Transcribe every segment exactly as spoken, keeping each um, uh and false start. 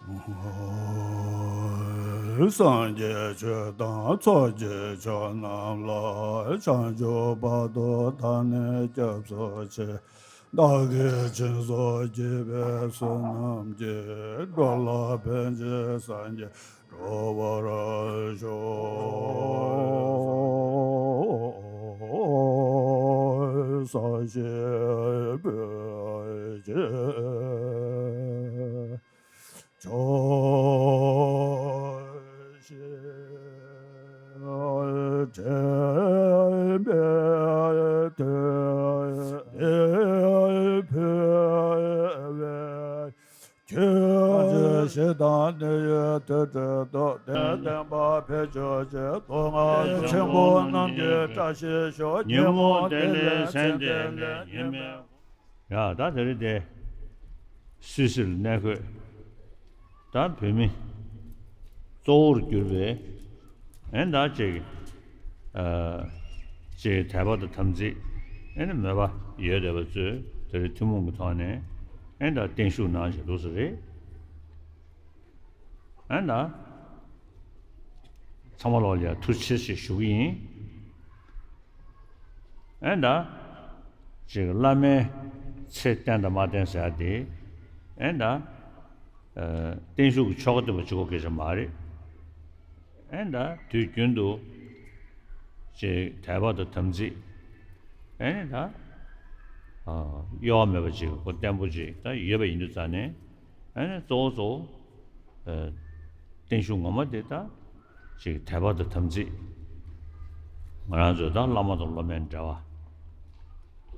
སངས་རྒྱས་ཆོས་དང་ཚོགས་ཀྱི་མཆོག་རྣམས་ལ། བྱང་ཆུབ་བར་དུ་བདག་ནི་སྐྱབས་སུ་མཆི། བདག་གིས་སྦྱིན་སོགས་བགྱིས་པའི་བསོད་ནམས་ཀྱིས། འགྲོ་ལ་ཕན་ཕྱིར་སངས་རྒྱས་འགྲུབ་པར་ཤོག། ས་གཞི་བོད་ཀྱི་ཕྱོགས་བཞི་དྲན་པའི་དུས་འདིར་འཕོ་བའི་ཁྱོད། ཞེ་སྡང་གནས་ཡུལ་དུ་གྲོལ་ཏོ། དེ་བསྟན་པ་འཕེལ་ཕྱོགས་ཀྱི་དོན་ལྔ་ཆེན་པོ་རྣམས་ཀྱི་བཀྲ་ཤིས་ཤོག། ཉོན་མོངས་གཏེར་ལས་སེམས་བསྐྱེད་ལས། ཉེས་མེད། ཡ་ད་དེ་རིང་དེ་སུད་སིར་གནས་འཁོད་ད་བོད་མི་གཙོ་བོར་གྱུར་པའི་ཨེ་ད་ཅིག་ཨ་ཅིག་དད་པ་དང་དམ་ཚིག་ཨེ་ནི་མོས་པ་ཡོད་བསྡད་པ་ཚོས་དེ་རིང་ཐུན་མོང་གི་ཐོག་ནས་ཨེ་ད་བརྟན་བཞུགས་གནང་བཞིན་འདུག་ས་རེད། ཨེ་ད་ཚང་མ་ལོག་ལ་ཡ་ཐུགས་རྗེ་ཆེ་ཞུ་གི་ཡིན། ཨེ་ད། ཅིག་བླ་མའི་ཚེ་བརྟན་དང་མ་བརྟན་ཟེར་ཡ་དེ། ཨེ་ད། བརྟན་བཞུགས་ཀྱི་ཆོ་ག་བསྟན་པ་གཅིག་པོ་སྐད་ཆ་མ་རེད། ཨེ་ད་དུས་རྒྱུན་དུ། ཅིག་དད་པ་དང་དམ་ཚིག་ཨེ་ད། གཡོ་བ་མེད་པ་ཅིག་གོ་བརྟན་པོ་ཅིག་ད་ཡོད་པ་ཡིན་དུས་ཙང་ནས། ཨེ་ནས་གཙོ་བོ་གཙོ་བོ། བརྟན་བཞུགས་ངོ་མ་དེ་ད། ཅིག་དད་པ་དང་དམ་ཚིག་ང་རང་ཚོའི་ད་བླ་མ་དང་སློབ་མའི་འབྲེལ་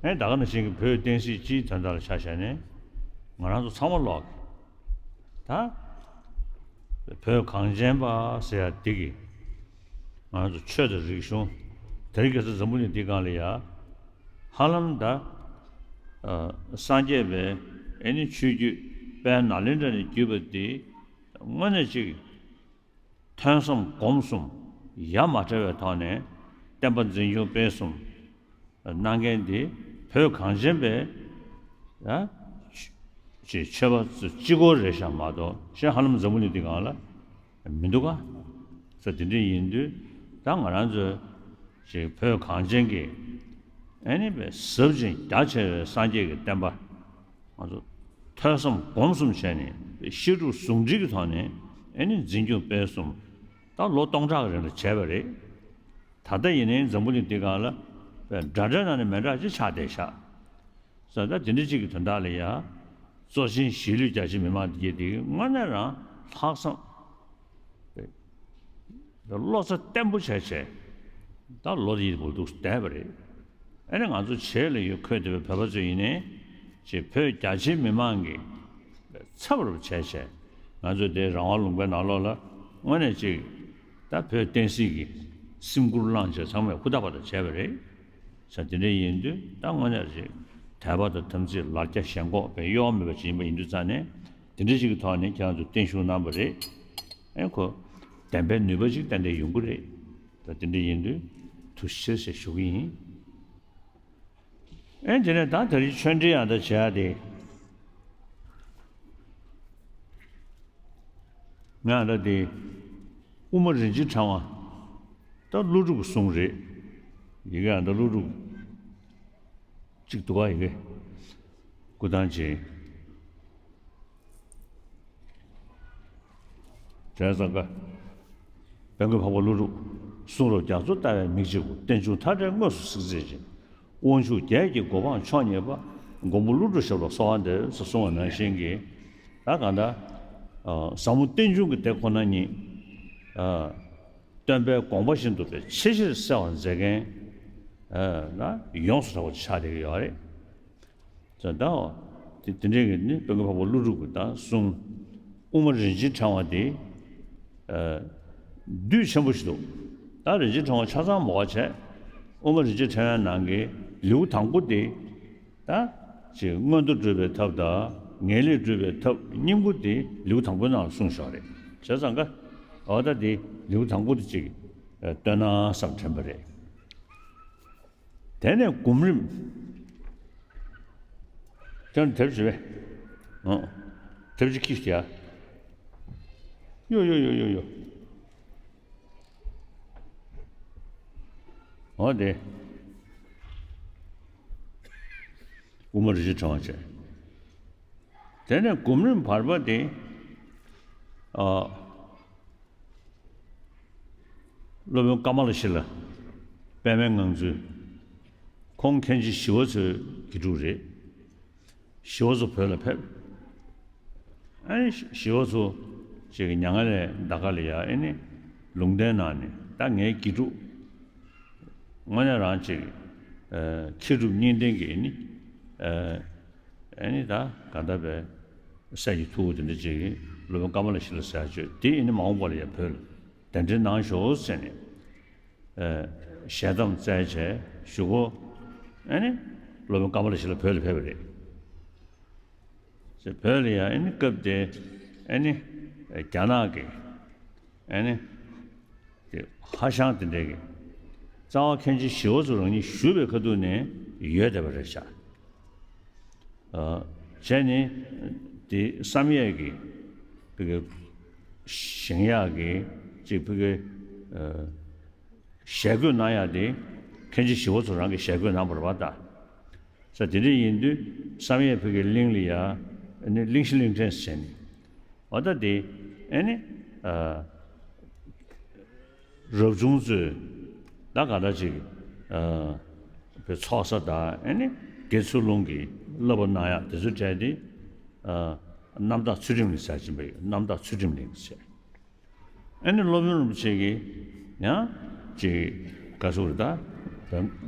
བ། ཨེ་ད་ག་ནང་བཞིན་གྱི་བོད་བསྟན་སྲིད་སྤྱིའི་དོན་དག་ལ་ཆ་བཞག་ནས། ང་རང་ཚོ་ཚང་མ་ལོག་གི་ད། བོད་གངས་ཅན་པ་ཟེར་ཡ་འདི་གི་ང་རང་ཚོ་ཆོས་དང་རིག་གཞུང་། དེ་རིང་ཁ་སང་འཛམ་བུ་གླིང་འདི་སྒང་ལ་ཡ། ཧ་ལམ་ད། སངས་རྒྱས་པའི་ཨེ་ནི་ཆོས་བརྒྱུད་དཔལ་ནཱ་ལེནྡྲ་ནས་བརྒྱུད་པ་འདི། དངོས་གནས་ཅིག་ཐོས་བསམ་སྒོམ་གསུམ་ཡ་མ་བྲལ་བའི་ཐོག་ནས་བསྟན་པ་འཛིན་སྐྱོང་སྤེལ་གསུམ་གནང་མཁན་འདི་བོད་གངས་ཅན་པའི་ཡ་ཅིག་ཆོས་པ་ཚོ་གཅིག་པོ་རེད་ཤག་མ་གཏོགས་གཞན་ཧ་ལམ་འཛམ་བུ་གླིང་འདི་སྒང་ལ་མི་འདུག་ག་ས་དེ་འདྲ་ཡིན་དུས་ད་ང་རང་ཚོའི་ཅིག་བོད་གངས་ཅན་གྱི་ཨེ་ནི་པའི་ཟབ་ཅིང་རྒྱ་ཆེ་བའི་སངས་རྒྱས་ཀྱི་བསྟན་པ། ང་ཚོ་ཐོས་བསམ་སྒོམ་གསུམ་བྱས་ནས་བཤད་སྒྲུབ་ཟུང་འབྲེལ་གྱི་ཐོག་ནས་ཨེ་ནི་འཛིན་སྐྱོང་སྤེལ་གསུམ་ད་ལོ་སྟོང་ཕྲག་གི་རིང་ལ་བྱས་པ་རེད། ད་ལྟ་ཡིན་ནའི་འཛམ་བུ་གླིང་འདི་སྒང་ལ་དཔེ་འདྲ་འདྲ་ནང་ནས་མི་འདྲ་ཅིག་ཆགས་བསྡད་ཤག་ས་ད་དེ་འདྲ་ཅིག་གི་དོན་དག་ལ་ཡ། གཙོ་ཆེན་གཞིས་ལུས་རྒྱ་ཆེ་མི་མང་འདི་གས་འདི་དངོས་གནས་རང་ལྷག་བསམ། བློ་རྩ་བརྟན་པོ་བྱས་བྱས། ད་ལོ་ཡི་བོ་འདུག་བསྡད་པ་རེད། ཨ་ནི་ང་ཚོ་བྱེས་ལ་ཡོད་འཁོད་བསྡད་པའི་བོད་པ་ཚོ་ཡིན་ནའི། ཅེས་བོད་རྒྱ་ཆེའི་མི་མང་གི་ཚབ་རུ་བྱས་བྱས། ང་ཚོ་དེ་རང་དབང་ལུང་པའི་ནང་ལོགས་ལ་དངོས་གནས་ཅིག་ད་བོད་བསྟན་སྲིད་ཀྱི་སེམས་ཁུར་བླངས་བྱས་ཚང་མས་ཧུར་ཐག་པ་དང་བྱས་པ་རེད། ས་དེ་འདྲ་ཡིན་དུས་ད་དངོས་གནས་ཅིག་དད་པ་དང་དམ་ཚིག་ལར་རྒྱ་ཞེན་ཁོག་པའི་གཡོ་བ་མེད་པ་ཅིག་ཡིན་པ་ཡིན་དུས་ཙང་ནས་དེ་འདྲ་ཅིག་གི་ཐོག་ནས་ཁྱེད་རང་ཚོ་བརྟན་བཞུགས་གནང་པ་རེད། ཨེ་ཁོ། བདེན་པའི་ནུས་པ་ཅིག་ཏན་ཏན་ཡོང་གི་རེད། ད་དེ་འདྲ་ཡིན་དུས་ཐུགས་རྗེ་ཆེ་ཞེས་ཞུ་གི་ཡིན། ཨེ་དེ་ནས་ད་དེ་རིང་ཆོས་འབྲེལ་ཡང་ད་བྱེད་ཡ་དེ། ང་ད་དེ་དབུ་མ་རིན་ཆེན་ཕྲེང་བ་ད་ཀླུ་སྒྲུབ་གསུང་རེད། ཡི་གེ་ཡང་ད་ཀླུ་སྒྲུབ་གཅིག་འདུག་ག་ཡི་གེ་སྐུ་ཐང་ཆེན། དྲན་བཟང་ཀ། དཔལ་མགོན་འཕགས་པ་ཀླུ་སྒྲུབ། གསུང་རབ་རྒྱ་མཚོ་ལྟ་བའི་མིག་གཅིག་པུ། རྟེན་འབྱུང་མཐའ་བྲལ་དངོས་སུ་གཟིགས་མཛད་ཅིང་། དབང་ཕྱུག་བརྒྱད་ཀྱི་གོ་འཕང་མཆོག་བརྙེས་པ། མགོན་པོ་ཀླུ་སྒྲུབ་ཞབས་ལ་གསོལ་བ་འདེབས་ཟེར་གསུངས་པ་ནང་བཞིན་གྱི། ད་གང་ལྟར། ཟབ་མོ་རྟེན་འབྱུང་གི་དེ་ཁོ་ན་ཉིད། སྟོན་པའི་དགོངས་པ་བཞིན་དུ་པའི་ཆེ་ཆེར་གསལ་བར་མཛད་མཁན། ཡོངས་སུ་གྲགས་པ་ཆགས་བསྡད་ཀྱི་ཡོད་རེད། ད་དེ་དེ་འདྲའི་གི་ནི་དཔལ་མགོན་འཕགས་པ་ཀླུ་སྒྲུབ་ཀྱི་ད་གསུང་དབུ་མ་རིན་ཆེན་ཕྲེང་བ་དེ་བསྡུས་ཆེན་པོ་ཞིག་འདུག་ད་རིན་ཆེན་ཕྲེང་བ་ཆ་ཚང་མ་བ་བྱས་དབུ་མ་རིན་ཆེན་ཕྲེང་བའི་ནང་གི་ལེའུ་དང་པོ་དེ་ད་ཅིག་མངོན་མཐོ་སྒྲུབ་པའི་ཐབས་དང་ངེས་ལེགས་སྒྲུབ་པའི་ཐབས་སྙིང་པོ་དེ་ལེའུ་དང་པོའི་ནང་ལ་གསུངས་བཞག་རེད། བྱས་ཙང་ཀ་འོ་ད་དེ་ལེའུ་དང་པོ་དེ་ཅིག་བཏོན་ན་བསམ་དྲན་པ་རེད། དེ་ནས་སྒོམ་རིམ། དེ་ནས་དེབ་ཅིག་བས། ཨོ། དེབ་ཅིག་ཁྱི་ཞིག་ཡ། ཡོ་ཡོ་ཡོ་ཡོ་ཡོ། འོ་དེ། དབུ་མ་རིན་ཆེན་ཕྲེང་བ་བྱས། དེ་ནས་སྒོམ་རིམ་བར་པ་དེ། ཨ། སློབ་དཔོན་ཀ་མ་ལ་ཤཱི་ལ། པདྨའི་ངང་ཚུལ། ཁོང་མཁན་ཆེན་ཞི་བ་འཚོའི་དགེ་ཕྲུག་རེད། ཞི་བ་འཚོ་བོད་ལ་ཕེབས། ཨ་ནི་ཞི་བ་འཚོ་ཅིག་མྱ་ངན་ལས་འདའ་ག་ལ་ཡ། ཨ་ནི་ལུང་བསྟན་གནང་ནས། ད་ངའི་དགེ་ཕྲུག་དངོས་གནས་རང་ཅིག་ཨ། མཁས་གྲུབ་གཉིས་ལྡན་གྱི་ཨ་ནི་ཨ། ཨ་ནི་ད་ག་ད་བའི་སྲས་ཀྱི་ཐུ་བོ་དེ་འདྲ་ཅིག་སློབ་དཔོན་ཀ་མ་ལ་ཤཱི་ལ་ཟེར་ཡ་ཅིག་ཡོད། དེ་ཨ་ནི་མ་འོངས་པ་ལ་ཡ་བོད་ལ་གདན་འདྲེན་གནང་ཤོག་ཟེར་ནས། ཨ། ཞལ་གདམས་སྩལ་བྱས་གཞུག་གུ། ཨ་ནི་སློབ་དཔོན་ཀ་མ་ལ་ཤཱི་ལ་བོད་ལ་ཕེབས་པ་རེད། ཟེར། བོད་ལ་ཡ་ཨ་ནི་སྐབས་དེ་ཨ་ནི་རྒྱ་ནག་གི་ཨ་ནི་དེ་ཧྭ་ཤང་དེ་འདྲའི་གི་རྩ་བ་མཁན་ཆེན་ཞི་བ་འཚོ་རང་ཉིད་བཞུགས་པའི་ཁ་ཐུག་ནས་ཡོད་བསྡད་པ་རེད་ཤག་ཨ། བྱས་ནས་དེ་བསམ་ཡས་ཀྱི་ཕ་གི་བཞེངས་ཡག་གི་ཅིག་ཕ་གི་ཨ། ཞལ་བཀོད་གནང་ཡག་དེ་མཁན་ཆེན་ཞི་བ་འཚོ་རང་གིས་ཞལ་བཀོད་གནང་བ་རེད་པ་ད། ས་དེ་འདྲ་ཡིན་དུས་བསམ་ཡས་ཕ་གིའི་གླིང་ལ་ཡ་ཨ་ནི་གླིང་བཞི་གླིང་ཕྲན་ཟེར་ནས། འོ་ད་དེ་ཨ་ནི་ཨ། རབ་བྱུང་ཚོས་ད་ག་འདྲ་ཅིག་ཨ། བའི་ཚོགས་བསགས་དང་། ཨ་ནི་དགེ་ཚུལ་སློང་གིས་བསླབ་པ་གནང་ཡག་དེ་ཚོའི་གྲས་དེ་ཨ། རྣམ་དག་ཚུལ་ཁྲིམས་གླིང་ཟེར་གྱིན་པ་ཡོད། རྣམ་དག་ཚུལ་ཁྲིམས་གླིང་ཟེར། ཨ་ནི་སློབ་དཔོན་རིན་པོ་ཆེ་གིས་ཡང་ཅིག་ག་ཟེར་རེད་ད། ད་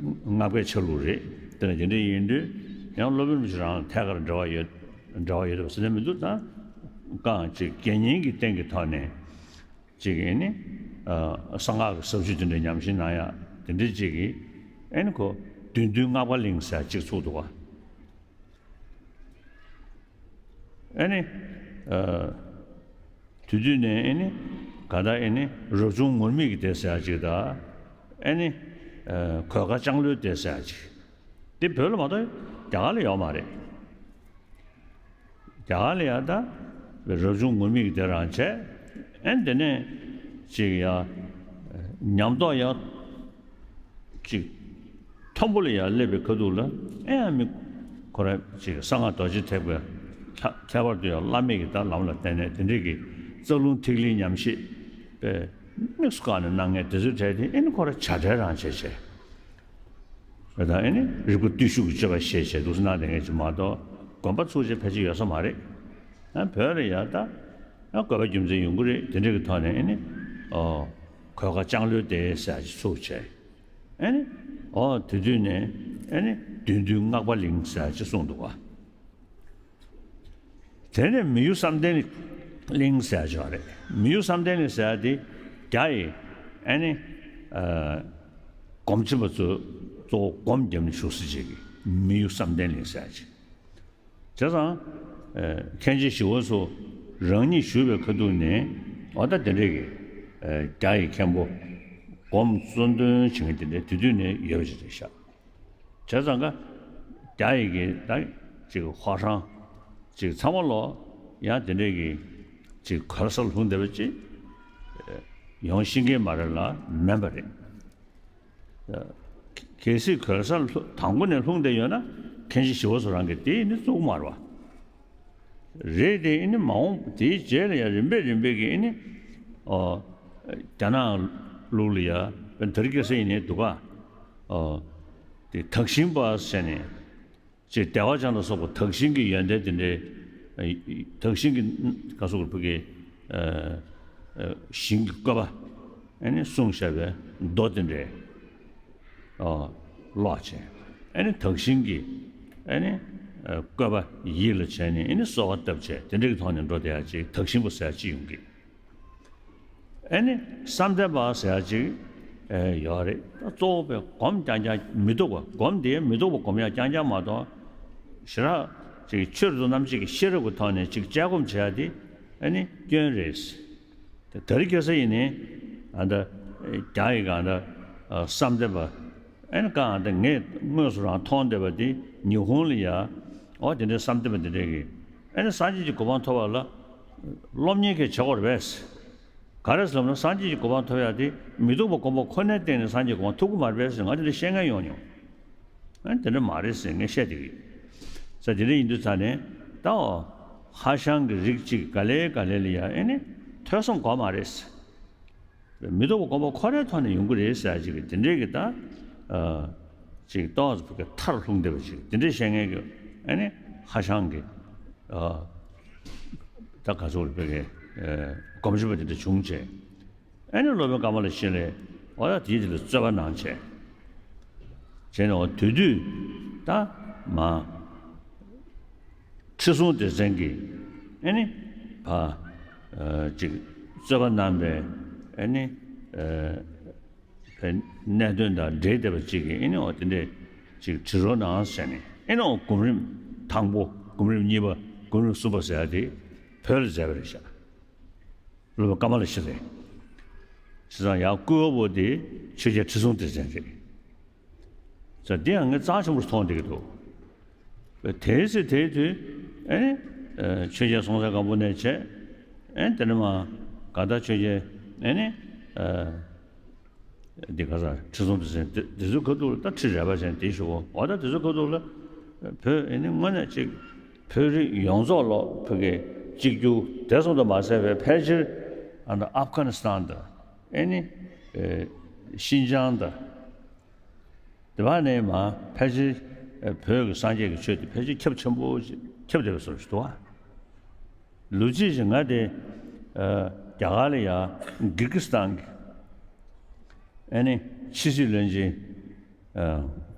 སྔགས་པའི་ཆ་ལུགས་རེད། དེ་ནས་དེ་འདྲ་ཡིན་དུས་ཡང་སློབ་དཔོན་རིན་པོ་ཆེ་རང་ལ་ཐད་ཀར་འབྲེལ་བ་ཡོད། འབྲེལ་བ་ཡོད་པ་ཟེར་ན་མི་འདུག་ད་གང་ཅིག་དགེ་བསྙེན་གྱི་རྟེན་གྱི་ཐོག་ནས་ཅིག་ཨ་ནི་ཨ། གསང་སྔགས་ཀྱི་ཟབ་ཆོས་དེ་འདྲ་ཉམས་ཞིབ་གནང་ཡག་དེ་འདྲ་ཅིག་གིས་ཨ་ནི་ཁོ་བདུད་འདུལ་སྔགས་པ་གླིང་ཟེར་ཅིག་ཚུགས་འདུག་ག་ཨ་ནི་ཨ། དེ་དུས་ནས་ཨ་ནི་ག་ད་ཨ་ནི་རབ་བྱུང་ངུར་སྨྲིག་གི་སྡེ་ཟེར་ཡག་ཅིག་དང་། ཨ་ནི་ཨ། གོས་དཀར་ལྕང་ལོའི་སྡེ་ཟེར་ཡག་ཅིག་དེ་བོད་ལ་མ་གཏོགས་རྒྱ་གར་ལ་ཡོད་མ་རེད། རྒྱ་གར་ལ་ཡ་ད་རབ་བྱུང་ངུར་སྨྲིག་གི་སྡེ་རང་བྱས། ཨ་ནི་དེ་ནས་ཅིག་ཡ་ཉམས་རྟོགས་ཡ་ཅིག་མཐོན་པོ་ལ་ཡར་སླེབས་པའི་ཁ་ཐུག་ལ། ཨེ་ཡང་མི་ཁོ་རང་ཅིག་གསང་སྔགས་རྡོ་རྗེ་ཐེག་པའི་ལྷ། ཁྱད་པར་དུ་ཡང་བླ་མེད་ཀྱི་ད་ལམ་ལ་བརྟེན་ནས་དེ་འདྲས་ཀྱི་རྩ་རླུང་ཐིག་ལེའི་ཉམས་བཞེས་པའི་དམིགས་སུ་བཀར་ནས་གནང་མཁན་དེ་ཚོའི་གྲས་དེ་ཨེ་ནི་ཁོ་རང་བྱ་བྲལ་རང་བྱས་བྱས། ད་ཨེ་ནི་རིག་པ་བརྟུལ་ཞུགས་ཀྱི་སྤྱོད་པ་ཤེས་བྱས་འདུག་སེ་གནང་བསྡད་མཁན་ཅིག་མ་གཏོགས་དགོན་པ་ཚུགས་བྱས་ཕལ་ཆེར་ཡོད་ས་མ་རེད། ཨ། བོད་ལ་ཡ་ད་ཨ། དགོས་པ་རྒྱུ་མཚན་ཡོང་གི་རེད། དེ་འདྲས་ཀྱི་ཐོག་ནས་ཨེ་ནི་ཨོ། གོས་དཀར་ལྕང་ལོའི་སྡེ་ཟེར་ཡག་ཅིག་ཚུགས་བྱས། ཨེ་ནི་ཨོ། དེ་དུས་ནས་ཨེ་ནི་བདུད་འདུལ་སྔགས་པ་གླིང་ཟེར་ཡག་ཅིག་གསུངས་འདུག་ག་དེ་ནས་མི་གཡོ་བསམ་གཏན་གླིང་ཟེར་ཡག་ཅིག་ཡོད་རེད། མི་གཡོ་བསམ་གཏན་གླིང་ཟེར་ཡག་དེ་རྒྱ་ཡི་ཨེ་ནི་ཨ། སྒོམ་ཆེན་པ་ཚོས་གཙོ་བོ་སྒོམ་བརྒྱབ་ནས་བཞུགས་ས་ཅིག་གི་མི་གཡོ་བསམ་གཏན་གླིང་ཟེར་ཡག་ཅིག་བྱས་ཙང་། ཨ། མཁན་ཆེན་ཞི་བ་འཚོ་རང་ཉིད་བཞུགས་པའི་ཁ་ཐུག་ནས། འོ་ད་དེ་འདྲས་ཀྱི་ཨ། རྒྱ་ཡི་མཁན་པོ་སྒོམ་གཙོ་འདོན་བྱེད་མཁན་དེ་འདྲས་དེ་དུས་ནས་ཡོད་པ་ཅིག་རེད་ཤག་བྱས་ཙང་ཀ་རྒྱ་ཡི་གི་ད་ཅིག་ཧྭ་ཤང་ཅིག་ཚང་མ་ལོ་ཡང་དེ་འདྲས་ཀྱི་ཅིག་གོས་ས་ལྷུང་བསྡད་པ་ཅིག་ཡོང་ཤེས་མཁན་མ་རེད་ལ་མེད་པ་རེད། གལ་སྲིད་གོས་ས་ལྷུ། དང་པོ་ནས་ལྷུང་བསྡད་ཡོད་ན་མཁན་ཆེན་ཞི་བ་འཚོ་རང་གིས་དེ་ནི་བཙུགས་མ་རེད་པ། རེད་དེ་ཨ་ནི་མ་འོངས་དེའི་རྗེས་ལ་ཡང་རིམ་པས་རིམ་པས་ཀྱིས་ཨ་ནི་ཨོ། རྒྱ་ནག་ལུགས་ལ་ཡ་དེ་རིང་ཁ་སང་ཡིན་ནའི་འདུག་ག་ཨོ། དེ་དག་ཞིང་པ་ཟེར་ནས་ཅིག་བདེ་བ་ཅན་ལ་སོགས་པ་དག་ཞིང་གི་ཡོན་ཏན་དེ་འདྲའི། ཨ། དག་ཞིང་གི་ག་ཟེར་དགོས་རེད། ཕ་གི་ཨ། ཨ། ཞིང་གི་བཀོད་པ་ཨ་ནི་གསུངས་བཞག་པའི་མདོ་དེ་འདྲའི་ཨ། ཀློག་བྱས། ཨ་ནི་དག་ཞིང་གི་ཨ་ནི་ཨ། བཀོད་པ་ཡིད་ལ་བྱས་ནས་ཨ་ནི་གསོལ་བ་བཏབ་བྱས་དེ་འདྲ་གི་ཐོག་ནས་འགྲོ་བསྡད་ཡག་ཅིག་དག་ཞིང་པ་ཟེར་ཡག་ཅིག་ཡོང་གི། ཨ་ནི་བསམ་གཏན་པ་ཟེར་ཡག་ཅིག་ཨེ་ཡོད་རེད། ད་གཙོ་བོ་དཔེ་སྒོམ་རྐྱང་རྐྱང་མི་ལྡོག་པ། སྒོམ་དེ་མི་ལྡོག་པ་སྒོམ་ཡག་རྐྱང་རྐྱང་མ་གཏོགས། ཞེ་དྲག་ཅིག་ཆོས་རབ་ཏུ་རྣམ་འབྱེད་ཀྱི་ཤེས་རབ་ཀྱི་ཐོག་ནས་ཅིག་དཔྱད་སྒོམ་བྱེད་ཡག་དེ་ཨ་ནི་སྐྱོན་རེད། དེ་དེ་རིང་ཁ་སང་ཡིན་ནའི་ཨ་ད་རྒྱ་ཡི་ག་ད་བསམ་གཏན་པ་ཨ་ནི་ག་ཨ་ད་ངས་དངོས་སུ་རང་མཐོང་བསྡད་པ་དེ་ཉི་ཧོང་ལ་ཡ་ཨོ་དེ་འདྲའི་བསམ་གཏན་པ་དེ་འདྲས་ཀྱིས་ཨ་ནི་སངས་རྒྱས་ཀྱི་གོ་འཕང་ཐོབ་པ་ལ་སློབ་གཉེར་གལ་ཆེ་བོ་རེད་པས། ག་རེ་ཟེར་ན་སངས་རྒྱས་ཀྱི་གོ་འཕང་ཐོབ་ཡག་དེ་མི་སྡུག་པ་སྒོམ་པ་ཁོ་ནའི་སྟེང་ནས་སངས་རྒྱས་གོ་འཕང་ཐོབ་ཀྱི་མ་རེད་པས་ཟེར་ང་དེ་འདྲ་བཤད་མཁན་ཡོང་མྱོང་། ཨ་དེ་འདྲ་མ་རེད་ཟེར་ངས་བཤད་བསྡད་ཀྱི་ཡོད། ས་དེ་འདྲ་ཡིན་དུས་ཙང་ནས་ད་འོ་ཧྭ་ཤང་གི་རིགས་གཅིག་ག་ལེ་ག་ལེ་ལ་ཡ་ཨེ་ནི་ཐོས་བསམ་དགོས་མ་རེད་ཟེར། མི་ལྡོག་པ་སྒོམ་པ་ཁོ་རའི་ཐོག་ནས་ཡོང་གི་རེད་ཟེར་ཡ་ཅིག་གི་དེ་འདྲའི་གི་ད། ཨ། ཅིག་ཏོག་ཙམ་བོད་སྐད་མཐར་ལྷུང་བསྡད་པ་ཅིག་དེ་འདྲའི་བཤད་མཁན་གྱི་ཨ་ནི་ཧྭ་ཤང་གི། ཨ། ད་ག་ཚོད་རེད་བོད་སྐད། ཨ། སྒོམ་ཆེན་པ་དེ་འདྲ་བྱུང་བྱས། ཨ་ནི་སློབ་དཔོན་ཀ་མ་ལ་ཤཱི་ལས་འོ་ད་དེའི་དེ་ལ་རྩོད་པ་གནང་བྱས། བྱས་ནས་འོ་དེ་དུས་ད་མ། ཁྲི་སྲོང་ལྡེ་བཙན་གྱིས་ཨེ་ནི་ཕ། ཨ། ཅིག་རྩོད་པ་གནང་པའི་ཨེ་ནི། ཨ། པའི་གནད་དོན་དང་འབྲེལ་བསྡད་པ་ཅིག་གིས་ཨེ་ནི་འོ་དེ་འདྲས་ཅིག་བྲི་རོགས་གནང་ཟེར་ནས་ཨེ་ནི་འོ་གོམ་རིམ་དང་པོ་གོམ་རིམ་གཉིས་པ་གོམ་རིམ་གསུམ་པ་ཟེར་ཡ་དེ་བོད་ལ་མཛད་པ་རེད་ཤག་སློབ་དཔོན་ཀ་མ་ལ་ཤཱི་ལས། བྱས་ཙང་ཡང་སྐུལ་བ་པོ་དེ་ཆོས་རྒྱལ་ཁྲི་སྲོང་ལྡེ་བཙན་རེད། ཙང་འདི་ཡང་ངས་རྩ་ཆེན་པོར་མཐོང་བསྡད་ཀྱི་འདུག་དེའི་ཚེ་དེའི་དུས་ཨེ་ནི། ཨ། ཆོས་རྒྱལ་སྲོང་བཙན་སྒམ་པོ་ནས་བྱས། ཨེ་དེ་ནས་མ་གང་ལྟར་ཆོས་རྒྱལ་ཨེ་ནི། ཨ། འདི་ག་ས་ཁྲི་སྲོང་ལྡེ་བཙན་དེ་དེ་ཚོའི་ཁ་ཐུག་ལ་ད་ཁྲི་རལ་པ་ཅན་དེ་ཞུ་གོ་འོ་ད་དེ་ཚོའི་ཁ་ཐུག་ལ་བོད་ཨེ་ནི་དངོས་གནས་ཅིག་བོད་རིགས་ཡོངས་རྫོགས་ལོ་བོད་ཀྱི་གཅིག་གྱུར་དེ་ཙམ་དུ་མ་ཟད་པའི་ཕལ་ཆེར་ཨ་ནི་ཨབ་གྷ་ནི་སི་ཐན་དང་ཨེ་ནི། ཨེ། ཤིན་ཅང་དང་། དེ་བ་ནས་མ་ཕལ་ཆེར་བོད་ཀྱི་སངས་རྒྱས་ཀྱི་ཆོས་དེ་ཕལ་ཆེར་ཁྱབ་ཆེན་པོ་ཞིག་ཁྱབ་བསྡད་པའི་བཟོ་ཞིག་འདུག་བ། ལོ་གཅིག་ཅིག་ང་དེ་རྒྱ་གར་ལ་ཡ་གིར་ཀི་སི་ཐན་གྱི་ཨ་ནི་ཕྱི་སྲིད་བློན་ཆེན་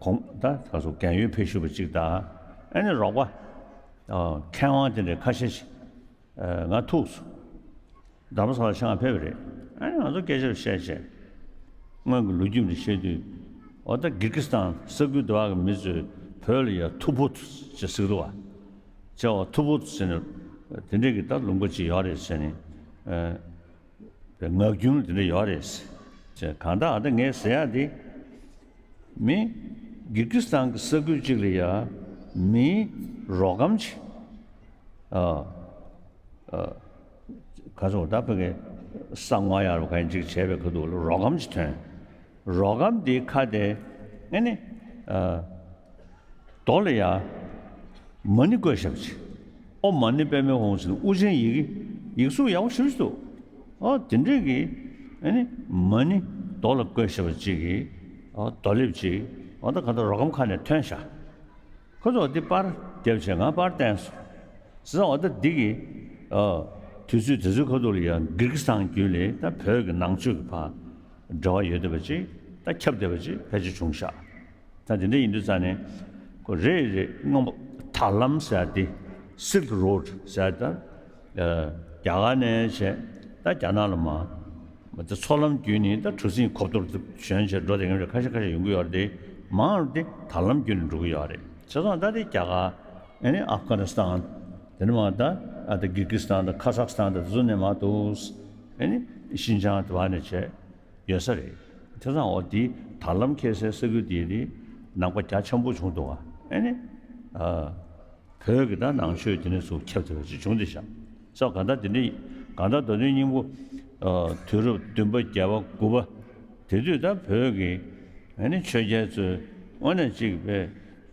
གོང་ད་ག་སོ་རྒན་ཡོལ་ཕེབས་བཞུགས་པ་ཅིག་དང་ཨ་ནི་རོགས་པ་མཁས་དབང་དེ་འདྲ་ཁ་ཤས་ཤིག་ང་ཐུག་སོང་། རྡ་རམ་ས་ལ་ཆང་ང་ཕེབས་པ་རེད། ཨ་ནི་ང་ཚོ་སྐད་ཆ་བཤད་བྱས། སྔོན་གྱི་ལོ་རྒྱུས་འདི་བཤད་དུས། འོ་ད་གིར་ཀི་སི་ཐན་ས་ཁུལ་དུ་བ་གི་མི་ཚོས་བོད་ལ་ཡ་ཐུ་བྷོད་ཅེས་ཟེར་གི་འདུག་བ། ཅེས་འོ་ཐུ་བྷོད་ཟེར་ནས་དེ་འདྲས་ཀྱི་ད་ལུང་པ་ཅིག་ཡོད་རེད་ཟེར་ནས། ཨ། པའི་ངག་རྒྱུན་དེ་འདྲ་ཡོད་རེད། ཅེས་གང་ལྟར་ཨ་ད་ངས་ཟེར་ཡ་དེ། མི། གིར་ཀི་སི་ཐན་གྱི་ས་ཁུལ་གཅིག་ལ་ཡ། མི། རོགས་སྐམ་ཅིག་ཨ། ཨ། ག་ཚོད་ད་ཕ་གི་ས་ངོ་ཡར་བ་ག་ཡིན་ཅིག་བྱས་པའི་ཁ་ཐུག་ལ་རོགས་སྐམ་ཅིག་ཐོན། རོགས་སྐམ་དེའི་ཁ་དེ་ཨ་ནི། ཨ། རྡོ་ལ་ཡ། མ་ཎི་བརྐོས་བཞག་པ་ཅིག་ཨོཾ་མ་ཎི་པདྨེ་ཧཱུྃ་ཟེར་ནས་དབུ་ཅན་ཡི་གེ་ཡིག་གཟུགས་ཡག་པོ་ཞེ་པོ་ཅིག་འདུག་ཨོ་དེ་འདྲས་ཀྱི་ཨ་ནི་མ་ཎི་རྡོ་ལ་བརྐོས་བཞག་པ་ཅིག་གི་ཨོ་རྡོ་ལེབ་ཅིག་ཨོ་ད་ག་ད་རོགས་སྐམ་ཁ་ནས་ཐོན་ཤག་ཁོ་ཚོ་འདི་པར་རྒྱབ་བྱས་ང་པར་བསྟན་སོང་། ཟེར་ཨོ་ད་འདི་གི་ཨོ་དུས་ཚོད་དེ་ཚོའི་ཁ་ཐུག་ལ་ཡང་གིར་ཀི་སི་ཐན་བརྒྱུད་ལས་ད་བོད་ཀྱི་ནང་ཆོས་ཀྱི་བར་འབྲེལ་བ་ཡོད་བསྡད་པ་ཅིག་ད་ཁྱབ་བསྡད་པ་ཅིག་ཕལ་ཆེར་བྱུང་ཤག་ད་དེ་འདྲ་ཡིན་དུས་ཙང་ནས་ཁོ་རེད་རེད་སྔོན་པོ་དར་ལམ་ཟེར་ཡ་དེ་Silk Road་ཟེར་ཡ་ད་རྒྱ་གར་ནས་བྱས་ད་རྒྱ་ནག་ལ་མ་མ་ད་མཚོ་ལམ་བརྒྱུད་ནས་ད་གྲུ་གཟིངས་གོ་བསྡུར་དུ་བྱོན་བྱས་འགྲོ་བསྡད་མཁན་རེད། ཁ་ཤས་ཁ་ཤས་ཡོང་གི་ཡོད་རེད། དེ་མང་རུ་དེ་དར་ལམ་བརྒྱུད་ནས་འགྲོ་གི་ཡོད་རེད། བྱས་ཙང་ད་དེ་རྒྱ་གར་ཨ་ནི་ཨབ་གྷ་ནི་སི་ཐན་དེ་ནས་མ་ད་ཨ་ད་གིར་ཀི་སི་ཐན་ད་ཁ་ཟག་སི་ཐན་ད་དེ་ཚོ་ནས་མ་འདུག་ཨ་ནི་ཤིན་ཅང་དེ་བ་ནས་བྱས། ཡོད་ས་རེད། དེ་ཙང་འོ་དེའི་དར་ལམ་འཁེལ་སའི་ས་ཁུལ་དེ་ནི་ནག་པ་རྒྱ་ཆེན་པོ་བྱུང་འདུག་བ། ཨེ་ནི། ཨ། བོད་ཀྱི་ད་ནང་ཆོས་དེ་ནས་ཚུར་ཁྱབ་ཐུབ་པ་ཅིག་བྱུང་འདི་ཤག་སོགས་གང་ལྟར་དེ་འདྲའི་གང་ལྟར་མདོ་དོན་སྙིང་པོ། ཨ། དུས་རབས་བདུན་པ་བརྒྱད་པ་དགུ་པ། དེ་དུས་ད་བོད་ཀྱི་ཨེ་ནི་ཆོས་རྒྱལ་ཚོས་དངོས་གནས་གཅིག་པའི་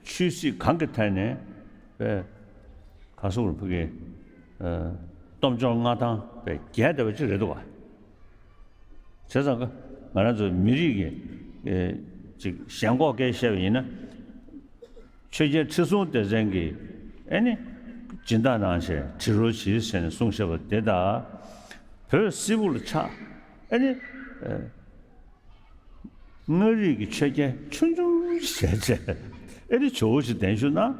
ཆོས་སྲིད་གང་གི་ཐད་ནས་པའི་ག་སོགས་རུ་ཕུག་གི། ཨ། སྟོབས་འབྱོར་མངའ་ཐང་པའི་རྒྱས་བསྡད་པ་ཅིག་རེད་འདུག་བ། བྱས་ཙང་ང་རང་ཚོ་མི་རིགས་ཀྱི་ཨེ་ཅིག་ཞེན་ཁོག་སྐད་བཤད་པ་ཡིན་ན། ཆོས་རྒྱལ་ཁྲི་སྲོང་ལྡེ་བཙན་གྱིས་ཨེ་ནི་སྦྱིན་བདག་གནང་བྱས་བྲི་རོགས་གྱིས་ཟེར་ནས་གསུངས་བཞག་པ་དེ་དག་བོད་སིལ་བུ་ལ་ཆགས་ཨེ་ནི་ཨེ་མངའ་རིས་ཀྱི་ཆོས་རྒྱལ་ཆུང་ཆུང་ཞིག་བྱས་བྱས་ཨེ་ནི་ཇོ་བོ་ཆེ་གདན་ཞུ་གནང་།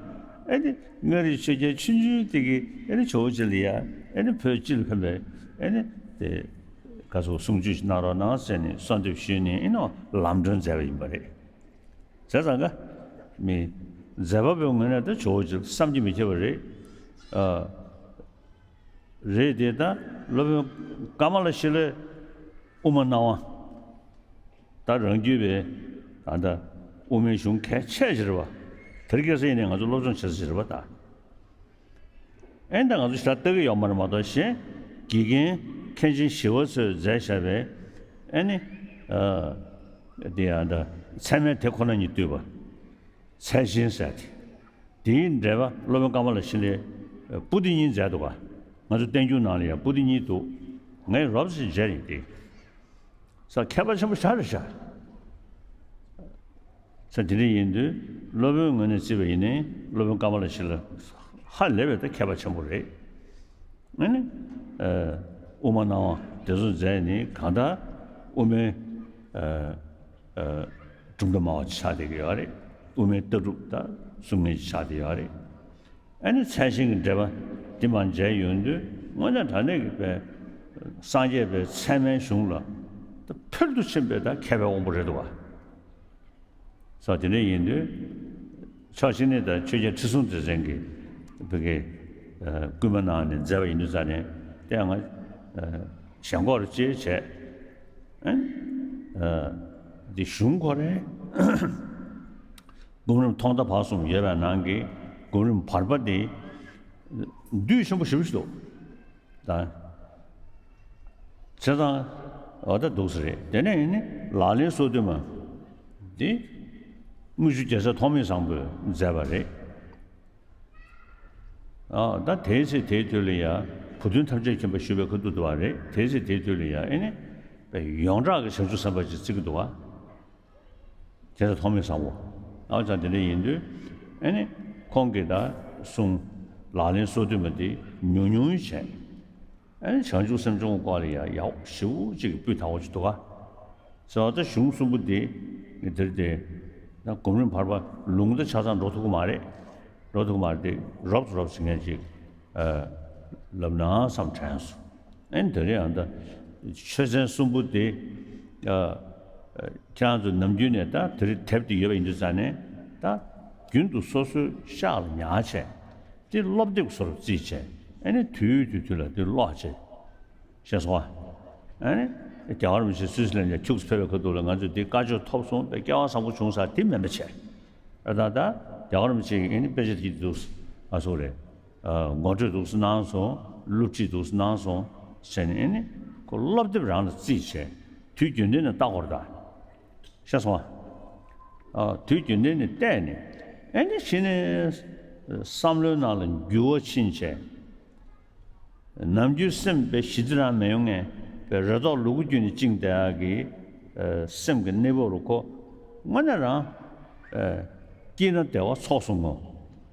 ཨེ་ནི་མངའ་རིས་ཆོས་རྒྱལ་ཆུང་ཆུང་དེ་གིས་ཨེ་ནི་ཇོ་བོ་ཆེ་ལ་ཡ་ཨེ་ནི་བོད་སྤྱི་ལ་ཕན་པའི་ཨེ་ནི་དེ། ག་ཚོད་གསུང་ཆོས་ཤིག་གནང་རོགས་གནང་ཟེར་ནས་གསོལ་འདེབས་ཞུས་ནས་ཨེ་ནོ་ལམ་གྲོན་མཛད་པ་ཡིན་པ་རེད། བྱས་ཙང་ཀ་མི་མཛད་པ་པོའི་ངོས་ནས་ད་ཇོ་བོ་རྗེ་བསམ་གྱིས་མི་ཁྱབ་པ་རེད། ཨ། རེད་དེ་ད་སློབ་དཔོན་ཀ་མ་ལ་ཤཱི་ལའི་དབུ་མ་སྣང་བ། ད་རང་རྒྱུད་པའི་ད་ལྟ་དབུ་མའི་གཞུང་གལ་ཆེ་ཞིག་རེད་པ། དེར་སྐྱེས་ས་ཡིན་ནས་ང་ཚོ་སློབ་སྦྱོང་བྱེད་ས་ཞིག་རེད་པ་ད། ཨེ་ད་ང་ཚོ་ཞེ་དྲག་ལྟ་གི་ཡོད་མ་རེད་མ་གཏོགས་གཞན་དགེ་རྒན་ མཁན་ཆེན་ཞི་བ་འཚོས་མཛད་བཞག་པའི་ཨེ་ནི། ཨ། དེ་ཡང་ད་ཚད་མའི་དེ་ཁོ་ན་ཉིད་བསྡུས་པ། ཚད་ཆེན་ཟེར་ཏེ། དེའི་འགྲེལ་པ་སློབ་དཔོན་ཀ་མ་ལ་ཤཱི་ལའི་པོ་ཏི་གཉིས་མཛད་འདུག་ག། ང་ཚོ་བསྟན་འགྱུར་ནང་ལ་ཡང་པོ་ཏི་གཉིས་འདུག། ངས་རོབ་ཙམ་མཇལ་ཡིན་ཏེ། ས་མཁས་པ་ཆེན་པོ་ཞེ་དྲག་རེད་ཤག། ས་དེ་འདྲ་ཡིན་དུས་སློབ་དཔོན་ངོས་ནས་བརྩིས་པ་ཡིན་ནའི་སློབ་དཔོན་ཀ་མ་ལ་ཤཱི་ལ་ཧ་ལས་པའི་ད་མཁས་པ་ཆེན་པོ་རེད། ཨ་ནི། ཨ། དབུ་མ་སྣང་བ་དེ་ཚོ་མཛད་ནི་གང་ལྟར་དབུ་མའི། ཨ། ཨ། གྲུབ་མཐའ་སྨྲ་བ་ཅིག་ཆགས་བསྡད་ཀྱི་ཡོད་རེད། དབུ་མའི་ལྟ་གྲུབ་དང་གསུང་མཁན་ཅིག་ཆགས་བསྡད་ཡོད་རེད། ཨ་ནི་ཚད་ཆེན་གྱི་འགྲེལ་པ་འདི་མར་མཇལ་ཡོང་དུས་དངོས་གནས་དྲང་གནས་ཀྱི་པའི་སངས་རྒྱས་པའི་ཚད་མའི་གཞུང་ལ་ཕུལ་དུ་ཕྱིན་པའི་ད་མཁས་པའི་དབང་པོ་རེད་འདུག་བ། སོ་དེ་འདྲ་ཡིན་དུས་ཕྱོགས་གཅིག་ནས་ད་ཆོས་རྒྱལ་ཁྲི་སྲོང་ལྡེ་བཙན་གྱིས་བོད་ཀྱི་ཨ་སྐུལ་མ་གནང་ནས་མཛད་པ་ཡིན་དུས་ཙང་ནས་དེ་ཡང་ང་ཨ་ཞེན་ཁོག་རུ་ཅེས་བྱས། ཨ་ཨ་འདི་གཞུང་ཁོ་རའི་སྒོམ་རིམ་ཐོག་མཐའ་བར་གསུམ་ཡོད་པའི་ནང་གི་སྒོམ་རིམ་བར་པ་འདི་འདུས་ཆེན་པོ་ཞེ་པོ་ཞིག་འདུག། ད། བྱས་ཙང་འོ་ད་འདུག་སེ་རེད། དེ་ནས་ཡིན་ནི་ལག་ལེན་སོ་བདུན་མ་འདི་དངུལ་ཆུ་རྒྱལ་སྲས་ཐོགས་མེད་བཟང་པོས་མཛད་པ་རེད། ཨ་ད་དེའི་ཚེ་དེའི་དུས་ལ་ཡང་བུ་སྟོན་ཐམས་ཅད་མཁྱེན་པ་ཞུས་པའི་ཁ་ཐུག་འདུག་པ་རེད། དེའི་ཚེ་དེའི་དུས་ལ་ཡང་ཨེ་ནི་ཡོངས་གྲགས་ཀྱི་བྱང་ཆུབ་སེམས་དཔའ་ཅིག་བརྩི་གི་འདུག་པ། དེ་ཚོ་ཐོགས་མེད་བཟང་པོ། ཨ་ཙང་དེ་འདྲ་ཡིན་དུས་ཨེ་ནི་ཁོང་གིས་ད་གསུང་ལག་ལེན་སོ་བདུན་མ་དེ་ཉུང་ཉུང་བྱས། ཨེ་ནི་བྱང་ཆུབ་སེམས་སྦྱོང་སྐོར་ལ་ཡང་ཡག་པོ་ཞེ་པོ་ཅིག་གི་སྤུས་དག་པོ་ཅིག་འདུག་ག། ཟེར་བ་ད་གཞུང་གསུམ་པོ་དེ་ངས་དེར་དེ་ན་སྒོམ་རིམ་བར་པ་ལུང་དང་ཆ་ཚང་འགྲོ་ཐུབ་ཀྱི་མ་རེད། འགྲོ་ཐུབ་ཀྱི་མ་རེད་དེ་རོབ་ཙམ་རོབ་ཙམ་ངས་ཅིག་ཨ་ལབ་ན་བསམ་དྲན་སོང་། ཨེ་ནི་དེ་རིང་ཡང་ད་ཆོས་ཚན་གསུམ་པོ་དེ་ཨ་ཁྱེད་རང་ཚོ་ནམ་རྒྱུན་ནས་ད་དེ་རིང་དེབ་དེ་ཡོད་པ་ཡིན་དུས་ཙང་ནས་ད་རྒྱུན་དུ་སོ་སོའི་ཤག་ལ་ཉར་བྱས། དེ་སློབ་དེབ་བཟོ་རུ་བརྩིས་བྱས། ཨ་ནི་དུས་དུས་དུས་ལ་དེ་ཀློག་བྱས། ཤེས་སོང་ཨ། ཨ་ནི་རྒྱལ་བ་རིན་པོ་ཆེ་སུད་སི་ལན་ལ་ཁྱུག་ཙམ་ཕེབས་པའི་ཁ་ཐུག་ལ་ང་ཚོས་དེ་བཀའ་ཆོས་ཐོབ་སོང་བས་སྐལ་བ་བཟང་པོ་བྱུང་ས་དེ་མིན་པ་བྱས། ཨ་ད་ད་རྒྱལ་བ་རིན་པོ་ཆེ་གིས་ཨ་ནི་དཔེ་ཆ་དེ་འདུག་ཨ་སོགས་རེད། ཨ་ངོ་སྤྲོད་འདུག་སེ་གནང་སོང་། སློབ་ཁྲིད་འདུག་སེ་གནང་སོང་ཟེར་ནས་ཨ་ནི་ཁོ་སློབ་དེབ་རང་ལ་བརྩིས་བྱས་དུས་རྒྱུན་ལྡན་ནས་ལྟ་དགོས་རེད་ད། ཤེས་སོང་ཨ། དུས་རྒྱུན་ལྡན་ནས་བལྟས་ནས་ཨེ་ནི་གཞི་ནས་བསམ་བློའི་ནང་ལ་འགྱུར་བ་ཕྱིན་བྱས། ནམ་རྒྱུན་སེམས་པའི་ཞི་བདེ་རང་མི་ཡོང་ངེས་པའི་རེ་དོགས་ལུ་གུ་རྒྱུད་ནས་བཅིངས་བསྡད་ཡག་གི་སེམས་ཀྱི་གནས་བབ་རུ་ཁོ་དངོས་གནས་རང་སྐྱིད་ན་བདེ་བ་ཚོགས་སུ་བསྔོ།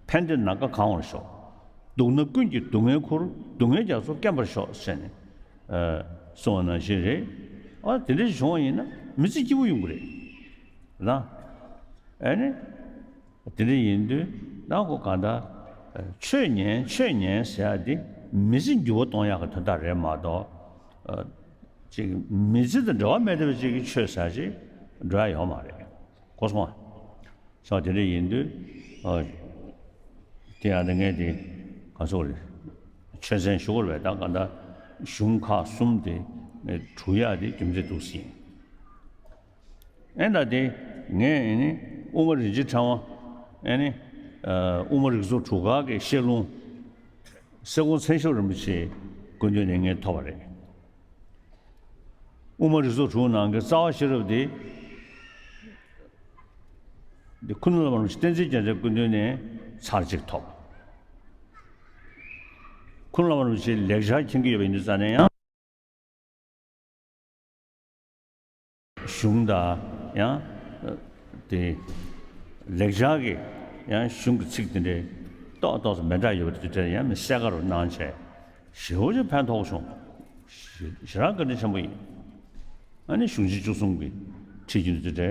ཕན་བདེ་ན་དགའ་གང་བར་ཤོག། སྡུག་ན་ཀུན་གྱི་སྡུག་བསྔལ་ཁུར། སྡུག་བསྔལ་རྒྱ་མཚོ་སྐེམ་པར་ཤོག་ཟེར་ནས་གསུངས་པ་ནང་བཞིན་རེད། ཨ་དེ་འདྲ་ཞིག་བྱུང་བ་ཡིན་ན་མི་ཚེ་སྐྱིད་པོ་ཡོང་གི་རེད་ལ། ཨ་ནི། དེ་འདྲ་ཡིན་དུས་ནང་ཁོ་གང་ལྟར་ཆོས་ཉན་ཆོས་ཉན་ཟེར་ཡག་འདི་མི་ཚེ་འགྱུར་བ་གཏོང་ཡག་གི་དོན་དག་རེད་མ་གཏོགས། ཅིག་མི་ཚེ་དང་འབྲེལ་བ་མེད་བསྡད་པ་ཅིག་གི་ཆོས་ཟེར་ཅིག་འགྲོ་ཡག་ཡོད་མ་རེད། གོ་སོང་ཨ། སོ་དེ་འདྲ་ཡིན་དུས་དེ་ཡང་ད་ངས་དེ་ག་ཚོད་རེད། ཆོས་ཚན་ཞུ་དགོས་རེད་པས། ད་གང་ལྟར་གཞུང་ཁག་གསུམ་དེ་དྲུག་ཡག་དེ་རྒྱུ་མཚན་འདུག་སེ་ཡིན། ཨེ་ད་དེ་ངས་ཨེ་ནི་དབུ་མ་རིན་ཆེན་ཕྲེང་བ་ཨེ་ནི་དབུ་མ་རིགས་ཚོགས་དྲུག་སྐོར་གྱི་བཤད་ལུང་སེ་གོང་མཚན་ཞབས་རིན་པོ་ཆེའི་སྐུ་མདུན་ནས་ངས་ཐོབ་པ་རེད། དབུ་མ་རིགས་ཚོགས་དྲུག་ནང་གི་རྩ་བ་ཤེས་རབ་དེ་འདི་ཁུ་ནུ་བླ་མ་རིན་པོ་ཆེ་བསྟན་འཛིན་རྒྱ་མཚོའི་སྐུ་མདུན་ནས་ཚར་གཅིག་ཐོབ། ཁུ་ནུ་བླ་མ་རིན་པོ་ཆེའི་ལེགས་སྦྱར་མཁྱེན་གྱི་ཡོད་པ་ཡིན་དུས་ཙང་ནས་ཡང་། གཞུང་དང་ཡང་དེ་ལེགས་སྦྱར་གྱི་ཡང་གཞུང་གི་ཚིག་དེ་འདྲའི་ཏོག་ཏོག་ཙམ་མི་འདྲ་ཡོད་པ་དེ་འདྲ་ཡང་མི་གསལ་ཁ་རུ་གནང་བྱས་ཞེ་པོ་ཅིག་ཕན་ཐོགས་བྱུང་། ཞེ་ཞེ་དྲག་བཀའ་དྲིན་ཆེན་པོ་ཡིན། ཨ་ནི་གཞུང་ཆེན་བཅུ་གསུམ་གྱི་ཁྲིད་རྒྱུན་དེ་འདྲའི་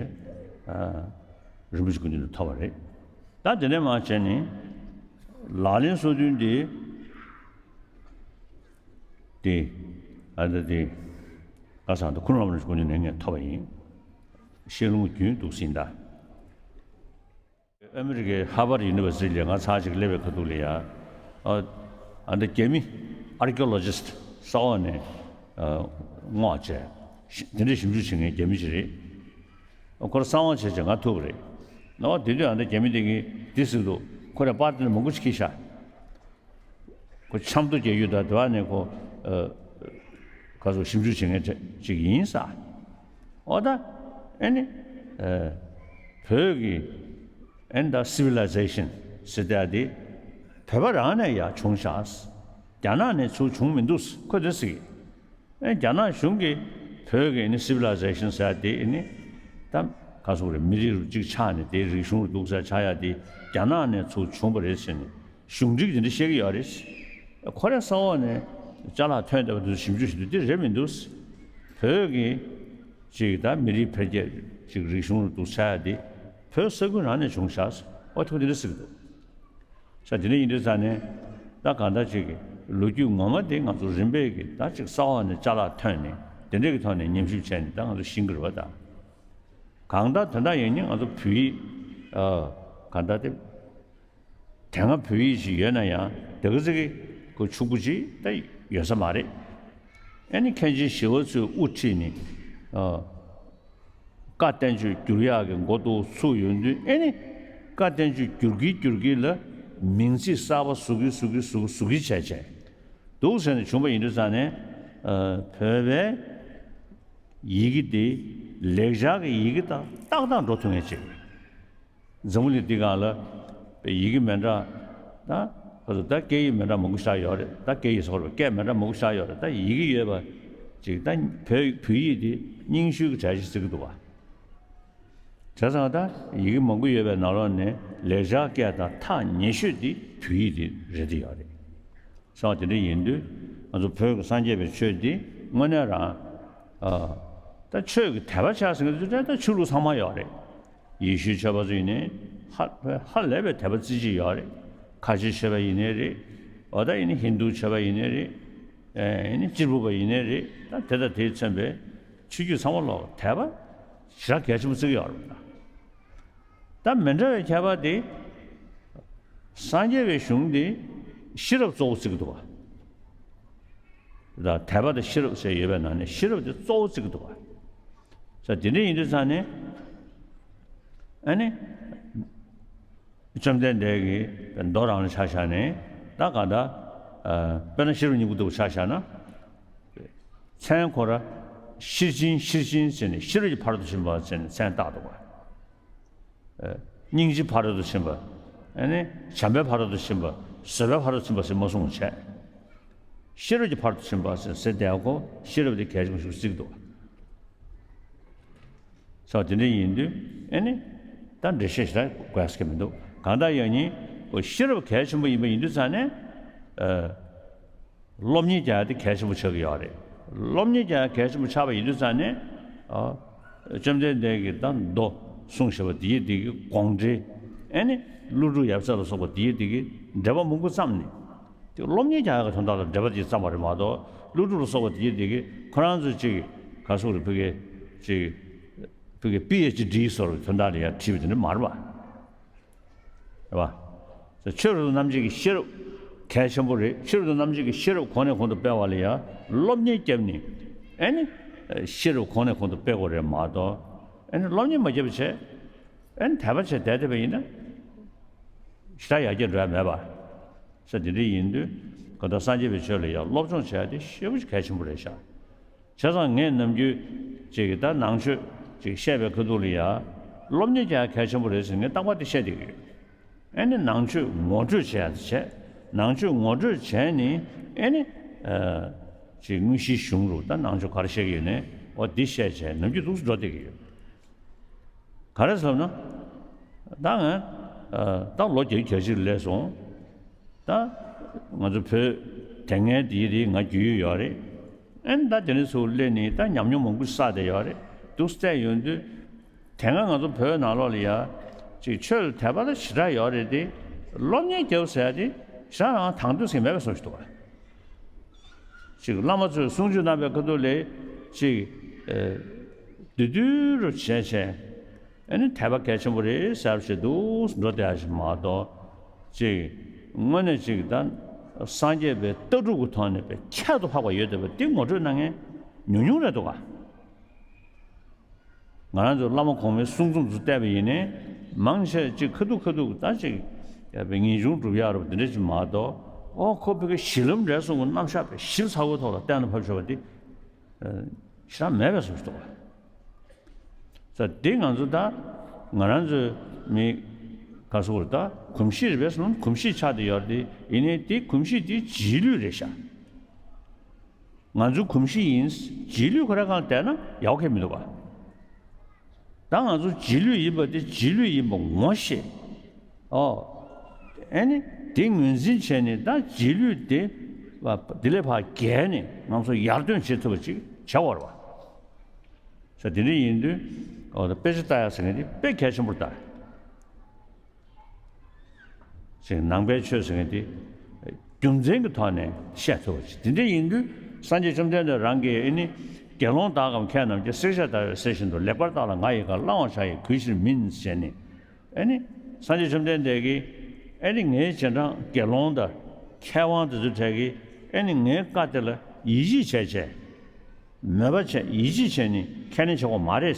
རིན་པོ་ཆེ་སྐུ་མདུན་དུ་ཐོབ་པ་རེད། ད་དེ་ནས་མར་བྱས་ནས་ལག་ལེན་སོ་བདུན་དེ། དེ། ཨ་ད་དེ། ཁ་སང་དུ་ཁུ་ནུ་བླ་མ་རིན་པོ་ཆེ་སྐུ་མདུན་ནས་ངས་ཐོབ་པ་ཡིན། བཤད་ལུང་རྒྱུན་འདུག་སེ་ཡིན་ད། ཨ་མི་རི་ཀའི་ཧར་ཝར་ཡུ་ནི་ཝར་སི་ཊི་ལ་ང་ཚར་གཅིག་སླེབས་པའི་ཁ་ཐུག་ལ་ཡ། ཨ་ཨ་ད་རྒྱ་མི་ཨར་ཀི་ཡོ་ལོ་ཇི་སི་ཊི་ས་འོག་ནས་ཨ་སྔོག་བྱས། དེ་འདྲའི་ཞིབ་འཇུག་བྱེད་མཁན་རྒྱ་མི་ཅིག་རེད། ཨ་ཁོར་གསང་བ་བྱས་བྱས་ང་ཐུག་པ་རེད། ནོ་དེ་དུས་ཨ་ད་རྒྱ་མི་དེ་གིས་འདི་ཟེར་འདུག། ཁོ་རང་པར་དེ་ནས་མང་པོ་ཞིག་ཁྱེར་ཤག། ཁོ་ཆབ་མདོ་རྒྱག་ཡུལ་དང་དེ་བ་ནས་ཁོ་ཨ་ ག་ཚོད་ཞིབ་འཇུག་བྱེད་མཁན་ཅིག་ཡིན་ས། འོ་ད་ཨེ་ནི་ཨེ་བོད་ཀྱི་ཨེ་ནི་ད་སི་ཝི་ལའི་ཟེ་ཤན་ཟེར་དེ་བོད་པ་རང་ནས་ཡར་བྱུང་ཤག་རྒྱ་ནག་ནས་ཚུར་བྱུང་མི་འདུག་ཁོ་དེ་ཟེར་གི། ཨེ་རྒྱ་ནག་གཞུང་གིས་བོད་ཀྱི་ཨེ་ནི་སི་ཝི་ལའི་ཟེ་ཤན་ཟེར་དེ་ཨེ་ནི་ད་ག་ཚོད་རེད། མི་རིགས་རུ་གཅིག་ཆགས་ནས་དེ་རིག་གཞུང་རུ་འདུག་ས་ཆགས་ཡ་དེ་རྒྱ་ནག་ནས་ཚུར་བྱུང་བ་རེད་ཟེར་ནས། གཞུང་འབྲེལ་གྱིས་དེ་འདྲ་བཤད་ཀྱི་ཡོད་རེད། ཁོ་རང་ས་འོག་ནས་ཅ་ལག་ཐོན་བསྡད་པ་དེ་ཚོ་ཞིབ་འཇུག་བྱེད་དུས་དེ་རེད་མི་འདུག་བོད་ཀྱི་ཅིག་ད་མི་རིགས་འཕེལ་རྒྱས་ཅིག་རིག་གཞུང་རུ་འདུག་ས་ཡ་དེ་བོད་ས་ཁུལ་རང་ནས་བྱུང་ཤག་འོ་ཐུག་དེ་འདྲ་ཟེར་གྱི་འདུག་ས་དེ་འདྲ་ཡིན་དུས་ཙང་ནས་ད་གང་ལྟར་ཅིག་གི་ལོ་རྒྱུས་ངོ་མ་དེ་ང་ཚོ་རིམ་པས་ཀྱི་ད་ཅིག་ས་འོག་ནས་ཅ་ལག་ཐོན་ནས་དེ་འདྲ་གི་ཐོག་ནས་ཉམས་ཞིབ་བྱས་ནས་ད་ང་ཚོ་ཤེས་ཀྱི་རེད་པ། ད་གང་ལྟར་དོན་དག་ཡིན་ནི་ང་ཚོ་བོད་ཡིག་ཨ་གང་ལྟར་དེ། དེ་སྔ་བོད་ཡིག་ཅིག་ཡོད་ན་ཡང་དེ་ག་ཙི་གི་ཁོ་ཕྱུག་པོ་ཅིག་ད་ཡོད་ས་མ་རེད། ཨེ་ནི་མཁན་ཆེན་ཞི་བ་འཚོས་དབུ་ཁྲིད་ནས་ཨ་བཀའ་བསྟན་བཅོས་བསྒྱུར་ཡག་གི་འགོ་ཐོག་ཚུགས་ཡོང་དུས་ཨེ་ནི་བཀའ་བསྟན་བཅོས་བསྒྱུར་གྱིན་བསྒྱུར་གྱིན་ལ་མིང་ཚིག་གསར་པ་བཟོ་གི་བཟོ་གི་བཟོ་གི་བཟོ་གི་བྱས་བྱས་འདུག་ཟེར་ནས་བྱུང་པ་ཡིན་དུས་ཙང་ནས་ཨ་བོད་པའི་ཡི་གེ་འདི་ལེགས་སྦྱར་གྱི་ཡི་གེ་དང་ཏག་ཏག་འགྲོ་ཐུབ་མཁན་ཅིག་འཛམ་བུ་གླིང་འདི་སྒང་ལ་ཡི་གེ་མི་འདྲ་ད་ཁོ་ཚོ་ད་སྐད་ཡིག་མི་འདྲ་མང་པོ་ཞིག་ཡོད་རེད། ད་སྐད་ཡིག་སོགས་སྐད་མི་འདྲ་མང་པོ་ཞིག་ཡོད་རེད། ད་ཡི་གེ་ཡོད་པ་ཅིག་ད་བོད་བོད་ཡིག་འདི་རྙིང་ཤོས་ཀྱི་གྲས་ཤིག་བརྩི་གི་འདུག་བ། བྱས་ཙང་ད་ཡི་གེ་མང་པོ་ཡོད་པའི་ནང་ལོགས་ནས་ལེགས་སྦྱར་སྐད་དང་ཐག་ཉེ་ཤོས་འདི་བོད་ཡིག་འདི་རེད་དེ་ཡོད་རེད། སོང་དེ་འདྲ་ཡིན་དུས་ང་ཚོ་བོད་ཀྱི་སངས་རྒྱས་པའི་ཆོས་འདི་དངོས་གནས་རང་ཨ་ད་ཆོས་ཀྱི་དད་པ་ཆགས་ཟིན་གྱི་དུས་ད་ཆོས་ལུགས་ཚང་མ་ཡོད་རེད། ཡེ་ཤུའི་ཆོས་པ་ཚོ་ཡིན་ནའི་ཧ་ཧ་ལས་པའི་དད་པ་རྩེ་གཅིག་ཡོད་རེད། ཁ་ཆེའི་ཆོས་པ་ཡིན་ནའི་རེད། འོ་ད་ཡིན་ནའི་ཧིན་དུའི་ཆོས་པ་ཡིན་ནའི་རེད། ཨེ་ཡིན་ནའི་གཅེར་བུ་པ་ཡིན་ནའི་རེད། ད་དེ་དང་དེས་མཚོན་པའི་ཆོས་བརྒྱུད་ཚང་མ་ལོག་དད་པ་ཞེ་དྲག་གལ་ཆེན་པོ་བརྩི་གི་ཡོད་རེད། ད་མི་འདྲ་བའི་ཁྱད་པར་དེ། སངས་རྒྱས་པའི་གཞུང་འདི་ཤེས་རབ་གཙོ་བོ་བརྩི་གི་འདུག་བ། ད་དད་པ་དང་ཤེས་རབ་ཟེར་ཡོད་པའི་ནང་ནས་ཤེས་རབ་དེ་གཙོ་བོ་བརྩི་གི་འདུག་བ། ས་དེ་འདྲ་ཡིན་དུས་ཙང་ནས་ཨ་ནི་བཅོམ་ལྡན་འདས་ཀྱིས་མདོ་རང་ལ་ཆ་བཞག་ནས་ད་ག་ད་དཔེར་ན་ཤེས་རབ་སྙིང་པོ་ལྟ་བུ་ཆ་བཞག་ན། མཚན་ཁོ་ར་ཤེར་ཕྱིན་ཤེར་ཕྱིན་ཟེར་ནས་ཤེས་རབ་ཀྱི་ཕ་རོལ་ཏུ་ཕྱིན་པ་ཟེར་ནས་མཚན་བཏགས་འདུག་བ། སྙིང་རྗེའི་ཕ་རོལ་ཏུ་ཕྱིན་པ། ཨ་ནི་བྱམས་པའི་ཕ་རོལ་ཏུ་ཕྱིན་པ། བཟོད་པའི་ཕ་རོལ་ཏུ་ཕྱིན་པ་ཟེར་མ་གསུངས་བྱས། ཤེས་རབ་ཀྱི་ཕ་རོལ་ཏུ་ཕྱིན་པ་ཟེར་ཟེར་བསྡད་ཁོ་ཤེས་རབ་དེ་གལ་ཆེན་པོ་ཞིག་བརྩི་གི་འདུག་ས་དེ་འདྲ་ཡིན་དུས་ཨ་ནི་ད་འགྲེལ་བཤད་ཞིག་ད་དགོས་ཀྱི་མི་འདུག་གང་ལྟར་ཡང་ཉིན་ཤེས་རབ་གལ་ཆེན་པོ་ཡིན་པ་ཡིན་དུས་ཙང་ནས། སློབ་གཉེར་རྒྱག་ཡ་དེ་གལ་ཆེན་པོ་ཆགས་ཀྱི་ཡོད་རེད། སློབ་གཉེར་རྒྱག་ཡ་གལ་ཆེན་པོ་ཆགས་པ་ཡིན་དུས་ཙང་ནས། ཨ། བཅོམ་ལྡན་འདས་ཀྱིས་ད་མདོ་གསུངས་བཞག་པ་དེའི་དེ་གི་དགོངས་འགྲེལ། ཨེ་ནི་ཀླུ་སྒྲུབ་ཡབ་སྲས་ལ་སོགས་པ་དེའི་དེ་གི་འགྲེལ་པ་མང་པོ་བརྩམས་ནས། དེ་སློབ་གཉེར་རྒྱག་ཡ་གི་དོན་དག་ལ་འགྲེལ་པ་དེ་བརྩམས་པ་རེད་མ་གཏོགས་ཀླུ་སྒྲུབ་ལ་སོགས་པ་དེའི་དེ་གི་ཁོ་རང་ཚོ་ཅིག་ག་སོགས་རེད་ཕ་གི་ཅིག་ཕ་གི་པི་ཨེཆ་ཌི་སོགས་ཀྱི་དོན་དག་ལ་ཡང་བྲིས་པ་དེ་འདྲ་མ་རེད་པ། རེད་བ། ཆོས་རབ་ཏུ་རྣམ་འབྱེད་ཀྱི་ཤེས་རབ་གལ་ཆེན་པོ་རེད། ཆོས་རབ་ཏུ་རྣམ་འབྱེད་ཀྱི་ཤེས་རབ་གོང་ནས་གོང་དུ་སྤེལ་བ་ལ་ཡང་སློབ་གཉེར་བརྒྱབ་ནས་ཨེ་ནི་ཤེས་རབ་གོང་ནས་གོང་དུ་སྤེལ་དགོས་རེད་མ་གཏོགས་ཨེ་ནི་སློབ་གཉེར་མ་བརྒྱབ་པ་བྱས་ཨེ་ནི་དད་པ་བྱས་བསྡད་བསྡད་པ་ཡིན་ན་ཞེ་དྲག་ཡར་རྒྱས་འགྲོ་ཡ་མེད་པ། ས་དེ་འདྲ་ཡིན་དུས་གང་ལྟར་སངས་རྒྱས་པའི་ཆོས་ལ་ཡང་སློབ་སྦྱོང་བྱས་ཏེ་ཤེས་པ་གལ་ཆེན་པོ་རེད་ཤག་བྱས་ཙང་ངས་ནམ་རྒྱུན་ཅིག་ད་ནང་ཆོས་ཅིག་བཤད་པའི་ཁ་ཐུག་ལ་ཡ་སློབ་གཉེར་རྒྱག་གལ་ཆེན་པོ་རེད་ཟེར་ངས་རྟག་པར་དེ་བཤད་བསྡད་ཀྱི་ཡོད། ཨེ་ནི་ནང་ཆོས་ངོ་སྤྲོད་བྱས་བྱས་ནང་ཆོས་ངོ་སྤྲོད་བྱས་ནི་ཨེ་ནི་ཅིག་དངོས་གཞིའི་གཞུང་རུ་ད་ནང་ཆོས་ག་རེ་བཤད་ཀྱི་ཡོད་ནས་འོ་འདི་བཤད་བྱས་ནམ་རྒྱུན་འདུག་སེ་འགྲོ་བསྡད་ཀྱི་ཡོད། ག་རེ་ཟེར་ན། ད་ང་ད་ལོ་བརྒྱད་ཅུ་གྱ་གཅིག་སླེབས་སོང་། ད་ང་ཚོ་བོད་དེ་སྔའི་དེའི་རིགས་ང་རྒྱུས་ཡོད་ཡོད་རེད། ཨེ་ད་དེ་ནས་ཚུར་སླེབས་ནས་ད་ཉམས་མྱོང་མང་པོ་བསགས་བསྡད་ཡོད་རེད། འདུག་སེ་བལྟས་ཡོང་དུས་དེ་སྔ་ང་ཚོ་བོད་ནང་ལོགས་ལ་ཡ་ཅིག་ཆོས་ལ་དད་པ་ད་ཞེ་དྲག་ཡོད་རེད་དེ། སློབ་གཉེར་རྒྱབ་ཟེར་ཡ་དེ་ཞེ་དྲག་རང་དང་དོད་ཟིག་མེད་པའི་བཟོ་ཞིག་འདུག་ག་ཅིག་བླ་མ་ཚོས་གསུང་ཆོས་གནང་བའི་ཁ་ཐུག་ལས་ཅིག་ཨེ་བསྡུས་བསྡུས་རུ་བྱས་བྱས་ཨ་ནི་དད་པ་གལ་ཆེན་པོ་རེད་ཟེར་བྱས་འདུག་འགྲོ་བསྡད་ཡ་ཞིག་མ་གཏོགས་ཅིག་དངོས་གནས་ཅིག་ད་སངས་རྒྱས་པའི་ལྟ་གྲུབ་ཀྱི་ཐོག་ནས་པའི་ཁྱད་དུ་འཕགས་པ་ཡོད་བསྡད་པ་འདི་ངོ་སྤྲོད་གནང་མཁན་ཉུང་ཉུང་རེད་འདུག་ག་ང་རང་ཚོ་བླ་མ་གོང་མའི་གསུང་རྩོམ་ཚོ་བལྟས་པ་ཡིན་ནའི་མང་ཆེ་ཅིག་ཁ་ཐུག་ཁ་ཐུག་ད་ཅིག་ཡ་པའི་ངེས་འབྱུང་སྒྲུབ་ཡག་རུ་འདི་འདྲ་ཅིག་མ་གཏོགས་ཨོ་ཁོ་བོད་ཀྱི་གཞི་ལམ་འབྲས་གསུམ་གྱི་རྣམ་གཞག་པའི་ཞིབ་ཚགས་པོའི་ཐོག་ལ་གཏན་ལ་ཕབ་ཆོག་པ་འདི་ ཞེ་དྲག་མེད་པའི་བཟོ་ཞིག་འདུག་བ། ས་དེ་ང་ཚོ་ད་ང་རང་ཚོའི་མི་ག་སོགས་ད་གོམས་གཤིས་རེད་པས་སོང་གོམས་གཤིས་ཆགས་བསྡད་ཡོད་རེད་དེ་ཡིན་ནའི་དེ་གོམས་གཤིས་དེ་རྗེས་ལུས་རེད་ཤག་ང་ཚོའི་གོམས་གཤིས་ཡིན། རྗེས་ལུས་ཁོ་རང་གང་བསྡད་ན་ཡག་གི་མི་འདུག་བ། ད་ང་ཚོ་རྗེས་ལུས་ཡིན་པ་དེ་རྗེས་ལུས་ཡིན་པ་ངོ་ཤེས། ཨོ། ཨེ་ནི། དེ་ངོས་འཛིན་བྱས་ནས་ད་རྗེས་ལུས་དེ། བ་དེ་ལས་ཕར་བརྒལ་ནས་ང་ཚོ་ཡར་ཐོན་བྱེད་ཐུབ་པ་ཅིག་བྱ་བར་བ། ས་དེ་འདྲ་ཡིན་དུས། ཨོ་ད་དཔེ་ཆ་ལྟ་ཡག་ཟེར་མཁན་དེ་དཔེ་གལ་ཆེན་པོར་ལྟ། ཅིག་ནང་པའི་ཆོས་ཟེར་མཁན་དེ། རྒྱུ་མཚན་གྱི་ཐོག་ནས་བཤད་ཐུབ་པ་ཅིག་དེ་འདྲ་ཡིན་དུས་སངས་རྒྱས་བཅོམ་ལྡན་འདས་རང་གིས་ཨེ་ནི། དགེ་སློང་དག་གམ་མཁས་རྣམས་ཀྱིས། བསྲེགས་བཅད་བརྡར་བའི་གསེར་བཞིན་དུ། ལེགས་པར་བརྟགས་ལ་ང་ཡི་བཀའ། བླང་བར་བྱ་ཡི་གུས་ཕྱིར་མིན། ཟེར་ནས། ཨེ་ནི། སངས་རྒྱས་བཅོམ་ལྡན་འདས་ཀྱིས། ཨེ་ནི་ངའི་རྗེས་འབྲང་དགེ་སློང་དང་མཁས་དབང་དེ་ཚོའི་གྲས་ཀྱིས་ཨེ་ནི་ངའི་བཀའ་དེ་ལ་ཡིད་ཆེས་བྱས་བྱས། མོས་པ་བྱས་ཡིད་ཆེས་བྱས་ནས་ཁས་ལེན་བྱེད་དགོས་མ་རེད།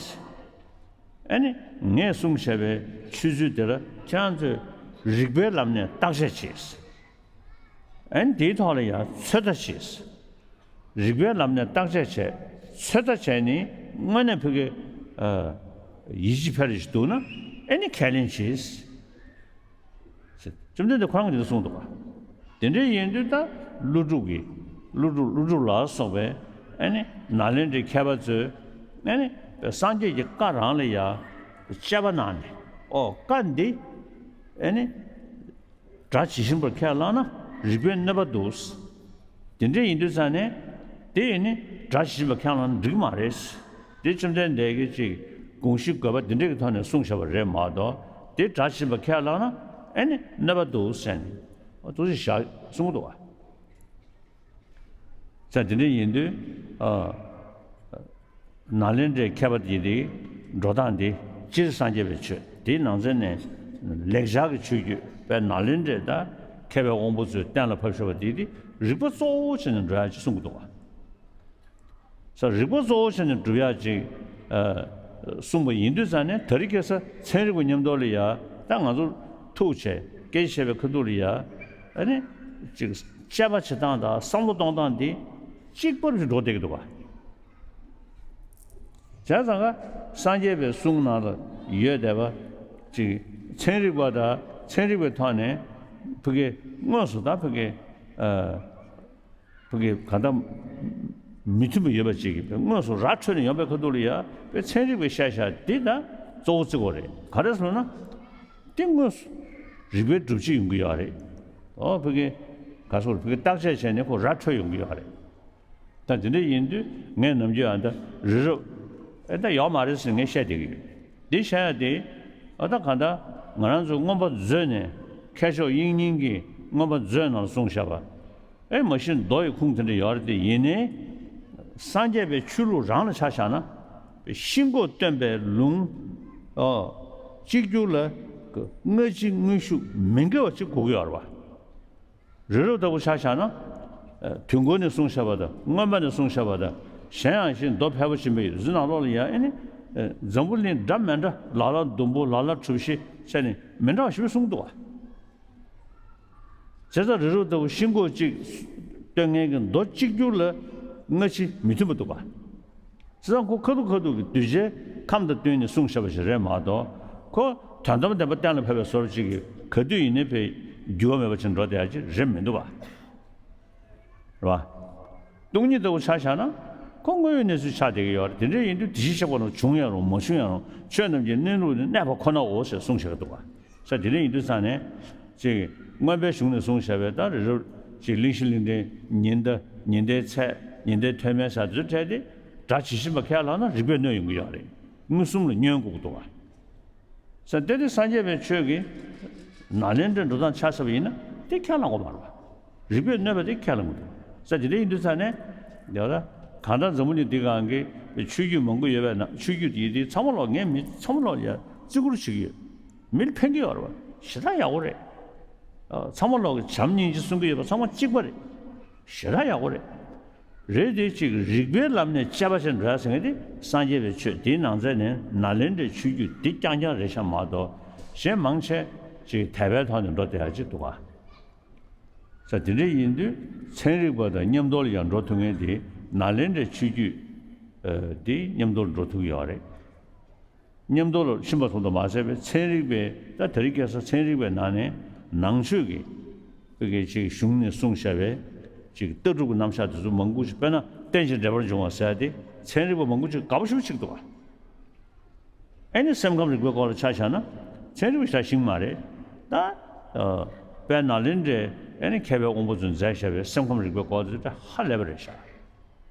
ཨེ་ནི་ངས་གསུངས་བྱས་པའི་ཆོས་ཚུལ་དེ་ལ་ཁྱེད་རང་ཚོས་རིགས་པའི་ལམ་ནས་བརྟག་དཔྱད་བྱས། ཨེ་ནི་དེའི་ཐོག་ལ་ཡང་ཚོད་ལྟ་བྱས། རིགས་པའི་ལམ་ནས་བརྟག་དཔྱད་བྱས། ཚོད་ལྟ་བྱས་ནས་དངོས་གནས་ཕ་གི། ཨ། ཡིད་ཆེས་འཕེར་ཞིག་འདུག་ན་ཨེ་ནི་ཁས་ལེན་བྱས། བཅོམ་ལྡན་འདས་ཁོ་རང་གིས་དེ་འདྲ་གསུངས་འདུག་ག་དེ་འདྲ་ཡིན་དུས་ད་ཀླུ་སྒྲུབ་ཀྱིས། ཀླུ་སྒྲུབ་ཀླུ་སྒྲུབ་ལ་སོགས་པའི་ཨེ་ནི་ནཱ་ལེནྡྲའི་མཁས་པ་ཚོས་ཨེ་ནི་སངས་རྒྱས་ཀྱི་བཀའ་རང་ལ་ཡ་དཔྱད་པ་གནང་ནས། ཨོ་བཀའ་འདི་ཨེ་ནི། སྒྲ་ཇི་བཞིན་པར་ཁས་བླངས་ན་རིགས་པས་གནོད་པ་འདུག་དེ་འདྲ་ཡིན་དུས་ཙང་ནས་དེ་ཡིན་ནི་སྒྲ་ཇི་བཞིན་པར་ཁས་བླངས་ན་འགྲིག་མ་རེད། དེ་བཅོམ་ལྡན་འདས་ཀྱིས་ཅིག་དགོངས་གཞི་དགོས་པ་འདི་འདྲ་གི་ཐོག་ནས་གསུངས་བཞག་པ་རེད་མ་གཏོགས་དེ་སྒྲ་ཇི་བཞིན་པར་ཁས་བླངས་ན་ཨེ་ནི་གནོད་པ་འདུག་ཟེར་ནས་འོ་ཐུགས་རྗེ་ཆེ་གསུངས་འདུག་བ། ཙང་དེ་འདྲ་ཡིན་དུས། ཨ། ནཱ་ལེནྡྲའི་མཁས་པ་དེ་དེའི་འགྲོ་སྟངས་དེ་སྤྱིར་སངས་རྒྱས་པའི་ཆོས་དེའི་ནང་ཚན་ནས་ལེགས་སྦྱར་གྱི་ཆོས་བརྒྱུད་པའི་ནཱ་ལེནྡྲའི་ད་མཁས་པའི་དབང་པོ་ཚོས་གཏན་ལ་ཕབ་བཞག་པ་དེ་དེ་རིགས་པ་གཙོ་བོ་བྱས་ནས་འགྲོ་ཡག་ཅིག་གསུང་གི་འདུག་བ། ས་རིགས་པ་གཙོ་བོ་བྱས་ནས་སྒྲུབ་ཡག་ཅིག་ཨ། གསུངས་པ་ཡིན་དུས་ཙང་ནས་དེ་རིང་ཁ་སང་ཚན་རིག་པ་མཉམ་དུ་ལ་ཡ་ད་ང་ཚོ་ཐུག་བྱས་སྐད་ཆ་བཤད་པའི་ཁ་ཐུག་ལ་ཡ་ཨ་ནི་ཅིག་དཔྱད་པ་བྱེད་སྟངས་དང་བསམ་བློ་གཏོང་སྟངས་འདི་གཅིག་པར་ཅིག་འགྲོ་བསྡད་ཀྱི་འདུག་ག་བྱས་ཙང་ཀ་སངས་རྒྱས་པའི་གསུང་ནང་ལ་ཡོད་བསྡད་པ་ཅིག་ཚན་རིག་པ་དང་ཚན་རིག་པའི་ཐོག་ནས་ཕ་གི་དངོས་སུ་ད་ཕ་གི་ཨ། ཕ་གི་ག་ད་མི་མཐུན་པ་ཡོད་པ་ཅིག་གི་དངོས་སུ་ར་འཕྲོད་ནས་ཡོང་པའི་ཁ་ཐུག་ལ་ཡ་པའི་ཚན་རིག་པའི་བཤད་བྱ་འདི་ད་གཙོ་བོ་བརྩི་དགོས་རེད། ག་རེ་ཟེར་ན་འདི་དངོས་སུ་རིགས་པའི་སྒྲུབ་བྱེད་ཡོང་གི་ཡོད་རེད། ཨོ་ཕ་གི་ག་སོགས་ཕ་གི་བརྟག་དཔྱད་བྱས་ནས་ཁོ་ར་འཕྲོད་ཡོང་གི་ཡོད་རེད། ད་དེ་འདྲ་ཡིན་དུས་ངས་ནམ་རྒྱུན་ཨ་ད་རི་རབ་ཨེ་ད་ཡོག་མ་རེད་ཟེར་ངས་བཤད་བསྡད་ཀྱི་ཡོད། འདི་བཤད་ཡ་དེ་ཨ་ད་ག་ད་ང་རང་ཚོ་མངོན་པ་མཛོད་ནས་མཁས་མཆོག་དབྱིག་གཉེན་གྱིས་མངོན་པ་མཛོད་ནང་གསུངས་བཞག་པ། ཨེ་མ་གཞི་མདོ་ཡི་ཁུངས་དེ་འདྲ་ཡོད་རེད་དེ་ཡིན་ནའི། སངས་རྒྱས་པའི་ཆོས་ལུགས་རང་ལ་ཆ་བཞག་ན། ཤིན་ལྐོག་སྟོན་པའི་ལུང་། ཨོ། གཅིག་གྱུར་ལ། སྔ་ཕྱི་དངོས་ཤུགས་མི་འགལ་བ་ཅིག་དགོས་ཀྱི་ཡོད་རེད་བ། རི་རབ་ལྟ་བུ་ཆ་བཞག་ན། ཨ། དུས་འཁོར་ནས་གསུངས་བཞག་པ་དང་མངོན་པ་ནས་གསུངས་བཞག་པ་དང་གཞན་ཡང་ཞིག་མདོ་ཕལ་པོ་ཆེན་པོའི་རི་ནང་ལོགས་ལ་ཡང་ཨེ་ནི། ཨ། འཛམ་བུ་གླིང་འདྲ་མི་འདྲ་ལ་ལ་ཟླུམ་པོ་ལ་ལ་གྲུ་བཞི་བྱས་ནས་མི་འདྲ་བ་ཞིག་གསུངས་འདུག་བ། བྱས་ཙང་རི་རབ་ལྟ་བུ་ཤིན་ལྐོག་གཅིག་སྟོན་མཁན་གྱི་མདོ་གཅིག་གྱུར་ལ་སྔ་ཕྱི་མི་མཐུན་པ་འདུག་ག་བྱས་ཙང་ཁོ་ཁ་ཐུག་ཁ་ཐུག་གི་གདུལ་བྱའི་ཁམས་དང་བསྟུན་ནས་གསུངས་བཞག་པ་ཞིག་རེད་མ་གཏོགས་ཁོ་དོན་དམ་བདེན་པ་གཏན་ལ་ཕབ་པའི་བཟོ་འདྲ་ཅིག་གིས་ག་དུས་ཡིན་ནའི་ཕར་འགྱུར་བ་མེད་པ་ཅིག་འགྲོ་བསྡད་ཡག་ཅིག་རེད་མི་འདུག་ག་རེད་བ། སྟོང་ཉིད་ལྟ་བུ་ཆ་བཞག་ན་ཁོ་དངོས་ཡོད་གནས་ཚུལ་ཆགས་བསྡད་ཀྱི་ཡོད་རེད། དེ་འདྲ་ཡིན་དུས་དེ་བཞིན་གཤེགས་པ་རྣམས་བྱུང་ཡང་རུང་མ་བྱུང་ཡང་རུང་ཆོས་རྣམས་ཀྱི་གནས་ལུགས་ནི་གནས་པ་ཁོ་ནའོ་ཞེས་གསུངས་བཞག་གི་འདུག་ག་ས་དེ་འདྲ་ཡིན་དུས་ཙང་ནས་ཅིག་མངོན་པའི་གཞུང་ནས་གསུངས་བཞག་པའི་ད་རི་རབ་ཅིག་གླིང་བཞི་གླིང་ཕྲན་ཉི་ཟླ་ཉི་ཟླའི་ཚད་ཉི་ཟླའི་ཐོན་མིའི་ས་དེ་ཚོ་འཕྲད་དེ་སྒྲ་ཇི་བཞིན་པ་ཁས་བླངས་ན་རིགས་པས་གནོད་ཡོང་གི་ཡོད་རེད། མངོན་སུམ་ལ་བསྙོན་དགོས་ཀྱི་འདུག་ག་ས་དེ་དེ་སངས་རྒྱས་པའི་ཆོས་ཀྱི་ནཱ་ལེནྡྲའི་འགྲོ་སྟངས་ཆགས་ཚར་བ་ཡིན་ན་དེ་ཁས་བླངས་དགོས་མ་རེད་བ། རིགས་པས་གནོད་པ་དེ་ཁས་བླངས་དགོས་འདུག་ས་དེ་འདྲ་ཡིན་དུས་ཙང་ནས་དེ་ལ་གང་ལྟར་འཛམ་བུ་གླིང་འདི་སྒང་གི་ཆོས་བརྒྱུད་མང་པོ་ཡོད་པས་ན་ཆོས་བརྒྱུད་དེ་དེ་ཚང་མ་ལོག་ངས་མི་ཚང་མ་ལོག་ཡ་བརྩི་བཀུར་བྱེད་ཀྱི་ཡོད། མི་ལ་ཕན་གྱི་ཡོད་རེད་བ། ཞེ་དྲག་ཡག་པོ་རེད། ཨ། ཚང་མ་ལོག་གི་བྱམས་སྙིང་རྗེ་གསུང་གི་ཡོད་པ་ཚང་མ་གཅིག་པ་རེད། ཞེ་དྲག་ཡག་པོ་རེད། རེད་དེ་གཅིག་རིགས་པའི་ལམ་ནས་དཔྱད་པ་བྱས་འགྲོ་ཡ་ཟེར་མཁན་དེ་སངས་རྒྱས་པའི་ཆོས་དེའི་ནང་ཚན་ནས་ནཱ་ལེནྡྲའི་ཆོས་བརྒྱུད་འདི་རྐྱང་རྐྱང་རེད་ཤག་མ་གཏོགས་གཞན་མང་ཆེ་ཅིག་དད་པའི་ཐོག་ནས་འགྲོ་བསྡད་ཡ་ཅིག་འདུག་ག་ས་དེ་འདྲ་ཡིན་དུས་ཚན་རིག་པ་དང་མཉམ་དུ་ལ་ཡང་འགྲོ་ཐུབ་མཁན་དེ་ནཱ་ལེནྡྲའི་ཆོས་བརྒྱུད་ འདི་མཉམ་དུ་འགྲོ་ཐུབ་ཀྱི་ཡོད་རེད། མཉམ་དུ་ཕྱིན་པ་ཙམ་དུ་མ་ཟད་པའི་ཚན་རིག་པའི་ད་དེ་རིང་ཁ་སང་ཚན་རིག་པའི་ནང་ནས་ནང་ཆོས་ཀྱི་ཀྱི་ཅིག་གཞུང་ནས་གསུངས་བཞག་པའི་ཅིག་ལྟ་གྲུབ་ཀྱི་རྣམ་གཞག་དེ་ཚོ་མང་པོ་ཞིག་དཔེར་ན་རྟེན་ཅིང་འབྲེལ་པར་འབྱུང་བ་ཟེར་ཡ་དེ་ཚན་རིག་པ་མང་པོ་ཅིག་དགའ་པོ་ཞེ་པོ་ཅིག་འདུག་བ། ཨེ་ནི་སེམས་ཁམས་རིག་པའི་སྐོར་ལ་ཆ་བཞག་ན་ཚན་རིག་པ་ཞིག་ཤེས་ཀྱི་མ་རེད། ད་དཔལ་ནཱ་ལེནྡྲའི་ཨེ་ནི་མཁས་པའི་དབང་པོ་ཚོས་མཛད་བཞག་པའི་སེམས་ཁམས་རིག་པའི་སྐོར་དེ་ཧ་ལས་པ་རེད་ཤག་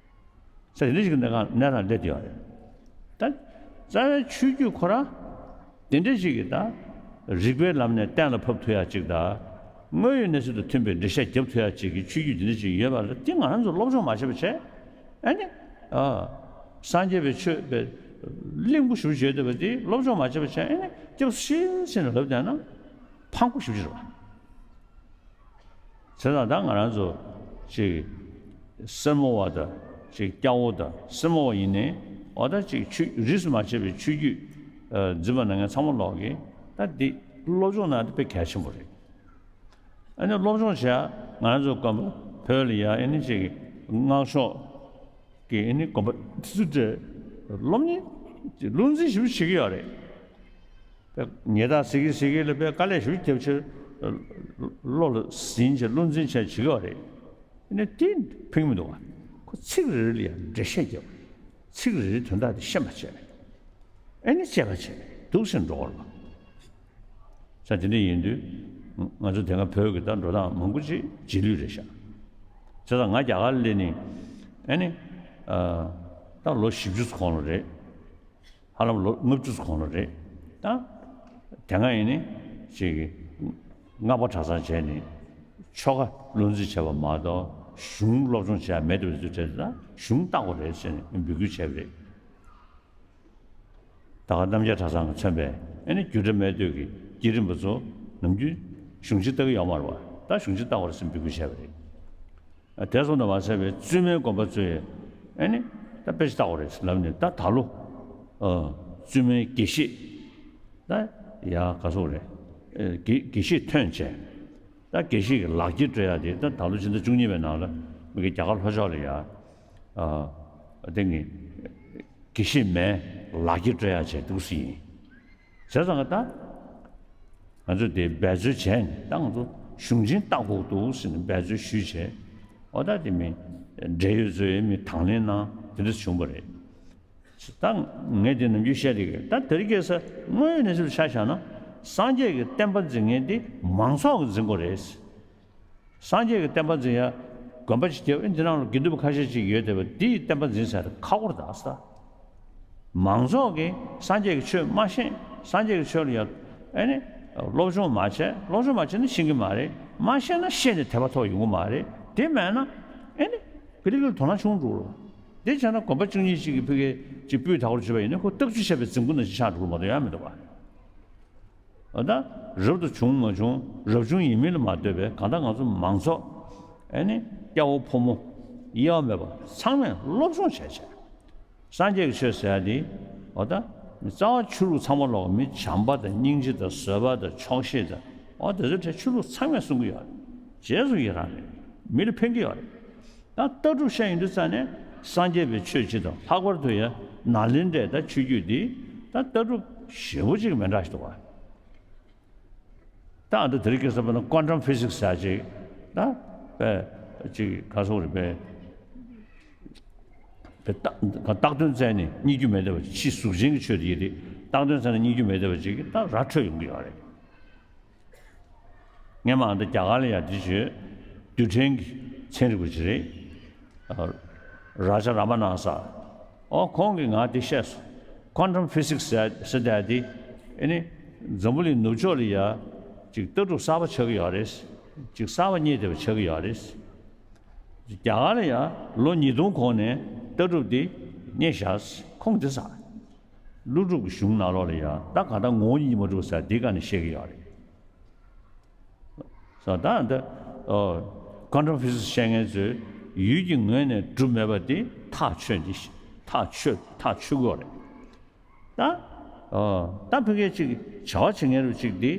ས་དེ་འདྲ་ཞིག་གི་གནས་སྟངས་སླེབས་བསྡད་ཡོད་རེད། ད་རྩ་བའི་ཆོས་བརྒྱུད་ཁོ་རང་དེ་འདྲ་ཞིག་གིས་ད་རིགས་པའི་ལམ་ནས་གཏན་ལ་ཕབ་ཐུབ་ཡ་ཅིག་དང་། དངོས་ཡོད་གནས་ཚུལ་དང་མཐུན་པའི་འགྲེལ་བཤད་རྒྱབ་ཐུབ་ཡ་ཅིག་གི་ཆོས་བརྒྱུད་དེ་འདྲ་ཞིག་ཡོད་པ་ལ་དེ་ང་རང་ཚོ་སློབ་སྦྱོང་མ་བྱས་པ་བྱས། ཨ་ནི། ཨ། སངས་རྒྱས་པའི་ཆོས་པའི་གླིང་བུ་ཞུ་བྱས་བསྡད་པ་དེ་སློབ་སྦྱོང་མ་བྱས་པ་བྱས། ཨ་ནི་སྐྱབས་སུ་མཆི་ཟེར་ནས་ལབ་བསྡད་ན་ཕངས་པོ་ཞེ་པོ་ཅིག་རེད་བ། བྱས་ཙང་ད་ང་རང་ཚོ་ཅིག་སེར་མོ་བ་དང་ཅིག་སྐྱ་བོ་དང་སེར་མོ་བ་ཡིན་ནའི་འོ་ད་ཅིག་ཆོས་རིས་སུ་མ་ཆད་པའི་ཆོས་བརྒྱུད་ཨ་འཛིན་པ་ནང་ངས་ཚང་མ་ལོག་གི་ད་འདི་སློབ་སྦྱོང་གནང་ཡ་དེ་དཔེ་གལ་ཆེན་པོ་རེད། ཨ་ནི་སློབ་སྦྱོང་བྱས་ང་རང་ཚོ་དགོན་པ་བོད་ལ་ཡ་ཨ་ནི་ཅིག་སྔགས་ཕྱོགས་ཀྱི་ཨ་ནི་དགོན་པ་དེ་ཚོ་འདྲ་སློབ་གཉེར་བློ་འཛིན་ཞིབ་བྱེད་ཀྱི་ཡོད་རེད། ཉེས་དག་ཟེར་གི་ཟེར་གི་ལ་དཔེ་དཀའ་ལས་ཞེ་པོ་བརྒྱབ་ཕྱིར། བློ་ལ་ཟིན་བྱས་བློ་འཛིན་བྱས་བྱེད་ཀྱི་ཡོད་རེད། ཨ་ནི་དེ་ཕན་གྱི་མི་འདུག་བ། ཁོ་ཚིག་རེ་རེ་ལ་ཡང་འགྲེལ་བཤད་བརྒྱབ། ཚིག་རེ་རེའི་དོན་དག་དེ་ཤེས་པ་བྱས། ཨ་ནི་དཔྱད་པ་བྱས་འདུག་ཟེར་འགྲོ་བ་ལ། ས་དེ་འདྲ་ཡིན་དུས། ང་ཚོ་དེ་སྔ་བོད་ཀྱི་ད་འགྲོ་སྟངས་མང་པོ་ཅིག་རྗེས་ལུས་རེད་ཤག་བྱས་ཙང་ང་རྒྱ་གར་སླེབས་ནས་ཨ་ནི། ཨ། ད་ལོ་བཞི་བཅུ་ཙམ་གོང་ལ་རེད། ཧ་ལམ་ལོ་ལྔ་བཅུ་ཙམ་གོང་ལ་རེད། ད་དེ་སྔ་ཡིན་ནི་ཅིག་སྔགས་པ་གྲྭ་ཚང་བྱས་ནས་ཆོ་ག་བློ་འཛིན་བྱས་པ་མ་གཏོགས་གཞུང་སློབ་སྦྱོང་བྱས་མེད་འདུག་པའི་དུས་དྲན་ད་གཞུང་བལྟ་དགོས་རེད་ཟེར་ནས་འབོད་སྐུལ་བྱས་པ་རེད། ད་ག་རྣམ་རྒྱལ་གྲྭ་ཚང་གིས་མཚོན་པའི་ཨ་ནི་རྒྱུད་གྲྭ་སྨད་སྟོད་ཀྱི་བསྐྱེད་རིམ་པ་ཚོ་ནམ་རྒྱུན་གཞུང་ཆེན་ལྟ་གི་ཡོད་མ་རེད་བ། ད་གཞུང་ཆེན་ལྟ་དགོས་རེད་ཟེར་ནས་འབོད་སྐུལ་བྱས་པ་རེད། དེ་སོང་དུ་མ་ཟད་པའི་བཙུན་མའི་དགོན་པ་ཚོས་ཨ་ནི་ད་དཔེ་ཆ་ལྟ་དགོས་རེད་ལབ་ནས་ད་ད་ལོ། ཨ། བཙུན་མའི་དགེ་བཤེས་ད་ཡ་ག་སོགས་རེད། ཨ། དགེ་དགེ་བཤེས་ཐོན་བྱས། ད་དགེ་བཤེས་ཀྱི་ལག་འཁྱེར་སྤྲོད་ཡ་དེ་ད་ད་ལོ་ཕྱི་ཟླ་བཅུ་གཉིས་པའི་ནང་ལ་མི་གི་རྒྱ་གར་ལྷོ་ཕྱོགས་ལ་ཡ། ཨ། དེ་ངས་དགེ་བཤེས་མའི་ལག་འཁྱེར་སྤྲོད་ཡ་བྱས་འདུག་སེ་ཡིན། བྱས་ཙང་ད་ང་ཚོ་དེ་འབད་རྩོལ་བྱས་ནས་ད་ང་ཚོ་གཞུང་ཆེན་ལྟ་དགོས་འདུག་ཟེར་ནས་འབད་རྩོལ་ཞུས་བྱས། འོ་ད་དེ་མི་འབྲེལ་ཡོད་ཚོས་མི་དང་ལེན་གནང་དེ་འདྲ་བྱུང་བ་རེད། ད་ངས་དེ་ནམ་རྒྱུན་བཤད་བསྡད་ཀྱི་ད་དེ་རིང་ཁ་སང་དངོས་ཡོད་གནས་ཚུལ་ཆ་བཞག་ན་སངས་རྒྱས་ཀྱི་བསྟན་པ་འཛིན་མཁན་དེ་མང་ཚོགས་ཀྱིས་འཛིན་དགོས་རེད། སངས་རྒྱས་ཀྱི་བསྟན་པ་འཛིན་ཡ་དགོན་པ་ཅིག་བརྒྱབ། ཨེ་འདི་ནང་ལ་དགེ་འདུན་པ་ཁ་ཤས་ཅིག་ཡོད་བསྡད་པ་འདིས་བསྟན་པ་འཛིན་ཟེར་ཁག་པོ་རེད་ད་ཟེར། མང་ཚོགས་ཀྱིས་སངས་རྒྱས་ཀྱི་ཆོས་མ་ཤེས། སངས་རྒྱས་ཀྱི་ཆོས་ལ་ཡ་ཨེ་ནི་སློབ་སྦྱོང་མ་བྱས། སློབ་སྦྱོང་མ་བྱས་ན་ཤེས་ཀྱི་མ་རེད། མ་ཤེས་ན་ཤེས་ནས་དད་པ་ཐོབ་ཡོང་གི་མ་རེད། དེ་མེད་ན་ཨེ་ནི་ཀི་ལི་ཀི་ལི་དོ་སྣང་ཆུང་འགྲོ་རོ། དེ་བྱས་ན་དགོན་པ་བཅུ་གཉིས་ཅིག་གི་ཕ་གི་ཅིག་སྤུས་དག་པོ་བྱས་པ་ཡིན་ན་ཁོ་སྟག་ཆུ་བྱས་པའི་རྫིང་བུ་ནང་བཞིན་ཆགས་འགྲོ་གི་མ་གཏོགས་ཡང་མི་འདུག་བ། འོ་ད་རབ་ཏུ་བྱུང་མ་བྱུང་རབ་བྱུང་ཡིན་མིན་ལ་མ་ལྟོས་པའི་གང་ལྟར་ང་ཚོ་མང་ཚོགས་ཨེ་ནི་སྐྱ་བོ་ཕོ་མོ་དབྱེ་བ་མེད་པར་ཚང་མས་སློབ་སྦྱོང་བྱས་བྱས། སངས་རྒྱས་ཀྱི་ཆོས་ཟེར་ཡ་འདི་འོ་ད་རྩ་བ་ཆོས་ལུགས་ཚང་མ་ལོག་མི་བྱམས་པ་དང་སྙིང་རྗེ་དང་བཟོད་པ་དང་ཆོག་ཤེས་དང་འོ་དེ་ཚོའི་གྲས་ཆོས་ལུགས་ཚང་མས་གསུང་གི་ཡོད་རེད། རྗེས་སུ་ཡི་རང་རེད། མི་ལ་ཕན་གྱི་ཡོད་རེད། ད་ལྟ་གྲུབ་བཤད་ཡོང་དུས་ཙ་ནས་སངས་རྒྱས་པའི་ཆོས་སྤྱི་དང་ལྷག་པར་དུ་ཡང་ནཱ་ལེནྡྲའི་ད་ཆོས་བརྒྱུད་འདི་ད་ལྟ་གྲུབ་ཞེ་པོ་ཅིག་མི་འདྲ་ཞིག་འདུག་བ། ད་ཨ་ད་དེ་རིང་ཁ་སང་བྱས་ན་ཀོན་ཊམ་ཕི་ཟིག་སི་ཟེར་ཅིག་ད་པས་ཅིག་ག་སོགས་རེད་པས། པས་རྟགས་རྟགས་དོན་བཙལ་ནས་རྙེད་རྒྱུ་མེད་བསྡད་པ་ཅིག་ཕྱི་གཟུགས་ཅན་གྱི་ཆོས་དེ་ཡིན་ཏེ་རྟགས་དོན་བཙལ་ནས་རྙེད་རྒྱུ་མེད་བསྡད་པ་ཅིག་གིས་ད་ར་འཕྲོད་ཡོང་གི་ཡོད་རེད། སྔོན་མ་འདི་རྒྱ་གར་ལ་ཡང་འདི་བྱོས། རྡུལ་ཕྲན་གྱི་ཚན་རིག་པ་ཅིག་རེད། ཨ། རཱ་ཇ་རཱ་མ་ནཱ་ས། ཨོ་ཁོང་གིས་ང་འདི་བཤད་སོང་། ཀོན་ཊམ་ཕི་ཟིག་སི་ཟེར་ཟེར་བསྡད་འདི། ཨེ་ནི། འཛམ་བུ་གླིང་ནུབ་ཕྱོགས་ལ་ཡ། ཅིག་ལྟ་གྲུབ་གསར་པ་ཆགས་ཀྱི་ཡོད་རེད། ཅིག་གསར་པ་རྙེད་བསྡད་པ་ཆགས་ཀྱི་ཡོད་རེད། རྒྱ་གར་ལ་ཡ་ལོ་ཉིས་སྟོང་གོང་ནས་ལྟ་གྲུབ་འདི་རྙེད་བཞག་ཁོང་འདི་ཟེར། ཀླུ་སྒྲུབ་ཀྱི་གཞུང་ནང་ལོགས་ལ་ཡ་ད་གང་ལྟར་ངོ་བོ་ཉིད་མ་གྲུབ་ཟེར་འདི་སྒང་ནས་བཤད་ཀྱི་ཡོད་རེད། ཟེར་ད་འདི་ཨོ་ཀོན་ཊམ་ཕི་ཟིག་སི་བཤད་མཁན་ཚོས་ཡུལ་གྱི་ངོས་ནས་གྲུབ་མེད་པ་འདི་ཐག་ཆོད་འདི་ཐག་ཆོད་ཐག་ཆོད་གི་ཡོད་རེད། ད་ཨོ་ད་ཕ་གིའི་ཅིག་བྱ་བ་བྱེད་མཁན་རུ་ཅིག་འདི་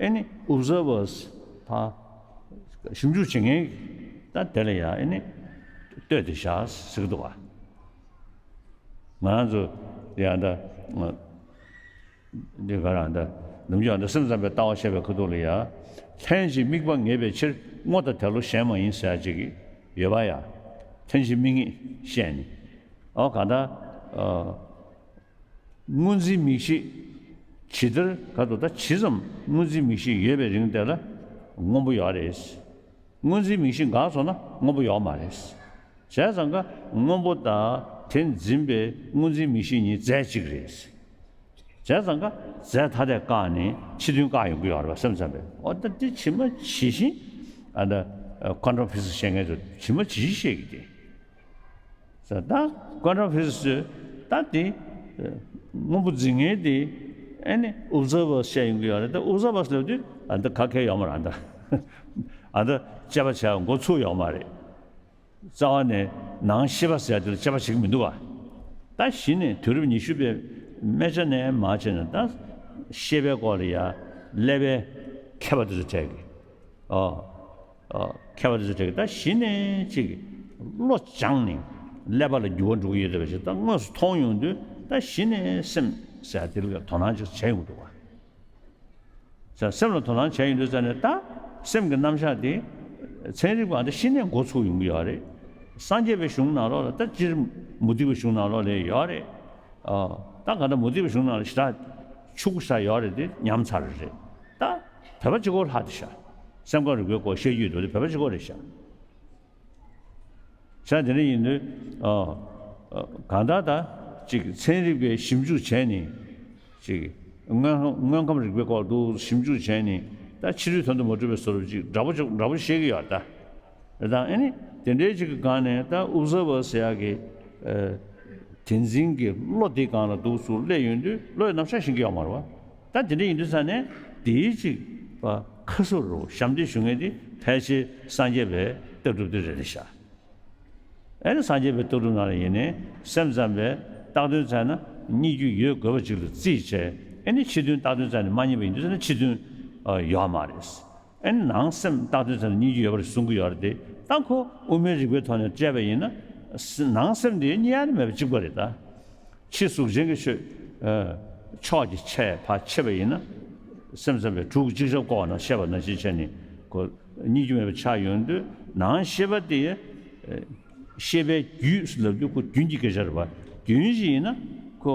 ཨེ་ནི་ཨོབ་ཛར་བར་སི་ད་ཞིབ་འཇུག་བྱེད་མཁན་ད་དེ་ལ་ཡ་ཨེ་ནི་ལྟོས་ཏེ་བཞག་ཟེར་གི་འདུག་བ། ང་རང་ཚོ་ཡང་ད་འདི་ག་རང་ད་ནམ་རྒྱུན་ད་སེམས་ཙམ་པའི་ལྟ་བ་བཤད་པའི་ཁ་ཐུག་ལ་ཡ། ལྷན་ཅིག་དམིགས་པ་ངེས་པའི་ཕྱིར། སྔོ་དང་དལ་བློ་གཞན་མ་ཡིན་ཟེར་ཡ་ཅིག་ཡོད་པ་ཡ། ལྷན་ཅིག་དམིགས་ངེས་བཤད་ནི། ཨོ་གང་ལྟར། སྔོ་འཛིན་མིག་ཤེས་ཇི་ལྟར་ག་དུ་ད་ཇི་ཙམ་སྔོ་འཛིན་མིག་ཤེས་ཡོད་པའི་རིང་དེ་ལ་སྔོན་པོ་ཡོད་རེད། སྔོ་འཛིན་མིག་ཤེས་འགག་སོང་ན་སྔོན་པོ་ཡོད་མ་རེད། བྱས་ཙང་ཀ་སྔོན་པོ་དང་དེ་འཛིན་པའི་སྔོ་འཛིན་མིག་ཤེས་གཉིས་རྫས་གཅིག་རེད། བྱས་ཙང་ཀ་རྫས་ཐ་དད་བཀག་ནས་ཕྱི་དོན་བཀག་ཡོང་གི་ཡོད་རེད་པ་སེམས་ཙམ་པས། འོ་ད་འདི་ཇི་མ་ཇི་བཞིན་ཨ་ད་ཀོན་ཊྲལ་ཕི་ཟིག་སི་བཤད་མཁན་ཚོ་ཇི་མ་ཇི་བཞིན་བཤད་ཀྱི་དེ། ད་ཀོན་ཊྲལ་ཕི་ཟིག་སི་ད་དེ་སྔོན་པོ་འཛིན་མཁན་དེ་ཨ་ནི་ཨོབ་ཛར་བར་བཤད་ཡོང་གི་ཡོད་རེད། ད་ཨོབ་ཛར་བར་ལབ་དུས་ཨ་ད་ག་གེ་ཡོད་མ་རེད། ཨ་ད་ཨ་ད་དཔྱད་པ་བྱས་འགོ་ཚུགས་ཡོད་མ་རེད། རྩ་བ་ནས་ནང་ཤེས་པ་ཟེར་དེ་ལ་དཔྱད་པ་བྱེད་ཀྱི་མི་འདུག་བ། ད་གཞི་ནས་དུས་རབས་ཉི་ཤུ་པའི་སྨད་ཆ་ནས་མར་བྱས་ནས་ད་ཤེས་པའི་སྐོར་ལ་ཡ་ཀླད་པའི་མཁས་པ་དེ་ཚོ་གྲས་ཀྱི། ཨོ། ཨོ། མཁས་པ་དེ་ཚོ་གྲས་ཀྱི་ད་གཞི་ནས་ཅིག་བློ་སྦྱངས་ནས་ཀླད་པ་ལ་འགྱུར་བ་འགྲོ་གི་ཡོད་རེད་པ་ཞིག་ད་དངོས་སུ་མཐོང་ཡོང་དུས་ད་གཞི་ནས་སེམས་ཟེར་དེ་ལ་དོ་སྣང་ཅིག་བྱས་ཡོང་གི་འདུག་བ། ཟེར་སེམས་ལ་དོ་སྣང་བྱས་ཡོང་དུས་ཙ་ནས་ད་སེམས་ཀྱི་རྣམ་གཞག་དེ་ཚན་རིག་པ་འདི་ཤི་ནས་འགོ་ཚུགས་ཡོང་གི་ཡོད་རེད། སངས་རྒྱས་པའི་གཞུང་ནང་ལོགས་ལ་ད་སྤྱིར་མུ་སྟེགས་པའི་གཞུང་ནང་ལོགས་ལ་ཡོད་རེད། ཨ། ད་ག་ད་མུ་སྟེགས་པའི་གཞུང་ནང་ལ་ཞེ་དྲག་ཕྱུག་པོ་ཞེ་དྲག་ཡོད་རེད་དེ་ཉམས་ཚར་རེད། ད་བོད་པ་གཅིག་པོ་ལྷག་དེ་ཤག་སེམས་ཁམས་རིག་པའི་སྐོར་བཤད་རྒྱུ་ཡོད་དེ་བོད་པ་གཅིག་པོ་རེད་ཤག་ཤ་དེ་འདྲ་ཡིན་དུས། ཨ། ཨ། གང་ལྟར་ད་ཅིག་ཚན་རིག་པས་ཞིབ་འཇུག་བྱས་ནས་ཅིག་དངོས་དངོས་ཁམས་རིག་པའི་སྐོར་དུ་ཞིབ་འཇུག་བྱས་ནས་ད་ཕྱི་རོལ་དོན་དུ་མ་གྲུབ་པའི་བཟོ་འདྲ་ཅིག་འདྲ་པོ་ཅིག་འདྲ་པོ་བཤད་ཀྱི་ཡོད་ད། རེད་དང་ཨ་ནི་དེ་འདྲའི་ཅིག་གི་སྒང་ནས་ད་ཨུབ་ཟར་བར་ཟེར་ཡག་གི་ཨ། དེ་འཛིན་གྱི་བློ་དེ་སྒང་ལ་འདུག་སུ་སླེབས་ཡོང་དུས་བློ་ཡི་རྣམ་གཞག་ཤེས་ཀྱི་ཡོད་མ་རེད་བ། ད་དེ་འདྲ་ཡིན་དུས་ཙ་ནས་དེའི་ཅིག་པ་ཁ་གསོ་རུ་ཞབས་འདེགས་ཞུ་མཁན་དེ་ཕལ་ཆེར་སངས་རྒྱས་པའི་ལྟ་གྲུབ་དེ་རེད་རེད་ཤག་ཨེ་ནི་སངས་རྒྱས་པའི་ལྟ་གྲུབ་ནང་ལ་ཡིན་ནའི་སེམས་ཙམ་པས་བཏགས་དོན་བཙལ་ན་རྙེད་རྒྱུ་ཡོད་དགོས་པ་ཅིག་ལ་རྩིས་བྱས། ཨེ་ནི་ཕྱི་དོན་བཏགས་དོན་བཙལ་ནས་མ་རྙེད་པ་ཡིན་དུས་ཙ་ན་ཕྱི་དོན་ཨ་ཡོད་མ་རེད། ཨེ་ནི་ནང་སེམས་བཏགས་དོན་བཙལ་ན་རྙེད་རྒྱུ་ཡོད་པ་རེད་གསུང་གི་ཡོད་རེད་དེ། ད་ཁོ་དབུ་མའི་རིགས་པའི་ཐོག་ནས་དཔྱད་པ་ཡིན་ན་ནང་སེམས་དེ་རྙེད་ཡ་ནི་མེད་པ་གཅིག་པ་རེད་ད། ཕྱི་གཟུགས་ཅན་གྱི་ཆོས་ཕྱོགས་ཀྱི་ཆ་ཕར་ཕྱེ་བ་ཡིན་ན། སེམས་ཙམ་པས་དྲུག་གི་ཅིག་ཤོས་བཀོད་པ་ན་བཤད་པ་ནང་བཞིན་བྱས་ནས་ཁོ་རྙེད་རྒྱུ་མེད་པ་ཆགས་ཡོང་དུས། ནང་ཤེས་པ་དེ་ཤེས་པའི་རྒྱུད་ལབ་དུས་ཁོ་རྒྱུན་གྱི་སྐད་ཆ་རེད་པ། རྒྱུན་ཞིག་ཡིན་ན་ཁོ་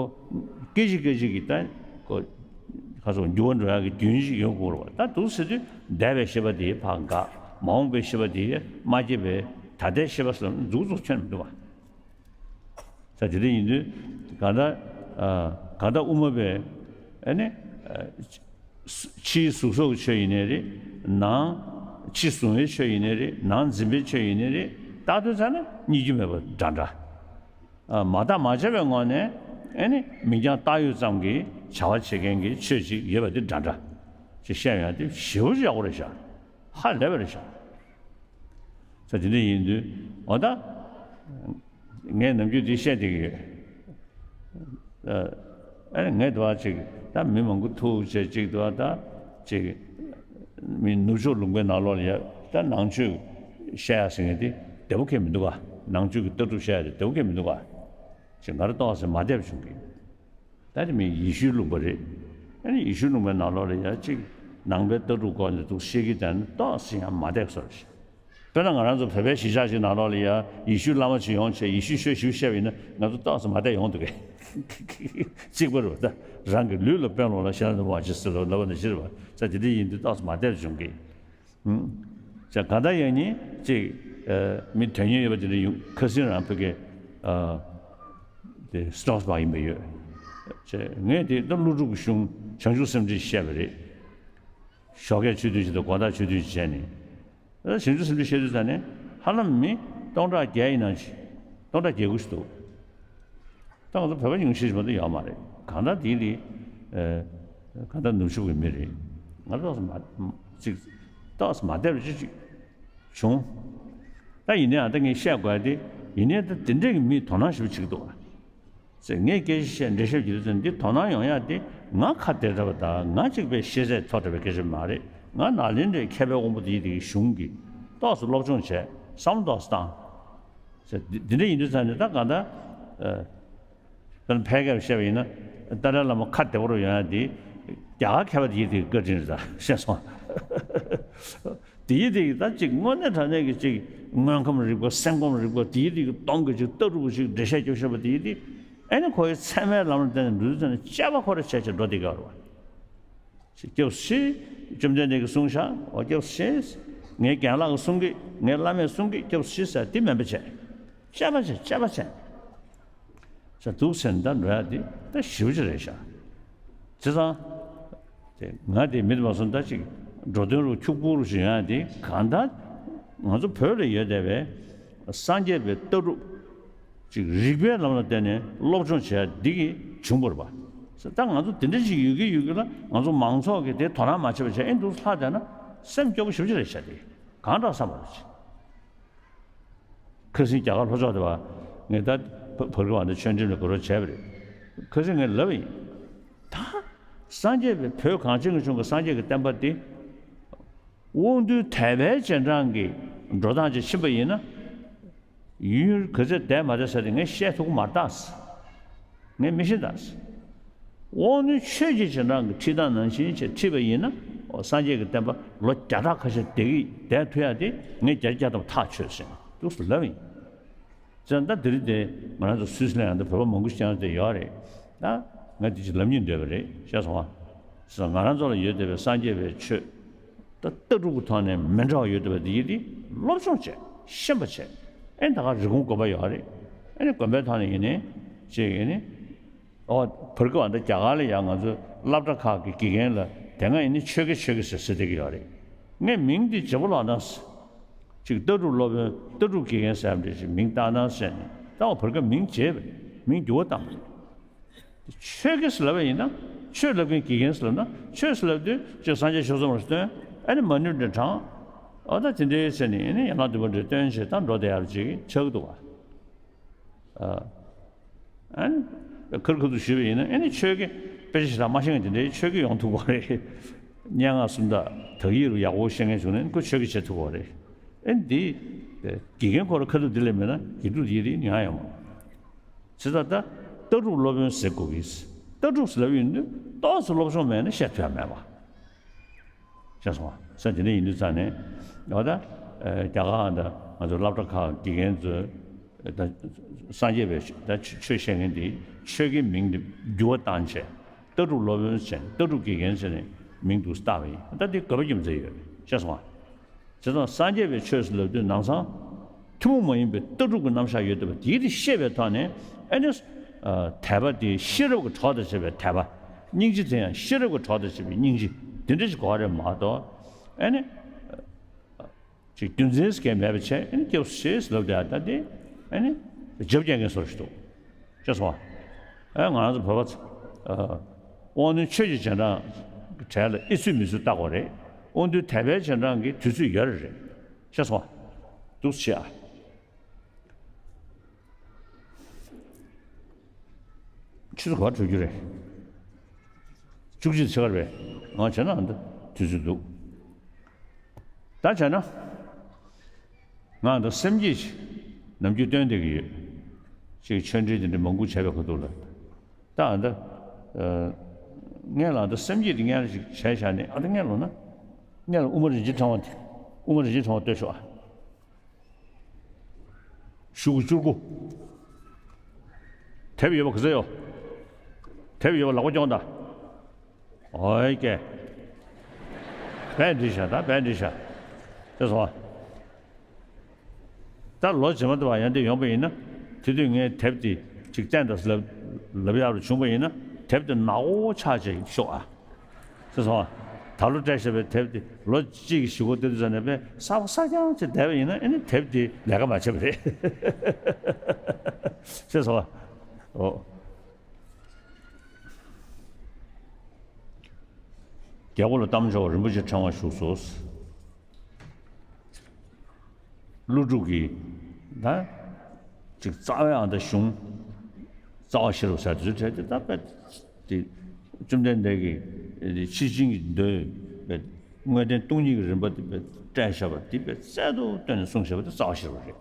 སྐད་ཅིག་སྐད་ཅིག་གིས་ད་ཁོ་ཁ་སོགས་འགྱུར་བ་འགྲོ་ཡག་གི་རྒྱུན་ཞིག་ཡོད་དགོས་རེད་པ། ད་འདུག་ཟེར་དུས་འདས་པའི་ཤེས་པ་དེ་ཕར་འགག་མ་འོངས་པའི་ཤེས་པ་དེ་མ་སྐྱེས་པའི་ད་ལྟའི་ཤེས་པ་ཟེར་ན་མཛུབ་གུ་ཙུག་ཁྱོན་མི་འདུག་པ། ས་དེ་འདྲ་ཡིན་དུས་གང་ལྟར་ཨ་གང་ལྟར་དབུ་མ་པས་ཨ་ནི་ཨ་ཕྱིའི་གཟུགས་སོགས་ཀྱི་ཆོས་ཡིན་ནའི་རེད། ནང་ཕྱི་གཟུང་བའི་ཆོས་ཡིན་ནའི་རེད། ནང་འཛིན་པའི་ཆོས་ཡིན་ནའི་རེད། བཏགས་དོན་བཙལ་ན་རྙེད་རྒྱུ་མེད་པ་འདྲ་འདྲ། ཨ་མ་བརྟགས་མ་དཔྱད་པའི་ངོས་ནས་ཨ་ནི་མིང་རྐྱང་བཏགས་ཡོད་ཙམ་གྱི་བྱ་བ་བྱེད་མཁན་གྱི་ཆོས་ཅིག་ཡོད་པ་དེ་འདྲ་འདྲ་ཅིག་བཤད་ཡོང་དེ་ཞེ་པོ་ཅིག་ཡག་པོ་རེད་ཤག་ཧ་ལས་པ་རེད་ཤག་ས་དེ་འདྲ་ཡིན་དུས་འོ་ད། ངས་ནམ་རྒྱུན་འདི་བཤད་བསྡད་ཀྱི་ཡོད། ཨ་ཨ་ངས་འདི་བ་ཅིག་ད་མི་མང་པོ་ཐུག་བྱས་ཅིག་འདི་བ་ད་ཅིག་མི་ནུབ་ཕྱོགས་ལུང་པའི་ནང་ལོགས་ལ་ཡ་ད་ནང་ཆོས་བཤད་ཡ་ཟེར་མཁན་དེ་བདེ་པོ་ཁེལ་མི་འདུག་ག་ནང་ཆོས་ཀྱི་ལྟ་གྲུབ་བཤད་ཡ་དེ་བདེ་པོ་ཁེལ་མི་འདུག་ག་ཅིག་ང་རང་ཏོག་ཙམ་མ་བདེ་བ་བྱུང་གི། ད་དེ་མིན་ཡེ་ཤུའི་ལུང་པ་རེད། ཨ་ནི་ཡེ་ཤུའི་ལུང་པའི་ནང་ལོགས་ལ་ཡ་གཅིག་ནང་པའི་ལྟ་གྲུབ་སྐོར་ནས་འདུག་བཤད་ཀྱི་དང་ཏོག་ཙམ་ཡང་མ་བདེ་བཟོ་རེད། དཔེར་ན་ང་རང་ཚོ་བོད་པའི་གཞིས་ཆགས་ཤིག་ནང་ལོགས་ལ་ཡ་ཡེ་ཤུའི་བླ་མ་ཅིག་ཡོང་བྱས་ཡེ་ཤུའི་ཆོས་ཞིབ་བཤད་པ་ཡིན་ན་ང་ཚོ་ཏོག་ཙམ་མ་བདེ་ཡོང་འདུག་གས། གཅིག་པ་རེད་པ། ད་རང་གི་ལུས་ལ་དཔོན་སློང་ལ་ཤ་ན་མ་ཅི་ཟེར་ལ་ལབ་པ་ནང་བཞིན་རེད་པ། ས་དེ་འདྲ་ཡིན་དུས་ཏོག་ཙམ་མ་བདེ་བ་བྱུང་གི། ཅེས་གང་ལྟར་ཡང་ཉིད་ཅིག་མི་དོན་གཉེར་ཡོད་པ་དེ་འདྲ་ཡོང་ཁ་སང་རང་ཕ་གི་དེ་སི་ཊོག་སི་བྷག་ཡིན་པ་ཡོད། ཅེས་ངས་དེ་ད་ཀླུ་སྒྲུབ་ཀྱི་གཞུང་བྱང་ཆུབ་སེམས་འགྲེལ་བཤད་པ་རེད། ཞོགས་ཀས་ཆོས་ཐུན་ཞིག་དང་དགོང་དག་ཆོས་ཐུན་ཞིག་བྱས་ནས། བྱང་ཆུབ་སེམས་འགྲེལ་བཤད་དུས་ཙ་ནས་ཧ་ལམ་མི་སྟོང་ཕྲག་བརྒྱད་ཡིན་ན་ཅི། སྟོང་ཕྲག་བརྒྱད་དགུ་ཞིག་འདུག་ད་ང་ཚོ་བོད་པ་ཉུང་ཤས་ཤིག་མ་གཏོགས་ཡོད་མ་རེད། གང་ལྟར་དེའི་རིགས་ཨེ་གང་ལྟར་ནུབ་ཕྱོགས་ཀྱི་མི་རེད། ང་ཏོག་ཙམ་མ་ཅིག་ཏོག་ཙམ་མ་བདེ་བ་ཅིག་ཅིག་བྱུང་། ད་ཡིན་ནའང་ད་ངས་བཤད་དགོས་ཡ་དེ་ཡིན་ནའི་ད་དེ་འདྲས་ཀྱི་མིས་དོ་སྣང་ཞེ་པོ་བྱེད་ཀྱི་འདུག་བ། ཟེར་ངས་སྐད་ཆ་བཤད་འགྲེལ་བཤད་བྱེད་དུས་ཙམ་འདི་དོ་སྣང་ཡོང་ཡ་དེ་ང་ཁ་བདེ་དྲགས་པ་དང་ང་གཅིག་པའི་ཤེས་ཚད་མཐོ་དྲགས་པའི་སྐད་ཆ་མ་རེད། ང་ནཱ་ལེནྡྲའི་མཁས་པའི་དབང་པོ་དེ་ཡི་དེ་གི་གཞུང་གི་ཏོག་ཙམ་སློབ་སྦྱོང་བྱས་བསམ་བློ་ཏོག་ཙམ་བཏང་། ཟེར་འདི་འདི་འདྲ་ཡིན་དུས་ཙམ་ནས་ད་གང་ལྟར་ཨ་ དཔེར་ན་ཕལ་སྐད་བཤད་པ་ཡིན་ན། ཏཱ་ལའི་བླ་མ་ཁ་བདེ་པོ་རུ་ཡོང་ཡ་དེ། རྒྱ་གར་མཁས་པ་དེ་ཡིན་དེ་བཀའ་དྲིན་རེད། ད་ཤེས་སོང་། དེ་ཡིན་དེ་ད་ཅིག་དངོས་གནས་དྲང་གནས་ཀྱི་ཅིག་དངོས་ཁམས་རིག་པ། སེམས་ཁམས་རིག་པ། དེ་ཡིན་དེ་གི་སྟོང་གི་ཅིག་ལྟ་གྲུབ་ཅིག་འགྲེལ་བཤད་རྒྱབ་ཤེས་པ་དེ་ཡིན་དེ། ཨེ་ནི་ཁོ་ཡི་ཚད་མའི་ལམ་ལ་བརྟེན་ནས་འགྲོ་དུས་ཙམ་ནས་དཔྱད་པ་ཁོ་རང་བྱས་བྱས་འགྲོ་བསྡད་ཀྱི་ཡོད་རེད་བ། སྐྱབས་སུ་མཆི། བཅོམ་ལྡན་འདས་ཀྱིས་གསུངས་ཤག་འོ་སྐྱབས་སུ་མཆི། ངའི་རྒན་ལགས་ཀྱིས་གསུང་གི། ངའི་བླ་མས་གསུང་གི། སྐྱབས་སུ་མཆི་ཟེར་དེ་མིན་པ་བྱས། དཔྱད་པ་བྱས། དཔྱད་པ་བྱས། ཟེར་འདུག་ཟེར་ནས་ད་འགྲོ་ཡ་དེ་ད་ཞེ་པོ་ཅིག་རེད་ཤག་བྱས་ཙང་། དེ་ང་དེ་མི་དེ་མ་སོང་ད་ཅིག་འགྲོ་དོན་རུ་འཁྱུག་པོ་རུ་ཞིག་ཡོང་ཡ་དེ་གང་ལྟར། ང་ཚོ་བོད་ལ་ཡོད་བསྡད་པའི་སངས་རྒྱས་པའི་ལྟ་གྲུབ། ཅིག་རིགས་པའི་ལམ་ལ་བརྟེན་ནས་སློབ་སྦྱོང་བྱེད་ཡ་འདི་གིས་བྱུང་བ་རེད་པ། ད་ང་ཚོ་དེ་འདྲ་ཅིག་ཡོད་ཀྱི་ཡོད་ཀྱི་ལ། ང་ཚོ་མང་ཚོགས་ཀྱིས་དེ་དོ་སྣང་མ་བྱས་པ་བྱས། ཨེ་འདུག་ལྷག་བསྡད་ན་སེམས་སྐྱོ་པོ་ཞེ་པོ་ཅིག་རེད་ཤག་དེ་གང་དྲག་བསམ་པ་རེད། ཁ་སང་རྒྱ་གར་ལྷོ་ཕྱོགས་དེ་བ། ངས་ད་བར་བར་སྐབས་ཨ་ནི་ཆོས་འབྲེལ་ལ་གོ་རོགས་བྱས་པ་རེད། ཁ་སང་ངས་ལབ་པ་ཡིན། ད་སངས་རྒྱས་པའི། བོད་གངས་ཅན་གྱི་ལྗོངས་ཀྱི་སངས་རྒྱས་ཀྱི་བསྟན་པ་འདི། དབང་རྟུལ་དད་པའི་རྗེས་འབྲང་གི་འགྲོ་སྟངས་ཅིག་ཕྱིན་པ་ཡིན་ན། ཡུན་ག་ཚོད་བསྡད་མ་བསྡད་ཟེར་དེ་ངས་བཤད་ཐུབ་ཀྱི་མ་རེད་ད། ངས་མི་ཤེས་ད། དབང་རྣོན་ཆོས་ཀྱི་རྗེས་འབྲང་གི་ཁྲིད་སྟངས་ནང་བཞིན་བྱས་ཁྲིད་པ་ཡིན་ན། འོ་སངས་རྒྱས་ཀྱི་བསྟན་པ་ལོ་བརྒྱ་ཕྲག་ཁ་ཤས་བསྡད་ཀྱི་བསྡད་ཐུབ་ཡ་དེ་ངས་བརྒྱ་ཆ་བརྒྱ་ཐམ་པ་ཐག་ཆོད་ཟེར་ནས་འདུག་སེ་ལབ་ཡིན། བྱས་ཙང་ད་དེ་རིང་དེ་ང་རང་ཚོ་སུད་སི་ལ་ཡང་ད་བོད་པ་མང་པོ་ཞིག་ཀྱང་དེ་ཡོད་རེད། ད་ང་དེ་ཅིག་ལབ་སྙིང་འདོད་པ་རེད། ཤེས་སོང་ང་། ང་རང་ཚོ་ལ་ཡོད་བསྡད་པའི་སངས་རྒྱས་པའི་ཆོས། ད་ལྟ་གྲུབ་ཀྱི་ཐོག་ནས་མི་འདྲ་བ་ཡོད་བསྡད་པ་དེ་ཡིན་དེ་སློབ་སྦྱོང་བྱས། ཤེས་པ་བྱས། ཨེ་ད་ག་རི་ཀོན་དགོན་པ་ཡོད་རེད། ཨེ་ནི་དགོན་པའི་ཐོག་ནས་ཡིན་ནའི་ཅིག་ཡིན་ནའི། ཨོ་བར་སྐབས་ཨ་ད་རྒྱ་གར་ལ་ཡང་ང་ཚོའི་སློབ་གྲྭ་ཁག་གི་དགེ་རྒན་ལ་དེ་སྔ་ཡིན་ནའི་ཆོས་དགེ་ཆོས་དགེ་ཟེར་ཟེར་བསྡད་ཀྱི་ཡོད་རེད། ངས་མིང་འདི་བརྗེ་པོ་ལབ་ན། ཅིག་ལྟ་གྲུབ་སློབ་དཔོན། ལྟ་གྲུབ་དགེ་རྒན་ཟེར་ཡ་འདྲ་ཞིག་མིང་བཏགས་ན་ཟེར་ནས། ད་འོ་བར་སྐབས་མིང་བརྗེས་པ་རེད། མིང་འགྱུར་བ་བཏང་བ་རེད། ཆོས་དགེ་ཟེར་ལབ་པ་ཡིན་ན། ཆོས་ལབ་མཁན་དགེ་རྒན་ཟེར་ལབ་ན། ཆོས་ཟེར་ལབ་དུས་ཅིག་སངས་རྒྱས་ཆོས་ཚོགས་རེ་སྟོན། ཨ་ནི་མ་ཎི་འདྲ་བགྲང་། ཨོ་ད་དེ་འདྲའི་ཟེར་ནས་ཨ་ནི་ཡན་ལག་བདུན་པ་འདྲ་སྟོན་བྱས་ད་འགྲོ་བསྡད་ཡ་ཅིག་ཆགས་འདུག་ག་ཨ་ནི་ཁ་རི་ཁ་ཐུག་ཞུས་པ་ཡིན་ན། ཨ་ནི་ཆོས་དགེ་དཔེ་ཆ་ཞེ་དྲག་མ་ཤེས་མཁན་དེ་འདྲའི་ཆོས་དགེ་ཡོང་ཐུབ་ཀྱི་རེད། སྙན་ངག་སུམ་རྟགས་དག་ཡིག་རུ་ཡག་པོ་ཤེས་མཁན་བྱུང་ན་ཁོ་ཆོས་དགེ་བྱེད་ཐུབ་ཀྱི་རེད། ཨ་ནི་འདི་དགེ་རྒན་ཁོ་རང་ཁ་ཐུག་འདི་ལས་མེད་ན་དགེ་ཕྲུག་དེ་ཡིན་ཡང་ཡོང་མ་རེད། བྱས་ཙང་ད་ལྟ་གྲུབ་སློབ་དཔོན་ཟེར་དགོས་ཀྱི། ལྟ་གྲུབ་ཟེར་ལབ་ཡོང་དུས་ཏོག་ཙམ་སློབ་སྦྱོང་མེད་ན་བཤད་ཐུབ་ཡ་མེད་པ། ཤེས་སོང་ང་། ས་དེ་འདྲ་ཡིན་དུས་ཙང་ནས། འོ་ད་རྒྱ་གར་ཨ་ད་ང་ཚོ་སློབ་གྲྭ་ཁག་དགེ་རྒན་ཚོས་ད་སངས་རྒྱས་པའི་ད་ཆོས་བཤད་མཁན་དེ་ཆོས་དགེའི་མིང་དེ་འགྱུར་བ་བཏང་བྱས། ལྟ་གྲུབ་སློབ་དཔོན་ཟེར་ནས། ལྟ་གྲུབ་དགེ་རྒན་ཟེར་ནས་མིང་དེ་བཏགས་པ་ཡིན། ད་དེ་དགོས་པ་རྒྱུ་མཚན་ཡོད་རེད། ཤེས་སོང་ང་། བྱས་ཙང་སངས་རྒྱས་པའི་ཆོས་ཟེར་ལབ་དུས་ནང་སང་ཐུན་མོང་མ་ཡིན་པའི་ལྟ་གྲུབ་ཀྱི་རྣམ་གཞག་ཡོད་བསྡད་པ་དེ་དེ་ཤེས་པའི་ཐོག་ནས། ཨ་ནི་དད་པ་དེ་ཤེས་རབ་ཀྱི་གྲོགས་དང་བཅས་པའི་དད་པ། སྙིང་རྗེ་དེ་ཡང་ཤེས་རབ་ཀྱི་གྲོགས་དང་བཅས་པའི་སྙིང་རྗེ་དེ་འདྲ་ཞིག་དགོས་རེད་མ་གཏོགས། ཨ་ནི་ཅིག་རྒྱུ་མཚན་གང་མེད་པ་བྱས། ཨ་ནི་སྐྱབས་སུ་མཆི་ལབ་བསྡད་ཡ་ད་དེ་ཨ་ནི་རྒྱབ་རྒྱག་མཁན་བཟོ་ཞིག་འདུག། ཤེས་སོང་ང་། ཨ་ང་རང་ཚོ་བོད་པ་ཚོ་དབང་རྣོན་ཆོས་ཀྱི་རྗེས་འབྲང་གྲལ་ལ་ཨེ་ཚུད་མི་ཚུད་བལྟ་དགོས་རེད། དབང་རྟུལ་དད་པའི་རྗེས་འབྲང་གི་དུས་ཚོད་ཡོད་རེད། ཤེས་སོང་ང་། འདུག་སེ་བྱེད་ཨ། ཆུ་ཚོད་ག་པར་གྲོལ་རྒྱུ་རེད། བཅུ་གཅིག་ཕྱེད་ཀ་རེད་པས། ང་བྱས་ན་ཨ་འདི་དུས་ཚོད་འདུག། ད་བྱས་ན། ང་ད་སེམས་བསྐྱེད་ཅིག་ནམ་རྒྱུན་བཏོན་བསྡད་ཀྱི་ཡོད། ཅིག་ཆོས་འབྲེལ་དེ་འདྲ་མང་པོ་བྱས་པའི་ཁ་ཐུག་ལ། ད་ཨ་ད། ཨ། སྔོན་ལ་ད་སེམས་བསྐྱེད་དེ་སྔོན་ལ་ཅིག་བྱས་བཞག་ནས། ཨ་ད་སྔོན་ལ་ན། སྔོན་ལ་དབུ་མ་རིན་ཆེན་ཕྲེང་བ་དེ། དབུ་མ་རིན་ཆེན་ཕྲེང་བ་བཏོན་ཤོག་ཨ། གཞུག་གུ་བཅུ་དགུ། དེབ་ཡོད་པ་ག་ཚོད་ཡོད། དེབ་ཡོད་པ་ལག་པ་རྐྱོང་དང་། ཨོའི་ཀེ། བས་འགྲིག་ཤག། ད་བས་འགྲིག་ཤག། ཤེས་སོང་ཨ། ད་ལོ་རྗེས་མ་དུ་བ་ཡང་དེ་ཡོང་པ་ཡིན་ན། དེ་དུས་ངས་དེབ་དེ་ཅིག་བསྟན་དང་ལབ་ལབ་ཡག་རུ་བྱུང་པ་ཡིན་ན། དེབ་དེ་ནག་པོ་ཆགས་བྱས་ཤོག་ཨ། ཤེས་སོང་ཨ། ད་ལོ་སྤྲད་བཞག་པའི་དེབ་དེ་ལོ་གཅིག་གི་གཞུག་གུ་དེ་དུས་ཙམ་ནས་དཔེ་གསར་པ་གསར་རྐྱང་ཅིག་བསྡད་པ་ཡིན་ན། ཨ་ནི་དེབ་དེ་ལས་ཀ་མ་བྱེད་པ་རེད། ཤེས་སོང་ཨ། ཨོ། རྒྱལ་པོ་ལ་གཏམ་འབྱོར་བ་རིན་པོ་ཆེ་ཕྲེང་བ་བཞུགས་སོ། ཀླུ་སྒྲུབ་ཀྱི་ད་ཅིག་རྩ་བའི་ཨ་ད་གཞུང་རྩ་བ་ཤེས་རབ་ཟེར་དུས་ཚོད་དེ་ད་དཔེ་དེ་བཅོམ་ལྡན་འདས་ཀྱི་ཕྱི་བྱིན་གྱིས་འདོད་པའི་དངོས་བསྟན་སྟོང་ཉིད་ཀྱི་རིམ་པ་དེ་དཔེ་བཀྲལ་བཞག་པ་དེ་དཔེ་རྩལ་དུ་བཏོན་ནས་གསུངས་བཞག་པ་དེ་རྩ་བ་ཤེས་རབ་རེད།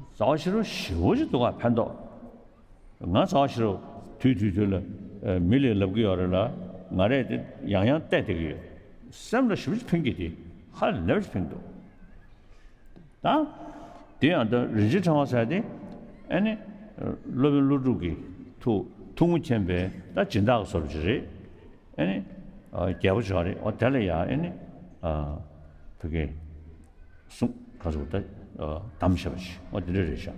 རྩ་བ་ཤེས་རབ་ཞེ་པོ་ཅིག་འདུག་ག་ཕན་ཐོགས། ང་རྩ་བ་ཤེས་རབ་དུས་དུས་དུས་ལ་ཨ་མི་ལས་ལབ་ཀྱི་ཡོད་རེད་ལ། ང་རས་དེ་ཡང་ཡང་བལྟས་བསྡད་ཀྱི་ཡོད། སེམས་ལ་ཞེ་པོ་ཅིག་ཕན་གྱི། དེ་ཧ་ལས་པ་ཅིག་ཕན་འདུག། ད་དེ་ཡང་ད་རིན་ཆེན་ཕྲེང་བ་ཟེར་དེ་ཨ་ནི་སློབ་དཔོན་ཀླུ་སྒྲུབ་ཀྱི་ཐུགས་ཐུགས་མོས་མཁྱེན་པའི་ད་སྦྱིན་བདག་གི་བཟོ་འདྲ་ཅིག་རེད། ཨ་ནི་རྒྱལ་པོ་ཅིག་རེད། འོ་དེ་ལ་ཡང་ཨ་ནི་ཕ་གི་གསུང་ག་ཚོད་ད་གདམས་བྱས་པ་ཅིག། འོ་དེ་འདྲ་རེད་ཤག།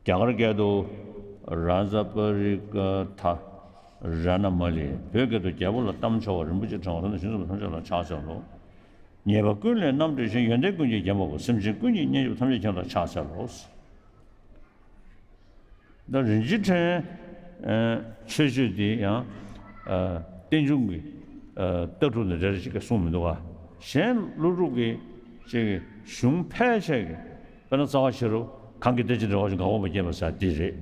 རྒྱ་གར་སྐད་དུ། རཱ་ཛ་པ་རི་ཀ་ཐ་ར་ཎ་མ་ལི། བོད་སྐད་དུ། རྒྱལ་པོ་ལ་གཏམ་འཆོལ་བ། རིན་པོ་ཆེ་ཕྲེང་བ། ལྷ་དང་གཞན་སུ་ཐམས་ཅད་ལ་ཕྱག་འཚལ་ལོ། ཉེས་པ་ཀུན་ལས་རྣམ་སྤྲོས་ཤིང་། ཡོན་ཏན་ཀུན་གྱིས་བརྒྱན་པ་པོ། སེམས་ཅན་ཀུན་གྱི་གཉེན་གཅིག་པུ། ཐམས་ཅད་མཁྱེན་པ་ལ་ཕྱག་འཚལ་ལོ། ད་རིན་ཆེན་ཕྲེང་ཨ་མཆོད་བརྗོད་འདི་ཡང་ཨ་རྟེན་འབྱུང་གི་ཨ་ལྟ་གྲུབ་ནས་རེ་རེ་ཞིག་གསུངས་མི་འདུག་ག། གཞན་ཀླུ་སྒྲུབ་ཀྱི་ཅིག་གཞུང་ཕལ་ཆེར་གྱི་དཔེར་ན་རྩ་བ་ཤེས་རབ་གང་གི་རྟེན་ཅིང་འབྲེལ་བར་འབྱུང་། འགག་པ་མ་སྐྱེས་པ་ཟེར་འདི་རེད།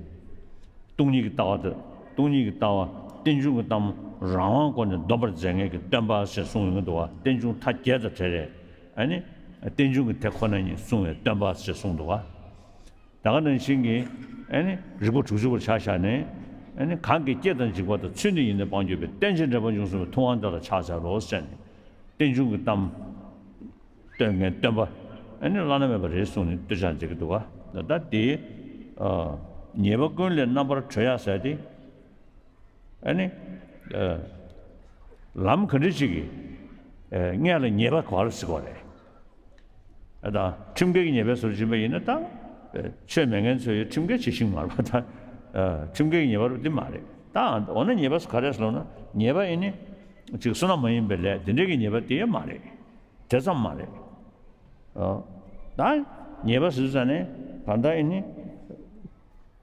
སྟོང་ཉིད་ཀྱི་ལྟ་བ་དང་། སྟོང་ཉིད་ཀྱི་ལྟ་བ་རྟེན་འབྱུང་གི་གཏམ་རང་དབང་སྒོ་ནས་འདོམས་པར་མཛད་མཁན་གྱི་སྟོན་པ་ཞེས་གསུངས་ཡོང་གི་འདུག་ག། རྟེན་འབྱུང་མཐའ་རྒྱས་དང་བྲལ་བའི་ཨ་ནི་རྟེན་འབྱུང་གི་དེ་ཁོ་ན་ཉིད་གསུངས་པའི་སྟོན་པ་ཞེས་གསུངས་འདུག་ག། ད་ག་ནང་བཞིན་གྱི་ཨ་ནི་རིག་པ་དྲུག་ཅུ་པར་ཆ་བཞག་ནས། ཨ་ནི་གང་གིས་སྐྱེ་དང་འཇིག་པ་དང་། ཚུལ་འདི་ཡིས་ནི་སྤང་གྱུར་པའི། རྟེན་ཅིང་འབྲེལ་བར་འབྱུང་གསུངས་པའི། ཐུབ་དབང་དེ་ལ་ཕྱག་འཚལ་ལོ་ཟེར་ནས་རྟེན་འབྱུང་གི་གཏམ་སྟོན་མཁན་སྟོན་པ་ཨ་ནི་བླ་ན་མེད་པ་རེད་གསུངས་ནས་སྟོད་ཆ་མཛད་ཀྱི་འདུག་ག། ད་ལྟ་དེ་ཨ་ཉེས་པ་ཀུན་ལས་རྣམ་པར་གྲོལ་ཡག་ཟེར་དེ། ཨ་ནི་ཨ་ལམ་ག་འདྲ་ཞིག་གིས་ཨ་སྔོན་ལ་ཉེས་པ་ག་རེ་སེལ་དགོས་རེད། ཨ་ད་ཁྲིམས་འགལ་གྱི་ཉེས་པའི་ཟུར་ཕྱིན་པ་ཡིན་ན། ད་ཆོས་མེད་མཁན་ཚོས་ཁྲིམས་འགལ་བྱེད་ཤིང་མ་རེད་པ། ད་ཁྲིམས་འགལ་གྱི་ཉེས་པ་རེད་པ་འདི་མ་རེད། ད་འོ་ན་ཉེས་པ་ག་རེ་ཟེར་ལབ་ན། ཉེས་པ་ཨ་ནི་ཅིག་བསོད་ནམས་མ་ཡིན་པའི་ལས་དེ་འདྲའི་གི་ཉེས་པ་དེ་ཡང་མ་རེད། དེ་ཙམ་མ་རེད། ཨ་ད་ཉེས་པ་ཟེར་ཙ་ནས་ད་ལྟ་ཨ་ནི་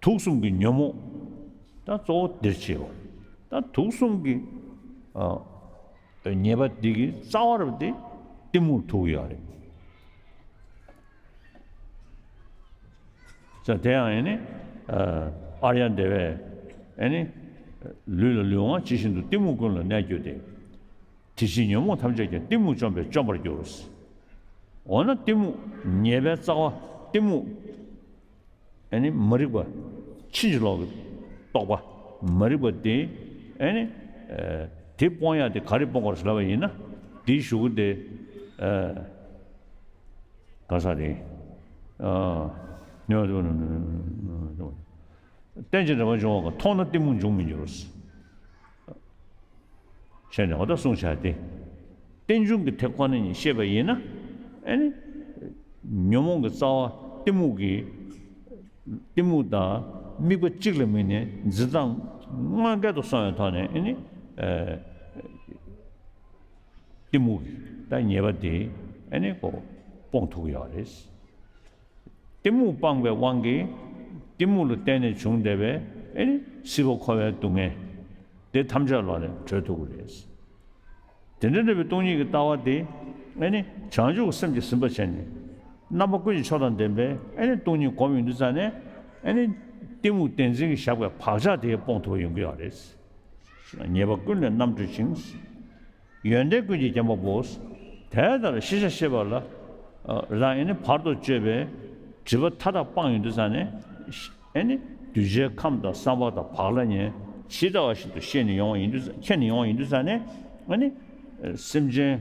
དུག་གསུམ་གྱི་ཉོན་མོངས་ད་གཙོ་བོ་འདིར་བྱེད་པ། ད་དུག་གསུམ་གྱི་ཨ་ཉེས་པ་འདི་གི་རྩ་བ་རུ་དེ་གཏི་མུག་ཐུག་ཡོད་རེད། ས་དེ་ཡང་ཨ་ནི་ཨ་ཨཱརྱ་དེ་བས་ཨ་ནི་ལུས་ལ་ལུས་དབང་ཇི་བཞིན་དུ། གཏི་མུག་ཀུན་ལ་གནས་གྱུར་ཏེ། དེ་ཕྱིར་ཉོན་མོངས་ཐམས་ཅད་ཀྱང་། གཏི་མུག་བཅོམ་པས་བཅོམ་པར་འགྱུར། འོ་ན་གཏི་མུག་ཉེས་པའི་རྩ་བ་གཏི་མུག་ཨ་ནི་མ་རིག་པ་ཕྱིན་ཅི་ལོག་གི་རྟོག་པ་མ་རིག་པ་དེ་ཨ་ནི་ཨ་དེ་སྤོང་ཡག་དེ་ག་རེ་སྤོང་དགོས་ཟེར་ལབ་པ་ཡིན་ན། དེའི་གཞུག་གུ་དེ་ཨ་ག་ས་རེད། ཨ་རྟེན་ཅིང་འབྲེལ་བར་འབྱུང་བ་གང་། མཐོང་ན་གཏི་མུག་འབྱུང་མི་འགྱུར། ཞེས་ནས་འོ་ད་གསུངས་བཞག་སྟེ། རྟེན་འབྱུང་གི་དེ་ཁོ་ན་ཉིད་ཤེས་པ་ཡིན་ན། ཨ་ནི་ཉོན་མོངས་ཀྱི་རྩ་བ་གཏི་མུག་གི་གཏི་མུག་དང་དམིགས་པ་གཅིག་ལ་དམིགས་ནས་འཛིན་སྟངས་དངོས་འགལ་དུ་སོང་བའི་ཐོག་ནས། ཨ་ནི་ཨ་གཏི་མུག་གི་ད་ཉེས་པ་དེ་ཨ་ནི་ཁོ་སྤོང་ཐུབ་ཀྱི་ཡོད་རེད། གཏི་མུག་སྤངས་པའི་དབང་གིས་གཏི་མུག་ལ་བརྟེན་ནས་བྱུང་བསྡད་པའི་ཨ་ནི་སྲིད་པ་འཁོར་བའི་སྡུག་བསྔལ་དེ་ཐམས་ཅད་ལོག་ནས་གྲོལ་ཐུབ་ཀྱི་རེད། དེ་འདྲ་འདྲ་བའི་སྟོང་ཉིད་ཀྱི་ལྟ་བ་དེ་ཨ་ནི་བྱང་ཆུབ་ཀྱི་སེམས་ཀྱིས་ཟིན་པར་བྱས་ནས། རྣམ་པ་ཀུན་གྱི་མཆོག་དང་ལྡན་པའི་ཨ་ནི་སྟོང་ཉིད་བསྒོམ་ཡོང་དུས་ཙ་ནས། ཨ་ནི་གཏི་མུག་བདེན་འཛིན་གྱིས་བཞག་པའི་བག་ཆགས་དེ་སྤོང་ཐུབ་པ་ཡོང་གི་ཡོད་རེད། ཉེས་པ་ཀུན་ལས་རྣམ་གྲོལ་ཞིང་། ཡོན་ཏན་ཀུན་གྱིས་བརྒྱན་པ་པོ། དེ་ལྟར་ཤེས་བྱ་ཤེས་པ་ལ། རང་ཨེ་ནི་བར་དུ་གཅོད་པའི་སྒྲིབ་པ་མཐའ་དག་སྤངས་ཡོང་དུས་ཙ་ནས། ཨེ་ནི་གདུལ་བྱའི་ཁམས་དང་བསམ་པ་དང་བག་ལ་ཉལ་ཇི་ལྟ་བ་བཞིན་དུ་ཤེས་ནས་ཡོང་བ་ཡིན་དུས། མཁྱེན་ནས་ཡོང་བ་ཡིན་དུས་ཙ་ནས། ཨེ་ནི་སེམས་ཅན་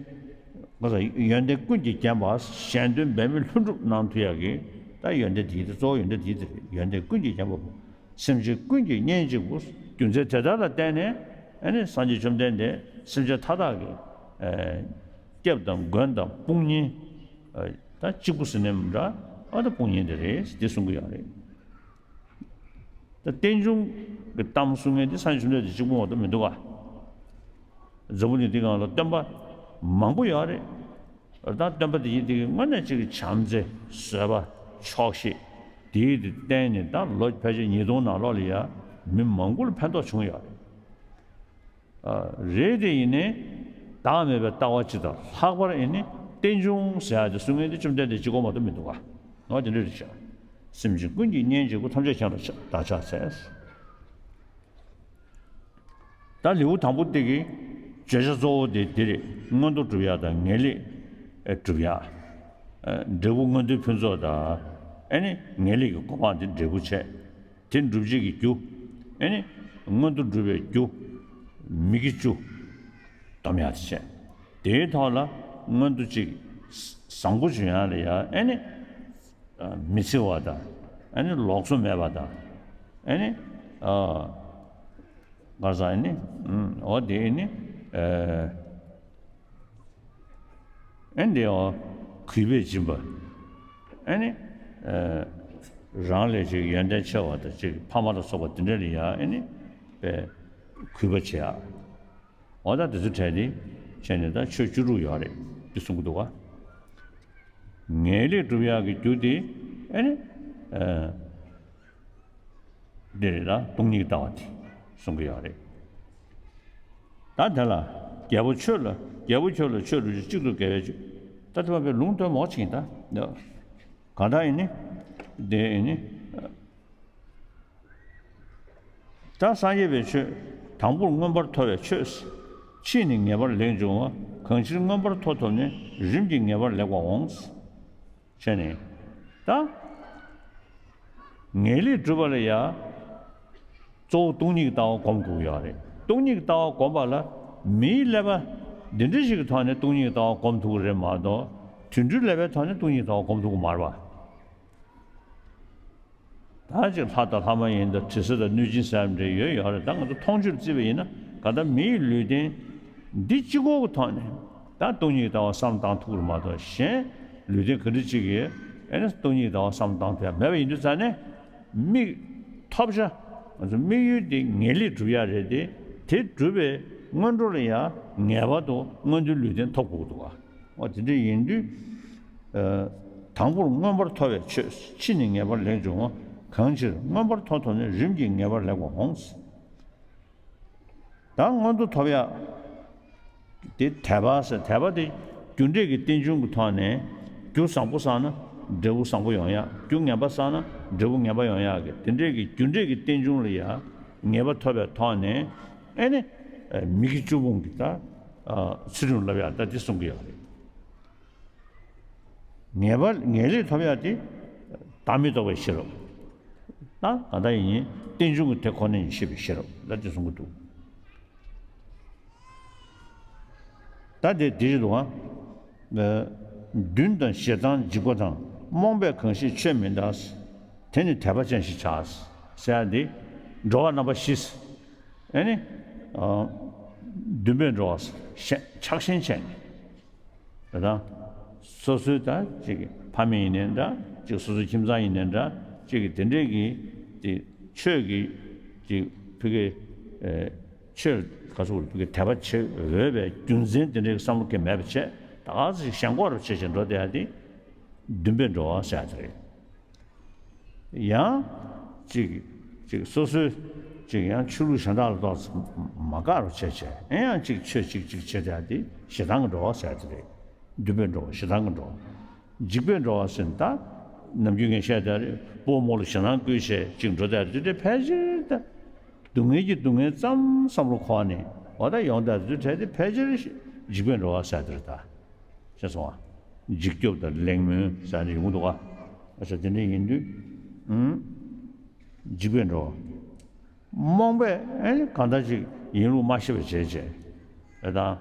ཡོན་ཏན་ཀུན་གྱིས་བརྒྱན་པ། གཞན་དོན་འབད་མེད་ལྷུན་གྲུབ་སྣང་ཐུབ་ཡག་གི་ད་ཡོན་ཏན་དེ་ཡིན་ཏེ། གཙོ་བོ་ཡོན་ཏན་དེ་ཡིན་ཏེ། ཡོན་ཏན་ཀུན་གྱིས་བརྒྱན་པ་པོ། སེམས་ཅན་ཀུན་གྱི་གཉེན་གཅིག་པུ། རྒྱུ་མཚན་དེ་ལྟར་ལ་བརྟེན་ནས། ཨ་ནི་སངས་རྒྱས་བཅོམ་ལྡན་འདས་སེམས་ཅན་མཐའ་དག་གི་ཨ་སྐྱབས་དང་མགོན་དང་དཔུང་གཉེན་ཨ་ད་གཅིག་པུ་ཟེར་ནའང་འདྲ། ཨ་ད་དཔུང་གཉེན་དེ་རེད་ཟེར་དེ་གསུང་གི་ཡོད་རེད། ད་རྟེན་འབྱུང་གི་གཏམ་གསུང་མཁན་དེ་སངས་རྒྱས་བཅོམ་ལྡན་འདས་གཅིག་པུ་མ་གཏོགས་མི་འདུག་ག། འཛམ་བུ་གླིང་འདི་སྒང་ལ་སྟོན་པ་མང་པོ་ཡོད་རེད། ད་སྟོན་པ་དེ་ཡིན་དེ་གི་དངོས་གནས་གཅིག་གི་བྱམས་བརྩེ། བཟོད་པ། ཆོག་ཤེས། དེའི་དེ་བརྟེན་ནས་ད་ལོ་ཕལ་ཆེར་ཉིས་སྟོང་ནང་ལོགས་ལ་ཡ་མི་མང་པོ་ལ་ཕན་ཐོགས་བྱུང་ཡོད་རེད། ཨ་རེད་དེ་ཡིན་ནའི་བདག་མེད་པའི་ལྟ་བ་སྤྱི་དང་། ལྷག་པར་ཨེ་ནི་རྟེན་འབྱུང་ཟེར་ཡ་དེ་གསུང་མཁན་དེ་བཅོམ་ལྡན་འདས་གཅིག་པོ་མ་གཏོགས་མི་འདུག་ག། འོ་དེ་འདྲ་རེད་ཤག། སེམས་ཅན་ཀུན་གྱི་གཉེན་གཅིག་པུ། ཐམས་ཅད་མཁྱེན་པ་ལ་བདག་ཕྱག་འཚལ། ད་ལེའུ་དང་པོ་དེ་གི་བརྗོད་བྱ་གཙོ་བོ་དེ་འདི་རེད། མངོན་མཐོ་སྒྲུབ་ཡག་དང་ངེས་ལེགས་སྒྲུབ་ཡག། འབྲས་བུ་མངོན་མཐོའི་ཕུན་ཚོགས་དང་། ཨེ་ནི་ངེས་ལེགས་ཀྱི་གོ་འཕང་དེ་འབྲས་བུ་བྱས། དེ་སྒྲུབ་བྱེད་ཀྱི་རྒྱུ། ཨེ་ནི། མངོན་མཐོ་སྒྲུབ་པའི་རྒྱུ། མི་དགེ་བཅུ། སྡོམ་ཡག་དེ་བྱས། དེའི་ཐོག་ལ་མངོན་མཐོ་གཅིག་བཟང་པོ་བྱུང་ཡག་ལ་ཡ་ཨེ་ནི། མི་འཚེ་བ་དང་། ཨེ་ནི་ལོགས་སུ་མེད་པ་དང་། ཨེ་ནི། ག་རེ་ཟེར་ཨེ་ནི། འོ་དེ་ཨེ་ནི། ཨེ་འདི་ཡང་གུས་པས་སྦྱིན་པ། ཨེ་ནི། རང་ལས་ཅིག་ཡོན་ཏན་ཆེ་བ་དང་ཅིག་ཕ་མ་ལ་སོགས་པ་དེ་འདྲ་ལ་ཡང་ཨེ་ནི། པས་གུས་པ་བྱེད་ཡག་འོ་ད་དེ་ཚོ་གྲས་དེ་བྱས་ནས་ད་ཆོས་བཅུ་དྲུག་ཡོད་རེད་འདི་གསུང་གི་འདུག་ག་ངེས་ལེགས་སྒྲུབ་ཡག་གི་རྒྱུ་དེ་ཨེ་ནི། འདི་རེད་ད་སྟོང་ཉིད་ལྟ་བ་དེ་གསུང་གི་ཡོད་རེད། ད་དེ་ལ་རྒྱལ་པོ་ཁྱོད་ལ་རྒྱལ་པོ་ཁྱོད་ལ་ཆོས་སྒྲུབ་ཕྱིར་གཅིག་ཏུ་དགེ་བའི་ཆོས། ད་དེ་བ་པའི་ལུང་སྟོན་མོ་ཆིག་ཡིན་ད། གང་ལྟར་ཡིན་ནི། དེ་ཡིན་ནི། ད་སངས་རྒྱས་པའི་ཆོས། དང་པོར་མངོན་པར་མཐོ་བའི་ཆོས། ཕྱིས་ནི་ངེས་པར་ལེགས་འབྱུང་བ། གང་ཕྱིར་མངོན་པར་མཐོ་ཐོབ་ནས། རིམ་གྱིས་ངེས་པར་ལེགས་པར་འོང་། བྱས་ནས། ད། ངེས་ལེགས་སྒྲུབ་པ་ལ་ཡ། གཙོ་བོ་སྟོང་ཉིད་ཀྱི་ལྟ་བ་སྒོམ་དགོས་ཀྱི་ཡོད་རེད། སྟོང་ཉིད་ཀྱི་ལྟ་བ་སྒོམ་པ་ལ་མིའི་ཀླད་པ་འདི་འདྲ་ཞིག་གི་ཐོག་ནས་སྟོང་ཉིད་ཀྱི་ལྟ་བ་སྒོམ་ཐུབ་ཀྱི་རེད་མ་གཏོགས། དུད་འགྲོའི་ཀླད་པའི་ཐོག་ནས་སྟོང་ཉིད་ཀྱི་ལྟ་བ་སྒོམ་ཐུབ་ཀྱི་མ་རེད་པ། ད་ཅིག་ལྷ་དང་ལྷ་མ་ཡིན་དང་དྲི་ཟ་དང་གནོད་སྦྱིན་ཟེར་ཡ་འདྲ་ཡོད་ཡོད་རེད། ད་ང་ཚོ་མཐོང་ཆོས་ལ་བརྩིས་པ་ཡིན་ན་ག་ད་མིའི་ལུས་རྟེན་འདི་གཅིག་པོ་གི་ཐོག་ནས་ད་སྟོང་ཉིད་ཀྱི་ལྟ་བ་བསམ་བཏང་ཐུབ་ཀྱི་རེད་མ་གཏོགས། གཞན་ལུས་རྟེན་ག་འདྲ་ཅིག་གིས་ཨེ་ནི་སྟོང་ཉིད་ཀྱི་ལྟ་བ་བསམ་བཏང་ཐུབ་ཡ་མེད་པ་ཡིན་དུས་ཙང་ནས། དམིགས། ཐོབ་བྱ། ང་ཚོ་དམིགས་ཡུལ་དེ་ངེས་ལེགས་སྒྲུབ་ཡ་རེད་དེ། དེ་སྒྲུབ་པའི་སྔོན་འགྲོ་ལ་ཡང་ངེས་པར་དུ་མངོན་མཐོའི་ལུས་རྟེན་ཐོབ་དགོས་འདུག་ག་འོ་དེ་འདྲ་ཡིན་དུས། ཨ། དང་པོར་མངོན་པར་མཐོ་བའི་ཆོས། ཕྱིས་ནི་ངེས་པར་ལེགས་འབྱུང་བ། གང་ཕྱིར་མངོན་པར་མཐོ་ཐོབ་ནས། རིམ་གྱིས་ངེས་པར་ལེགས་པར་འོང་། ད་མངོན་མཐོ་ཐོབ་ཡག་དེ་དད་པ་ཟེར། དད་པ་དེ་རྒྱུ་འབྲས་ཀྱི་རྟེན་འབྱུང་གི་ཐོག་ནས། རྒྱུ་བཟང་པོ་བསགས་ན་འབྲས་བུ་བཟང་པོ་ཡོང་ཡག་རྒྱུ་ངན་པ་བསགས་ན་འབྲས་བུ་ངན་པ་ཡོང་ཡག་གི་དེ་འདྲས་ཀྱི་རྒྱུ་འབྲས་ཀྱི་རྟེན་འབྱུང་ལ་ཡང་ངེས་པ་ཐོབ་པའི་ཐོག་ནས། ཨེ་ནི། མི་དགེ་བཅུ་སྤོང་གི་ད། ཚུལ་ཁྲིམས་བསླབ་ཡག་ད་དེ་གསུང་གི་ཡོད་རེད། ངེས་པ་ངེས་ལེགས་ཐོབ་ཡག་དེ་བདག་མེད་རྟོགས་པའི་ཤེས་རབ། ད་གང་ལྟར་ཡིན་རྟེན་འབྱུང་གི་དེ་ཁོ་ནས་ཡིན་ཤེས་པའི་ཤེས་རབ་ལ་དེ་གསུང་གི་འདུག་ད་དེ་དེ་རེད་འདུག་ཨ། བདུན་དང་ཞེ་སྡང་འཇིགས་པ་དང་། རྨོངས་པས་གང་ཞིག་ཆོས་མི་འདའ། དེ་ནི་དད་པ་ཅན་ཞེས་བྱ། ཟེར་ཡག་འདི་འགྲོ་བ་རྣམ་པ་བཞི། ཨེ་ནི། འདུན་པས་འགྲོ་བ་ཆགས་ཞེན་བྱས་ནས། དེ་དང་། སོ་སོའི་ད་ཅིག་ཕ་མེས་ཡིན་ནའི་འདྲ། ཅིག་སོ་སོའི་ཁྱིམ་ཚང་ཡིན་ནའི་འདྲ། ཅིག་གི་དེ་འདྲས་ཀྱི་དེ་ཆོས་ཀྱི་ཅིག་ཕ་གི་ཨེ་ཆོས་ག་ཚོད་ཕ་གི་དད་པ་བྱེད་འོས་པའི་རྒྱུ་མཚན་དེ་འདྲའི་བསམ་བློ་གང་མེད་པ་བྱས། ད་ག་ཚོད་ཞེན་ཁོག་རུ་བྱེད་བྱེད་འགྲོ་བསྡད་ཡ་དེ་འདུན་པས་འགྲོ་བ་ཟེར་ཡ་དེ་རེད། ཡང་། ཅིག་ཅིག་སོ་སོའི་ཅིག་ཡང་ཆོས་ལུགས་གཞན་དག་ལ་ཏོག་ཙམ་མ་དགའ་རུ་བྱས་བྱས། ཨེ་ཡང་ཅིག་ཆོས་ཅིག་ཅིག་བྱེད་བསྡད་དེ་ཞེ་སྡང་གི་འགྲོ་བ་ཟེར་དེ་རེད། འདུན་པས་འགྲོ་བ་ཞེ་སྡང་གི་འགྲོ་བ། འཇིགས་པས་འགྲོ་བ་ཟེར་ན་ད། ནམ་རྒྱུན་ངས་བཤད་བསྡད་རེད། སྤོ་རྨོ་ལ་ཞེ་སྡང་བསྐུལ་བྱས་ཅིག་འགྲོ་བསྡད་དེ་དེ་ཕལ་ཆེར་ད། སྡུག་བསྔལ་གྱི་སྡུག་བསྔལ་ཙམ་བསམ་བློ་འཁོར་ནས་འོ་ད་ཡོང་བསྡད་དེ་ཕལ་ཆེར་འཇིགས་པས་འགྲོ་བ་ཟེར་དེ་རེད་ད། ཤེས་སོང་ང་། འཇིགས་སྐྱོབ་དང་གླེང་མོལ་ཟེར་ནས་ཡོང་གི་འདུག་ག་ཨ་ཙི་དེ་འདྲ་ཡིན་དུས། ཨུམ། འཇིགས་པས་འགྲོ། རྨོངས་པས་ཨེ་གང་ལྟར་ཅིག་ཡིན་ལུགས་མ་ཤེས་པ་བྱས་བྱས། ཨེ་དང་།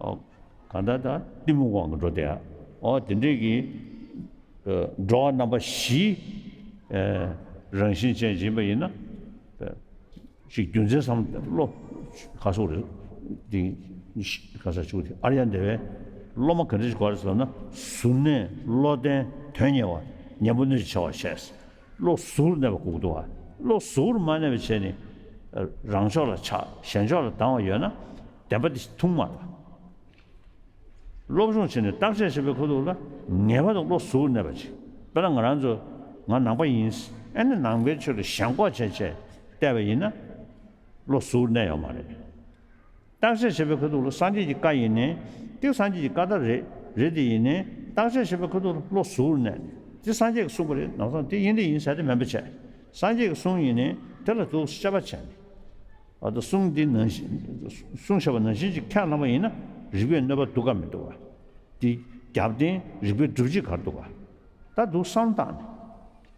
ཨོ། གང་ལྟར་ད་གཏི་མུག་དབང་གིས་འགྲོ་བསྡད་ཡ། ཨོ་དེ་འདྲས་ཀྱི། ཨ་འགྲོ་བ་རྣམ་པ་བཞིའི། ཨེ་རང་བཞིན་ཅན་ཅིག་ཡིན་པ་ཡིན་ན། ཨེ། ཞིག་རྒྱུ་མཚན་བསམ་བློ་ག་སོགས་རེད། དེ་ག་ས་ཆུ་དེ་ཨཱརྱ་དེ་བས་སློབ་མ་ག་འདྲ་ཞིག་དགོས་རེད་ཟེར་ན། གཟུར་གནས་བློ་ལྡན་དོན་གཉེར་བ། ཉན་པ་ནུས་ཤུགས་ཆེ་བ་བྱས། བློ་གཟུར་གནས་པ་དགོས་ཀྱི་འདུག་བ། བློ་གཟུར་མ་གནས་པ་བྱས་ནས་རང་ཕྱོགས་ལ་ཆགས་གཞན་ཕྱོགས་ལ་སྡང་བ་ཡོད་ན་བདེན་པ་དེ་ཐུང་མ་རེད། སློབ་སྦྱོང་བྱས་ནས་བརྟག་དཔྱད་བྱེད་པའི་ཁ་ཐུག་ལ་ངེས་པར་དུ་བློ་གཟུར་གནས་པ་ཅིག་དཔེར་ན་ང་རང་ཚོ་ང་ནང་པ་ཡིན། ཨ་ནི་ནང་པའི་ཆོས་ལ་ཞེན་ཁོག་བྱས་བྱས་བལྟས་པ་ཡིན་ན་བློ་གཟུར་གནས་ཡོད་མ་རེད། བརྟག་དཔྱད་བྱེད་པའི་ཁ་ཐུག་ལ་སངས་རྒྱས་ཀྱི་བཀའ་ཡིན་ནའི་དེ་སངས་རྒྱས་ཀྱི་བཀའ་ལྟར་རེད་རེད་དེ་ཡིན་ནའི་བརྟག་དཔྱད་བྱེད་པའི་ཁ་ཐུག་ལ་བློ་གཟུར་གནས་ནས་དེ་སངས་རྒྱས་ཀྱིས་གསུངས་པ་རེད། ནང་སང་དེ་ཡིན་དེ་ཡིན་ཟེར་དེ་མིན་པ་བྱས། སངས་རྒྱས་ཀྱིས་གསུངས་ཡིན་ནའི་དེ་ལ་ཐུགས་དཔྱད་པ་བྱས་ནས། ཨ་ད་གསུང་འདི་ནང་བཞིན། གསུང་བྱས་པ་ནང་བཞིན་གྱི་ཁས་བླངས་པ་ཡིན་ན་རིགས་པས་གནོད་པ་འདུག་ག་མི་འདུག་ག་དེ་རྒྱབ་རྟེན་རིགས་པའི་སྒྲུབ་བྱེད་ག་རེ་འདུག་ག་ད་འདུག་བསམ་བཏང་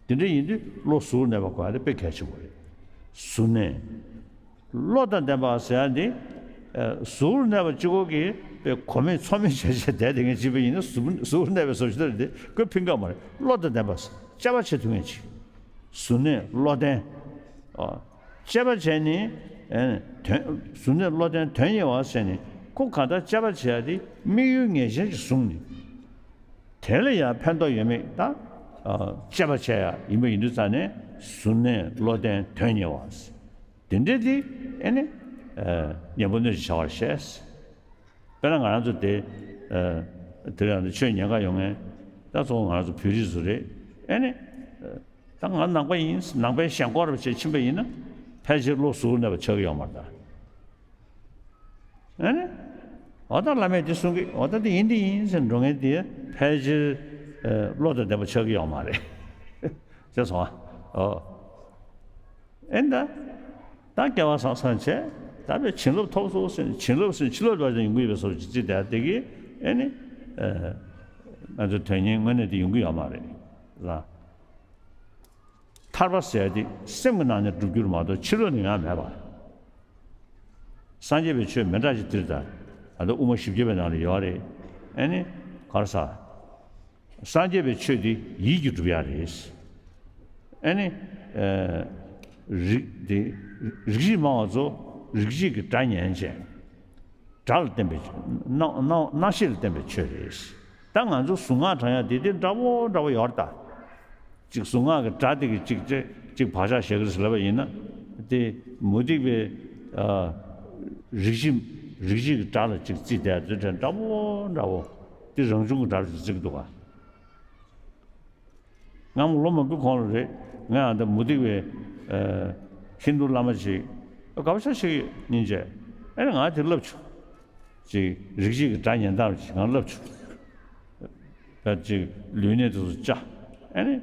ནས། དེ་འདྲ་ཡིན་དུས་བློ་གཟུ་བོར་གནས་པ་དགོས་ཡ་དེ་དཔེ་གལ་ཆེན་པོ་རེད། གཟུར་གནས། བློ་དང་ལྡན་པ་ཟེར་ཡ་འདི། ཨ་གཟུར་གནས་པ་གཅིག་པོ་གིས་དཔེ་གོ་མེད་ཚོར་མེད་བྱས་བྱས་བསྡད་དེ་ངས་བྱས་པ་ཡིན་ན་གཟུར་གཟུར་གནས་པའི་བཟོ་ཞིག་ད་རེད་དེ་ཁོས་ཕན་གྱི་མ་རེད། བློ་དང་ལྡན་པ་ཟེར་དཔྱད་པ་བྱེད་ཐུབ་མཁན་ཅིག་གཟུར་གནས་བློ་ལྡན། ཨ་དཔྱད་པ་བྱས་ནས། ཨ་དོན་གཟུར་གནས་བློ་ལྡན་དོན་གཉེར་བ་ཟེར་ནས་ཁོ་གང་ལྟར་དཔྱད་པ་བྱེད་ཡ་དེ་དམིགས་ཡུལ་ངེས་ཅན་ཅིག་བཟུང་ནས། དེ་ལ་ཡང་ཕན་ཐོགས་ཡོད་མེད་ད། ཨ་དཔྱད་པ་བྱས་ཡ་ཡིན་པ་ཡིན་དུས་ཙང་ནས་གཟུར་གནས་བློ་ལྡན་དོན་གཉེར་བ། དེ་འདྲ་དེ་ཨེ་ནི། ཨ་གཉེན་པོ་སྣོད་ཅིག་བྱ་བར་བཤད། དཔེར་ན་ང་རང་ཚོ་དེ། ཨ་དེ་རང་ཚོ་ཆོས་ཉན་ག་ཡོང་མཁན། ད་གཙོ་བོ་ང་རང་ཚོ་བོད་རིགས་ཚོ་རེད། ཨེ་ནི། ཨ་ད་ང་ནང་པ་ཡིན། ནང་པའི་ཞེན་ཁོག་རེ་བྱས་ཕྱིན་པ་ཡིན་ན། ཕལ་ཆེར་བློ་གཟུར་གནས་པ་ཆགས་ཀྱི་ཡོད་མ་རེད་ད། ཨ་ནི། འོ་ད་བླ་མས་འདི་གསུང་གི། འོ་ད་འདི་ཡིན་འདི་ཡིན་ཟེར་འགྲོ་མཁན་དེ་ཕལ་ཆེར། ཨ་བློ་དང་ལྡན་པ་ཆགས་ཀྱི་ཡོད་མ་རེད། ཤེས་སོང་ཨ། ཨོ། ཨེ་ད། ད་སྐལ་བ་བཟང་བཟང་བྱས། ད་བས་བྱིན་རླབས་ཐོབ་སོང་ཟེར་ནས་བྱིན་རླབས་ཟེར་ནས་ཕྱི་ལོགས་པ་ཡོང་གི་ཡོད་པའི་བཟོ་ཅིག་བརྩིས་བསྡད་དེ་གི། ཨེ་ནི། ཨ་ང་ཚོ་དོན་གཉེར་དངོས་གནས་དེ་ཡོང་གི་ཡོད་མ་རེད་ལ། ཐར་པ་ཟེར་ཡ་དེ་སེམས་ཀྱི་ནང་ནས་འགྲུབ་རྒྱུ་རེད་མ་གཏོགས་ཕྱི་ལོགས་ནས་ཡོང་ཡ་མེད་པ། སངས་རྒྱས་པའི་ཆོས་མི་འདྲ་ཅིག་འདིར་ད། ད་ལྟ་དབུ་མ་བཞི་བརྒྱ་པའི་ནང་ལ་ཡོད་རེད། ཨེ་ནི། ག་རེ་ཟ། སངས་རྒྱས་པའི་ཆོས་འདི་ཡིད་ཀྱིས་སྒྲུབ་ཡ་རེད། ཨེ་ནི། ཨ་རིགས་དེ། རིགས་ཤེས་སྨྲ་བ་ཚོ་རིགས་ཤེས་ཀྱི་སྒྲ་ཉན་བྱས། སྒྲ་ལ་བརྟེན་པའི་སྣང་སྣང་སྣང་ཤེས་ལ་བརྟེན་པའི་ཆོས་རེད། ད་ང་ཚོ་གཟུངས་སྔགས་བགྲང་ཡ་དེ་དེ་འདྲ་བོ་འདྲ་བོ་ཡོད་རེད་ད། གཅིག་གཟུངས་སྔགས་ཀྱི་སྒྲ་དེ་གི་གཅིག་ཅེ་གཅིག་བག་ཆགས་བཞག་གི་རེད་ཟེར་ལབ་པ་ཡིན་ན། དེ་མུ་སྟེགས་པའི་ཨ་རིགས་ཤེས་རིགས་ཤེས་ཀྱི་སྒྲ་ལ་གཅིག་བརྩིས་བསྡད་དེ་འདྲ་བོ་འདྲ་བོ། དེ་རང་བྱུང་གི་སྒྲ་ལ་གཅིག་བརྩི་གི་འདུག་ག་སྔ་མོ་ལོ་མང་པོའི་གོང་ལ་རེད། ང་ཡང་ད་མུ་སྟེགས་པའི་ཨ་ཧིན་རྡུ་བླ་མ་ཅིག་ཨ་དགའ་པོ་ཞེ་དྲག་བྱེད་ཀྱི་ཡོད་སྙིང་རྗེ། ཨ་ནི་ང་དེ་བསླབ་བྱུང་། ཅིག་རིགས་གཅིག་གི་སྒྲ་ཉན་སྟངས་ཅིག་ང་བསླབ་བྱུང་། ད་ཅིག་ལུས་གནད་དེ་ཚོ་བཅའ། ཨ་ནི།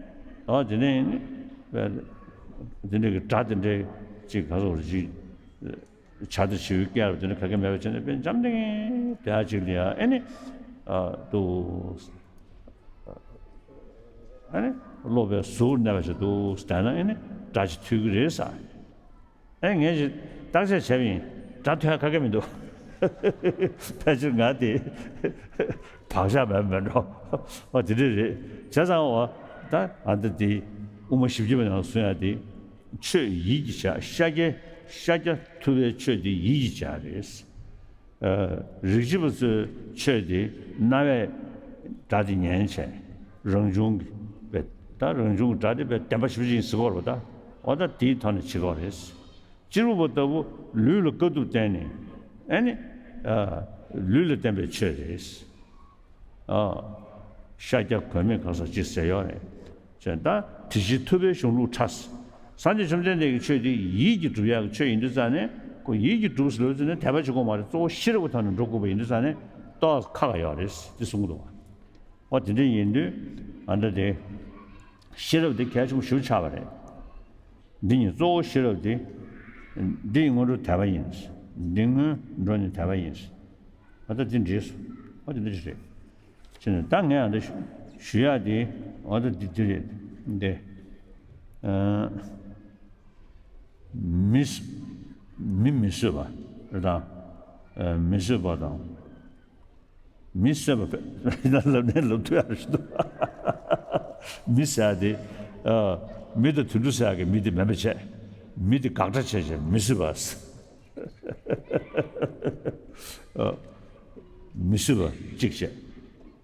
ཨ་དེ་ནས་ནི། དེ་འདྲ་གི་སྒྲ་དེ་འདྲ་ཅིག་ག་ཚོད་ཅིག་བྱ་དང་བྱིའུའི་སྐད་རབ་དེ་འདྲ་ག་གེ་མེད་པ་བྱས་ནས་དཔེ་འཇམ་ཐིང་ཐིང་དེ་ཅིག་ལ་ཡ་ཨ་ནི། ཨ་འདུག་ཨ་ནི་སློབ་པའི་གཟུགས་གནས་པ་ཞིག་འདུག་བསྡད་ན་ཨ་ནི་སྒྲ་ཅིག་ཐོས་ཀྱི་རེད་ས། ཨེ་ངས་ཅིག་བརྟག་དཔྱད་བྱས་པ་ཡིན། སྒྲ་ཐོས་ཡ་ག་གེ་མི་འདུག་ཕལ་ཆེར་ང་དེ་བག་ཆགས་མེད་མེད་འགྲོ། ཨོ་དེ་འདྲ་རེད། བྱས་ཙང་འོ་ད་ཨ་ད་དེ་དབུ་མ་བཞི་བརྒྱ་པའི་ནང་གསུང་ཡ་དེ། ཆོས་ཡིད་ཀྱིས་བྱ། ཤཱཀྱ་ཤཱཀྱ་ཐུབ་པའི་ཆོས་དེ་ཡིད་ཀྱིས་བྱ་རེད། ཨ་རིགས་གཅིག་པ་ཚོའི་ཆོས་དེ་རྣ་བས་སྒྲ་དེ་ཉན་བྱས། རང་བྱུང་གི་བས་ད་རང་བྱུང་གི་སྒྲ་དེ་བས་བདེན་པ་ཞེ་པོ་ཅིག་ཡིན་ཟེར་གྱི་ཡོད་རེད་པ། ད་འོ་ད་དེའི་ཐོག་ནས་བྱེད་ཀྱི་ཡོད་རེད། གཅེར་བུ་པ་ལྟ་བུ་ལུས་ལ་དཀའ་ཐུབ་བསྟན་ནས། ཨ་ནི། ཨ་ལུས་ལ་བརྟེན་པའི་ཆོས་རེད། ཨ་ཤཱཀྱ་གོས་མེད་གང་ཟག་ཅེས་ཟེར་ཡོད་རེད། ཅེས་ད་དེ་བཞིན་ཐུབ་པའི་གཞུང་ལུགས་ཕྲ། སངས་རྒྱས་བཅོམ་ལྡན་འདས་ཀྱི་ཆོས་དེ་ཡིད་ཀྱིས་སྒྲུབ་ཡག་གི་ཆོས་ཡིན་དུས་ཙང་ནས་ཁོ་ཡིད་ཀྱིས་སྒྲུབ་ཟེར་ལབ་ཙང་ནས་དད་པ་བྱེད་དགོས་མ་རེད། གཙོ་བོ་ཤེས་རབ་ཀྱི་ཐོག་ནས་འགྲོ་དགོས་པ་ཡིན་དུས་ཙང་ནས་ཏོག་ཁག་ཁག་ཡོད་རེད་དེ་གསུང་གི་འདུག་བ། འོ་དེ་འདྲ་ཡིན་དུས་ཨ་འདྲ་དེ་ཤེས་རབ་དེ་གལ་ཆེན་པོ་ཞེ་པོ་ཆགས་པ་རེད། འདི་ཉིད་གཙོ་བོ་ཤེས་རབ་དེ། འདི་ཡི་སྔོན་འགྲོ་དད་པ་ཡིན། འདི་སྔོན་འགྲོ་ནི་དད་པ་ཡིན། ཨ་ད་འདི་འགྲིག་སོང་། ཨ་འདི་འདྲ་ཞིག་རེད། བྱས་ནས་ད་ངས་ཨ་འདི་ཞུ་ཞུ་ཡག་དེ་ཨ་ད་འདི་འདི་རེད། འདི། ཨ་མི་མི་མི་བཟོད་པ་རེད་དང་། ཨ་མི་བཟོད་པ་དང་། མི་བཟོད་པ་ལབ་ནས་ལབ་ཐུབ་ཡག་ཞིག་འདུག་མི་ཟེར་ཡག་དེ། ཨ་མི་དང་དུད་འགྲོ་ཟེར་ཡག་གི་མི་དེ་མིན་པ་བྱས། མི་དེ་དགག་སྒྲ་བྱས་བྱས་མི་བཟོད་པ། ཨ་མི་བཟོད་པ་གཅིག་བྱས།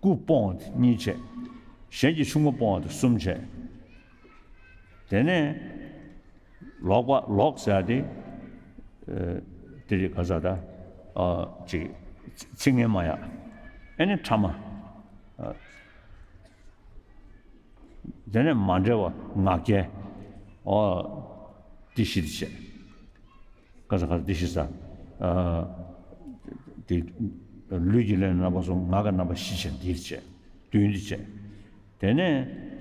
རྐུ་སྤོང་བ་དེ་གཉིས་བྱས། གཞན་གྱི་ཕྱུག་མོ་སྤོང་བ་དེ་གསུམ་བྱས། དེ་ནས། ལོག་པ་ལོག་ཟེར་ཡག་དེ། ཨ་དེ་རེད་ག་ས་ད། ཨ་ཅིག་ཚིག་ངན་སྨྲ་ཡག་ཨེ་ནི་ཕྲ་མ། ཨ་དེ་ནས་མ་འབྲེལ་བ་ངག་འཁྱལ། ཨོ་དེ་བཞི་དེ་བྱས། ག་ས་ག་ས་དེ་བཞི་ས། ཨ་དེ་ལུས་ཀྱི་ལས་རྣམ་པ་གསུམ། ངག་གི་རྣམ་པ་བཞི་བྱས། འདི་བྱས། བདུན་འདི་བྱས། དེ་ནས་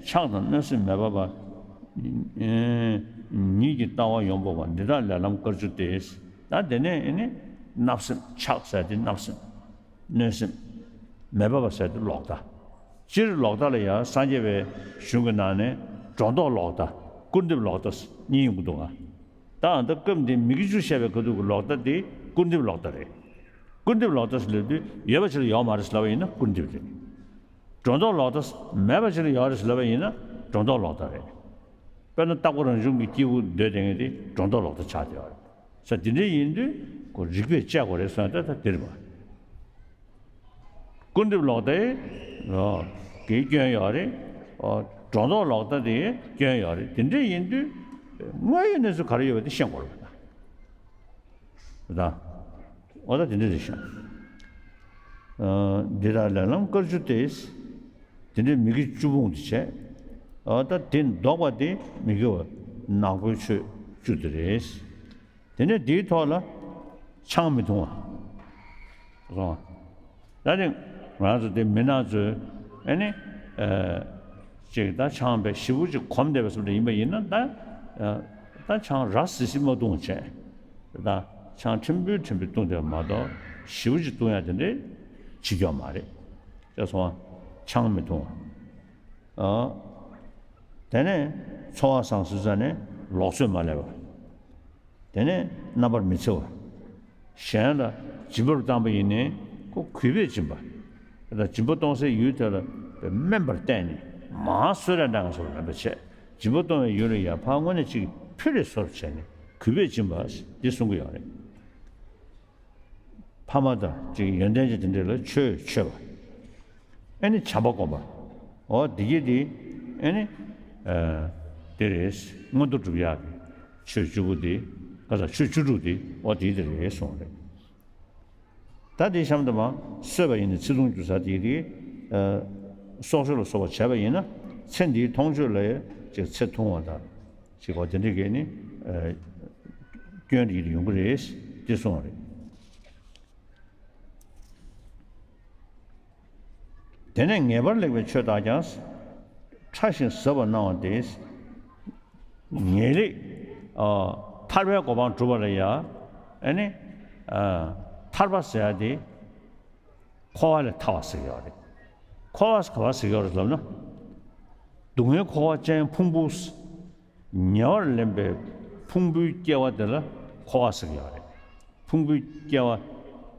ཆགས་དང་གནོད་སེམས་མེད་པ་བ། ཉིད་ཀྱི་ལྟ་བ་ཡོངས་སྤོབས་པ། འདི་དག་ལས་ལམ་དཀར་སྦྱོར་ཏེ། ད་དེ་ནས་ཨེ་ནི་བརྣབ་སེམས། ཆགས་ཟེར་དེ་བརྣབ་སེམས། གནོད་སེམས་མེད་པ་བ་ཟེར་དེ་ལོག་ལྟ། སྤྱིར་ལོག་ལྟ་ལ་ཡང་སངས་རྒྱས་པའི་གཞུང་གི་ནང་ནས་ སྒྲོ་འདོགས་ལོག་ལྟ། སྐུར་འདེབས་ལོག་ལྟ་གཉིས་ཡོང་གི་འདུག་ག་ད་ཨ་ད་སྐབས་འདི་མི་དགེ་བཅུ་བཤད་པའི་ཁ་ཐུག་གི་ལོག་ལྟ་དེ་སྐུར་འདེབས་ལོག་ལྟ་རེད། སྐུར་འདེབས་ལོག་ལྟ་ཟེར་ལབ་དུས་ཡོད་པ་ཕྱིར་ཡོད་མ་རེད་ཟེར་ལབ་པ་ཡིན་ན་སྐུར་འདེབས་རེད། སྒྲོ་འདོགས་ལོག་ལྟ་མེད་པ་ཕྱིར་ཡོད་རེད་ཟེར་ལབ་པ་ཡིན་ན་སྒྲོ་འདོགས་ལོག་ལྟ་རེད། དཔེར་ན་རྟག་པ་རང་བྱུང་གི་སྐྱེས་བུ་འདོད་དེ་ངེས་དེ་སྒྲོ་འདོགས་ལོག་ལྟ་ཆགས་བསྡད་ཡོད་རེད། ས་དེ་འདྲ་ཡིན་དུས་ཁོ་རིགས་པས་དཔྱད་དགོས་རེད་སོང་ད་ད་དེ་རེད་པ། སྐུར་འདེབས་ལོག་ལྟའི་གི་སྐྱོན་ཡོད་རེད། སྒྲོ་འདོགས་ལོག་ལྟ་དེ་སྐྱོན་ཡོད་རེད། དེ་འདྲ་ཡིན་དུས་དངོས་ཡོད་གནས་ཚུལ་ག་རེ་ཡོད་པ་དེ་ཤེས་དགོས་རེད་པ་ད། ད་འོ་ད་དེ་འདྲ་རེད་ཤག་འདི་དག་ལས་ལམ་དཀར་བཅུ་སྟེ། དེ་འདྲའི་མི་དགེ་བཅུ་སྤོང་དུ་བྱས། འོ་ད་དེ་ལྡོག་པ་དེ་མི་དགེ་བ་ནག་པོའི་ཆོས་བཅུ་དེ་རེད། དེ་ནས་དེའི་ཐོག་ལ་ཆང་མི་འཐུང་བ། རོང་། ད་ནི་ང་ཚོ་དེ་མི་ནག་ཚོས་ཨེ་ནི། ཅིག་ད་ཆང་བས་ཞེ་པོ་ཅིག་གོམས་བསྡད་པ་སོགས་དེ་ཡིན་པ་ཡིན་ན་ད། ད་ཆང་རག་སི་སི་མ་འཐུང་བྱས། ད་ཆང་ཕྲན་བུ་ཕྲན་བུ་འཐུང་བསྡད་པ་མ་གཏོགས་ཞེ་པོ་ཅིག་འཐུང་ཡ་དེ་འདྲས་བྱེད་ཀྱི་ཡོད་མ་རེད། ཅེས་སོང་བ། ཆང་མི་འཐུང་བ། དེ་ནས་འཚོ་བ་བཟང་ཟེར་ས་ནས་ལོག་འཚོས་མ་ལས་པ། དེ་ནས་རྣམ་པར་མི་འཚེ་བ། གཞན་ལ་སྦྱིན་པ་རུ་བཏང་པ་ཡིན་ནའི་ཁོ་གུས་པས་སྦྱིན་པ། དེ་ལ་སྦྱིན་པ་གཏོང་སའི་ཡུལ་དེ་ལ་དམན་པར་བལྟས་ནས་མང་གསོལ་རས་གནང་བ་སོགས་མེད་པ་བྱས། སྦྱིན་པ་གཏོང་བའི་ཡུལ་ལ་ཡང་ཕར་དངོས་གནས་ཅིག་ཕུལ་རེ་གསོལ་བྱས་ནས་གུས་པས་སྦྱིན་པ་འདི་གསུང་གི་ཡོད་རེད། ཕ་མ་དང་ཅིག་ཡོན་ཏན་ཅན་དེ་འདྲ་ལ་ཆོས་འཆད་པ། ཨེ་ནི་བྱམས་པ་སྒོམ་པ། འོ་འདི་གྱད་དེ་ཨེ་ནི། དེ་རེད། མངོན་མཐོ་སྒྲུབ་ཡག་གི་ཆོས་བཅུ་པོ་དེ། ག་ས་ཆོས་བཅུ་དྲུག་དེ་འོ་དེ་དེ་རེད་གསུངས་རེད། ད་དེ་གཤམ་དུ་མ་གསོས་པ་ཡིན་ན་ཚེ་ཐུང་འགྱུར་ས་དེ་དེ། སྲོག་གཅོད་ལ་སོགས་པ་བྱས་པ་ཡིན་ན་ཚེ་འདིའི་མཐོང་ཆོས་ལ་ཡང་ཅིག་ཚེ་ཐུང་བ་དང་། ཅིག་གོ་དེ་འདྲ་གས་ནི། སྐྱོན་དེ་ཡོང་གི་རེད་དེ་གསུངས་རེད། དེ་ནས་ངེས་པར་ལེགས་པའི་ཆོས་དག་ཀྱང་། ཕྲ་ཞིང་ཟབ་པར་སྣང་བ་སྟེ། ངེས་ལེགས། ཨ། ཐར་པའི་གོ་འཕང་སྒྲུབ་པ་ལ་ཡ། ཨ་ནི། ཨ། ཐར་པ་ཟེར་ཡ་དེ། འཁོར་བ་ལས་ཐར་བ་ཟེར་གྱི་ཡོད་རེད། འཁོར་བ་ག་པར་ཟེར་གྱི་ཡོད་རེད་ལབ་ན། སྡུག་བསྔལ་འཁོར་བ་ཅན་ཕུང་པོ། ཉེ་བར་ལེན་པའི་ཕུང་པོའི་སྐྱེ་བ་དེ་ལ་འཁོར་བ་ཟེར་གྱི་ཡོད་རེད། ཕུང་པོའི་སྐྱེ་བ་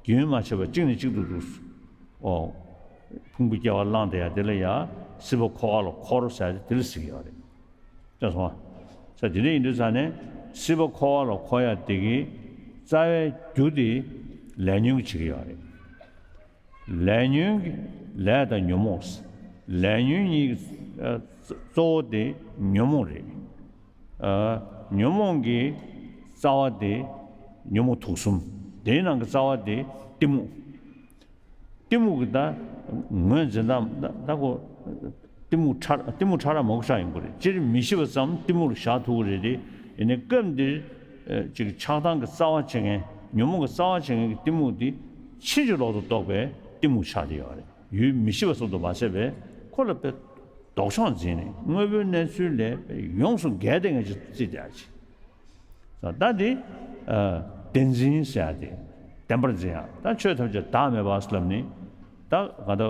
རྒྱུན་མ་ཆད་པར་གཅིག་ནས་གཅིག་ཏུ་འདུག་ཨོ། ཕུང་པོའི་སྐྱེ་བ་བླངས་ཏེ་ཡང་དེ་ལ་ཡང་སྲིད་པ་འཁོར་བ་ལ་འཁོར་ཟེར་ཏེ་དེ་ལ་ཟེར་གྱི་ཡོད་རེད། ཅེས་སོང་བ། ས་དེ་འདྲ་ཡིན་དུས་ཙང་ནས་སྲིད་པ་འཁོར་བ་ལ་འཁོར་ཡ་དེ་གི་རྩ་བའི་རྒྱུ་དེ་ལས་ཉོན་གྱིས་བྱེད་ཀྱི་ཡོད་རེད། ལས་ཉོན་གྱི་ལས་དང་ཉོན་མོངས། ལས་ཉོན་གཉིས་ཀྱི་ཨ་གཙོ་བོ་དེ་ཉོན་མོངས་རེད། ཨ་ཉོན་མོངས་ཀྱི་རྩ་བ་དེ་ཉོན་མོངས་དུག་གསུམ། དེའི་ནང་གི་རྩ་བ་དེ་གཏི་མུག་གཏི་མུག་གི་ད་ངོས་འཛིན་སྟངས་ད་ད་ཁོ་གཏི་མུག་ཕྲ་གཏི་མུག་ཕྲ་རགས་མང་པོ་ཞིག་ཡོང་གི་རེད། སྤྱིར་མི་ཤི་བ་ཙམ་གཏི་མུག་ལ་བཞག་ཐུབ་ཀྱི་རེད་དེ། ཡིན་ནའི་སྐབས་འདིར་ཨ་ཅིག་ཆགས་སྡང་གི་རྩ་བ་བྱེད་མཁན་ཉོན་མོངས་ཀྱི་རྩ་བ་བྱེད་མཁན་གྱི་གཏི་མུག་འདི་ཕྱིན་ཅི་ལོག་ཏུ་རྟོགས་པའི་གཏི་མུག་ཆགས་བསྡད་ཡོད་རེད། ཡུལ་མི་ཤི་བ་ཙམ་དུ་མ་ཟད་པའི་ཁོ་ལ་དཔེ་ལྡོག་ཕྱོགས་འཛིན་ནས་དངོས་པོའི་གནས་ཚུལ་ལས་ཡོངས་སུ་འགལ་ཏེ་ངེས་ཀྱི་རྩིས་ཏེ་ཨ་ཅི། ད་འདི་བདེན་འཛིན་ཟེར་ཡ་དེ་བདེན་པར་འཛིན་ཡ། ད་ཆོས་ཐམས་ཅད་བདག་མེད་པ་ལབ་ནི་ད་ག་ད་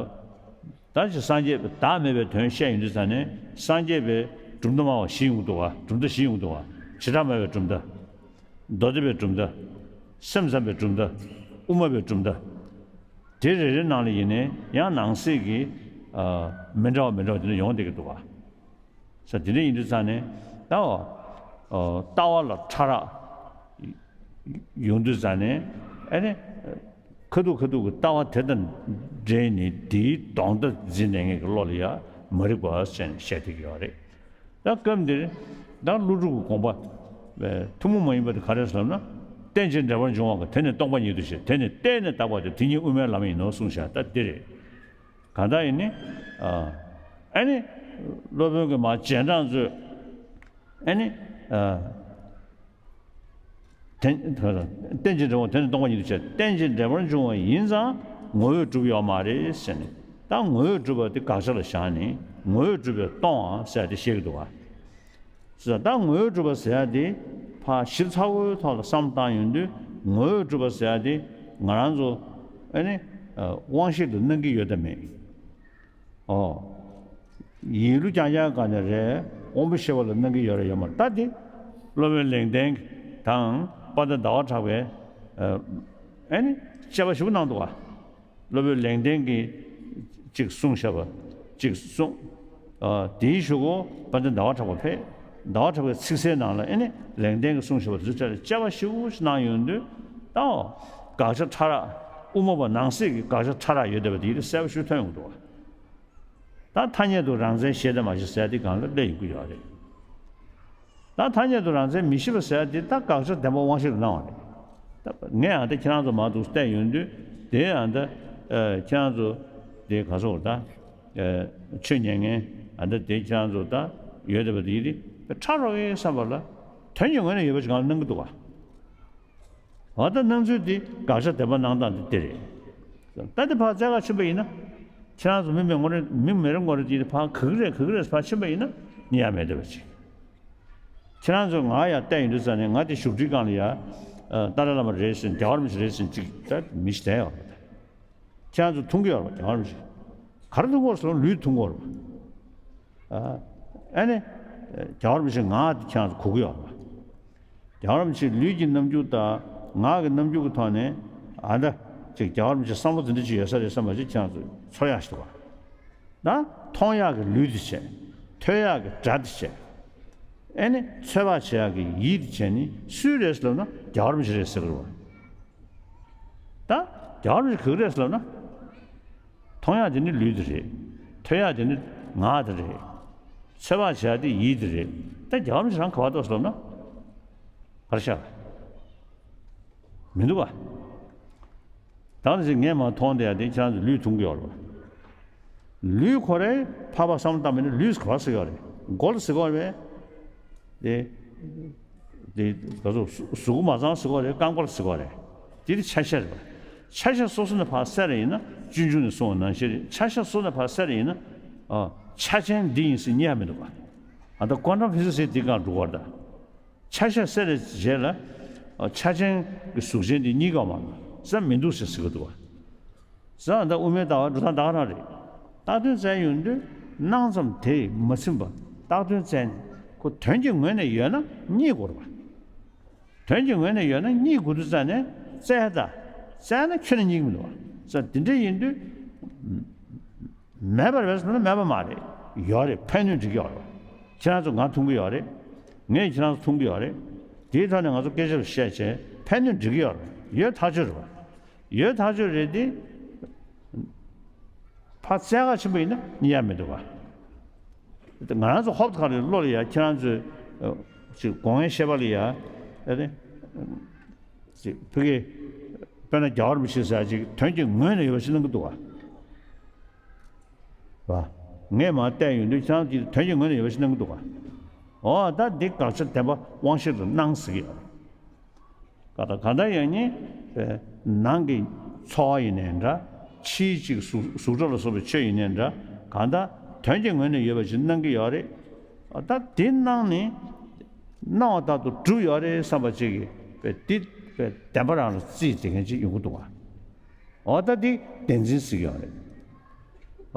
ད་ཅི་སངས་རྒྱས་པའི་བདག་མེད་པའི་དོན་བཤད་ཡོང་དུས་ཙང་ནས་སངས་རྒྱས་པའི་གྲུབ་མཐའ་སྨྲ་བ་བཞི་ཡོང་གི་འདུག་ག་གྲུབ་མཐའ་བཞི་ཡོང་གི་འདུག་ག་བྱེ་བྲག་སྨྲ་བའི་གྲུབ་མཐའ། མདོ་སྡེ་པའི་གྲུབ་མཐའ། སེམས་ཙམ་པའི་གྲུབ་མཐའ། དབུ་མ་པའི་གྲུབ་མཐའ། དེ་རེ་རེ་ནང་ལ་ཡིན་ནའི་ཡང་ནང་གསེས་ཀྱི་ཨ་མི་འདྲ་བ་མི་འདྲ་བ་དེ་འདྲ་ཡོང་བསྡད་ཀྱི་འདུག་ག་ས་དེ་འདྲ་ཡིན་དུས་ཙང་ནས་ད་ཨ་ལྟ་བ་ལ་ཕྲ་རགས་ཡོང་དུས་ཙང་ནས་ཨ་ནི་ཁ་ཐུག་ཁ་ཐུག་གི་ལྟ་བ་དེ་དང་འབྲེལ་ནས་དེའི་ལྡོག་ཟླ་འཛིན་ནས་ངེད་ཀྱི་བློ་ལ་ཡ་མ་རིག་པ་ཟེར་ནས་བཤད་བསྡད་ཀྱི་ཡོད་རེད། ད་སྐབས་འདིར་ད་ཀླུ་སྒྲུབ་ཀྱི་དགོངས་པ་ཐུན་མོང་མ་ཡིན་པ་དེ་ག་རེ་ཟེར་ན། རྟེན་ཅིང་འབྲེལ་པར་འབྱུང་བ་གང་། དེ་ནི་སྟོང་པ་ཉིད་དུ་ཤེས། དེ་ནི་གཏན་ནས་དག་པ་སྟེ། དེ་ཉིད་དབུ་མའི་ལམ་ཡིན་ནོ་གསུངས་ཤག་ད་འདི་རེད། གང་ལྟར་ཡིན་ནི། ཨ་ནི་སློབ་དཔོན་གྱི་མ་རྗེས་འབྲང་ཚོས་ཨ་ནི། རྟེན་ཅིང་འབྲེལ་བ་དེ་ནི་སྟོང་པ་ཉིད་དུ་བྱས། རྟེན་ཅིང་འབྲེལ་པར་འབྱུང་བ་ཡིན་ཙང་ངོ་བོས་གྲུབ་ཡོད་མ་རེད་ཟེར་ནས། ད་ངོ་བོས་གྲུབ་པ་དེ་དགག་བྱ་ལ་བཞག་ནས་ངོ་བོས་གྲུབ་པས་སྟོང་པ་ཟེར་ཏེ་བཤད་ཀྱི་འདུག་ག་ཟེར། ད་ངོ་བོས་གྲུབ་པ་ཟེར་ཡ་དེ་ཕར་ཞིབ་ཚགས་པོའི་ཐོག་ལ་བསམ་བློ་བཏང་ཡོང་དུས་ངོ་བོས་གྲུབ་པ་ཟེར་ཡ་དེ་ང་རང་ཚོ་ཨ་ནི་དབང་ཤེས་དང་སྣང་གི་ཡོད་དམ་མེད། ཨོ། ཡིད་བློ་རྐྱང་རྐྱང་ག་ནས་རེད། དབང་པོ་ཤེས་པ་ལ་གནང་གི་ཡོད་རེད་ཡོད་མ་རེད། ད་དེ་སློབ་དཔོན་ལེགས་ལྡན་དང་དཔལ་ལྡན་ཟླ་བ་གྲགས་པས་ཨ་ནི་དཔྱད་པ་ཞིབ་པོ་གནང་འདུག་ག་སློབ་དཔོན་ལེགས་ལྡན་གྱིས་ཅིག་གསུངས་བཞག་པ་ཅིག་གསུངས། ཨ་དེའི་གཞུག་གུ་དཔལ་ལྡན་ཟླ་བ་གྲགས་པ་ཕེབས། ཟླ་བ་གྲགས་པའི་ཚིག་གསལ་ནང་ལ་ཨེ་ནི་ལེགས་ལྡན་གྱིས་གསུངས་བཞག་པ་དེ་ཚོའི་གྲས་ལ་དཔྱད་པ་ཞིབ་པོ་ཞིག་གནང་ཡོང་དུས་ད་དགག་བྱ་ཕྲ་རགས་དབུ་མ་པ་ནང་གསེས་ཀྱི་དགག་བྱ་ཕྲ་རགས་ཡོད་བསྡད་པ་དེ་ཡིད་ལ་གསལ་པོ་ཞིག་ཐོན་ཡོང་འདུག་བ། ད་ཐ་སྙད་དུ་རང་མཚན་ཞེས་དེ་མ་ཞེས་ཟེར་དེ་སྒང་ལ་སླེབས་ཡོང་གི་ཡོད་རེད། ད་ཐ་སྙད་དུ་རང་མཚན་མི་ཤེས་པ་ཟེར་དེ་ད་དགག་བྱ་བདེན་པ་དབང་ཤེས་ལ་སྣང་བ་རེད། ད་ངས་ཨ་ད་ཁྱེད་རང་ཚོ་མ་འདུག་བལྟས་ཡོང་དུས་དེ་ཨ་ད་ཨ་ཁྱེད་རང་ཚོ་དེ་ག་སོགས་ད་ཨ་ཆོས་ཉན་མཁན་ཨ་ད་དེ་ཁྱེད་རང་ཚོ་ད་ཡོད་བསྡད་པ་དེ་ཡིན་དེ་ཕྲ་རོགས་ཡིན་བསམ་པ་ལ་དོན་གྱི་ངོས་ནས་ཡོད་པ་ཞིག་སྒང་ལ་སྣང་གི་འདུག་ག་འོ་ད་སྣང་ཚུལ་འདི་དགག་བྱ་བདེན་པ་སྣང་སྟངས་འདི་འདི་རེད། ད་འདི་ཕར་བཙལ་ག་ཕྱིན་པ་ཡིན་ན། ཁྱེད་རང་ཚོ་མི་མེད་ངོ་རེད་མི་མེད་རེད་ངོ་རེད་འདི་ཕར་ག་གི་རེད་ག་གི་རེད་ཕར་ཕྱིན་པ་ཡིན་ན་རྙེད་ཡ་མེད་བསྡད་པ་ཅིག་ཁྱེད་རང་ཚོ་ང་ཡར་བལྟས་ཡོང་དུས་ཙ་ནས་ང་དེ་བཞུགས་ཁྲིའི་སྒང་ལ་ཡ། ཏཱ་ལའི་བླ་མ་རེད་ཟེར་རྒྱལ་བ་རིན་པོ་ཆེ་རེད་ཟེར་ཅིག་ད་མི་ཞིག་བསྡད་ཡོད་རེད། ཁྱེད་རང་ཚོ་མཐོང་གི་ཡོད་རེད་པ་རྒྱལ་བ་རིན་པོ་ཆེ། ག་རེ་མཐོང་གི་ཡོད་རེད་ཟེར་ན་ལུས་མཐོང་གི་ཡོད་རེད་པ། ཨ་ནི། རྒྱལ་བ་རིན་པོ་ཆེ་ང་དེ་ཁྱེད་རང་ཚོ་གོ་གི་ཡོད་རེད་པ། རྒྱལ་བ་རིན་པོ་ཆེའི་ལུས་ཀྱི་རྣམ་འགྱུར་དང་ངག་གི་རྣམ་འགྱུར་གྱི་ཐོག་ནས་ཨ་ད་ཅིག་རྒྱལ་བ་རིན་པོ་ཆེ་བསམ་བློ་དེ་འདྲ་ཅིག་ཡོད་ས་རེད་བསམ་པ་ཅིག་ཁྱེད་རང་ཚོ་ཚོར་ཡག་ཞིག་འདུག་ག་ད་མཐོང་ཡག་གི་ལུས་དེ་བྱས། ཐོས་ཡག་གི་སྒྲ་དེ་བྱས། ཨེ་ནི་ཚོད་དཔག་བྱེད་ཡག་གི་ཡིད་དེ་བྱས་ནི་སུའི་རེད་ཟེར་ལབ་ན་རྒྱལ་བ་རིན་པོ་ཆེ་རེད་ཟེར་གི་རེད་བ། ད་རྒྱལ་བ་རིན་པོ་ཆེ་ག་གི་རེད་ཟེར་ལབ་ན། མཐོང་ཡག་དེ་ནི་ལུས་དེ་རེད། ཐོས་ཡག་དེ་ནི་ངག་དེ་རེད། ཚོད་དཔག་བྱེད་ཡག་དེ་ཡིད་དེ་རེད། ད་རྒྱལ་བ་རིན་པོ་ཆེ་རང་ག་པར་འདུག་ཟེར་ལབ་ན། ག་རེ་ཤག་མི་འདུག་ག་ད་ནི་ཅིག་ངས་མར་མཐོང་བསྡད་ཡག་དེ་ཁྱེད་རང་ཚོ་ལུས་མཐོང་གི་ཡོད་རེད་པ། ལུས་ཁོ་རང་ཕར་ཕར་བསམ་བློ་བཏང་བ་ཡིན་ན་ལུས་ག་པར་ཟེར་གི་ཡོད་རེད། མགོ་ལ་ཟེར་གི་ཡོད་རེད་པས། དེ། དེ་ག་ཚོད་གཟུགས་པོ་མ་ཚང་ཟེར་གི་ཡོད་རེད་རྐང་པ་ལ་ཟེར་གི་ཡོད་རེད། དེ་དེ་ཆ་ཤས་རེད་པ། ཆ་ཤས་སོ་སོ་ནས་ཕར་བསལ་རེ་ཡིན་ན་སྤྱོད་འཇུག་ནས་གསུངས་པ་ནང་བཞིན་རེད། ཆ་ཤས་སོ་སོ་ནས་ཕར་བསལ་རེ་ཡིན་ན། ཨ། ཆ་ཅན་འདི་ཡིན་ཟེར་རྙེད་ཡག་མི་འདུག་ག་ཨ་ད་ཀོན་ཊམ་ཕི་སིག་སི་ཟེར་དེ་སྒང་འགྲོ་གི་ཡོད་རེད་ད། ཆ་ཤས་བསལ་རེ་རྗེས་ལ། ཨ། ཆ་ཅན་གྱི་གཟུགས་ཅན་འདི་རྙེད་ཀྱི་ཡོད་མ་རེད་ཟེར་མི་འདུག་ཟེར་ཟེར་གི་འདུག་ག་ཟེར་ད་དབུ་མའི་ལྟ་བ་འགྲོ་སྟངས་ད་ག་རང་རེད། བཏགས་དོན་བཙལ་ཡོང་དུས་སྣང་ཙམ་དེས་མ་ཚིམ་པ་བཏགས་དོན་བཙལ་ནས་ཁོ་དོན་གྱི་ངོས་ནས་ཡོད་ན་རྙེད་དགོས་རེད་པ། དོན་གྱི་ངོས་ནས་ཡོད་ན་རྙེད་དགོས་དུས་ཙ་ནས་བཙལ་ད། བཙལ་ན་ཁྱོན་ནས་རྙེད་ཀྱི་མི་འདུག་པ། ཟེར་དེ་འདྲ་ཡིན་དུས། མེད་པ་རེད་ཟེར་ན་མེད་པ་མ་རེད། ཡོད་རེད་ཕན་གནོད་འགྲིག་གི་ཡོད་རེད། ཁྱེད་རང་ཚོ་ང་མཐོང་གི་ཡོད་རེད། ངས་ཁྱེད་རང་ཚོ་མཐོང་གི་ཡོད་རེད། དེའི་ཐོག་ནས་ང་ཚོ་སྐད་ཆ་བཤད་བྱས་ཕན་གནོད་འགྲིག་གི་ཡོད་རེད། ཡོད་ཐག་ཆོད་རེད་པ། ཡོད་ཐག་ཆོད་རེད་དེ། ཕར་བཙལ་ག་ཕྱིན་པ་ཡིན་ན་རྙེད་ཡག་མི་འདུག་ག་ང་རང་ཚོ་ཧོབ་ཁ་རེ་བློ་ལ་ཡ་ཁྱེད་རང་ཚོའི་ཅིག་སྒོ་ངའི་ཤེས་པ་ལ་ཡ་ཨེ་ནི་ཅིག་ཕ་གི་དཔེར་ན་རྒྱལ་བ་རིན་པོ་ཆེ་ཟེར་ཡག་ཅིག་དོན་གྱི་ངོས་ནས་ཡོད་པ་ཞིག་སྣང་གི་འདུག་ག་རེད་པ། ངས་མར་བལྟས་ཡོང་དུས་ཁྱེད་རང་ཚོ་དོན་གྱི་ངོས་ནས་ཡོད་པ་ཞིག་སྣང་གི་འདུག་ག་འོ་ད་འདི་དགག་བྱ་བདེན་པ་དབང་ཤེས་ལ་སྣང་ཟེར་གི་ཡོད་རེད། གང་ལྟར་གང་ལྟར་ཡང་ནི། ནང་གི་འཚོ་བ་ཡིན་ནའི་འདྲ། ཕྱིའི་ཅིག་གཟུགས་གཟུགས་སྒྲ་ལ་སོགས་པའི་ཆོས་ཡིན་ནའི་འདྲ། གང་ལྟར་དོན་གྱི་ངོས་ནས་ཡོད་པ་ཞིག་སྣང་གི་ཡོད་རེད། ད་དེ་སྣང་ནི། སྣང་བ་ལྟར་དུ་གྲུབ་ཡོད་རེད་བསམ་པ་ཅིག་གིས་དཔེ་དེ་དཔེ་བདེན་པ་རང་ལ་རྩིས་དེ་མཁན་ཅིག་ཡོང་གི་འདུག་ག་འོ་ད་འདི་བདེན་འཛིན་ཟེར་གྱི་ཡོད་རེད།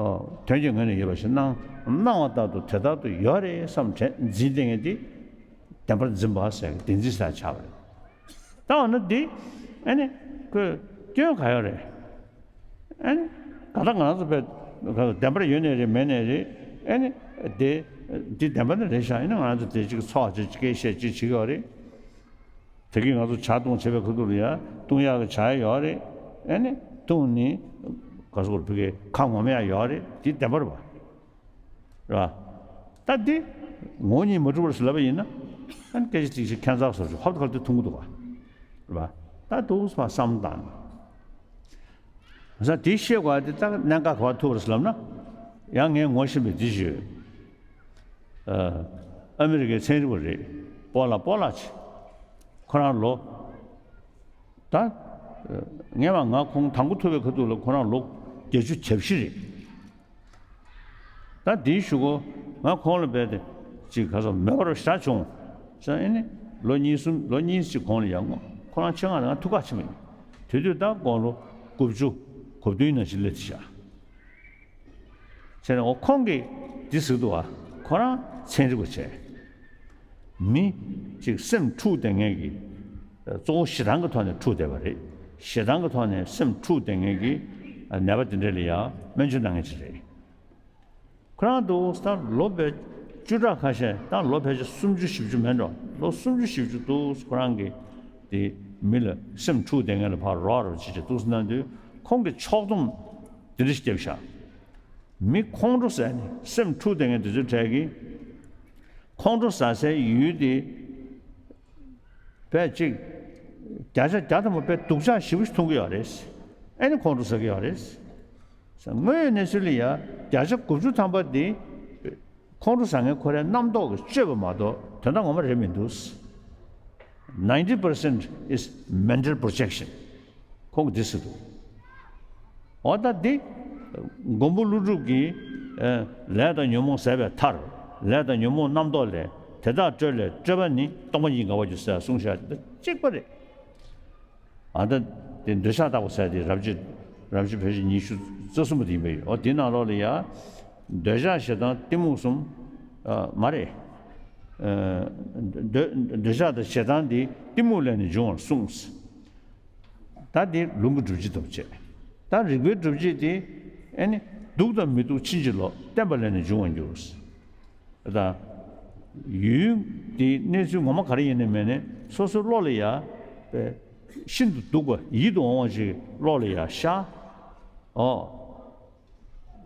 ཨོ། དོན་གྱི་ངོས་ནས་ཡོད་པ་ཞིག་སྣང་། སྣང་བ་ལྟར་དུ་དེ་ལྟར་དུ་ཡོད་རེད་བསམ་དྲན་འཛིན་བསྡད་མཁན་དེ། བདེན་པར་འཛིན་པ་ཟེར་གྱི་བདེན་འཛིན་ཟེར་ཆགས་པ་རེད། ད་འོ་ན་འདི། ཨ་ནི། ཁོས་སྐྱོན་ག་ཡོད་རེད། ཨ་ནི། ག་ད་ང་རང་ཚོ་བས། བདེན་པར་ཡོད་ནའི་རེད་མེད་ནའི་རེད། ཨ་ནི། དེ། འདི་བདེན་པ་ནི་རེད་ཤག་ཡིན་ན་ང་རང་ཚོ་དེ་གཅིག་འཚོ་བ་བྱེད་ཅིག་སྐད་བཤད་ཅིག་བྱེད་ཀྱི་ཡོད་རེད། དེ་གིས་ང་ཚོ་ཇ་བཏུང་བྱེད་པའི་ཁ་ཐུག་ལ་ཡ་བཏུང་ཡག་གི་ཇ་ཡོད་རེད། ཨེ་ནི་བཏུང་ནི། ག་སོགས་བུ་གའི་ཁ་ངོམ་ཡག་ཡོད་རེད་དེ་བདེན་པ་རེད་པ། རེད་པ། ད་འདི། ངོ་བོ་ཉིད་མ་གྲུབ་པ་རེད་ཟེར་ལབ་པ་ཡིན་ན། ཨ་ནི་སྐད་ཆ་ཅིག་ཞིག་ཁྱད་མཚར་བཟོ་ཞིག་ཧོབ་ཏེ་ཁ་ལ་དེ་འཐུང་གི་འདུག་ག་རེད་པ། ད་འདུག་སེ་བསམ་བཏང་། ས་དེ་ཤེས་དགོས་དེ་ད་གནད་འགག་ག་པར་ཐུག་པ་རེད་ཟེར་ལབ་ན། ཡང་ངས་ངོ་ཤེས་པའི་དེ་ཞུས། ཨ་མི་རི་ཀའི་ཚན་རིག་པ་རེད། པོ་ལགས་པོ་ལགས་ཆེ། ཁོ་རང་ལོ། ད། ངས་མ་ང་ཁོང་དང་པོ་ཐུག་པའི་ཁ་ཐུག་ལ་ཁོ་རང་ལོ་བརྒྱད་ཅུ་གྱ་བཞི་རེད། ད་དེའི་གཞུག་གུ་ང་ཁོང་ལ་རྦད་དེ་ཅིག་ག་ཚོད་མེད་པར་བཞག་བྱུང་། ས་ཨེ་ནི་ལོ་གཉིས་གསུམ་ལོ་གཉིས་ཅིག་གོང་ལ་ཡང་ངོ་ཁོ་རང་ཆེད་མངགས་ནས་ང་ཐུག་ག་ཕྱིན་པ་ཡིན། དེ་དུས་ད་དགུང་ལོ་དགུ་བཅུ་གོ་བདུན་ནང་བཞིན་སླེབས་ཤག་བྱས་ནས་འོ་ཁོང་གིས་འདི་ཟེར་འདུག་ཨ། ཁོ་རང་ཚན་རིག་པ་བྱས། མི་གཅིག་སེམས་འཁྲུག་བསྡད་མཁན་གྱི་གཙོ་བོ་ཞེ་སྡང་གི་ཐོག་ནས་འཁྲུག་བསྡད་པ་རེད། ཞེ་སྡང་གི་ཐོག་ནས་སེམས་འཁྲུག་བསྡད་མཁན་གྱི་ནད་པ་དེ་འདྲ་ལ་ཡང་སྨན་བཅོས་གནང་མཁན་ཅིག་རེད། ཁོ་རང་འདུག་ད་ལོ་བས་བཅུ་ཕྲག་ཁ་ཤས་ད་ལོ་ཕལ་ཆེར་སུམ་ཅུ་བཞི་བཅུ་མེད་འགྲོ། ལོ་སུམ་ཅུ་བཞི་བཅུ་འདུག་ཁོ་རང་གིས་དེ་མི་ལ་སེམས་འཁྲུག་བསྡད་མཁན་ལ་ཕར་རོགས་རོགས་བྱེད་བྱེད་འདུག་སེ་གནང་དུས་ཁོང་གིས་ཕྱོགས་བསྡོམས་དེ་འདྲ་ཞིག་བརྒྱབ་ཤག་མི་ཁོང་ཁྲོ་ཟ་ནས་སེམས་འཁྲུག་བསྡད་མཁན་དེ་ཚོའི་གྲས་ཀྱིས་ཁོང་ཁྲོ་ཟ་སའི་ཡུལ་དེ་བས་གཅིག་བརྒྱ་ཆ་བརྒྱ་ཐམ་པ་བས་སྡུག་ཅག་ཞེ་པོ་ཞིག་མཐོང་གི་ཡོད་རེད། ཨེ་ནི་ཁོང་ཁྲོ་ཟ་གི་ཡོད་རེད། དངོས་ཡོད་གནས་ཚུལ་ལ་ཡ་བརྒྱ་ཆ་དགུ་བཅུ་ཐམ་པ་འདི་ཁོང་ཁྲོ་ཟ་མཁན་ཁོ་རའི་རྣམ་རྟོག་གིས་བཅོས་པ་མ་གཏོགས་དོན་དག་ངོ་མ་རེད་མི་འདུག Ninety percent is mental projection. ཁོང་གིས་འདི་ཟེར་འདུག་འོ་ད་འདི་མགོན་པོ་ཀླུ་སྒྲུབ་ཀྱིས་ཨ་ལས་དང་ཉོན་མོངས་ཟད་པའི་མཐར། ལས་དང་ཉོན་མོངས་རྣམ་རྟོག་ལས། དེ་དག་སྤྲོས་ལས་སྤྲོས་པ་ནི། སྟོང་པ་ཉིད་འགལ་བ་འགྱུར་ཟེར་གསུངས་བཞག་འདི་གཅིག་པ་རེད། ཨ་ད་དེ་འདོད་ཆགས་བརྟག་པ་ཟེར་དེ་རབ་བྱེད་རབ་བྱེད་བོད་ཆེན་ཉི་ཤུ་རྩ་གསུམ་པ་དེ་ཡིན་པས། འོ་དེའི་ནང་ལོགས་ལ་ཡ་འདོད་ཆགས་ཞེ་སྡང་གཏི་མུག་གསུམ། ཨ་མ་རེད། ཨ་འདོད་འདོད་ཆགས་དང་ཞེ་སྡང་དེ་གཏི་མུག་ལས་ནི་འབྱུང་བར་གསུངས། ད་དེ་ལུང་གི་སྒྲུབ་བྱེད་དུ་བྱས། ད་རིགས་པའི་སྒྲུབ་བྱེད་དེ་ཨེ་ནི་སྡུག་དང་མི་སྡུག་ཕྱིན་ཅི་ལོག་བརྟེན་པ་ལས་ནི་འབྱུང་བར་འགྱུར། ད་ཡུལ་དེའི་གནས་ཚུལ་ངོ་མ་ག་རེ་ཡིན་ནའི་མིན་ནའི་སོ་སོའི་བློ་ལ་ཡ་པའི་ཤིན་ཏུ་སྡུག་པ་ཡིད་དུ་འོང་བ་ཞིག་བློ་ལ་ཡ་ཤར། ཨོ།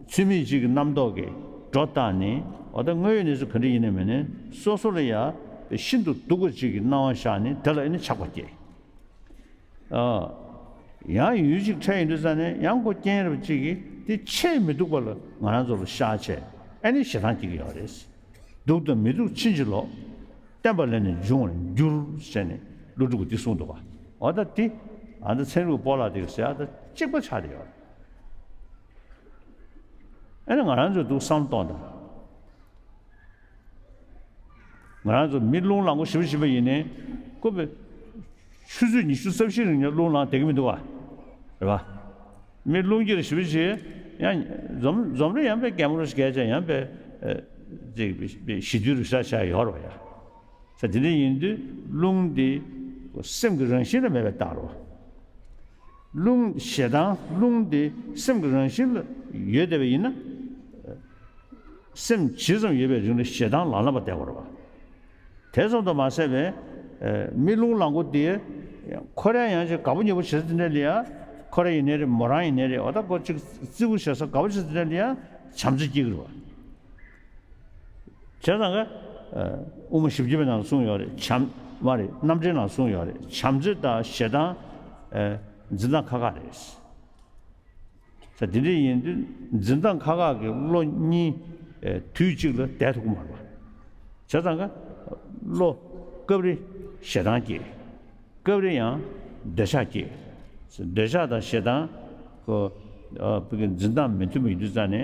ཚུལ་མིན་ཅིག་གི་རྣམ་རྟོག་གིས་སྒྲོ་བཏགས་ནས། འོ་ད་དངོས་ཡོད་གནས་ཚུལ་ག་འདྲ་ཡིན་ནའི་མིན་ནའི་སོ་སོ་ལ་ཡ་པའི་ཤིན་ཏུ་སྡུག་པ་ཅིག་གི་སྣང་བ་ཤར་ནས་དེ་ལ་ཨེ་ནི་ཆགས་པ་སྐྱེ། ཨ། ཡང་ཡུལ་གཅིག་འཕྲད་ཡོང་དུས་ཙ་ནས་ཡང་ཁོ་རྐྱེན་རབ་གཅིག་གིས་དེ་ཆེས་མི་སྡུག་པ་ལ་ང་རང་ཚོ་ལ་ཤར་བྱས། ཨ་ནི་ཞེ་སྡང་སྐྱེ་གི་ཡོད་རེད། སྡུག་དང་མི་སྡུག་ཕྱིན་ཅི་ལོག་བརྟེན་པ་ལས་ནི་འབྱུང་བར་འགྱུར་ཟེར་ནས་ཀླུ་སྒྲུབ་ཀྱིས་འདི་གསུངས་འདུག་ག་འོ་ད་དེ་ཨ་ད་ཚན་རིག་སྤོ་ལགས་དེ་གིས་ཟེར་ཡ་ད་གཅིག་པ་ཆགས་བསྡད་ཡོད་རེད། ཨ་ནི་ང་རང་ཚོས་འདུག་བསམ་བློ་གཏོང་དང་། ང་རང་ཚོ་མི་རླུང་ལངས་པ་ཞེ་པོ་ཞེ་པོ་ཡིན་ནའི་ཁོ་པའི་ཆུ་ཚོད་ཉི་ཤུ་རྩ་བཞིའི་རིང་ལ་རླུང་ལངས་བསྡད་ཀྱི་མི་འདུག་བ། རེད་བ། མི་རླུང་འཁྱེར་ཞེ་པོ་ཞེ་ཡང་འཛོམས་འཛོམས་རེ་ཡང་པའི་གད་མོ་རེ་ཞིག་བརྒྱབ་བྱས་ཡང་པའི་ཨ་ཅིག་པའི་པའི་ཞི་དུལ་རེ་ཞིག་བྱས་ཡོད་རེད་བ་ཡ། ས་དེ་འདྲ་ཡིན་དུས་རླུང་འདི་སེམས་ཀྱི་རང་བཞིན་ལ་མེད་པའི་རྟགས་རེད་བ། རླུང་ཞེ་སྡང་རླུང་འདི་སེམས་ཀྱི་རང་བཞིན་ལ་ཡོད་བསྡད་པ་ཡིན་ན། སེམས་ཇི་ཙམ་ཡོད་པའི་རིང་ལ་ཞེ་སྡང་ལང་ལོང་བ་བསྡད་དགོས་རེད་བ། དེ་ཙམ་དུ་མ་ཟད་པའི་ཨ་མི་རླུང་ལངས་པོ་དེ་ཁོ་རང་ཡང་ཅིག་དགའ་པོ་ཉེ་པོ་བྱེད་ས་དེ་འདྲ་ལ་ཡ། ཁོ་རང་ཡིན་ནའི་རེད། མོ་རང་ཡིན་ནའི་རེད། འོ་ད་ཁོ་ཅིག་བརྩི་བཀུར་བྱེད་ས་དགའ་པོ་བྱེད་ས་དེ་འདྲ་ལ་ཡ་བྱམས་བརྩེ་སྐྱེ་གི་རེད་བ། བྱས་ཙང་ཀ་ཨ་དབུ་མ་བཞི་བརྒྱ་པའི་ནང་གསུངས་ཡོད་རེད། བྱམས་མ་རེད། རྣམ་འགྲེལ་ནང་གསུངས་ཡོད་རེད། བྱམས་བརྩེ་དང་ཞེ་སྡང་ཨ་འཛིན་སྟངས་ཁག་ཁག་རེད། ས་དེ་འདྲ་ཡིན་དུས་འཛིན་སྟངས་ཁག་ཁག་གི་བློ་གཉིས་ཨེ་དུས་གཅིག་ལ་བསྡད་ཐུབ་ཀྱི་མ་རེད་པ། བྱས་ཙང་ཀ་བློ་སྐབས་རེ་ཞེ་སྡང་སྐྱེ། སྐབས་རེ་ཡང་འདོད་ཆགས་སྐྱེ། འདོད་ཆགས་དང་ཞེ་སྡང་ཁོ་ཨ་བུ་གི་འཛིན་སྟངས་མི་མཐུན་པ་ཡིན་དུས་ཙང་ནས་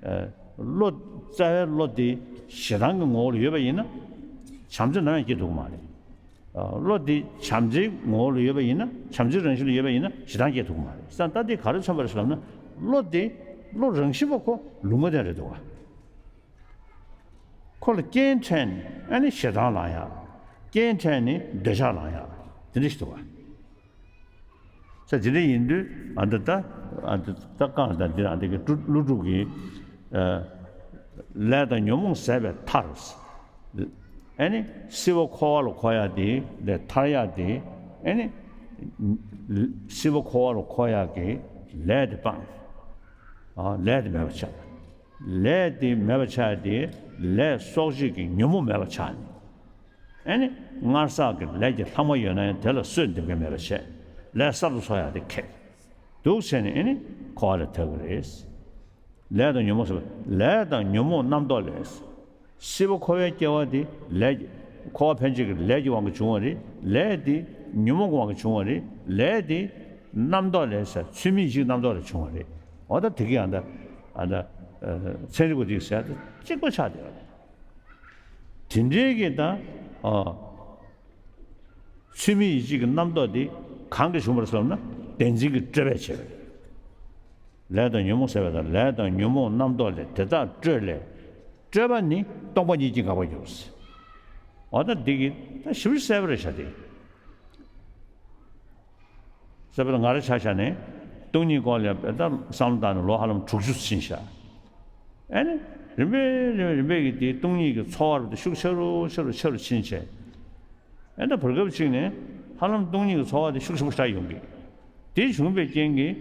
ཨེ་བློ་རྩ་བའི་བློ་དེ་ཞེ་སྡང་གི་ངོ་བོ་ལ་ཡོད་པ་ཡིན་ན་བྱམས་བརྩེ་ནམ་ཡང་སྐྱེ་ཐུབ་ཀྱི་མ་རེད། བློ་འདི་བྱམས་བརྩེའི་ངོ་བོ་ལ་ཡོད་པ་ཡིན་ན། བྱམས་བརྩེའི་རང་བཞིན་ལ་ཡོད་པ་ཡིན་ན་ཞེ་སྡང་སྐྱེ་ཐུབ་ཀྱི་མ་རེད། ས་ད་འདི་ག་རེ་མཚོན་པ་རེད་ཟེར་ལབ་ན། བློ་འདི་བློ་རང་བཞིན་པ་ཁོ་ལུང་མ་བསྟན་རེད་འདུག་བ། ཁོ་ལ་རྐྱེན་འཕྲད་ནས་ཨ་ནི་ཞེ་སྡང་ལངས་ཡག་རྐྱེན་འཕྲད་ནས་འདོད་ཆགས་ལངས་ཡག་དེ་འདྲ་ཞིག་འདུག་བ། ས་དེ་འདྲ་ཡིན་དུས་ཨ་འདི་ད་ཨ་འདི་ད་གང་ད་འདི་ཨ་འདི་གི་ཀླུ་ཀླུ་སྒྲུབ་ཀྱིས་ཨ་ལས་དང་ཉོན་མོངས་ཟད་པའི་མཐར། ཨ་ནི་སྲིད་པ་འཁོར་བ་ལ་འཁོར་ཡག་དེ་ལས་ཐར་ཡག་དེ་ཨ་ནི་སྲིད་པ་འཁོར་བ་ལ་འཁོར་ཡག་གི་ལས་དེ་སྤངས། ཨ་ལས་དེ་མེད་པ་ཆགས། ལས་དེ་མེད་པ་ཆགས་ཡག་དེ་ལས་གསོག་བྱེད་ཀྱི་ཉོན་མོངས་མེད་པ་ཆགས་ནས། ཨ་ནི་སྔར་བསགས་ཀྱི་ལས་ཀྱི་ལྷག་མ་ཡོད་ན་ཡང་དེ་ལ་གསོས་འདེབས་མཁན་མེད་པ་བྱས། ལས་གསར་དུ་འཚོ་ཡག་དེ་ཁེགས། འདུག་བྱས་ནས་ཨ་ནི་འཁོར་བ་ལས་ཐར་གི་རེད། ལས་དང་ཉོན་མོངས་ཟེར་བ། ལས་དང་ཉོན་མོངས་རྣམ་རྟོག་ལས། སྲིད་པ་འཁོར་བའི་སྐྱེ་བ་དེ་ལས་ཀྱི་འཁོར་བ་ཕན་ཆད་ཀྱི་ལས་ཀྱི་དབང་གིས་བྱུང་བ་རེད། ལས་དེ་ཉོན་མོངས་ཀྱི་དབང་གིས་བྱུང་བ་རེད། ལས་དེ་རྣམ་རྟོག་ལས་ཟེར་ཚུལ་མིན་གཅིག་རྣམ་རྟོག་ལས་བྱུང་བ་རེད། འོ་ད་དེ་གི་ཡང་ད་ཨ་ད་ཚན་རིག་པ་དེ་གིས་ཟེར་ད་གཅིག་པ་ཆགས་བསྡད་པ་རེད། དེ་འདྲའི་གི་ད་ཨ་ཚུལ་མིན་ཡིད་བྱེད་ཀྱི་རྣམ་རྟོག་དེ་གང་གིས་བྱུང་བ་རེད་ཟེར་ན། བདེན་འཛིན་གྱི་སྤྲོས་པས་བྱས་པ་རེད། ལས་དང་ཉོན་མོངས་ཟད་པ་དང་། ལས་དང་ཉོན་མོངས་རྣམ་རྟོག་ལས། དེ་དག་སྤྲོས་ལས། སྤྲོས་པ་ནི་སྟོང་པ་ཉིད་ཀྱིས་འགག་པར་འགྱུར། འོ་ད་འདི་གི་ད་ཞིབ་ཞིབ་གསལ་པོ་རེད་ཤག་དེ། གསལ་པོ་ང་རང་ཆ་བཞག་ནས་སྟོང་ཉིད་སྐོར་ལ་ད་བསམ་བློ་བཏང་ནས་ལོ་ཧ་ལམ་དྲུག་ཅུ་ཕྱིན་ཤག་ཨ་ནི་རིམ་པས་རིམ་པས་རིམ་པས་ཀྱི་དེ་སྟོང་ཉིད་ཀྱི་ཚོར་བ་རུ་ཤུགས་ཆེ་རུ་ཆེ་རུ་ཆེ་རུ་ཕྱིན་བྱས། ཨེ་ད་བར་སྐབས་གཅིག་ནས་ཧ་ལམ་སྟོང་ཉིད་ཀྱི་ཚོར་བ་དེ་ཤུགས་ཆེན་པོ་ཞིག་ཡོང་གི། དེ་བྱུང་བའི་རྐྱེན་གྱིས།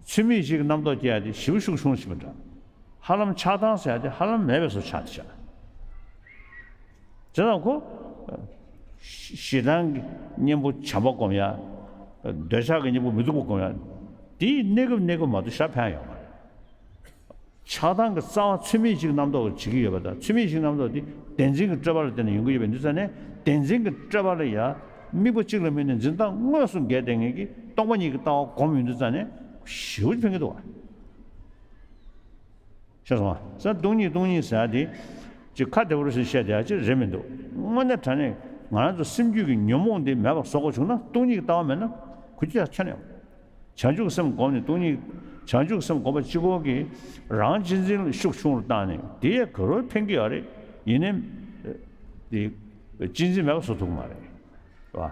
ཚུལ་མིན་ཞིག་གི་རྣམ་རྟོག་སྐྱེ་ཡ་དེ་ཞེ་པོ་ཤུགས་ཆུང་ཕྱིན་པ་འདྲ། ཧ་ལམ་ཆགས་སྡང་ཟེར་ཡ་དེ་ཧ་ལམ་མེད་པའི་བཟོ་ཆགས་བསྡད་ཤག་བྱས་ཙང་ཁོ། ཞེ་སྡང་གི་གཉེན་པོ་བྱམས་པ་སྒོམ་ཡ། འདོད་ཆགས་ཀྱི་གཉེན་པོ་མི་སྡུག་པ་སྒོམ་ཡ། དེའི་གནས་སྐབས་གནས་སྐབས་མ་གཏོགས་ཞེ་དྲག་ཕན་ཡོད་མ་རེད། ཆགས་སྡང་གི་རྩ་བ་ཚུལ་མིན་ཞིག་རྣམ་རྟོག་གིས་བྱེད་ཀྱི་ཡོད་པ་དང་། ཚུལ་མིན་ཞིག་རྣམ་རྟོག་དེ་བདེན་འཛིན་གྱི་སྤྲོས་པ་ལ་བརྟེན་ནས་ཡོང་གི་ཡོད་པའི་དུས་ཙ་ནས། བདེན་འཛིན་གྱི་སྤྲོས་པ་ལ་ཡང་དམིགས་པ་གཅིག་ལ་དམིགས་ནས་འཛིན་སྟངས་དངོས་སུ་འགལ་བསྡད་མཁན་གྱི་སྟོང་པ་ཉིད་ཀྱི་ལྟ་བ་སྒོམ་ཡོང་དུས་ཙ་ནས་ཞེ་པོ་ཕན་གྱི་འདུག་བ། ཤེས་སོང་བ། ས་སྟོང་ཉིད་སྟོང་ཉིད་ཟེར་ཡ་དེ་ཅིག་ཁ་བདེ་པོ་རེད་ཟེར་བཤད་བསྡད་ཡ་ཅིག་རེད་མི་འདུག་དངོས་གནས་དྲང་གནས་ང་རང་ཚོ་སེམས་རྒྱུད་ཀྱི་ཉོན་མོངས་དེ་མེད་པ་བཟོ་དགོས་བྱུང་ན། སྟོང་ཉིད་ཀྱི་ལྟ་བ་མེད་ན་གོ་རྒྱུ་ཡང་ཁྱོན་ནས་ཡོད། བྱང་ཆུབ་སེམས་བསྒོམས་ནས་སྟོང་ཉིད། བྱང་ཆུབ་སེམས་བསྒོམ་པ་གཅིག་པོ་གིས་རང་གཅེས་འཛིན་ལ་ཤུགས་ཆུང་རུ་བཏང་ནས་དེ་ཡང་ག་རེ་ཕན་གྱི་ཡོད་རེད། ཡིན་ནའི་དེ་གཅེས་འཛིན་མེད་པ་བཟོ་ཐུབ་ཀྱི་མ་རེད། རེད་བ།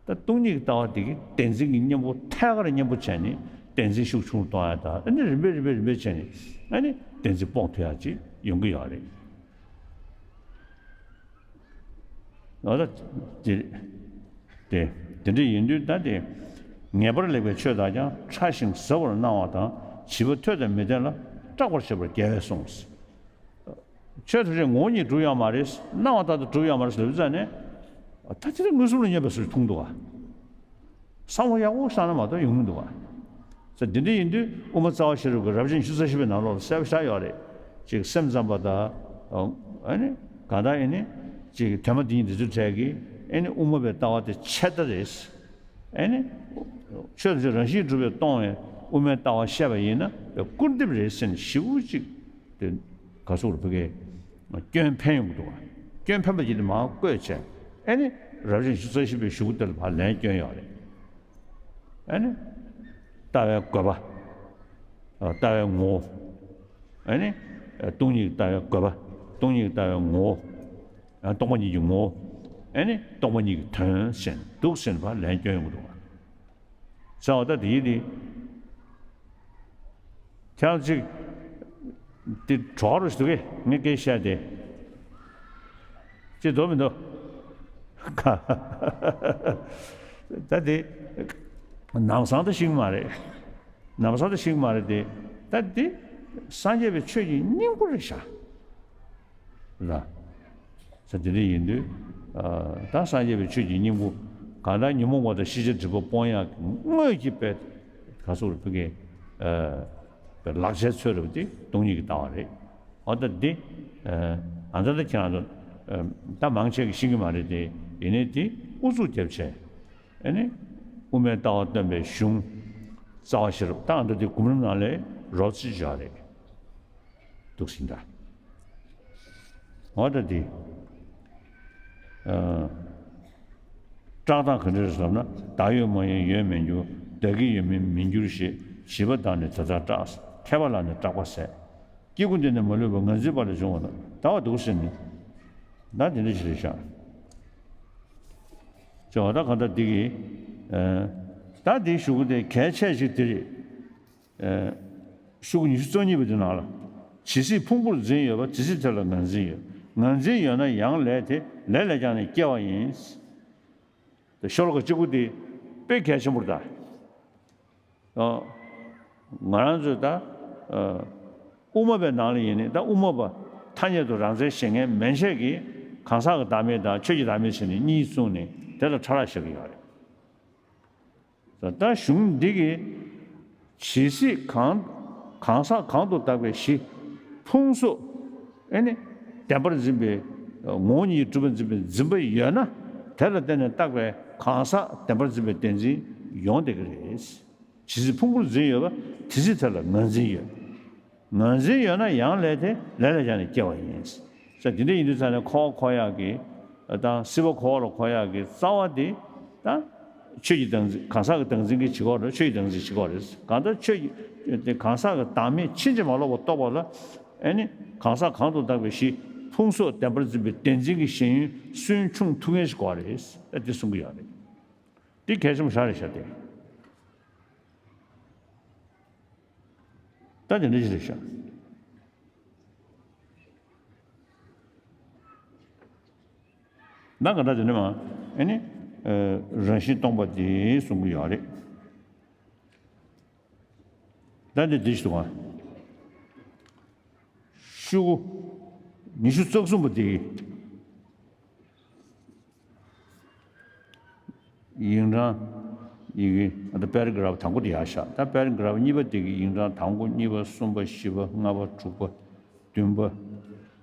ད་སྟོང་ཉིད་ཀྱི་ལྟ་བ་དེ་གིས་བདེན་འཛིན་གྱི་གཉེན་པོ་ཐད་ཀར་གཉེན་པོ་བྱས་ནས་བདེན་འཛིན་ཤུགས་ཆུང་རུ་གཏོང་ཡ་དང་། ཨ་ནི་རིམ་པས་རིམ་པས་རིམ་པས་བྱས་ནས་ཨ་ནི་བདེན་འཛིན་སྤོང་ཐུབ་ཡ་ཅིག་ཡོང་གི་ཡོད་རེད། འོ་ད་དེ་དེ་དེ་འདྲ་ཡིན་དུས་ད་དེ། ངེས་པར་ལེགས་པའི་ཆོས་དག་ཀྱང་། ཕྲ་ཞིང་ཟབ་པར་སྣང་བ་དང་། བྱིས་པ་ཐོས་དང་མི་ཐོས་ལ། སྐྲག་པར་བྱེད་པར་རྒྱལ་བས་གསུངས། ཆོས་ཐམས་ཅད་ངོ་བོ་ཉིད་གྲུབ་ཡོད་མ་རེད། སྣང་བ་ལྟར་དུ་གྲུབ་ཡོད་མ་རེད་ཟེར་ལབ་ཙ་ནས། ད་དེ་དེ་མངོན་སུམ་ལ་བསྙོན་པའི་ཚུལ་མཐོང་འདུག་ག་བསམ་བློ་ཡག་པོ་བཏང་ན་མ་གཏོགས་ཡོང་མི་འདུག་ག་ས་འདི་འདྲ་ཡིན་དུས་དབུ་མ་རྩ་བ་ཤེས་རབ་ཀྱི་རབ་བྱུང་ཉི་ཤུ་རྩ་བཞི་པའི་ནང་ལོགས་ལ་གསལ་པོ་ཞིག་ཡོད་རེད། ཅིག་སེམས་ཙམ་པ་དང་། ཨ་ནི་གང་ལྟར་ཨེ་ནི་ཅིག་དོན་མ་འདི་ཉིད་འདི་ཚོའི་གྲས་ཀྱིས་ཨེ་ནི་དབུ་མ་པའི་ལྟ་བ་དེ་ཆད་ལྟ་རེད། ཨེ་ནི་ཆོས་དེ་རང་བཞིན་གྲུབ་པས་སྟོང་བའི་དབུ་མའི་ལྟ་བ་བཤད་པ་ཡིན་ན་སྐུར་འདེབས་རེད་ཟེར་ནས་ཞེ་པོ་ཅིག་དེ་ག་ཚོད་རུ་ཕ་གིའི་སྐྱོན་འཕེན་ཡོང་གི་འདུག་བ། སྐྱོན་འཕེན་པ་ཅིག་དེ་མར་བཀོད་བྱས། ཨེ་ནི་རབ་བྱུང་ཉི་ཤུ་རྩ་བཞི་པའི་གཞུག་གུ་དེ་ལ་ཕར་ལན་སྐྱོན་ཡོད་རེད། ཨེ་ནི་ལྟ་བའི་དགོས་པ། ལྟ་བའི་ངོ་བོ། ཨེ་ནི་སྟོང་ཉིད་ཀྱི་ལྟ་བའི་དགོས་པ། སྟོང་ཉིད་ཀྱི་ལྟ་བའི་ངོ་བོ། ཡང་སྟོང་པ་ཉིད་ཀྱི་ངོ་བོ། ཨེ་ནི་སྟོང་པ་ཉིད་ཀྱི་དོན་ཟེར་འདུག་ཟེར་ནས་ཕར་ལན་སྐྱོན་ཡོང་གི་འདུག་བ། ཟེར་བ་ད་དེ་ཡིན་དེ། ཁྱེད་རང་ཅིག་དེ་གྲོགས་རུ་ཞིག་འདུག་གས། ངས་སྐད་བཤད་དེ། ཅི་འདུག་མི་འདུག་ད་དེ་ནམ་སང་ད་ཤེས་ཀྱི་མ་རེད། ནམ་སང་ད་ཤེས་ཀྱི་མ་རེད་དེ། ད་དེ་སངས་རྒྱས་པའི་ཆོས་ཀྱི་སྙིང་པོ་རེད་ཤག་ལ། ས་དེ་འདྲ་ཡིན་དུས། ད་སངས་རྒྱས་པའི་ཆོས་ཀྱི་སྙིང་པོ། གང་ལྟར་ཉོན་མོངས་པ་དང་ཤེས་བྱའི་སྒྲིབ་པ་སྤོང་ཡག་གི་དངོས་ཀྱི་དཔེ། ག་ཚོད་རུ་ཕ་གིའི་ལག་ཆའི་ཚོད་རུ་དེ་སྟོང་ཉིད་ཀྱི་ལྟ་བ་རེད། འོ་ད་འདི། ཨ་ད་ད་ཁྱེད་རང་ཚོ་ད་མང་ཆེ་གིས་ཤེས་ཀྱི་མ་རེད་དེ། ཡིན་ནའི་དེ་ཨུ་ཚུགས་རྒྱབ་བྱས། ཨ་ནི་དབུ་མའི་ལྟ་བ་སྟོན་པའི་གཞུང་རྩ་བ་ཤེས་རབ། ད་ཨ་ད་དེ་གོང་རིམ་ནང་ལས་རོབ་ཙམ་བཞག་རེད། འདུག་ཟིན་འདྲ། འོ་ད་འདི། ཨ། སྐྲག་སྟངས་ག་འདྲ་རེད་ཟེར་ན། བདག་ཡོད་མ་ཡིན་ཡོད་མི་འགྱུར། བདག་གི་ཡོད་མིན་མི་འགྱུར་ཞེས། བྱིས་པ་དག་ནི་དེ་ལྟར་སྐྲག་མཁས་པ་ལ་ནི་སྐྲག་པ་ཟད། སྐྱེ་དགུ་འདི་ནི་མ་ལུས་པ། ངར་འཛིན་པ་ལས་བྱུང་བ་དང་། ད་བ་འདུག་ཟེར་ནས། ད་འདི་འདྲ་ཞིག་རེད་ཤག་ཅེས་པ་ད་གང་ལྟར་འདི་གི། ཨ། ད་འདིའི་གཞུག་གུ་དེ་གལ་ཆེ་ཞིག་འདི་རེད། ཨ། གཞུག་གུ་ཉི་ཤུ་རྩ་གཉིས་པ་དེ་ནང་ལ། ཇི་སྲིད་ཕུང་པོར་འཛིན་ཡོད་པ། དེ་སྲིད་དེ་ལ་ངར་འཛིན་ཡོད། ངར་འཛིན་ཡོད་ན་ཡང་ལས་དེ། ལས་ལས་ཀྱང་ནི་སྐྱེ་བ་ཡིན། དེ་ཤོ་ལོ་ཀ་གཅིག་པོ་དེ་དཔེ་གལ་ཆེན་པོ་རེད་ད། ཨ། ང་རང་ཚོས་ད། ཨ། དབུ་མ་པའི་ནང་ལ་ཡིན་ནའི་ད་དབུ་མ་པ་ཐ་སྙད་དུ་རང་མཚན་བཞེངས་མཁན་མན་ཆད་ཀྱིས་གང་ཟག་གི་བདག་མེད་དང་ཆོས་ཀྱི་བདག་མེད་བྱས་ནས་གཉིས་བཟུང་ནས་དེ་ལ་ཕྲ་རགས་བཞག་གི་ཡོད་རེད། ད་གཞུང་འདི་གིས་ཇི་སྲིད་གང་གང་ཟག་གང་དུ་བཏགས་པའི་གཞི་ཕུང་གཟུགས། ཨེ་ནི་བདེན་པར་འཛིན་པའི་ངོ་བོ་ཉིད་གྲུབ་པར་འཛིན་པའི་འཛིན་པ་ཡོད་ན། དེ་ལ་བརྟེན་ནས་བཏགས་པའི་གང་ཟག་བདེན་པར་འཛིན་པའི་བདེན་འཛིན་ཡོང་བསྡད་ཀྱི་རེད། ཇི་སྲིད་ཕུང་པོར་འཛིན་ཡོད་པ། དེ་སྲིད་དེ་ལ་ངར་འཛིན་ཡོད། ངར་འཛིན་ཡོད་ན་ཡང་ལས་དེ། ལས་ལས་ཀྱང་ནི་སྐྱེ་བ་ཡིན། ས་དེ་འདྲ་ཡིན་དུས་ཙང་ནས་འཁོར་བ་འཁོར་ཡག་གི་དང་སྲིད་པ་འཁོར་བ་ལ་འཁོར་ཡག་གི་རྩ་བ་དེ་ད་ཆོས་ཀྱི་བདག་འཛིན། གང་ཟག་གི་བདག་འཛིན་གྱིས་བྱེད་ཀྱི་ཡོད་རེད། ཆོས་ཀྱི་བདག་འཛིན་བྱེད་ཀྱི་ཡོད་རེད། གང་ལྟར་ཆོས་ཀྱི་དེ་གང་ཟག་གི་བདག་མེད་ཕྱིན་ཅི་མ་ལོག་པར་རྟོགས་པ་ལ། ཨེ་ནི། གང་ཟག་གང་དུ་བཏགས་པའི་གཞི་ཕུང་སོགས་བདེན་པར་འཛིན་པའི་བདེན་འཛིན་གྱི་ཞེན་ཡུལ་སུན་ཕྱུང་ཐུབ་མཁན་ཞིག་དགོས་རེད། ཨ་འདི་གསུང་གི་ཡོད་རེད། འདི་གལ་ཆེན་པོ་ཞིག་རེད་ཤག་དེ། ད་དེ་འདྲ་ཞིག་རེད་ཤག་ད་ག་ད་དེ་ནས་མ་ཨེ་ནི། ཨ་རང་བཞིན་སྟོང་པ་དེ་གསུང་གི་ཡོད་རེད། ད་འདི་འདི་ཞིག་འདུག་ག་ཤོག་གུ་ཉི་ཤུ་རྩ་གསུམ་པ་དེ། ཡིག་འབྲང་། ཡི་གེ་ཨ་ད་པེ་ར་གྷི་རབ་དང་པོ་དེ་ཡར་བཞག་ད་པེ་ར་གྷི་རབ་གཉིས་པ་དེ་གི་ཡིག་འབྲང་དང་པོ་གཉིས་པ་གསུམ་པ་བཞི་པ་ལྔ་པ་དྲུག་པ་བདུན་པ།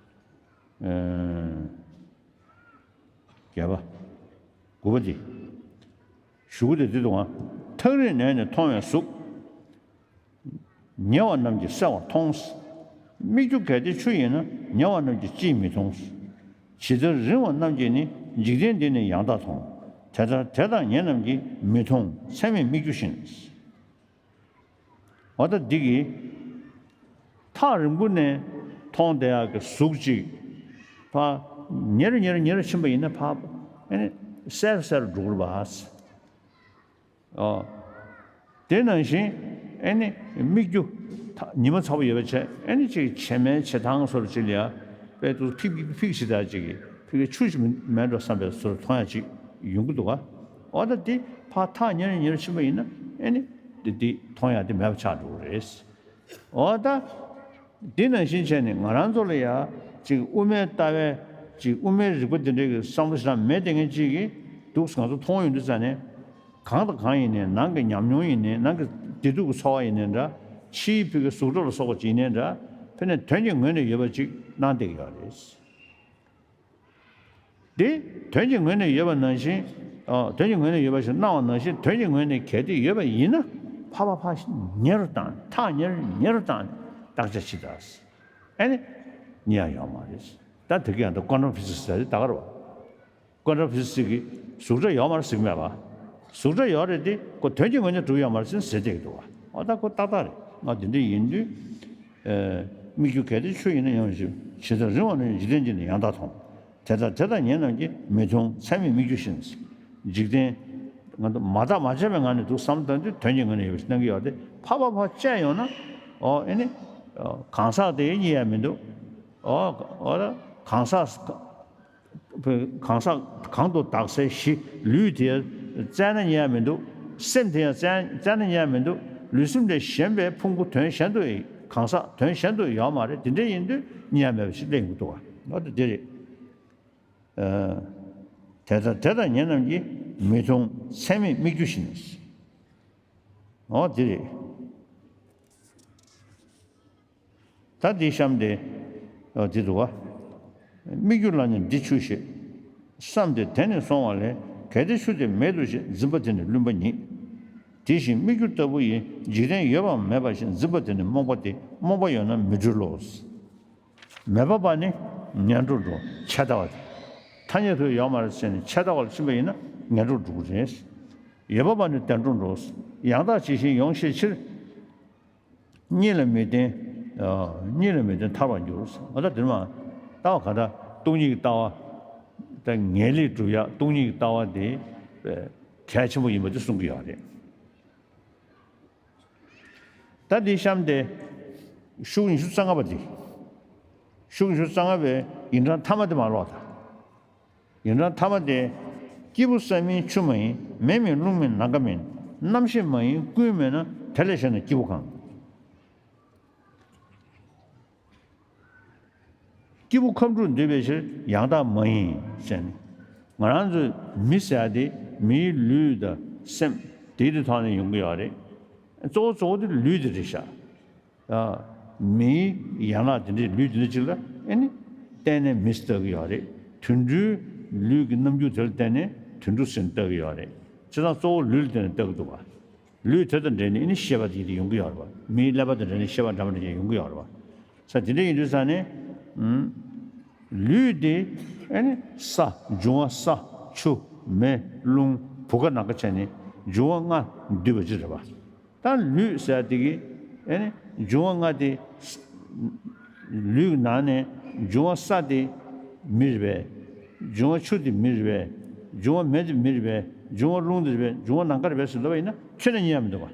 ཨེ། བརྒྱད་པ། དགུ་པ་འདི། གཞུག་གུ་དེ་འདི་འདུག་ག་ཐག་རིང་ནས་ནི་མཐོང་བའི་གཟུགས། ཉེ་བ་རྣམས་ཀྱིས་གསལ་བར་མཐོང་། སྨིག་རྒྱུ་གལ་ཏེ་ཆུ་ཡིན་ན། ཉེ་བ་རྣམས་ཀྱིས་ཅིས་མི་མཐོང་། ཇི་ལྟར་རིང་བ་རྣམས་ཀྱིས་ནི། འཇིག་རྟེན་འདི་ནི་ཡང་དག་མཐོང་། དེ་ལྟར་དེ་དག་ཉེ་རྣམས་ཀྱིས། མི་མཐོང་ཚད་མེད་སྨིག་རྒྱུ་བཞིན། འོ་ད་འདི་གི་ཐག་རིང་པོ་ནས་མཐོང་བསྡད་ཡག་གི་གཟུགས་ཅིག་ཕར་ཉེ་རུ་ཉེ་རུ་ཉེ་རུ་ཕྱིན་པ་ཡིན་ན་ཕར་ཨེ་ནི་གསལ་རུ་གསལ་རུ་འགྲོ་གི་རེད་པ། ཨོ། དེ་ནང་བཞིན་ཨེ་ནི་སྨིག་རྒྱུ་ཐག་ཉི་མ་ཚ་པོ་ཡོད་པ་བྱས་ཨེ་ནི་ཅིག་བྱེ་མའི་བྱེ་ཐང་བཟོ་འདྲ་ཅིག་ལ་ཡ་དཔེ་དུ་ཕིག་ཕིག་ཕིག་ཕིག་ཞིག་དང་ཅིག་གི་ཕིག་གི་ཆུ་ཞིག་མིན་འགྲོ་བསམ་པའི་བཟོ་འདྲ་མཐོང་ཡག་ཅིག་ཡོང་གི་འདུག་ག་འོ་ད་དེ་ཕར་ཐག་ཉེ་རུ་ཉེ་རུ་ཕྱིན་པ་ཡིན་ན་ཨེ་ནི་དེ་དེ་མཐོང་ཡག་དེ་མེད་པ་ཆགས་འགྲོ་གི་རེད། འོ་ད། འདི་ནང་བཞིན་བྱས་ནས་ང་རང་ཚོ་ལ་ཡ་ཅིག་དབུ་མའི་ལྟ་བའི་ཅིག་དབུ་མའི་རིག་པ་འདི་འདྲའི་གི་བསམ་བློ་ཞེ་དྲག་མེད་བསྡད་མཁན་ཅིག་གིས་འདུག་ང་ཚོ་མཐོང་ཡོང་དུས་ཙ་ནས་གང་དང་གང་ཡིན་ནའི་ནང་གི་ཉམས་མྱོང་ཡིན་ནའི་ནང་གི་བདེ་སྡུག་གི་ཚོར་བ་ཡིན་ནའི་འདྲ་ཕྱིའི་ཕ་གི་གཟུགས་སྒྲ་ལ་སོགས་པ་ཅིག་ཡིན་ནའི་འདྲ་ཕ་ནས་དོན་གྱི་ངོས་ནས་ཡོད་པ་ཅིག་སྣང་བསྡད་ཀྱི་ཡོད་རེད། དེ་དོན་གྱི་ངོས་ནས་ཡོད་པ་ནང་བཞིན། ཨ། དོན་གྱི་ངོས་ནས་ཡོད་པ་ཞིག་སྣང་བ་ནང་བཞིན་དོན་གྱི་ངོས་ནས་གལ་ཏེ་ཡོད་པ་ཡིན་ན་ཕར་ཕར་ཕར་ཉེ་རུ་བཏང་ཐག་ཉེ་རུ་ཉེ་རུ་བཏང་བརྟག་དཔྱད་བྱེད་དང་། ཨ་ནི་རྙེད་ཡག་ཡོད་མ་རེད། ད་དེ་ག་ཡང་ད་ཀོན་ཊམ་ཕི་ཟིག་ཟེར་ཡག་དེ་ད་ག་རེད་པ། ཀོན་ཊམ་ཕི་ཟིག་གིས་གཟུགས་སྒྲ་ཡོད་མ་རེད་ཟེར་གྱི་མེད་པ། གཟུགས་སྒྲ་ཡོད་རེད་དེ་ཁོ་དོན་གྱི་ངོས་ནས་གྲུབ་ཡོད་མ་རེད་ཟེར་ཟེར་བསྡད་ཀྱི་འདུག་པ། འོ་ད་ཁོ་ཏག་ཏག་རེད། ང་དེ་འདྲ་ཡིན་དུས། ཨ། སྨིག་རྒྱུ་གལ་ཏེ་ཆུ་ཡིན་ན་ཡང་ཞིག་ཇི་ལྟར་རིང་བ་ན་ཡང་འཇིག་རྟེན་གྱི་ནི་ཡང་དག་མཐོང་། དེ་ལྟར་དེ་དག་ཉེ་རྣམས་ཀྱིས་མི་མཐོང་ཚད་མེད་སྨིག་རྒྱུ་བཞིན། འཇིག་རྟེན་ང་ཚོ་མ་བརྟགས་མ་དཔྱད་པའི་ངང་ནས་འདུག་བསམ་བཏང་དུས་དོན་གྱི་ངོས་ནས་ཡོད་པ་ཞིག་སྣང་གི་ཡོད་དེ་ཕར་ཕར་ཕར་དཔྱད་ཡོང་ན། ཨོ་ཨེ་ནི། གང་ཟག་དེ་རྙེད་ཡག་མི་འདུག་ཨོ་ཨོ་ད་གང་ཟག་གང་ཟག་གང་དུ་བཏགས་སའི་གཞི་ལུས་དེ་བཙལ་ན་རྙེད་ཡག་མི་འདུག་སེམས་དེ་ཡང་བཙལ་བཙལ་ན་རྙེད་ཡག་མི་འདུག་ལུས་སེམས་ལས་གཞན་པའི་ཕུང་པོ་དོན་གཞན་དུ་གང་ཟག་དོན་གཞན་དུ་ཡོད་མ་རེད། དེ་འདྲ་ཡིན་དུས་རྙེད་ཡག་མེད་པ་ཞིག་གླེང་གི་འདུག་ག་འོ་ད་དེ་རེད། ཨ། དེ་ལྟར་དེ་དག་ཉེ་རྣམས་ཀྱིས་མི་མཐོང་ཚད་མེད་སྨིག་རྒྱུ་བཞིན། འོ་དེ་རེད། ད་འདི་གཤམ་དེ། འོ་འདི་འདུག་ག་སྨིག་རྒྱུ་ལ་ནི་འདི་ཆུ་ཞེས། བསམས་ཏེ་དེ་ནི་སོང་བ་ལས། གལ་ཏེ་ཆུ་དེ་མེད་དོ་ཞེས་འཛིན་པ་དེ་ནི་བླུན་པ་ཉིད། དེ་བཞིན་སྨིག་རྒྱུ་ལྟ་བུ་ཡིས། འཇིག་རྟེན་ཡོད་པའམ་མེད་པ་ཞེས་འཛིན་པ་དེ་ནི་རྨོངས་པ་སྟེ། རྨོངས་པ་ཡོད་ན་མི་འཁྲུལ་ལོ། མེད་པ་པ་ནི་ངན་འགྲོར་འགྲོ། ཆད་ལྟ་བ་སྟེ། ཐ་སྙད་དུ་ཡོད་མ་རེད་ཟེར་ནས་ཆད་ལྟ་བ་ལ་ཕྱིན་པ་ཡིན་ན་ངན་འགྲོར་འགྲོ་གི་རེད། ཡོད་པ་པ་ནི་བདེ་འགྲོར་འགྲོ། ཡང་དག་ཇི་བཞིན་ཡོངས་ཤེས་ཕྱིར། གཉིས་ལ་མི་བརྟེན། ཨ། གཉིས་ལ་མི་བརྟེན་ཐར་བར་འགྱུར། འོ་ད་དེ་མ། ལྟ་བ་ག་ད་སྟོང་ཉིད་ཀྱི་ལྟ་བ། ད་ངེས་ལེགས་སྒྲུབ་ཡག་སྟོང་ཉིད་ཀྱི་ལྟ་བ་དེ་གལ་ཆེན་པོ་ཡིན་པ་དེ་གསུང་གི་ཡོད་རེད། ད་འདི་གཤམ་དེ། ཤོག་ཉི་ཤུ་རྩ་ལྔ་པ་འདི། ཤོག་ཉི་ཤུ་རྩ་ལྔ་པའི་ཡིག་འབྲང་མཐའ་མ་དེ་མར་ཀློག་དང་། ཡིག་འབྲང་མཐའ་མ་དེ། སྐྱེས་བུ་ས་མིན་ཆུ་མ་ཡིན། མེ་མིན་རླུང་མིན་ནམ་མཁའ་མིན། རྣམ་ཤེས་མ་ཡིན་ཀུན་མེད་ན། དེ་ལས་གཞན་ན་སྐྱེས་བུ་གང་། སྐྱེས་བུ་ཁམས་དྲུག་འདུས་པའི་ཕྱིར་ཡང་དག་མ་ཡིན་ཟེར་ནས། ང་རང་ཚོའི་མི་ཟེར་ཡག་དེ་མིའི་ལུས་དང་སེམས་དེའི་དེ་ཐོག་ནས་ཡོང་གི་ཡོད་རེད། གཙོ་བོ་གཙོ་བོ་དེ་ལུས་དེ་རེད་ཤག་ཨ། མིའི་ཡན་ལག་དེ་འདྲའི་ལུས་དེ་འདྲ་ཅིག་ལ་ཨེ་ནི། བརྟེན་ནས་མི་ཟེར་ལྟ་གི་ཡོད་རེད། དུད་འགྲོའི་ལུས་ཀྱི་རྣམ་འགྱུར་དེ་ལ་བརྟེན་ནས་དུད་འགྲོ་ཟེར་ནས་ལྟ་གི་ཡོད་རེད། བྱས་ཙང་གཙོ་བོ་ལུས་ལ་བརྟེན་ནས་ལྟ་གི་འདུག་ག་ལུས་དེ་དང་འབྲེལ་ནས་ཨེ་ནི་ཤེས་པ་དེ་ཡོང་གི་ཡོད་རེད་པ། མིའི་ཀླད་པ་དང་འབྲེལ་ནས་ཤེས་པ་འདྲ་མི་འདྲ་ཅིག་ཡོང་གི་ཡོད་རེད་པ། ས་དེ་འདྲ་ཡིན་དུས་ས་ནས། ཨུམ། ལུས་དེ་ཨེ་ནི་ས་འབྱུང་བ་ས་ཆུ་མེ་རླུང་བུ་ག་ནམ་མཁའ་བྱས་ནས་འབྱུང་བ་ལྔ་འདུས་པ་ཅིག་རེད་པ། ད་ལུས་ཟེར་དེ་གི་ཨེ་ནི་འབྱུང་བ་ལྔ་དེ། ལུས་ཀྱི་ནང་ནས་འབྱུང་བ་ས་དེ་མི་རེད་པས། འབྱུང་བ་ཆུ་དེ་མི་རེད་པས། འབྱུང་བ་མེ་དེ་མི་རེད་པས། འབྱུང་བ་རླུང་དེ་རེད་པས། འབྱུང་བ་ནམ་མཁའ་རེད་པས་ཟེར་ལབ་པ་ཡིན་ན་ཁྱོན་ནས་རྙེད་ཡ་མི་འདུག་པ།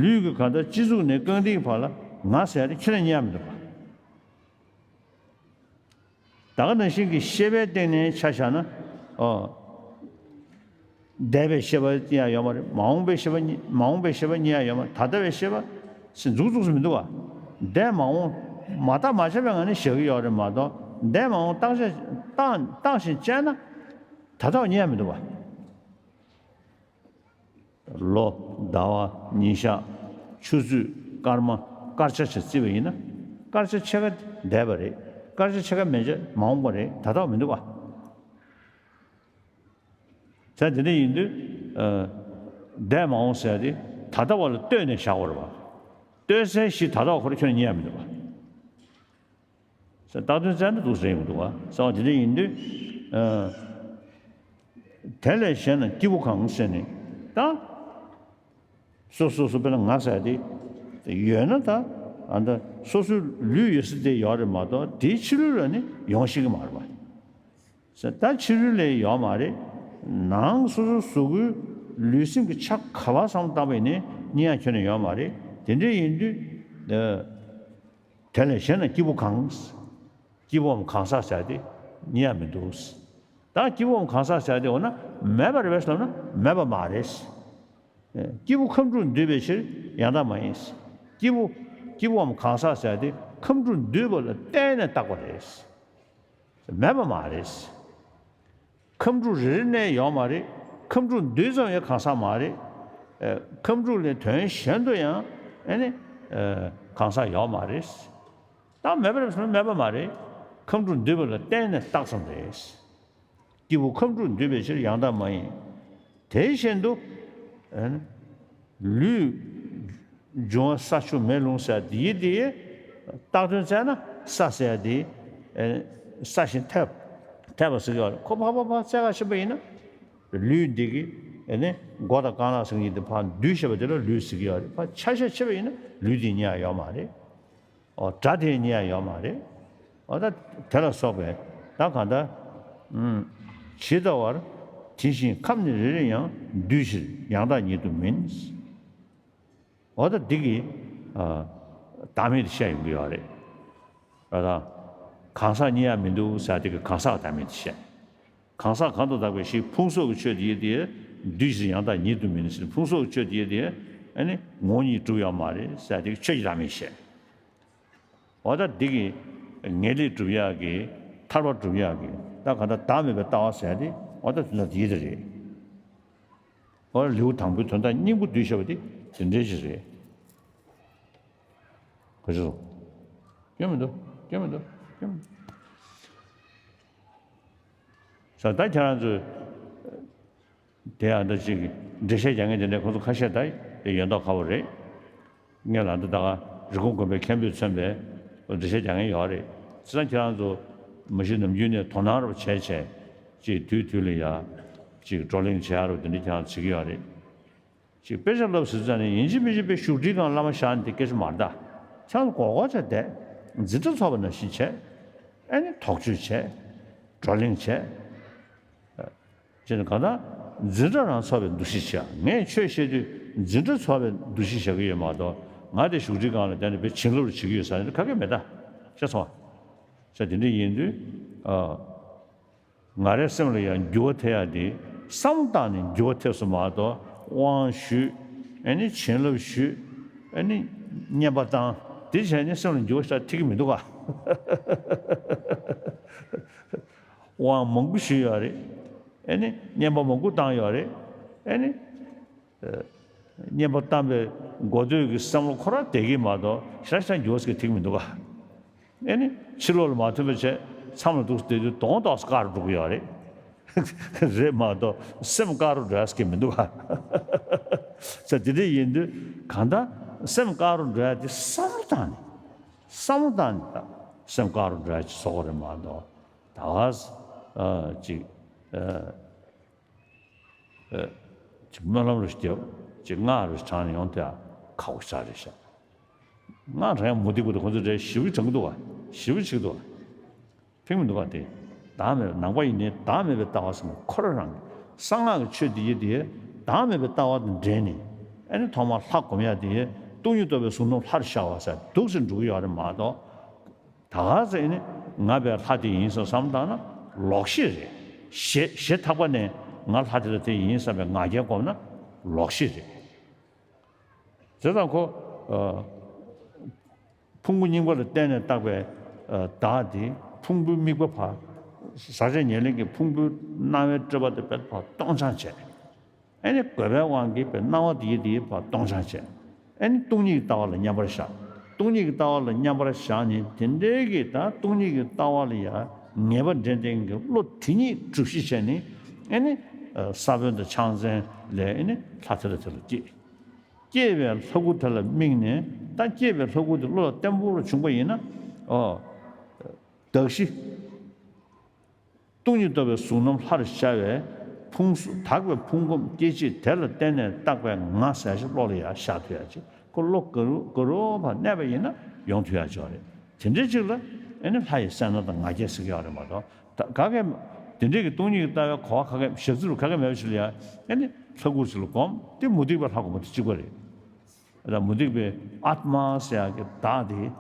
ལུས་ཀྱི་གང་ལྟར་སྤྱི་གཙུག་ནས་རྐང་མཐིལ་གྱི་བར་ལ་ང་ཟེར་ཡ་དེ་ཁྱོན་ནས་རྙེད་ཡ་མི་འདུག་པ། ད་ག་ནང་བཞིན་གྱི་ཤེས་པའི་སྟེང་ནས་ཆ་བཞག་ན། ཨོ། འདས་པའི་ཤེས་པ་རྙེད་ཡ་ཡོད་མ་རེད། མ་འོངས་པའི་ཤེས་པ་རྙེད། མ་འོངས་པའི་ཤེས་པ་རྙེད་ཡ་ཡོད་མ་རེད། ད་ལྟ་བའི་ཤེས་པ་ཟེར་མཛུག་མཛུག་ཟེར་མི་འདུག་པ། འདས་མ་འོངས་མ་བརྟགས་མ་དཔྱད་པའི་ངང་ནས་བཞག་གི་ཡོད་རེད་མ་གཏོགས། འདས་མ་འོངས་བརྟག་དཔྱད་བཏང་བཏང་ཞིང་དཔྱད་ན་ད་ལྟ་བ་རྙེད་ཡ་མི་འདུག་པ། ལོ། ཟླ་བ། ཉིན་ཞག་ཆུ་ཚོད། སྐར་མ། སྐར་ཆ་བྱས་བརྩིས་པ་ཡིན་ན། སྐར་ཆ་ཕྱེད་ཀ་འདས་པ་རེད། སྐར་ཆ་ཕྱེད་ཀ་མན་ཆད་མ་འོངས་པ་རེད། ད་ལྟ་བ་མི་འདུག་པ། ད་དེ་འདྲ་ཡིན་དུས། ཨ། འདས་མ་འོངས་ཟེར་ཡ་དེ་ད་ལྟ་བ་ལ་ལྟོས་ནས་བཞག་པ་རེད་པ། ལྟོས་ཚད་གཞི་ད་ལྟ་བ་ཁོ་རང་ཁྱོན་ནས་རྙེད་ཡ་མི་འདུག་པ། ཟེར་བཏགས་དོན་བཙལ་ན་འདུག་ཟེར་ཡོང་གི་འདུག་པ། གསལ་བ་དེ་འདྲ་ཡིན་དུས། ཨ། དེ་ལས་གཞན་ན་སྐྱེས་བུ་གང་ཟེར་ནས་ད། སོ་སོ་སོ་དཔེར་ན་ང་ཟེར་དེ་ཡོད་ན་ད། ཨ། ད་སོ་སོའི་ལུས་ཡོད་ས་དེ་ཡོད་རེད་མ་གཏོགས་དེའི་ཕྱི་ལུས་ལ་ནི་ཡོང་ཤེས་ཀྱི་མ་རེད་པ། ཟེར། ད་ཕྱི་ལུས་ལ་ཡོད་མ་རེད། ནང་སོ་སོ་གཟུགས་པོའི་ལུས་སེམས་ཀྱི་ཆ་ག་པར་བསམ་བློ་བཏང་པ་ཡིན་ནའི་རྙེད་ཡ་ཁྱོན་ནས་ཡོད་མ་རེད། དེ་འདྲ་ཡིན་དུས། ཨ། དེ་ལས་གཞན་ན་སྐྱེས་བུ་གང་། སྐྱེས་བུའམ་གང་ཟག་ཟེར་དེ་རྙེད་ཡ་མི་འདུག། ད་སྐྱེས་བུའམ་གང་ཟག་ཟེར་དེ་འོ་ན་མེད་པ་རེད་པས་ཟེར་ན་མེད་པ་མ་རེད། སྐྱེས་བུ་ཁམས་དྲུག་འདུས་པའི་ཕྱིར་ཡང་དག་མ་ཡིན། སྐྱེས་བུ། སྐྱེས་བུའམ་གང་ཟག་ཟེར་དེ་ཁམས་དྲུག་འདུས་པ་ལ་བརྟེན་ནས་བཏགས་པ་རེད། མེད་པ་མ་རེད། ཁམས་དྲུག་རེ་རེ་ནས་ཡོད་མ་རེད། ཁམས་དྲུག་འདུས་ཙམ་ཡང་གང་ཟག་མ་རེད། ཨ། ཁམས་དྲུག་ལས་དོན་གཞན་དུ་ཡང་ཨ་ནི། ཨ། གང་ཟག་ཡོད་མ་རེད། ད་མེད་པ་རེད་ཟེར་ན་མེད་པ་མ་རེད། ཁམས་དྲུག་འདུས་པ་ལ་བརྟེན་ནས་བཏགས་ཙམ་རེད། སྐྱེས་བུ་ཁམས་དྲུག་འདུས་པའི་ཕྱིར་ཡང་དག་མ་ཡིན། དེ་བཞིན་དུ། ཨ་ནི། ལུས། འབྱུང་བ་ས་ཆུ་མེ་རླུང་ཟེར་དེ་ཡི་དེ་ཡི་བཏགས་དོན་བཙལ་ན་ས་ཟེར་དེ། ཨ་ནི། ས་ཞིང་འཐད། འཐད་པ་ཟེར་གྱི་ཡོད་རེད། ཁོ་ཕར་ཕར་ཕར་བཙལ་ག་ཕྱིན་པ་ཡིན་ན། ལུས་འདི་གི། ཨ་ནི། མགོ་དང་རྐང་ལག་ཟེར་གྱི་འདི་ཕར་འདུས་བྱས་པ་དེ་ལ་ལུས་ཟེར་གྱི་ཡོད་རེད། ཕར་ཆ་བཞག་ཕྱིན་པ་ཡིན་ན་ལུས་དེ་རྙེད་ཡ་ཡོད་མ་རེད། ཨོ། སྒྲ་དེ་རྙེད་ཡ་ཡོད་མ་རེད། ཨོ། ད་དེ་ལ་སོགས་པའི་ད་གང་ལྟར། ཨུམ། ཇི་ལྟ་བར། དེ་བཞིན་ཁམས་ནི་རེ་རེ་ཡང་། འདུས་ཕྱིར་ཡང་དག་ཉིད་དུ་མིན། ཨོ། ད་འདི་གི། ཨ། བདག་མེད་དེ་བཤད་ཡོང་གི་ཡོད་རེད། ཨ། ད་གང་ཟག་རྙེད་ཡ་མི་འདུག་ཟེར་དེ་གི་གང་ཟག་བདག་མེད་དེ་བཤད། གང་ཟག་གང་དུ་བཏགས་པའི་གཞི་ཕུང་སོགས་ཀྱི་ཆོས་དེ་ཡི་དེ། འདུས་ཕྱིར་ཡང་དག་ཉིད་དུ་མིན་ཟེར། ཕུང་སོགས་ཀྱི་ཆོས་དེ་ཡི་དེ། ཨ་ནི་ངོ་བོ་ཉིད་གྲུབ་ཡོད་མ་རེད་ཟེར་དེ་ཆོས་ཀྱི་བདག་མེད་བཤད། འོ་ད་འདི་གི་ངེས་ལེགས་སྒྲུབ་ཡག་གི། ཐར་པ་སྒྲུབ་ཡག་གི། ད་ག་ད་བདག་མེད་པའི་ལྟ་བ་ཟེར་དེ། འོ་ད་དེ་ལ་དེ་ཡི་དེ་རེད། འོ་ལེའུ་དང་པོའི་དོན་དག་སྙིང་པོ་བསྡུས་བཞག་པ་དེ་དེ་འདྲའི་ཞིག་རེད། ག་ཅི་སོང་། སྐྱོན་མི་འདུག། སྐྱོན་མི་འདུག། སྐྱོན་མི་འདུག། ས་ད་ཁྱེད་རང་ཚོས་དེ་ཡང་འདྲ་ཅིག་འགྲེལ་བཤད་རྒྱག་མཁན་དེ་འདྲ་ཁོང་ཚོ་ཁ་ཤས་ད་དེ་ཡོད་མདོག་ཁ་པོ་རེད། ངས་ལ་འདི་ད་ག་རི་ཀོན་དགོན་པའི་མཁན་པོས་མཚོན་པའི་འགྲེལ་བཤད་རྒྱག་མཁན་ཡོད་རེད། བྱས་ཙང་ཁྱེད་རང་ཚོ་མ་གཞི་ནམ་རྒྱུན་ནས་དོ་སྣང་རུ་བྱས་བྱས་ཅིག་དུས་དུས་ལ་ཡ་ཅིག་བགྲོ་གླེང་བྱེད་ཡ་རུ་དེ་འདྲ་ཁྱེད་རང་བྱེད་ཀྱི་ཡོད་རེད། ཅིག་དཔེ་ཆ་བསླབ་ཟེར་ཙང་ནས་ཡིན་གཅིག་མིན་གཅིག་དཔེ་བཞུགས་ཁྲིའི་སྒང་བླ་མ་བཞག་ནས་དེ་སྐད་ཆ་མ་རེད་ད། ཁྱེད་རང་ཚོ་གོ་གོ་བྱས་བསྡད། འཛིན་གྲྭ་ཚོགས་པ་ནང་བཞིན་བྱས། ཨ་ནི་དོགས་གཅོད་བྱས། བགྲོ་གླེང་བྱས། ཅེས་ནས་གང་ལྟར་འཛིན་གྲྭ་རང་ཚོགས་པའི་འདུ་ཤེས་བྱས། ངས་ཆོས་བཤད་དུས་འཛིན་གྲྭ་ཚོགས་པའི་འདུ་ཤེས་བྱ་གི་ཡོད་མ་གཏོགས། ང་དེ་བཞུགས་ཁྲིའི་སྒང་ལ་བསྡད་ནས་དཔེ་བྱིན་རླབས་རེ་བྱེད་ཀྱི་ཡོད་ཟེར་ནས་ག་གེ་མེད་ད། ཤེས་སོང་ང་། ཤ་དེ་འདྲ་ཡིན་དུས། ཨ། ང་རའི་སེམས་ལ་ཡང་འགྱུར་བ་ཐེབས་ཡ་དེ་བསམ་བློ་བཏང་ནས་འགྱུར་བ་ཐེབས་སོང་མ་གཏོགས། དབང་ཞུས། ཨ་ནི་བྱིན་རླབས་ཞུས། ཨ་ནི་བསྙེན་པ་བཏང་། དེ་བྱས་ནས་སེམས་ལ་འགྱུར་བ་ཞིག་ཐེབས་ཀྱི་མི་འདུག་ག། དབང་མང་པོ་ཞུས་ཡོད་རེད། ཨ་ནི་བསྙེན་པ་མང་པོ་བཏང་ཡོད་རེད། ཨ་ནི། ཨ། བསྙེན་པ་བཏང་པའི་འགོ་སྟོད་ཀྱི་བསམ་བློ་ཁོ་རང་བསྡད་ཀྱི་མ་གཏོགས་ཞེ་དྲག་འགྱུར་བ་ཟེར་གྱི་ཐེབས་ཀྱི་མི་འདུག་ག། ཨ་ནི་ཕྱི་ལོགས་ལ་མ་ཐོན་པ་བྱས། མཚམས་ལ་འདུག་སེ་བསྡད་དུས་གདོང་ཏོག་ཙམ་དཀར་རུ་འགྲོ་གི་ཡོད་རེད། རེད་མ་གཏོགས་སེམས་དཀར་རུ་འགྲོ་ཡ་ཟེར་གྱི་མི་འདུག་ག། ས་དེ་འདྲ་ཡིན་དུས་གང་ལྟར་སེམས་དཀར་རུ་འགྲོ་ཡ་དེ་བསམ་བློ་བཏང་ནས། བསམ་བློ་བཏང་ནས་ད་སེམས་དཀར་རུ་འགྲོ་ཡ་ཅིག་བཟོ་དགོས་རེད་མ་གཏོགས། ད་ག་ས། ཨ། ཅིག། ཨ། ཨ། ཅིག་སྨོན་ལམ་རུ་ཞིག་རྒྱབ། ཅིག་སྔགས་རུ་ཞིག་བགྲངས་ནས་ཡོང་དེ་ཡང་ཁག་པོ་ཞེ་དྲག་རེད་ཤག། ང་རང་ཡང་མུ་སྟེགས་པ་དང་ཁོ་ཚོ་འདྲ་ཞེ་པོ་དྲན་གྱི་འདུག་བ། ཞེ་པོ་བྱེད་ཀྱི་འདུག་བ། ཕིག་མི་འདུག་བ་དེ། བདག་མེད་པའི་ནང་པ་ཡིན་ནའི་བདག་མེད་པའི་ལྟ་བ་ཟེར་ན་ཁོ་རང་རང་གི་གསང་སྔགས་ཀྱི་ཆོས་འདི་ཡི་དེ་བདག་མེད་པའི་ལྟ་བ་དང་འབྲེལ་ནས། ཨ་ནི་ཐོག་མར་ལྷ་སྒོམ་ཡག་དེ་སྟོང་ཉིད་རྟོགས་པའི་གཟུགས་རྣམས་ལྷར་ཤར་བ་ཟེར་འདུག་སེ་འགྲོ་གི་ཡོད་རེད་མ་གཏོགས། ད་ག་ཚོད་ནི་ང་བས་ལྷ་དེ་ཡིན་བསམ་བསམ་བཏང་ན་ལོག་ཤེས་རེད། ཞེ་ཞེ་ཐག་པ་ནས་ང་ལྷ་དེ་ལ་དེ་ཡིན་བསམ་པའི་ང་རྒྱལ་སྒོམ་ན་ལོག་ཤེས་རེད། དེ་དང་ཁོ། ཨ། ཕུང་པོ་རྙིང་པ་ལ་བརྟེན་ནས་བཏགས་པའི། ཨ། བདག་དེ་ཕུང་པོའི་དམིགས་པ་ཕར། ཟག་བཅས་ཉེར་ལེན་གྱི་ཕུང་པོའི་སྣང་བའི་སྤྲོས་པ་དེ་བས་ཕར་སྟོང་སྦྱང་བྱས། ཨེ་ནི་རྒོད་པའི་དབང་གིས་པའི་སྣང་བ་དེ་ཡི་དེ་ཡི་བར་སྟོང་སྦྱང་བྱས། ཨེ་ནི་སྟོང་ཉིད་ཀྱི་ལྟ་བ་ལ་མཉམ་པར་བཞག་སྟོང་ཉིད་ཀྱི་ལྟ་བ་ལ་མཉམ་པར་བཞག་ནས་དེ་འདྲའི་གི་ད་སྟོང་ཉིད་ཀྱི་ལྟ་བ་ལ་ཡང་ངེས་པ་འདྲེན་ལྡན་གྱི་བློ་དེ་ཉིད་གྲུབ་གཞི་བྱས་ནས། ཨེ་ནི་ས་བོན་དང་ཕྱག་མཚན་ལས་ཨེ་ནི་ལྷ་དེ་ལ་དེ་ལ་སྐྱེས། སྐྱེས་པའི་ལྷ་སྐུ་དེ་ལ་དམིགས་ནས། ད་སྐྱེས་པའི་ལྷ་སྐུ་དེ་བློ་ལ་བརྟན་པོ་བྱུང་པ་ཡིན་ན། ཨོ། གདགས་གཞི། སྟོང་ཉིད་རྟོགས་པའི་གཟུགས་རྣམས་ལྷར་ཤར་བའི་ཕུང་གཟུགས་དག་པའི་ཕུང་ཁམས་སྐྱེ་མཆེད་དེ་ལ་བརྟེན་ནས་བཏགས་པའི་ང་ཟེར་ཞིག་བློ་ལ་ཡང་ཤར་ཐུབ་ཡག་ཅིག་ཁོ་བློ་ག་རུ་ག་རུ་བར་གནས་པ་ཡིན་ན་ཡོང་ཐུབ་ཡག་ཅིག་རེད། དེ་འདྲའི་ཅིག་ལ་ཨེ་ནི་ལྷ་ཡི་གསལ་སྣང་དང་ང་རྒྱལ་ཟེར་གྱི་ཡོད་རེད་མ་གཏོགས། ད་ག་གེ་དེ་འདྲའི་གི་སྟོང་ཉིད་ཀྱི་ལྟ་བའི་གོ་བ་ག་གེ་ཞག་རྩི་རུ་ག་གེ་མེད་པ་ཞིག་ལ་ཡང་ཨེ་ནི་ལྷ་སྐུ་ཞིག་ལ་སྒོམ་དེ་མུ་སྟེགས་པའི་ལྷ་སྒོམ་པ་དེ་གཅིག་པ་རེད། ད་མུ་སྟེགས་པའི་ཨཱཏ་མ་ཟེར་ཡག་གི་བདག་དེ།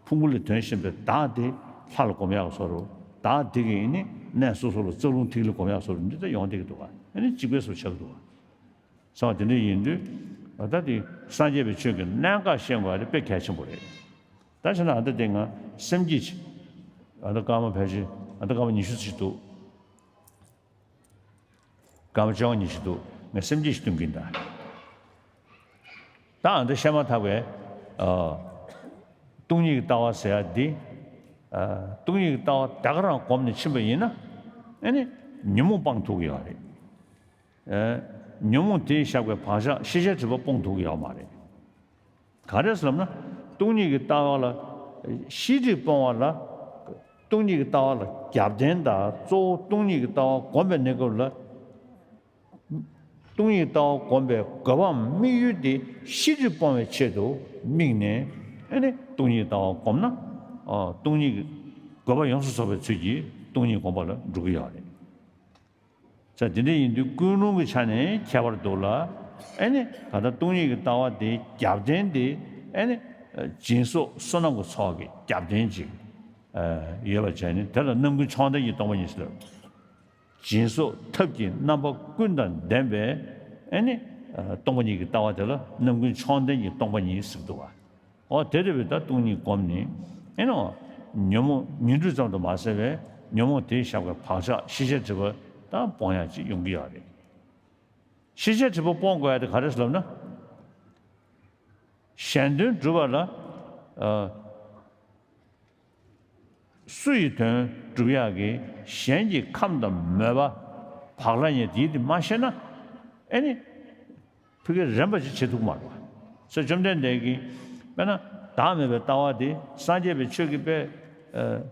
ཕུང་པོ་ལས་དོན་གཞན་པའི་བདག་དེ་ལྷ་ལ་སྒོམ་ཡག་བཟོ་འདྲ། བདག་དེ་གིས་ནི་གནས་སོ་སོ་ལ་རྩ་རླུང་ཐིག་ལེ་སྒོམ་ཡག་བཟོ་འདྲ་འདི་ལྟར་ཡོང་བསྡད་ཀྱི་འདུག་ག་ཨ་ནི་གཅིག་པའི་བཟོ་ཆགས་ཀྱི་འདུག་ག་བྱས་པ་དེ་འདྲ་ཡིན་དུས། ད་དེ་སངས་རྒྱས་པའི་ཆོས་ཀྱི་གནད་འགག་ཤེས་དགོས་པ་དེ་དཔེ་གལ་ཆེན་པོ་རེད། ད་བྱས་ན་ཨ་ད་དེ་ང་སེམས་བསྐྱེད་ཅིག་ཨ་ད་སྐར་མ་ཕལ་ཆེར་ཨ་ད་སྐར་མ་ཉི་ཤུ་ཙམ་ཞིག་འདུག་སྐར་མ་བཅོ་ལྔ་ཉི་ཤུ་འདུག་ངས་སེམས་བསྐྱེད་ཞིག་གཏོང་གིན་གདའ། ད་ཨ་འདི་བཤད་མ་ཐག་པའི། ཨ། སྟོང་ཉིད་ཀྱི་ལྟ་བ་ཟེར་ཡག་འདི། ཨ། སྟོང་ཉིད་ཀྱི་ལྟ་བ་ད་ག་རང་སྒོམ་ནས་ཕྱིན་པ་ཡིན་ན། ཨེ་ནི་ཉོན་མོངས་སྤང་ཐུབ་ཀྱི་ཡོད་རེད། ཨེ། ཉོན་མོངས་དེས་བཞག་པའི་བག་ཆགས་ཤེས་བྱའི་སྒྲིབ་པ་སྤོང་ཐུབ་ཀྱི་ཡོད་མ་རེད། ག་རེ་ཟེར་ལབ་ན། སྟོང་ཉིད་ཀྱི་ལྟ་བ་ལ། ཤེས་སྒྲིབ་སྤོང་བ་ལ། སྟོང་ཉིད་ཀྱི་ལྟ་བ་ལ་རྒྱབ་རྟེན་དང་གཙོ་བོ་སྟོང་ཉིད་ཀྱི་ལྟ་བ་སྒོམ་པའི་གནས་སྐབས་ལ། སྟོང་ཉིད་ལྟ་བ་སྒོམ་པའི་དགོས་པའམ་དམིགས་ཡུལ་དེ་ཤེས་སྒྲིབ་སྤོང་བའི་ཆེད་དུ་དམིགས་ནས། ཨེ་ནི་སྟོང་ཉིད་ལྟ་བ་སྒོམ་ན། ཨ། སྟོང་ཉིད་ཀྱི་དགོས་པ་ཡོངས་སུ་རྫོགས་པའི་ཚུལ་གྱིས་སྟོང་ཉིད་སྒོམ་པ་ལ་འགྲོ་གི་ཡོད་རེད། ས་དེ་འདྲ་ཡིན་དུས་ཀུན་སློང་གི་ཆ་ནས་ཁྱད་པར་འདུག་ལ། ཨེ་ནི་ད་ལྟ་སྟོང་ཉིད་ཀྱི་ལྟ་བ་དེའི་རྒྱབ་རྟེན་དེ། ཨེ་ནི་སྦྱིན་སོགས་བསོད་ནམས་ཀྱི་ཚོགས་ཀྱི་རྒྱབ་རྟེན་ཅིག་ཡོད་པ་བྱས་ནས་དེ་ལ་རྣམ་ཀུན་མཆོག་ལྡན་གྱི་སྟོང་པ་ཉིད་ཟེར། སྦྱིན་སོགས་ཐབས་ཀྱི་རྣམ་པ་ཀུན་དང་ལྡན་པའི། ཨེ་ནི་སྟོང་པ་ཉིད་ཀྱི་ལྟ་བ་དེ་ལ་རྣམ་ཀུན་མཆོག་ལྡན་གྱི་སྟོང་པ་ཉིད་ཟེར་གྱི་འདུག་བ། འོ་དེ་རེད་པས། ད་སྟོང་ཉིད་སྒོམ་ནི་ཨེ་ནོ། ཉོན་མོངས་ཉོན་སྒྲིབ་ཙམ་དུ་མ་ཟད་པའི་ཉོན་མོངས་དེས་བཞག་པའི་བག་ཆགས་ཤེས་བྱའི་སྒྲིབ་པ་ད་སྤོང་ཡག་ཅིག་ཡོང་གི་ཡོད་རེད། ཤེས་བྱའི་སྒྲིབ་པ་སྤོང་དགོས་ཡག་དེ་ག་རེ་ཟེར་ལབ་ན། གཞན་དོན་སྒྲུབ་པ་ལ། ཨ། སུ་ཡི་དོན་སྒྲུབ་ཡག་གི་གཞན་གྱི་ཁམས་དང་མོས་པ་བག་ལ་ཉལ་དེ་དེ་མ་ཤེས་ན། ཨེ་ནི་ཕ་གི་རན་པ་ཅིག་བྱེད་ཐུབ་མ་རེད་པ། ས་བཅོམ་ལྡན་འདས་ཀྱིས་དཔེར་ན་བདག་མེད་པའི་ལྟ་བ་དེ་སངས་རྒྱས་པའི་ཆོས་ཀྱི་དཔེ། ཨ།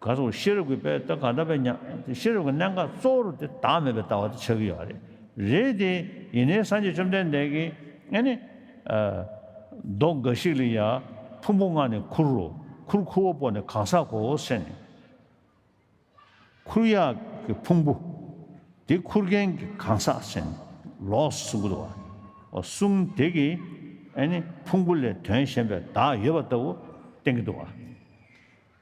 ག་ཚོད་ཤེས་རབ་ཀྱི་དཔེ་ད་ག་འདྲ་དཔེ་ཉག་ཤེས་རབ་ཀྱི་གནད་འགག་གཙོ་བོ་དེ་བདག་མེད་པའི་ལྟ་བ་དེ་ཆགས་ཀྱི་ཡོད་རེད། རེད་དེ། ཡིན་ནའི་སངས་རྒྱས་བཅོམ་ལྡན་འདས་ཀྱིས་ཨེ་ནི། ཨ། མདོ་འགའ་ཞིག་ལ་ཡང་ཕུང་པོ་ལྔ་ནི་ཁུར་རོ། ཁུར་ཁུར་བ་པོ་ནི་གང་ཟག་གོ་ཟེར་ནས། ཁུར་ཡག་གི་ཕུང་པོ་དེ་ཁུར་མཁན་གྱི་གང་ཟག་ཟེར་ནས་ལོགས་སུ་གསུང་གི་འདུག་བ། གསུང་དེ་གིས་ཨེ་ནི་ཕུང་པོ་ལས་དོན་གཞན་པའི་བདག་ཡོད་པ་ལྟ་བུ་བསྟན་གྱི་འདུག་བ།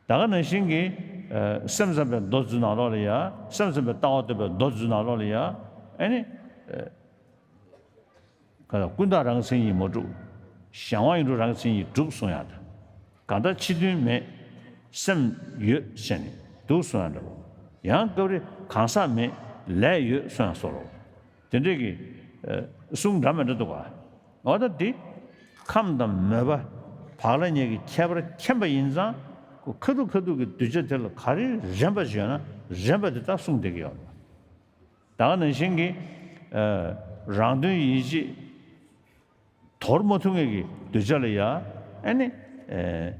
ད་ག་ནང་བཞིན་གྱི། ཨ། སེམས་ཙམ་པའི་མདོ་རྒྱུད་ནང་ལོགས་ལ་ཡང་། སེམས་ཙམ་པའི་ལྟ་བ་བསྟན་པའི་མདོ་རྒྱུད་ནང་ལོགས་ལ་ཡང་། ཨེ་ནི། ཨ། ག་ལ་ཀུན་བརྟགས་རང་མཚན་ཉིད་མ་གྲུབ། གཞན་དབང་ཡིན་གྲུབ་རང་མཚན་ཉིད་གྲུབ་གསུང་ཡག་དང་། གང་ལྟར་ཕྱི་དོན་མེད། སེམས་ཡོད་ཟེར་ནས་འདུག་གསུང་ཡག་འདྲ་བོ། ཡང་སྐབས་རེ་གང་ཟག་མེད། ལས་ཡོད་གསུང་ཡག་སོགས་ལོ། དེ་འདྲས་ཀྱི། ཨ། གསུང་འདྲ་མི་འདྲ་འདུག་ག་འོ་ད་འདི་ཁམས་དང་མོས་པ་བག་ལ་ཉལ་གྱི་ཁྱད་པར་མཁྱེན་པ་ཡིན་ཙང་། ཁ་ཐུག་ཁ་ཐུག་གི་གདུལ་བྱ་དེ་ལ་ག་རེ་རན་པ་ཞིག་ཡོད་ན་རན་པ་དེ་དག་གསུངས་བསྡད་ཀྱི་ཡོད་རེད། ད་ག་ནང་བཞིན་གྱི། ཨ། རང་དོན་ཡིད་བྱེད་དོར་མ་ཐུབ་མཁན་གྱི་གདུལ་བྱ་ལ་ཡང་ཨེ་ནི། ཨེ།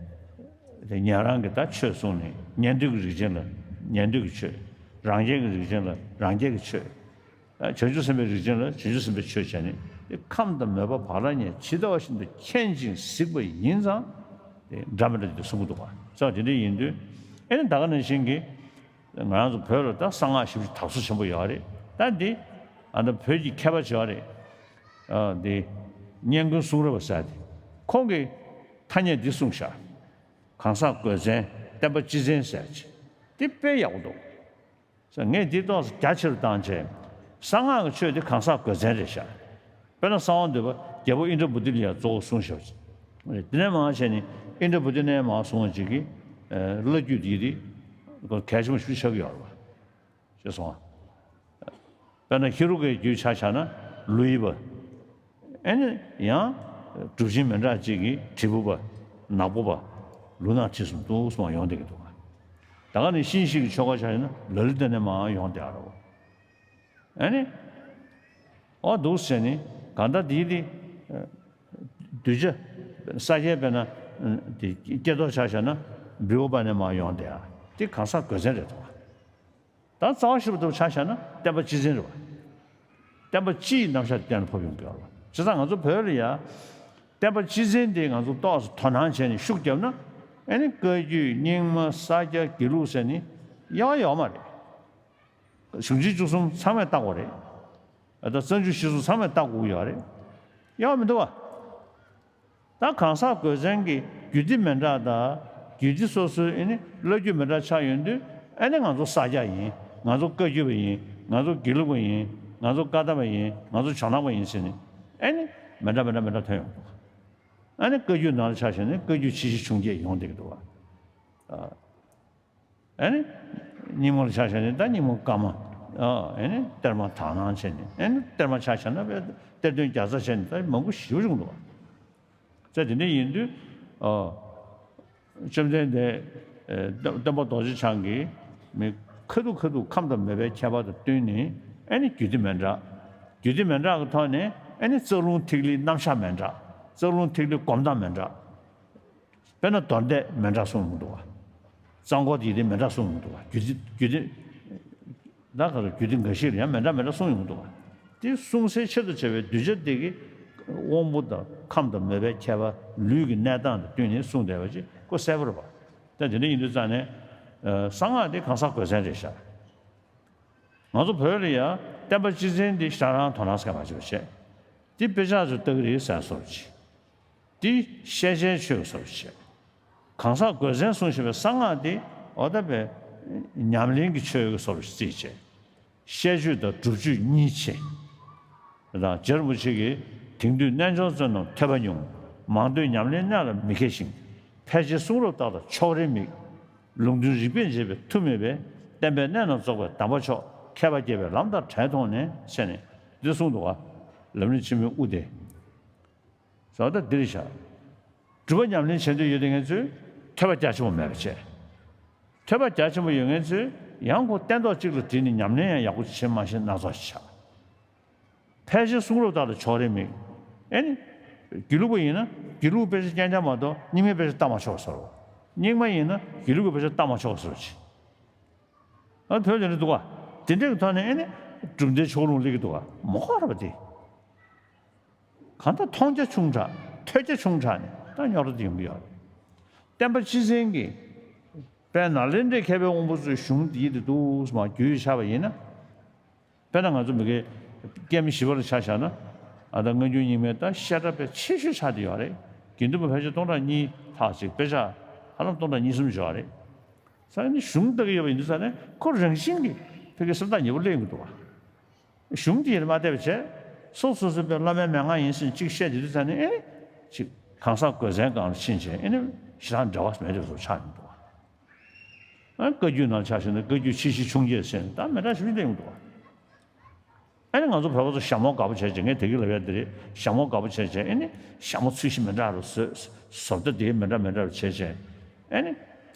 དེ་ཉན་རང་གི་ད་ཆོས་གསུངས་ནས། ཉན་ཐོས་ཀྱི་རིགས་ཅན་ལ་ཉན་ཐོས་ཀྱི་ཆོས། རང་རྒྱལ་གྱི་རིགས་ཅན་ལ་རང་རྒྱལ་གྱི་ཆོས། ཨ། བྱང་ཆུབ་སེམས་དཔའི་རིགས་ཅན་ལ་བྱང་ཆུབ་སེམས་དཔའི་ཆོས་བྱས་ནས། དེ་ཁམས་དང་མོས་པ་བག་ལ་ཉལ་ཇི་ལྟ་བ་བཞིན་དུ་མཁྱེན་ཅིང་གཟིགས་པ་ཡིན་ཙང་། དེ་འདྲ་མི་འདྲ་དེ་གསུང་གི་འདུག་པ། ས་དེ་འདྲ་ཡིན་དུས། ཨེ་ནི་ད་ག་ནང་བཞིན་གྱི། ང་རང་ཚོ་བོད་ལ་ད་གསང་སྔགས་ཞེ་པོ་ཅིག་དར་སོ་ཆེན་པོ་ཡོད་རེད། ད་འདི་ཨ་ད་བོད་ཀྱི་མཁས་པ་ཅིག་ཡོད་རེད། ཨ་འདི་སྙན་ཀུན་གསུང་རབ་པ་ཟེར་དེ། ཁོང་གིས་ཐ་སྙད་འདི་གསུངས་ཤག་གང་ཟག་དགོས་མཚན་བསྟན་པ་སྤྱི་མཚན་ཟེར་ཅིག་འདི་དཔེ་ཡག་པོ་འདུག་ས་ངས་འདི་ཏོག་ཙམ་རྒྱ་ཆེ་རུ་བཏང་བྱས། གསང་སྔགས་ཀྱི་ཆོས་འདི་གང་ཟག་དགོས་མཚན་རེད་ཤག་དཔེར་ན་གསང་བ་འདུས་པ་རྒྱལ་པོ་ཨིནྡྲ་བྷུ་ཏི་ལ་ཡང་གཙོ་བོ་གསུངས་ཤག་དེ་ནས་མར་བྱས་ནས་ཨིནྡྲ་བྷུ་ཏི་ནས་མར་གསུངས་པ་ཅིག་གིས། ཨ་བླ་བརྒྱུད་འདི་འདི་གལ་ཆེན་པོ་ཞིག་ཆགས་ཀྱི་ཡོད་རེད་པ། ཅེས་གསུངས། དཔེར་ན་ཧེ་རུ་ཀའི་རྒྱུད་ཆ་བཞག་ན་ལུས་པ། ཨེ་ནི་ཡང་གྲུབ་ཆེན་མི་འདྲ་གཅིག་གིས་དྲིལ་བུ་པ། ནག་པོ་པ། ལུས་ནག་ཁྲིད་གསུམ་དུ་གསུངས་པ་ཡོང་བསྡད་ཀྱི་འདུག་ད་ག་ནི་ཤེར་ཕྱིན་གྱི་ཆོ་ག་ཆ་བཞག་ན་ལ་ལི་ཏ་ནས་མར་ཡོང་བསྡད་ཡོད་རེད་པ། ཨེ་ནི། ཨོ་འདུག་ཟེར་ནི་གང་ལྟར་འདི་འདི། གདུལ་བྱ། ས་སྐྱའི་དཔེར་ན། དེ་སྐྱེ་ཐོག་ཆ་བཞག་ན་བི་བོ་པ་ནས་མར་ཡོང་བསྡད་ཡོད། དེ་གང་ཟག་དགོས་མཚན་རེད་དོ། ད་རྩ་བ་ཤེས་རབ་ཏུ་ཆ་བཞག་ན་བསྟན་པ་སྤྱི་མཚན་རེད་པ། བསྟན་པ་སྤྱི་ཡི་རྣམ་གཞག་གཏན་ལ་ཕབ་ཡོང་གི་ཡོད་རེད་པ། བྱས་ཙང་ང་ཚོ་བོད་ལ་ཡ། བསྟན་པ་སྤྱི་མཚན་དེ་ང་ཚོ་ཏོག་ཙམ་དོ་སྣང་བྱས་ནས་ཤུགས་བརྒྱབ་ན། ཨེ་ནི་བཀའ་བརྒྱུད་རྙིང་མ་ས་སྐྱ་དགེ་ལུགས་ཟེར་ནི་ཡག་ཡོད་མ་རེད། གཞུང་ཆེན་བཅུ་གསུམ་ཚང་མས་བལྟ་དགོས་རེད། ཨ་ད་རྩ་འཇུག་གཞིར་བཟུང་ཚང་མས་བལྟ་དགོས་ཀྱི་ཡོད་རེད། ཡག་མི་འདུག་པ། ད་གང་ཟག་དགོས་མཚན་གྱི་རྒྱུད་སྡེ་མི་འདྲ་དང་། རྒྱུད་སྡེ་སོ་སོའི་ཨེ་ནི་བླ་བརྒྱུད་མི་འདྲ་ཆགས་ཡོང་དུས། ཨེ་ནི་ང་ཚོ་ས་སྐྱ་ཡིན། ང་ཚོ་བཀའ་བརྒྱུད་པ་ཡིན། ང་ཚོ་དགེ་ལུགས་པ་ཡིན། ང་ཚོ་བཀའ་གདམས་པ་ཡིན། ང་ཚོ་ཇོ་ནང་པ་ཡིན་ཟེར་ནས། ཨེ་ནི་མི་འདྲ་མི་འདྲ་མི་འདྲ་ཐོན་ཡོང་འདུག་ཨེ་ནི་བཀའ་བརྒྱུད་ནང་ལ་ཆ་བཞག་ན་བཀའ་བརྒྱུད་ཆེ་བཞི་ཆུང་བརྒྱད་ཡོང་བསྡད་ཀྱི་འདུག་པ། ཨ། ཨེ་ནི། རྙིང་མ་ལ་ཆ་བཞག་ན་ད་རྙིང་མ་བཀའ་མ། ཨ་ཨེ་ནི་གཏེར་མ་དག་སྣང་བྱས་ནས། ཨེ་ནི་གཏེར་མ་ཆ་བཞག་ན་དཔེ་གཏེར་སྟོན་བརྒྱ་རྩ་བྱས་ནས་ད་མང་པོ་ཞེ་པོ་བྱུང་འདུག་པ། ཙང་དེ་འདྲ་ཡིན་དུས། ཨ། བཅོམ་ལྡན་འདས། ཨེ་སྟོན་སྟོན་པ་རྡོ་རྗེ་འཆང་གིས་མི་ཁ་ཐུག་ཁ་ཐུག་ཁམས་དང་མོས་པའི་ཁྱད་པར་དང་བསྟུན་ནས། ཨེ་ནི་རྒྱུད་སྡེ་མི་འདྲ། རྒྱུད་སྡེ་མི་འདྲ་གི་ཐོག་ནས། ཨེ་ནི་རྩ་རླུང་ཐིག་ལེའི་རྣམ་གཞག་མི་འདྲ། རྩ་རླུང་ཐིག་ལེའི་སྒོམ་སྟངས་མི་འདྲ། དཔེར་ན་མདོར་བསྡུས་མི་འདྲ་གསུངས་ཡོང་གི་འདུག་པ། རྩ་འཁོར་དེ་དེ་མི་འདྲ་གསུངས་ཡོང་གི་འདུག་པ། རྒྱུད་སྡེ་རྒྱུད་སྡེ། ད་ག་རེ་རྒྱུད་སྡེ་འགའ་ཞིག་ལ་ཡང་མི་འདྲ་མི་འདྲ་གསུངས་ཡོང་གི་འདུག་པ། དེ་གསུངས་སའི་ཆེད་དུ་བྱས་པའི་གདུལ་བྱ་དེ་གི་དབང་པོ་དང་ཁམས་དང་མོས་པའི་ཁྱད་པར། ལུས་ཀྱི་གནས་སྟངས་དང་བསྟུན་ནས་གསུངས་བསྡད་པ་ཅིག་ཁོ་གསལ་པོ་རེད་པ། ད་དེ་འདྲ་ཡིན་དུས་ཙང་ནས། ཨ་གསང་སྔགས་དེ་གང་ཟག་དགོས་མཚན་རེད་ཤག་ང་ཚོ་བོད་ལ་ཡ་བསྟན་པ་སྤྱི་མཚན་འདི་ཞེ་དྲག་རང་དོ་སྣང་ཟེར་མ་བྱེད་པ་བྱས། འདི་དཔེ་ཆ་ཚོ་ལྟ་གི་རེད་ཟེར་བཟོ་འདྲ་ཅིག་འདི་ཤེས་བྱའི་ཆོས་ཀྱི་བཟོ་འདྲ་ཅིག་གང་ཟག་དགོས་མཚན་གསུངས་བཞིན་པའི་གསང་སྔགས་འདི་འོ་ད་དཔེ་ཉམས་ལེན་གྱི་ཆོས་ཀྱི་བཟོ་འདྲ་ཅིག་བརྩིས་བྱས། བཤད་རྒྱུད་དང་སྒྲུབ་རྒྱུད་གཉིས་ཕྱེ། དང་རྗེ་རིན་པོ་ཆེ་གིས། དེང་དུས་རྣལ་འབྱོར་བསོད་ནམས་ཐོས་པ་ཉུང་། མང་ཐོས་ཉམས་ལེན་གནད་ལ་མི་མཁས་ཤིང་། ཕལ་ཆེར་གསུང་རབ་ལྟར་དང་ཕྱོགས་རིས་མེད། ལུང་དོན་རིགས་པས་འབྱེད་པའི་མཐུ་མེད་པས། བསྟན་པའི་གནད་རྣམས་རྫོགས་པའི་གདམས་པ་མཆོག་མཁས་པ་དགྱེས་པའི་ལམ་ལྟར་བྲལ་མཐོང་ནས་ཟེར་ནས་འདི་གསུངས་འདུག་ག་ལམ་རིམ་ཆེན་མོའི་དབུ་དེ། ཟེར་བ་ད་འདི་རེད་ཤག་སྒྲུབ་པ་ཉམས་ལེན་བྱེད་འདོད་ཡོད་དེ་ངེད་ཚོས་ཐོས་པ་རྒྱ་ཆེན་པོ་མེད་པ་བྱས། ཐོས་པ་རྒྱ་ཆེན་པོ་ཡོད་ངེད་ཚོས་ཡང་ཁོ་སྟན་ཐོག་གཅིག་ལ་བསྒྲིལ་ནས་ཉམས་ལེན་ཡང་ཡག་པོ་བྱེད་མ་ཤེས་སྣ་ཚོགས་ཤིག་ཆགས། ཕལ་ཆེར་གསུང་རབ་ལྟར་དུ་ཕྱོགས་རིས་མེད། ཨེ་ནི། དགེ་ལུགས་པ་ཡིན་ན་དགེ་ལུགས་དཔེ་ཆ་རྐྱང་རྐྱང་མ་གཏོགས་རྙིང་མའི་དཔེ་ཆ་ལྟ་མ་ཆོག་ཟེར་རོ། རྙིང་མ་ཡིན་ན་དགེ་ལུགས་ཀྱི་དཔེ་ཆ་ལྟ་མ་ཆོག་ཟེར་རོ་ཅི། ཨ་བོད་ལ་ནི་འདུག་ག་དེ་འདྲའི་ཐོག་ནས་ཨེ་ནི། གྲུབ་མཐའི་ཕྱོགས་ལྷུང་སླེབས་ཀྱི་འདུག་ག་མ་གོ་ར་བ་དེ། གང་ལྟར་མཐོང་རྒྱ་ཆུང་དྲགས་ཐོས་རྒྱ་ཆུང་དྲགས་ནས་ད་རྙོག་དྲ་དེ་ཡོང་གི་ཡོད་རེད། བསྟན་པ་སྤྱི་མཚན་གྱི། དཔལ་ནཱ་ལེནྡྲའི་མཁས་པའི་དབང་པོ་ཚོའི་གཞུང་འདི་ཡིད་དུ་འདུག་སེ་མར་བརྒྱུད་ཆགས་པ་ཡིན་ན། དཔེར་ན་ང་ཚོ་མི་སྐད་སྐད་མི་ཞི་བ་ལ་ཆ་བཞག་ན། ཨ་ད་སྔ་འགྱུར་རྙིང་མའི་ད་བཤད་གྲྭ་དཔེ་ཆེ་ཤོས་ཆགས་བསྡད་ཡོད་རེད། དགེ་འདུན་པ་ཕལ་ཆེར་སྟོང་ཕྲག་གཉིས་ལྷག་ཅིག་དཔེ་ཆ་ཧ་ལམ་སྟོང་ཕྲག་གཉིས་གསུམ་ཡོད་རེད། ས་ནི་གཞུང་ལྟ་གི་ཡོད་པ་ཡིན་དུས་ས་ནས་ཁོ་རང་བཞིན་གྱིས་ཕ་གི་སེམས་ཐག་ཉེ་པོ་སླེབས་ཡོང་གི་འདུག་བ། གཞུང་འདི་ཡིན་མ་བལྟས་པ་བྱས། སོ་སོ་སོ་པའི་བླ་མའི་མན་ངག་ཡིན་ཟེར་གཅིག་བཤད་དེ་དུས་ས་ནས་ཨེ་ནི། ཅིག་གང་ཟག་དགོས་མཚན་སྒང་ལ་ཕྱིན་བྱས་ཨེ་ནི་ཞེ་དྲག་འབྲེལ་བ་མེད་པའི་བཟོ་ཆགས་ཡོང་གི་འདུག་བ། ཨ་བཀའ་བརྒྱུད་ནང་ཆ་བཞག་ན་བཀའ་བརྒྱུད་ཆེ་བཞི་ཆུང་བརྒྱད་ཟེར་ནས་ད་མི་འདྲ་ཞིག་སླེབས་ཡོང་གི་འདུག་བ། ཨ་ནི་ང་ཚོ་བོད་པ་ཚོ་ཞྭ་མོ་དགའ་པོ་བྱས་བྱས་ངས་དེ་གི་ལབ་ཡ་དེ་རེད། ཞྭ་མོ་དགའ་པོ་བྱས་བྱས་ཨ་ནི་ཞྭ་མོ་ཚུལ་བཞིན་མི་འདྲ་རུ་བཟོས། བཟོ་ལྟ་དེ་མི་འདྲ་མི་འདྲ་རུ་བྱས་བྱས་ཨ་ནི།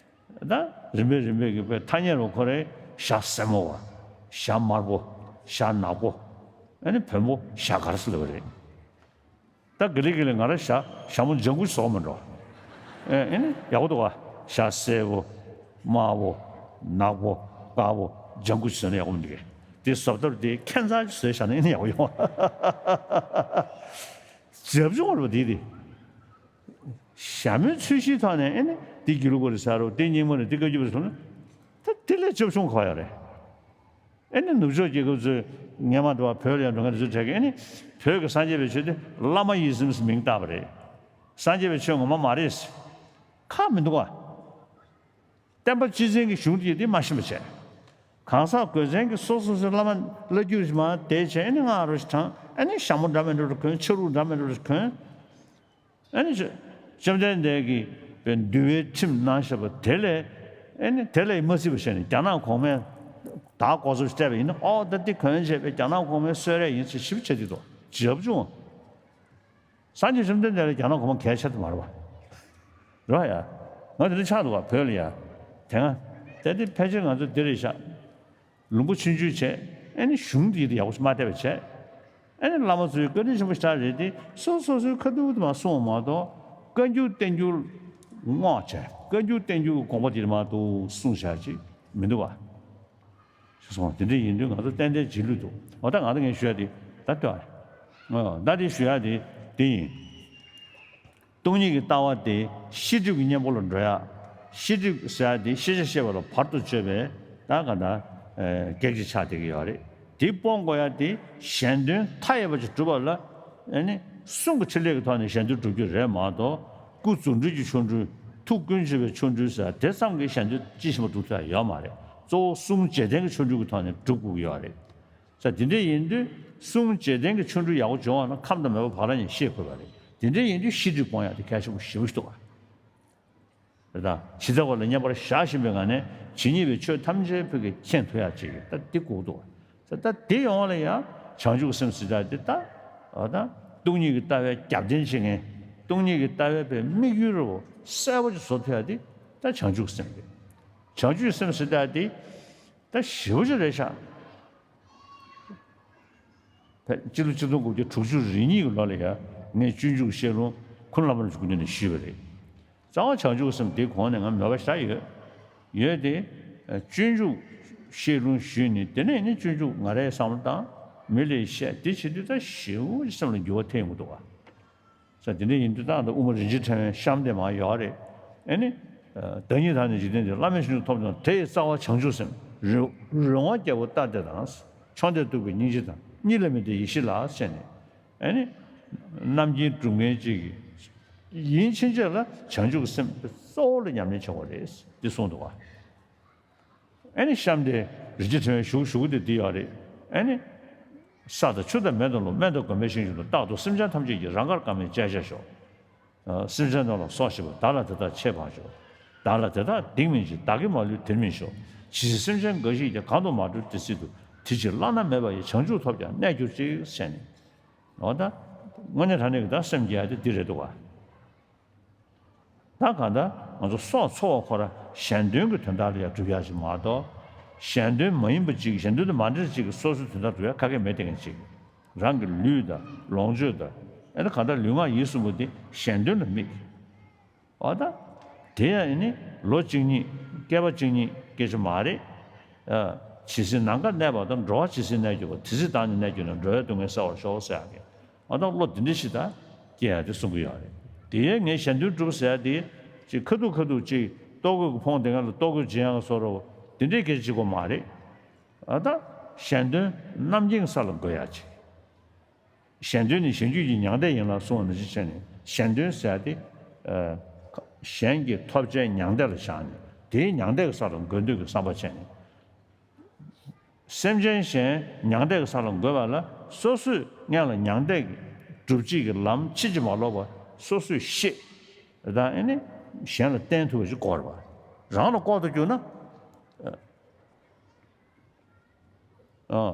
ད་རིམ་པས་རིམ་པས་ཀྱི་དཔེ་ཐ་སྙད་རུ་ཁོ་རེ་ཞྭ་སེར་མོ་བ། ཞྭ་དམར་པོ། ཞྭ་ནག་པོ། ཨ་ནི་བོན་པོ་ཞྭ་དཀར་ཟེར་ལབ་པ་རེད། ད་ག་ལེ་ག་ལེ་ང་རང་ཞྭ་ཞྭ་མོ་ལྗང་ཁུ་བཟོ་མི་འགྲོ། ཨེ་ཨེ་ནི་ཡག་པོ་འདུག་ག་ཞྭ་སེར་པོ། དམར་པོ། ནག་པོ། དཀར་པོ། ལྗང་ཁུ་བཟོས་ན་ཡག་པོ་མི་འདུག་གས། དེ་བཟོ་ལྟར་དེ་ཁྱད་མཚར་ཞིག་བཟོས་བཞག་ན་ཨེ་ནི་ཡག་པོ་ཡོང་། བྱབ་ཆུང་བ་རེད་པ་དེ་དེ། ཞྭ་མོའི་ཚོས་གཞིའི་ཐོག་ནས་ཨེ་ནི་དེ་སྒྱིད་ལུག་པ་རེད་ཟེར་རོ། དེ་རྙིང་མ་རེད། དེ་བཀའ་བརྒྱུད་པ་རེད་ཟེར་ན། ད་དེ་ལས་བྱབ་ཆུང་ག་པར་ཡོད་རེད། ཨེ་ནི་ནུབ་ཕྱོགས་རྒྱལ་ཁབ་ཚོས་སྔོན་མ་འདྲ་བ་བོད་ལ་ཡང་འགྲོ་མཁན་དེ་ཚོའི་གྲས་ཀྱིས་ཨེ་ནི་བོད་ཀྱི་སངས་རྒྱས་པའི་ཆོས་དེ་བླ་མ་ཡི་དམ་ཟེར་མིང་བཏགས་པ་རེད། སངས་རྒྱས་པའི་ཆོས་ངོ་མ་མ་རེད། ཁག་མི་འདུག་ག། བསྟན་པ་སྤྱི་བཙན་གྱི་གཞུང་དེ་དེ་མ་ཤེས་པ་བྱས། གང་ཟག་གོས་ཆེན་གྱིས་སོ་སོ་སོའི་བླ་མ་བླ་བརྒྱུད་མར་དེད་བྱས། ཨེ་ནི་སྔགས་རོ་ཞིག་བགྲངས། ཨེ་ནི་ཞྭ་མོ་འདྲ་མི་འདྲ་རེ་གོན། ཆ་རོགས་འདྲ་མི་འདྲ་རེ་གོན། ཨེ་ནི་བཅོམ་ལྡན་འདས་ཀྱིས་པའི་འདུལ་བའི་ཁྲིམས་གནང་བཞག་པ་དེ་ལས། ཨེ་ནི་དེ་ལས་མ་བརྩིས་པ་བྱས་ནས་རྒྱ་ནག་གོང་མས་ད་གོ་ཚོད་སྤྲད་པ་ཡིན་ན། ཨོ་ད་འདི་གོན་བྱས་པའི་རྒྱ་ནག་གོང་མའི་གསོལ་རས་ཡིན་ཟེར་ཞིབ་བྱེད་དེ་འདུག། བྱབ་ཆུང་། སངས་རྒྱས་བཅོམ་ལྡན་འདས་ལ་རྒྱ་ནག་གོང་མ་གལ་ཆེ་དུ་མ་རེད་པ། རེད་པ་ཡ། ང་དེ་འདྲ་ཆགས་འདུག་པ་བོད་ལ་ཡ། དེ་སྔ་དེ་དེ་ཕལ་ཆེར་ང་ཚོ་འདི་རེད་ཤག། ལུང་པ་ཆུང་ཆུང་བྱས། ཨེ་ནི་གཞུང་འདི་ཡག་པོ་ཞིག་མ་བལྟས་པ་བྱས། ཨེ་ནི་བླ་མ་ཚོའི་བཀའ་དྲིན་ཆེན་པོ་ཞེ་དྲག་རེད་དེ། སོ་སོ་སོའི་ཁ་ཐུག་དུ་མ་གསུངས་པ་མ་གཏོགས། བཀའ་འགྱུར་བསྟན་འགྱུར་བསྔོགས་བྱས། བཀའ་འགྱུར་བསྟན་འགྱུར་གྱི་དགོངས་པ་འདིར་མ་གཏོགས་གསུངས་བཞག་ཅིག་མི་འདུག་པ། ཞེས་གསུངས། དེ་འདྲ་ཡིན་དུས་ང་ཚོ་ཏན་ཏན་རྗེས་ལུས་འདུག། འོ་ད་ང་ཚོ་ངས་ཞུ་ཡ་དེ་ད་ལྟོས། ཨ་ད་དེ་ཞུ་ཡ་དེ་དེ་ཡིན། སྟོང་ཉིད་ཀྱི་ལྟ་བ་དེ་ཤེས་སྒྲིབ་ཀྱི་གཉེན་པོ་ལ་འགྲོ་ཡ། ཤེས་སྒྲིབ་ཟེར་ཡ་དེ་ཤེས་བྱ་ཤེས་པ་ལ་བར་དུ་གཅོད་པའི་ད་ག་ད་གེགས་ཀྱི་ཆ་དེ་གི་ཡོད་རེད། དེ་སྤོང་དགོས་ཡ་དེ་གཞན་དོན་མཐའ་ཡས་པ་ཅིག་སྒྲུབ་པ་ལ། ཨ་ནི་གསུང་གི་ཕྲིན་ལས་ཀྱི་ཐོག་ནས་གཞན་དོན་སྒྲུབ་རྒྱུ་རེད་མ་གཏོགས། སྐུ་རྫུ་འཕྲུལ་གྱི་ཆོ་འཕྲུལ། ཐུགས་ཀུན་གཅིག་པའི་ཆོ་འཕྲུལ་ཟེར་དེ་ཙམ་གྱིས་གཞན་དོན་ཅི་ཞིག་མ་སྒྲུབ་ཐུབ་ཡ་ཡོད་མ་རེད། གཙོ་བོ་གསུམ་རྗེས་དྲན་གྱི་ཆོ་འཕྲུལ་གྱི་ཐོག་ནས་སྒྲུབ་དགོས་ཀྱི་ཡོད་རེད། ས་དེ་འདྲ་ཡིན་དུས་གསུམ་རྗེས་དྲན་གྱི་ཆོ་འཕྲུལ་ཡག་པོ་བྱུང་བ་ན་ཁམས་དང་མོས་པ་བག་ལ་ཉལ་ཤེས་དགོས་པ་རེད། དེ་འདྲ་ཡིན་དུས་ཤེས་སྒྲིབ་སྤོང་ཡག་དེ་གལ་ཆེན་པོ་ཞེ་པོ་ཞིག་འདུག་ག། རེད་ད། ཇི་ལྟ་བ་ལ་མཉམ་པར་བཞག་བཞིན་པའི་ངང་ནས་ཇི་སྙེད་པའི་ཆོས་ཐམས་ཅད་བོད་ཀྱིས་མཁྱེན་ཐུབ་ཡག་ཅིག་ད་འདི་དགོས་འདུག་ག། ས་ད་དེ་ཡོང་བ་ལ་ཡང་བྱང་ཆུབ་སེམས་ཟེར་ཡག་དེ་ད། འོ་ད། སྟོང་ཉིད་ཀྱི་ལྟ་བའི་རྒྱབ་རྟེན་བྱེད་མཁན། སྟོང་ཉིད་ཀྱི་ལྟ་བའི་པའི་དམིགས་ཡུལ་རུ་གསལ་པོ་ཅིག་བཟོ་ཐུབ་ཡག་དེ་ད་བྱང་ཆུབ་སེམས་རེད། བྱང་ཆུབ་སེམས་ཟེར་ཡག་དེ་ད་ཞེ་པོ་ཅིག་རེད་ཤག། ཕ་སྤྱི་ལོ་ཆིག་སྟོང་དགུ་བརྒྱ་དྲུག་ཅུ་རེ་གཉིས་ཀྱི་ལོ་ལ་ཡ་ངས་སྤྱོད་འཇུག་བཤད་ལུང་ཁུ་ནུ་བླ་མ་རིན་པོ་ཆེའི་སྐུ་མདུན་ནས་ཞུས་པ་རེད། རྩ་བ་བྱང་ཆུབ་སེམས་དེའི་གོང་ནས་ང་མོས་པ་ཞེ་དྲག་ཡོད། ཡོད་དེ། སྤྱོད་འཇུག་བཤད་ལུང་ཞུས་ནས་དེ་ནས་ནི་སྤྱོད་འཇུག་ང་རའི་བསམ་བློ་བཏང་། མི་ལ་བཤད། དེ་བྱེད་དུས་ད་ཞེ་པོ་ཅིག་སེམས་ལ་འགྱུར་བ་ཐེབས་ཡོང་གི་འདུག་ག། ས་དེ་འདྲ་ཡིན་དུས་ད་ལྟ་དབུ་མ་རིན་ཆེན་ཕྲེང་བའི་གཤམ་དེ་མར་ཡོད་རེད། ཨེ་ནི། བདག་ཉིད་དག་ནི་འཇིག་རྟེན་འདིར། བླ་མེད་བྱང་ཆུབ་ཐོབ་ཀྱང་དེ་ཡི་རྩ་བ་བྱང་ཆུབ་སེམས། རོལ་རོལ་དབྱངས་རྒྱལ་པོ་ལྟ་སྟེ་དང་། མཆོག་ལྡན་སྟོབས་ཀྱིས་སྙིང་རྗེ་དང་། གཉིས་ལ་མི་ལྡན་ཡེ་ཤེས་ལགས་ཟེར་ནས། ཨེ་ནི། རྣམ་མཁྱེན་གྲུབ་མཁན་གཅིག་གིས། ཡིན་ཕྱིན་ཆད་ལ་བྱང་ཆུབ་ཀྱི་སེམས་དེ་གཙོ་བོ་ལ་ཉམས་ལེན་བྱེད་དགོས་རེད་འདི་གསུངས་འདུག་ག། ཨེ་ནི་གཤམ་དེ་རིན་ཆེན་ཕྲེང་བའི་གཞུག་གཞུག་གུ་དེ་འདི་ཡོད་རེད། ཨེ་ནི། ས་དང་ཆུ་དང་མེ་དང་རླུང་། སྨན་དང་གོས་མེད་ཞིང་གཞན་དང་། རྟག་ཏུ་སེམས་ཅན་ཐམས་ཅད་ཀྱི། རང་དགར་བཀའ་མའི་སྤྱན་ཆབ་ཤོག། སེམས་ཅན་རྣམས་ལ་སོགས་བྱེད་པ། བདག་ལ་དེ་དག་ཆེས་ཕངས་ཤོག། བདག་ལ་དེ་དག་སྡིག་མི་འཇིགས། བདག་གིས་མ་ལུས་དེར་མི་ཤོག། ཇི་སྲིད་སེམས་ཅན་འགའ་ཞིག་ཀྱང་། གང་དུ་མ་གྲོལ་དེ་སྲིད་དུ། དེ་ཕྱིར་བླ་ན་མེད་པ་ཡི། བྱང་ཆུབ་ཐོབ་ཀྱང་གནས་གྱུར་ཅིག་ཟེར་ནས། འོ་ད། དངོས་གནས་དྲང་གནས་ཀྱི་ད་སེམས་བསྐྱེད་ཡ་དེ་འདི་རེད་འདུག་ག། ད་གང་ལྟར་ང་ཚོ་སྲོག་འཚོ་བ་ཁོ་ར་གཞན་དོན་གྱི་དོན་དག་ལ་ཡང་སྒྲུབ་ཡག་ཅིག་མ་གཏོགས། གཞན་དོན་མ་ཡིན་པ་ཅིག་གཞན་དོན་དང་མ་འབྲེལ་ཅིག་གི་སོ་སོའི་དོན་དག་སྒྲུབ་ཡག་ག་གེ་མེད་བསྡད་མཁན་ཅིག། རང་གི་ལུས་དང་ལོངས་སྤྱོད་དང་། ཨེ་ད་གང་ལྟར་ལུས་ངག་ཡིད་གསུམ་པོ་དེ་གཞན་དོན་ལ་དམིགས། འོ་ད། དེ་ཡང་ཨེ་ནི་ལོ་གཅིག་གཉིས་བསྐལ་པ་གཅིག་གཉིས་སྐད་ཆ་མ་རེད། ཨ། ཇི་སྲིད་ནམ་མཁའ་གནས་པ་དང་། འགྲོ་བ་ཇི་སྲིད་གནས་གྱུར་པ། དེ་སྲིད་བདག་ནི་གནས་གྱུར་ནས། འགྲོ་བའི་སྡུག་བསྔལ་བསལ་བར་ཤོག་ཟེར་ཡག་གི། ཨ་ད་བློ་འདི་འདྲ་ཞིག་ད་སྐྱེ་ཡ་དེ་གསུང་གི་ཡོད་རེད། དེ་ཡས་ངས་གཞན་དོན་སྒྲུབ་ཟེར་ཡ་དེ་ཅིག་ཁ་ཐུག་ཁ་ཐུག་ཅིག་ལྟོ་གོས་ཀྱི་ཕོང་དེ་སྔ་ལ་ལྟོ་གོས་སྦྱིན་ཡ་གི་བཟོ་འདྲ་བོ་དེ་འདྲའི་སྐད་ཆ་གཅིག་པོ་མ་རེད། ཨ་ད་གཞན་དོན་རྣམ་མཁྱེན་གྱི་ས་ལ་འགོད་ཡ་ཅིག། གཞན་དོན་ནི་གཞན་རྒྱུད་ཀྱི་མྱང་འདས་ཡིན་ལ་གསུངས་པ་ནང་བཞིན་བྱས་ནས། གཞན་དོན་ཟེར་ཡ་དེ། ཨ། གཞན་གྱི་ཐོབ་བྱའི་མྱང་འདས་ལ་བཞག་ནས་དེའི་མྱང་འདས་ཀྱི་ས་ལ་འགོད་འདོད་ཀྱི་བསམ་པ་བྱས་ནས། སེམས་ཅན་གཞན་མྱང་འདས་ཀྱི་ས་ལ་འགོད་པ་ལ་སོ་སོས་སྔོན་ལ་མྱང་འདས་ཀྱི་སྒྲུབ་བྱེད་ཀྱི་ལམ་ཕྱིན་ཅི་མ་ལོག་པ་སོ་སོས་ཤེས། དང་ཨེ་ནི་གཞན་ལ་བསྟན་ཐུབ་པ་ཞིག་དགོས་རེད་པ། རང་ལ་ལྐོག་ཏུ་གྱུར་ན། ཨ།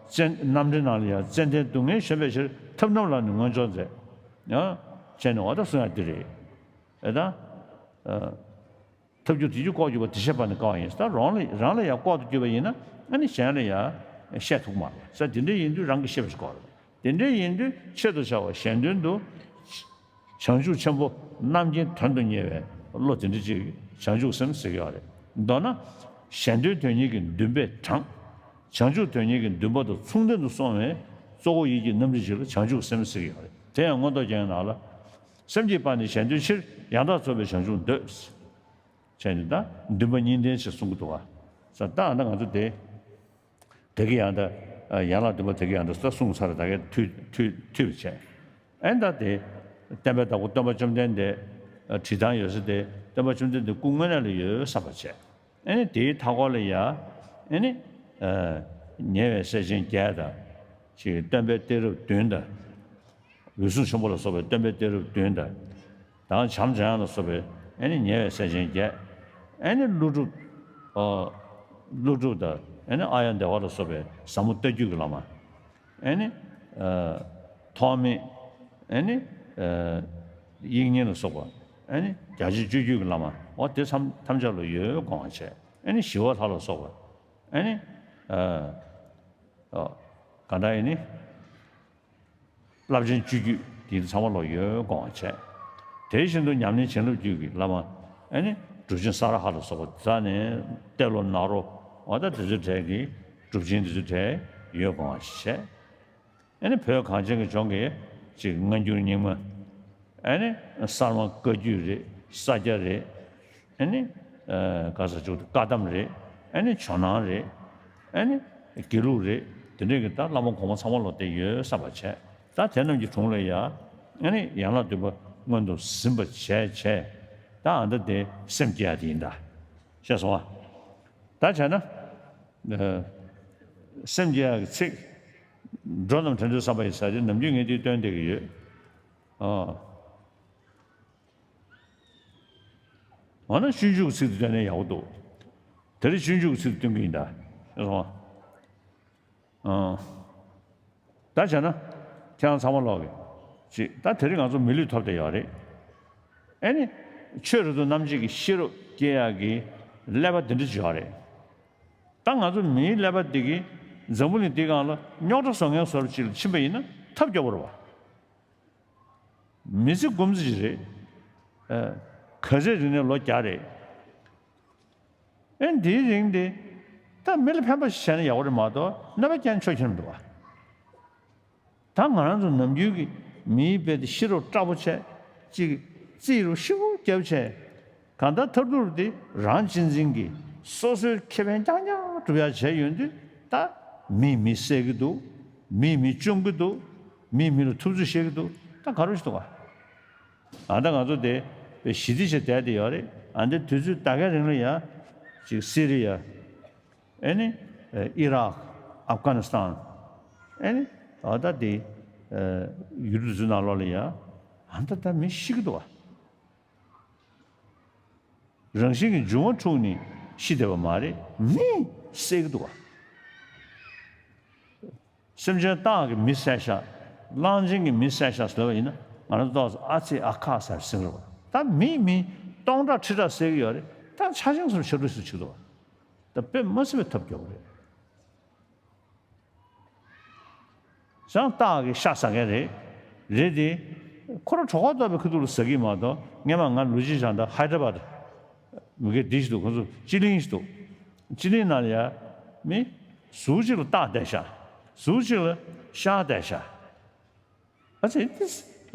ཙན། རྣམ་འདྲེན་ནང་ལ་ཡང་། ཙན་དན་སྡུག་བསྔལ་གཞོམ་པའི་ཕྱིར། ཐབས་རྣམས་ལ་ནི་མངོན་སྦྱོར་མཛད། ཨ། བྱས་ནས་འོ་ད་གསུང་ཡ་འདི་རེད། ཨེ་ད། ཨ། ཐབས་རྒྱུ་དེ་རྒྱུ་ལྐོག་གྱུར་པ་དེ་ཤེས་པ་ནི་དཀའ་བ་ཡིན་ས། རང་ལ་རང་ལ་ཡང་ལྐོག་ཏུ་གྱུར་པ་ཡིན་ན་ཨ་ནི་གཞན་ལ་ཡང་བཤད་ཐུབ་མ་རེད་ས། དེ་འདྲ་ཡིན་དུས་རང་གིས་ཤེས་པ་ཞིག་དགོས་རེད། དེ་འདྲ་ཡིན་དུས་ཆེད་དུ་བྱ་བ་གཞན་དོན་དུ། བྱང་ཆུབ་ཆེན་པོ་རྣམ་མཁྱེན་དོན་དུ་གཉེར་བའི་བློ་དེ་འདྲ་ཅིག་བྱང་ཆུབ་སེམས་ཟེར་གྱི་ཡོད་རེད། མདོར་ན། གཞན་དོན་དོན་གཉེར་གྱི་འདུན་པས་དྲངས། བྱང་ཆུབ་དོན་གཉེར་གྱི་འདུན་པ་དང་མཚུངས་ལྡན་དུ་སོང་བས་གཙོ་བོ་ཡིད་ཀྱི་རྣམ་འདྲེན་ཞིག་ལ་བྱང་ཆུབ་སེམས་ཟེར་གྱི་ཡོད་རེད། དེ་ཡང་མངོན་རྟོགས་རྒྱན་ནང་ལ། སེམས་ཀྱི་དཔལ་ནི་གཞན་དོན་ཕྱིར། ཡང་དག་རྫོགས་པའི་བྱང་ཆུབ་འདོད། བྱས་ནས་ད་འདུན་པ་གཉིས་ལྡན་ཞེས་གསུང་གི་འདུག་བ། ས་ད་ཨ་ན་ང་ཚོ་དེ། དེ་གི་ཡང་ད། ཡན་ལག་བདུན་པ་དེ་གི་ཡང་ད་ས་གསུངས་ཚར། ད་གའི་མཐུད་མཐུད་མཐུད་པ་བྱས། ཨེ་ད་དེ། བསྟན་པའི་བདག་པོ་སྟོན་པ་བཅོམ་ལྡན་འདས། བྲིས་ཐང་ཡོད་ས་དེ་སྟོན་པ་བཅོམ་ལྡན་འདས་སྐུ་དངོས་གནས་ལ་ཡོད་བསམ་པ་བྱས། ཨེ་ནི་དེའི་མཐའ་སྐོར་ལ་ཡ། ཨེ་ནི། ཉེ་བའི་སྲས་ཆེན་བརྒྱད་དང་། ཅིག་སྟོན་པའི་གཏད་རབས་བདུན་དང་། འོད་སྲུང་ཆེན་པོ་ལ་སོགས་པའི་སྟོན་པའི་གཏད་རབས་བདུན་དང་། དང་བྱམས་སྦྱང་ལ་སོགས་པའི་ཨེ་ནི་ཉེ་བའི་སྲས་ཆེན་བརྒྱད། ཨེ་ནི་ཀླུ་སྒྲུབ། ཨོ། ཀླུ་སྒྲུབ་དང་ཨེ་ནི་ཨཱརྱ་དེ་བ་ལ་སོགས་པའི་ཟབ་མོ་ལྟ་བརྒྱུད་ཀྱི་བླ་མ། ཨེ་ནི། ཨ། ཐོགས་མེད། ཨེ་ནི། ཨ། དབྱིག་གཉེན་ལ་སོགས་པ། ཨེ་ནི་རྒྱ་ཆེན་སྤྱོད་བརྒྱུད་ཀྱི་བླ་མ། འོ་དེ་ཐམས་ཐམས་ཅད་ལ་ཡོད་དགོངས་པ་བྱས། ཨེ་ནི་ཞི་བ་ལྷ་ལ་སོགས་པ། ཨེ་ནི། ཨ། ཨ། ག་འདྲ་ཡིན་ནི། རླབས་ཆེན་སྤྱོད་བརྒྱུད་འདི་ཚང་མ་ལོག་ཡོད་དགོངས་པ་བྱས། དེ་བཞིན་དུ་ཉམས་ལེན་བྱིན་རླབས་རྒྱུད་ཀྱི་བླ་མ། ཨེ་ནི་གྲུབ་ཆེན་ས་ར་ཧ་ལ་སོགས་པ་ད་ནི་ཏེ་ལོ་ནཱ་རོ། འོ་ད་དེ་ཚོའི་གྲས་ཀྱི་གྲུབ་ཆེན་དེ་ཚོའི་གྲས་ཡོད་དགོངས་པ་བྱས། ཨེ་ནི་བོད་གངས་ཅན་གྱི་ལྗོངས་ཀྱི་ཅིག་སྔ་འགྱུར་རྙིང་མ། ཨེ་ནི་གསར་མ་བཀའ་བརྒྱུད་རེད། ས་སྐྱ་རེད། ཨེ་ནི། ཨ། ག་ས་ཅུག་བཀའ་གདམས་རེད། ཨེ་ནི་ཇོ་ནང་རེད། ཨེ་ནི་དགེ་ལུགས་རེད། དེ་འདྲས་ཀྱི་ད་བླ་མ་གོང་མ་ཚང་མ་ལོག་དེ་ཡོད་བསམ་པ་བྱས། ད་དེ་རྣམས་ཀྱི་དྲུང་ལ་ཡ། ཨེ་ནི་ཡན་ལག་བདུན་པ་སྔོན་དུ་ཟིན་པ་བྱས་བྱས། ད་ཨ་ད་དེ་སེམས་བསྐྱེད་ཡ་དེ་ཡིན་ད། ཤེས་སོང་ཨ། ད་བྱས་ན། ཨ། སེམས་བསྐྱེད་ཡ་གི་ཚིག་འགྲོ་རྣམས་བྲན་དུ་བསམ་པ་ཡི་ས་ཆེན་ནམ་རྒྱུན་ངས་དེ་སྟོན་བསྡད་ཀྱི་ཡོད། ཨ། འོ་ན་སྤྱོད་འཇུག་གི་ཚིག་ཏུ་བཏོན་ན་ཡག་པོ་འདུག་དེ་རིང་སྤྱོད་འཇུག་གི་ཚིག་ཏུ་སྟོན་གྱི་ཡིན་ད། ཤེས་སོང་ཨ། ད་བྱས་ན། ཁྱེད་རང་ཚང་མ་ལོག་གི། ཅིག་ད་དེ་རིང་ང་ཚོ་མི་ལུས་ཐོབ་བསྡད་ཡོད་རེད། ཨེ་ནི། ཆོས་རབ་ཏུ་རྣམ་འབྱེད་ཀྱི་ཤེས་རབ་སྐྱེ་ཡག་གི་ཀླད་པ་འདི་འདྲ་ཅིག་ཡོད་རེད། ད་ང་ཚོ་མིའི་ཀླད་པ་འདི་གིས་འཛམ་བུ་གླིང་འདིའི་སྒང་ལ་རྙོག་དྲ་བཟོ་མཁན་བཟོ་འདྲ་ཅིག་ལ་ཕྱིན་པ་ཡིན་ན་ཐབས་སྐྱོ་པོ་རེད་བ། མི་ཚེ་འགོར་ཙམ་ཞིག་རེད། ཨ། ག་ཚོད་རིང་ནས་ལོ་བརྒྱ་རེད། ཨེ་འདིའི་རིང་འདི། ད་མི་ལ་ཕན་པ་ཞིག་བྱས་ན་ཡག་པོ་རེད་མ་གཏོགས་གནོད་པ་བསྐྱལ་ན་ཆོ་ཁྱོན་མི་འདུག་བ། ད་ང་རང་ཚོ་ནམ་རྒྱུན་གྱི་མིའི་དཔེ་དེ་ཤི་རོ་སྐྲག་པོ་བྱས། ཅིག་རྩིས་རུ་ཤི་བོ་རྒྱབ་བྱས། གང་ལྟར་ཐབས་སྡུག་དེ་རང་གཅེས་འཛིན་གྱིས་སོ་སོའི་ཁེ་ཕན་རྐྱང་རྐྱང་སྒྲུབ་ཡག་བྱས་ཡོང་དུས། ད་མིས་མི་བསད་ཀྱི་འདུག་མིས་མི་བཅོམ་གྱི་འདུག་མིས་མི་ལ་ཐུབ་ཚོད་བྱེད་ཀྱི་འདུག་ད་ག་རེ་ཞིག་འདུག་ག་ཨ་ད་ང་ཚོ་དེ་དཔེ་ཞི་བདེ་ཞིག་བསྡད་དེ་ཡོད་རེད། ཨ་འདི་དུས་ཚོད་ད་གའི་རིང་ལ་ཡ། ཅིག་སི་རི་ཡ། ཨེ་ནི། ཨི་རག་ཨབ་གྷ་ནི་སི་ཐན། ཨེ་ནི། ཨ་ད་དེ། ཡུལ་དུ་འཛུལ་ནང་ལོགས་ལ་ཡ། ཨ་ད་ད་མི་ཤི་གི་འདུག་བ། རང་བཞིན་གྱི་འབྱུང་བ་འཁྲུགས་ནས་ཤི་བསྡད་པ་མ་རེད། མི་བསད་གི་འདུག་བ། སེམས་ཅན་སྟག་གིས་མི་བསད་ཤག་གླང་ཆེན་གྱིས་མི་བསད་ཤག་ཟེར་བ་ཡིན་ན། ང་རང་ཚོ་ཨ་ཙི་ཨ་ཁ་ཟེར་ཟིན་རེད་བ། ད་མི་མི་སྟོང་ཕྲག་ཁྲི་ཕྲག་བསད་ཀྱི་ཡོད་རེད། ད་ཆ་ཤས་སུ་ཆ་འགྲོ་སུ་ཆུག་འདུག་བ། ད་དཔེ་མ་སྲིད་པའི་ཐབས་སྐྱོ་པོ་རེད། བྱང་སྟག་གི་ཤ་ཟ་མཁན་རེད། རེད་དེ། ཁོ་རང་གྲོད་ཁོག་ལྟོགས་པའི་ཁ་ཐུག་ལ་ཟ་གི་མ་གཏོགས། སྔན་མ་ང་ལོ་གཅིག་བྱང་ད་ཧའི་དྲ་བཱད། མི་གེ་འདི་ཞིག་འདུག་ཁོ་ཚོ་སྤྱི་གླིང་ཞིག་འདུག་སྤྱི་གླིང་ནང་ལ་ཡ། མི། ཟུར་གཅིག་ལ་སྟག་བསྡད་ཤག་ཟུར་གཅིག་ལ་ཤ་བསྡད་ཤག་ཨ་ཙི་དེ།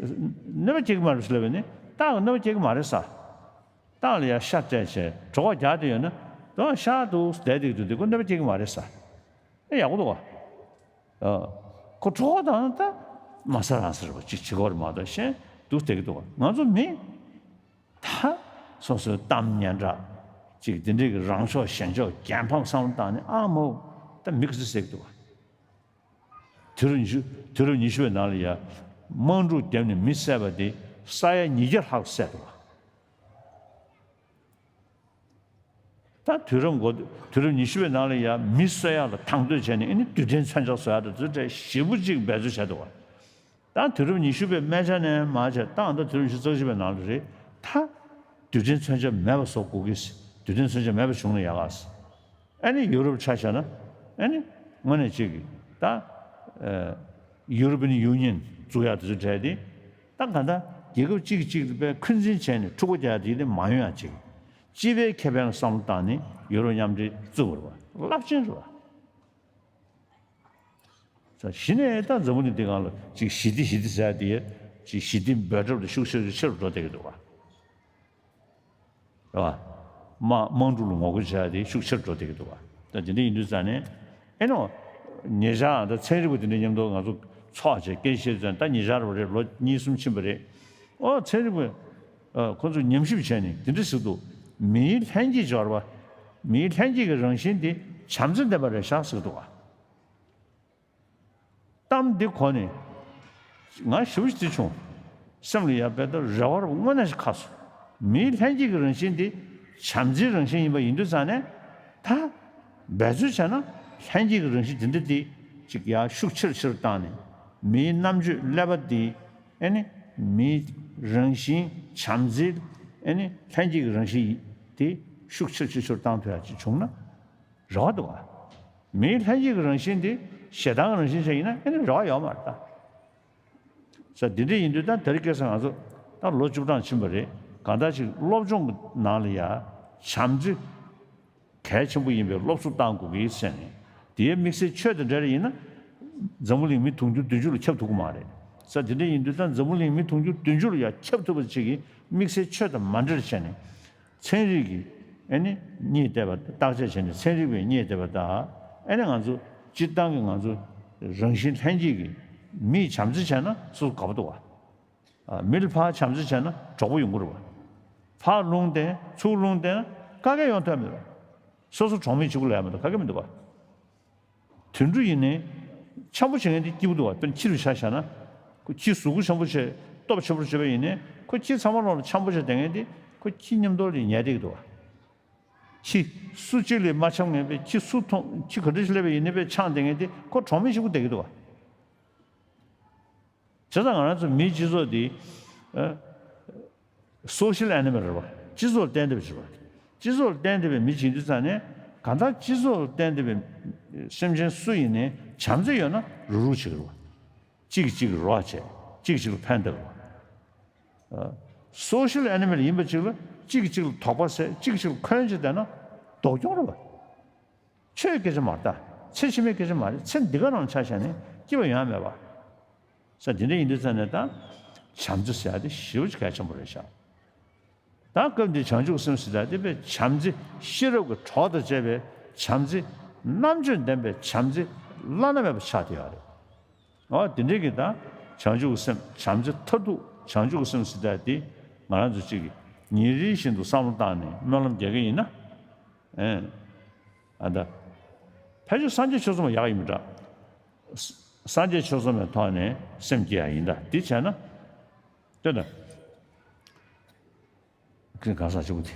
གནོད་པ་སྐྱེལ་གི་མ་རེད་ཟེར་ལབ་པས་ནི། སྟག་གི་གནོད་པ་སྐྱེལ་གི་མ་རེད་ས། སྟག་ལ་ཡ་ཤ་སྤྲད་བྱས་གྲོད་ཁོག་རྒྱགས་དེ་ཡོད་ན། དོ་ཤ་འདུག་བསྡད་དེ་འདུག་དེ་ཁོ་གནོད་པ་སྐྱེལ་གི་མ་རེད་ས། ཨེ་ཡག་པོ་འདུག་བ། ཨ། ཁོ་གྲོད་ཁོག་དང་ད་མ་ཟ་རང་ཟེར་བ་ཅིག་བྱེད་དགོས་རེད་མ་གཏོགས་གཞན་འདུག་བསྡད་ཀྱི་འདུག་བ། ང་ཚོ་མི། ད། སོ་སོའི་གཏམ་སྙན་གྲགས། ཅིག་དེ་འདྲའི་གི་རང་ཕྱོགས་གཞན་ཕྱོགས་རྒྱལ་ཕམ་བསམ་བློ་བཏང་ནས་ཨ་མོ། ད་མི་ག་ཚོད་བསད་ཀྱི་འདུག་བ། དུས་རབས་ཉི་ཤུ། དུས་རབས་ཉི་ཤུ་པའི་ནང་ལ་ཡ། དམག་འཁྲུག་བརྒྱབ་ནས་མི་བསད་པ་དེ་ས་ཡ་ཉིས་བརྒྱ་ལྷག་བསད་འདུག་བ། ད་དུས་རབས་འགོ། དུས་རབས་ཉི་ཤུ་པའི་ནང་ལ་ཡ་མི་གསོད་ཡག་ལ་དང་དོད་བྱས་ནས། ཨེ་ནི་རྡུལ་ཕྲན་མཚོན་ཆ་བཟོ་ཡག་དང་དེ་ཚོ་གྲས་ཞེ་པོ་ཅིག་འབད་རྩོལ་བྱས་འདུག་བ། ད་དུས་རབས་ཉི་ཤུ་པའི་སྨད་ཆ་ནས་མར་བྱས་ད་ད་དུས་རབས་ཉི་ཤུ་རྩ་གཅིག་པའི་ནང་ལ་རེད། ད་རྡུལ་ཕྲན་མཚོན་ཆ་མེད་པ་བཟོ་དགོས་ཀྱི། རྡུལ་ཕྲན་མཚོན་ཆ་མེད་པ་བྱུང་ན་ཡག་ག་ཨ་ནི་ཡུ་རོབ་ཆ་བཞག་ན། ཨ་ནི་དངོས་གནས་གཅིག་གིས་ད། ཨ། ཡུ་རོ་པི་ཡན་ཡུ་ནི་ཡན་བཙུགས་ཡག་དེ་ཚོ་གྲས་དེ། ད་ག་ད་རྒྱལ་ཁབ་གཅིག་གིས་གཅིག་ལ་དཔེ་འཁོན་འཛིན་བྱས་ནས་འཁྲུག་པ་རྒྱག་ཡག་དེ་དེ་མ་ཡོང་ཡག་ཅིག་སྤྱི་པའི་ཁེ་ཕན་ལ་བསམ་བློ་བཏང་ནས་ཡུ་རོ་མཉམ་འབྲེལ་བཙུགས་པ་རེད་བ། རླབས་ཆེན་རེད་བ། ས་གཞི་ནས་ད་འཛམ་བུ་གླིང་འདི་སྒང་ལ་ཅིག་ཞི་བདེ་ཞི་བདེ་ཟེར་ཡ་དེ་ཅིག་ཞི་བདེ་འབད་གྲབས་དེ་ཤུགས་ཆེ་རུ་ཆེ་རུ་འགྲོ་བསྡད་ཀྱི་འདུག་བ། རེད་བ། དམངས་དམངས་ཁྲོད་ལ་ངོ་རྒོལ་བྱེད་ཡ་དེ་ཤུགས་ཆེ་རུ་འགྲོ་བསྡད་ཀྱི་འདུག་བ། ད་དེ་འདྲ་ཡིན་དུས་ཙང་ནས་ཨེ་ནོ། ཉེ་ཆར་ད་ཚན་རིག་པ་དེ་འདྲ་མཉམ་དུ་ང་ཚོ་ཚོགས་བྱས་སྐད་ཆ་བཤད་ཙང་ད་ཉེ་ཆར་བ་རེད། ལོ་གཉིས་གསུམ་ཕྱིན་པ་རེད། ཨོ་ཚན་རིག་པ་ཨ་ཁོ་ཚོས་ཉམས་ཞིབ་བྱས་ནས་དེ་འདྲ་ཟེར་འདུག་མིའི་ལྷན་སྐྱེས་སྦྱོར་བ། མིའི་ལྷན་སྐྱེས་ཀྱི་རང་བཞིན་དེ་བྱམས་བརྩེ་ལྡན་པ་རེད་ཤག་ཟེར་འདུག་བ། གཏམ་འདི་གོ་ནས་ང་ཞེ་པོ་ཅིག་བརྩེ་བྱུང་། སེམས་ལ་ཡ་དཔེ་ལྟ་རེ་བ་རུ་དངོས་གནས་ཤིག་ཁ་སོང་། མིའི་ལྷན་སྐྱེས་ཀྱི་རང་བཞིན་འདི་བྱམས་བརྩེའི་རང་བཞིན་ཡིན་པ་ཡིན་དུས་ཙང་ནས་ད་འབད་རྩོལ་བྱས་ན་ལྷན་སྐྱེས་ཀྱི་རང་བཞིན་འདི་འདྲ་འདི་ཅིག་ཡ་ཤུགས་ཆེ་རུ་ཆེ་རུ་བཏང་ནས་མིའི་རྣམ་དཔྱོད་ཀླད་པ་འདི་ཨེ་ནི་མིའི་རང་བཞིན་བྱམས་བརྩེའི་ཨེ་ནི་ལྷན་སྐྱེས་ཀྱི་རང་བཞིན་འདི་ཤུགས་ཆེ་རུ་ཆེ་རུ་བཏང་ཐུབ་ཡ་ཅིག་བྱུང་ན། རེ་བ་འདུག་ག་མིའི་ལྷན་སྐྱེས་ཀྱི་རང་བཞིན་དེ་ཞེ་སྡང་གི་རང་བཞིན་ཅན་ཡིན་ན་ཨེ་ནི་རེ་བ་ཡོད་མ་རེད་ད། ས་འདི་འདྲ་ཡིན་དུས་ད་དེ་རིང་ཁ་སང་ང་ཚོ་ད་ལོ་བཅུ་གྲངས་ཕྱིན་པ་རེད། གང་ལྟར་ཅིག་སློབ་སྦྱོང་གི་ནང་ལ་ཡ་བྱམས་བརྩེ་གལ་ཆེན་པོ་ཡིན་པའི་སློབ་གསོ་བཏང་དགོས་ཀྱི་ཟེར་ནས་དེའི་དམིགས་བསལ་ཆོས་དང་འབྲེལ་ཡིན་ན་འཛམ་བུ་གླིང་མི་དུང་ཕྱུར་བདུན་ཅུ་ལ་ཁྱབ་ཐུབ་ཀྱི་མ་རེད། ས་འདི་འདྲ་ཡིན་དུས་ད་འཛམ་བུ་གླིང་མི་དུང་ཕྱུར་བདུན་ཅུ་ལ་ཡ་ཁྱབ་ཐུབ་པ་ཅིག་གི་དམིགས་བསལ་ཆོས་དང་མ་འབྲེལ་བྱས་ནས། ཚན་རིག་གིས་ཨེ་ནི་རྙེད་བསྡད་པ་བརྟག་དཔྱད་བྱས་ནས་ཚན་རིག་པས་རྙེད་བསྡད་པ་དང་ཨེ་ནི་ང་ཚོ་སྤྱིར་བཏང་གི་ང་ཚོ་རང་བཞིན་ལྷན་སྐྱེས་ཀྱི་མིས་བྱམས་བརྩེ་བྱས་ན་སོ་སོ་དགའ་པོ་འདུག་བ། མི་ལ་ཕར་བྱམས་བརྩེ་བྱས་ན་གྲོགས་པོ་ཡོང་གི་རེད་བ། ཕར་རླུང་བསྟན་ཚུར་རླུང་བསྟན་ན་དཀའ་ངལ་ཡོང་ཐབས་མེད་བ། སོ་སོ་གྲོགས་མེད་གཅིག་པུ་ལ་ཡ་མ་གཏོགས་དཀའ་ངལ་མི་འདུག་བ། དུད་འགྲོ་ཡིན་ནའི་འཆམ་པོ་བྱེད་མཁན་དེ་སྐྱིད་པོ་འདུག་བ། དཔེར་ན་ཁྱི་རུ་ཆ་བཞག་ན། ཁོ་ཁྱི་གཟུགས་པོ་འཆམ་པོ་བྱས་སྟོབས་ཆེན་པོ་བྱས་པ་ཡིན་ནའི་ཁོ་ཁྱི་ཚང་མ་ལོག་ལ་འཆམ་པོ་བྱས་བསྡད་མཁན་དེ་ཁོ་ཁྱི་མཉམ་དུ་ལ་ཉལ་བསྡད་ཀྱི་འདུག་བ། ཁྱི་སུ་གཅིག་ལས་མ་འཆམ་མཁན་པས་ཁྱི་སུ་མཐོང་ཁྱི་ག་འདྲ་ཞིག་སླེབས་པ་ཡིན་ནའི་པས་འཆམ་བསྡད་མཁན་དེ་ཁོ་གྲོགས་མེད་ཞིག་པོ་བསྡད་ཀྱི་འདུག་བ། བྱས་ཙང་ང་རང་ཚོ་མིའི་སྤྱི་ཚོགས་འདི་ཨ། social animal རེད་བ། སྤྱི་ཚོགས་ལ་བརྟེན་བསྡད་པ་ཞིག་རེད་བ། སྤྱི་ཚོགས་ལ་བརྟེན་བསྡད་པའི་མི་ཞིག་ཡིན་དུས་ཙང་ནས་གང་ལྟར་སྤྱི་ཚོགས་ལ་བརྟེན་བསྡད་པའི་སེམས་ཅན་སུ་ཡིན་ནའི་བྱམས་བརྩེ་ཡོད་ན་རུག་རུག་བྱེད་ཀྱི་རེད་བ། གཅིག་གིས་གཅིག་ལ་རོགས་བྱས་གཅིག་གིས་གཅིག་ལ་ཕན་བཏགས་རེད་བ། social animal ཡིན་པ་ཅིག་ལ་གཅིག་གིས་གཅིག་ལ་དོགས་པ་ཟེར་གཅིག་གིས་གཅིག་ལ་འཁོན་བྱས་བསྡད་ན་སྡུག་གྱོང་རེད་བ། ཆོས་སྐད་ཆ་མ་རེད་ད། ཚེ་ཕྱི་མའི་སྐད་ཆ་མ་རེད། ཚེ་འདི་ག་རང་ཆ་བཞག་ནས་སྐྱིད་པ་ཡོང་ཡ་མེད་པ། ས་འདི་འདྲ་ཡིན་དུས་ཙང་ནས་ད་བྱམས་བརྩེ་ཟེར་ཡ་དེ་ཞེ་པོ་ཅིག་གལ་ཆེན་པོ་རེད་ཤག་ད་སྐབས་འདིའི་བྱང་ཆུབ་སེམས་ཟེར་ཡ་དེ་དཔེ་བྱམས་བརྩེ་ཤེས་རབ་ཀྱི་གྲོགས་དང་བཅས་པའི་བྱམས་བརྩེ་རྣམ་དཔྱོད་ལྡན་པའི་བྱམས་བརྩེ་བླ་ན་མེད་པ་ཆགས་བསྡད་ཡོད་རེད། འོ་དེ་འདྲའི་གི་ད་བྱང་ཆུབ་ཀྱི་སེམས་བྱམས་བརྩེ་མཐར་ཐུག་བྱང་ཆུབ་ཀྱི་སེམས་ཟེར་ཡ་དེ་ང་རང་ཚོ་གཅིག་གིས་ཉིན་རེ་བཞིན་དུ་བསམ་བློ་བཏང་ནས་སྨོན་ལམ་རྒྱག་གི་ཡིན་ན། ཨེ། ཨ་ད། ཕལ་ཆེར་སངས་རྒྱས་ཆོས་ཚོགས་མ་ཡག་ཡིན་མི་འདྲ། ས་སངས་རྒྱས་ཆོས་ཚོགས་མའི་ཐོག་ནས་སེམས་བསྐྱེད་ཡ་ཡིན་ད་དེ་བྱས་ན། ལྟོས་དང་། ཁྱེད་གང་ཟག་གཅིག་པུ་དེ།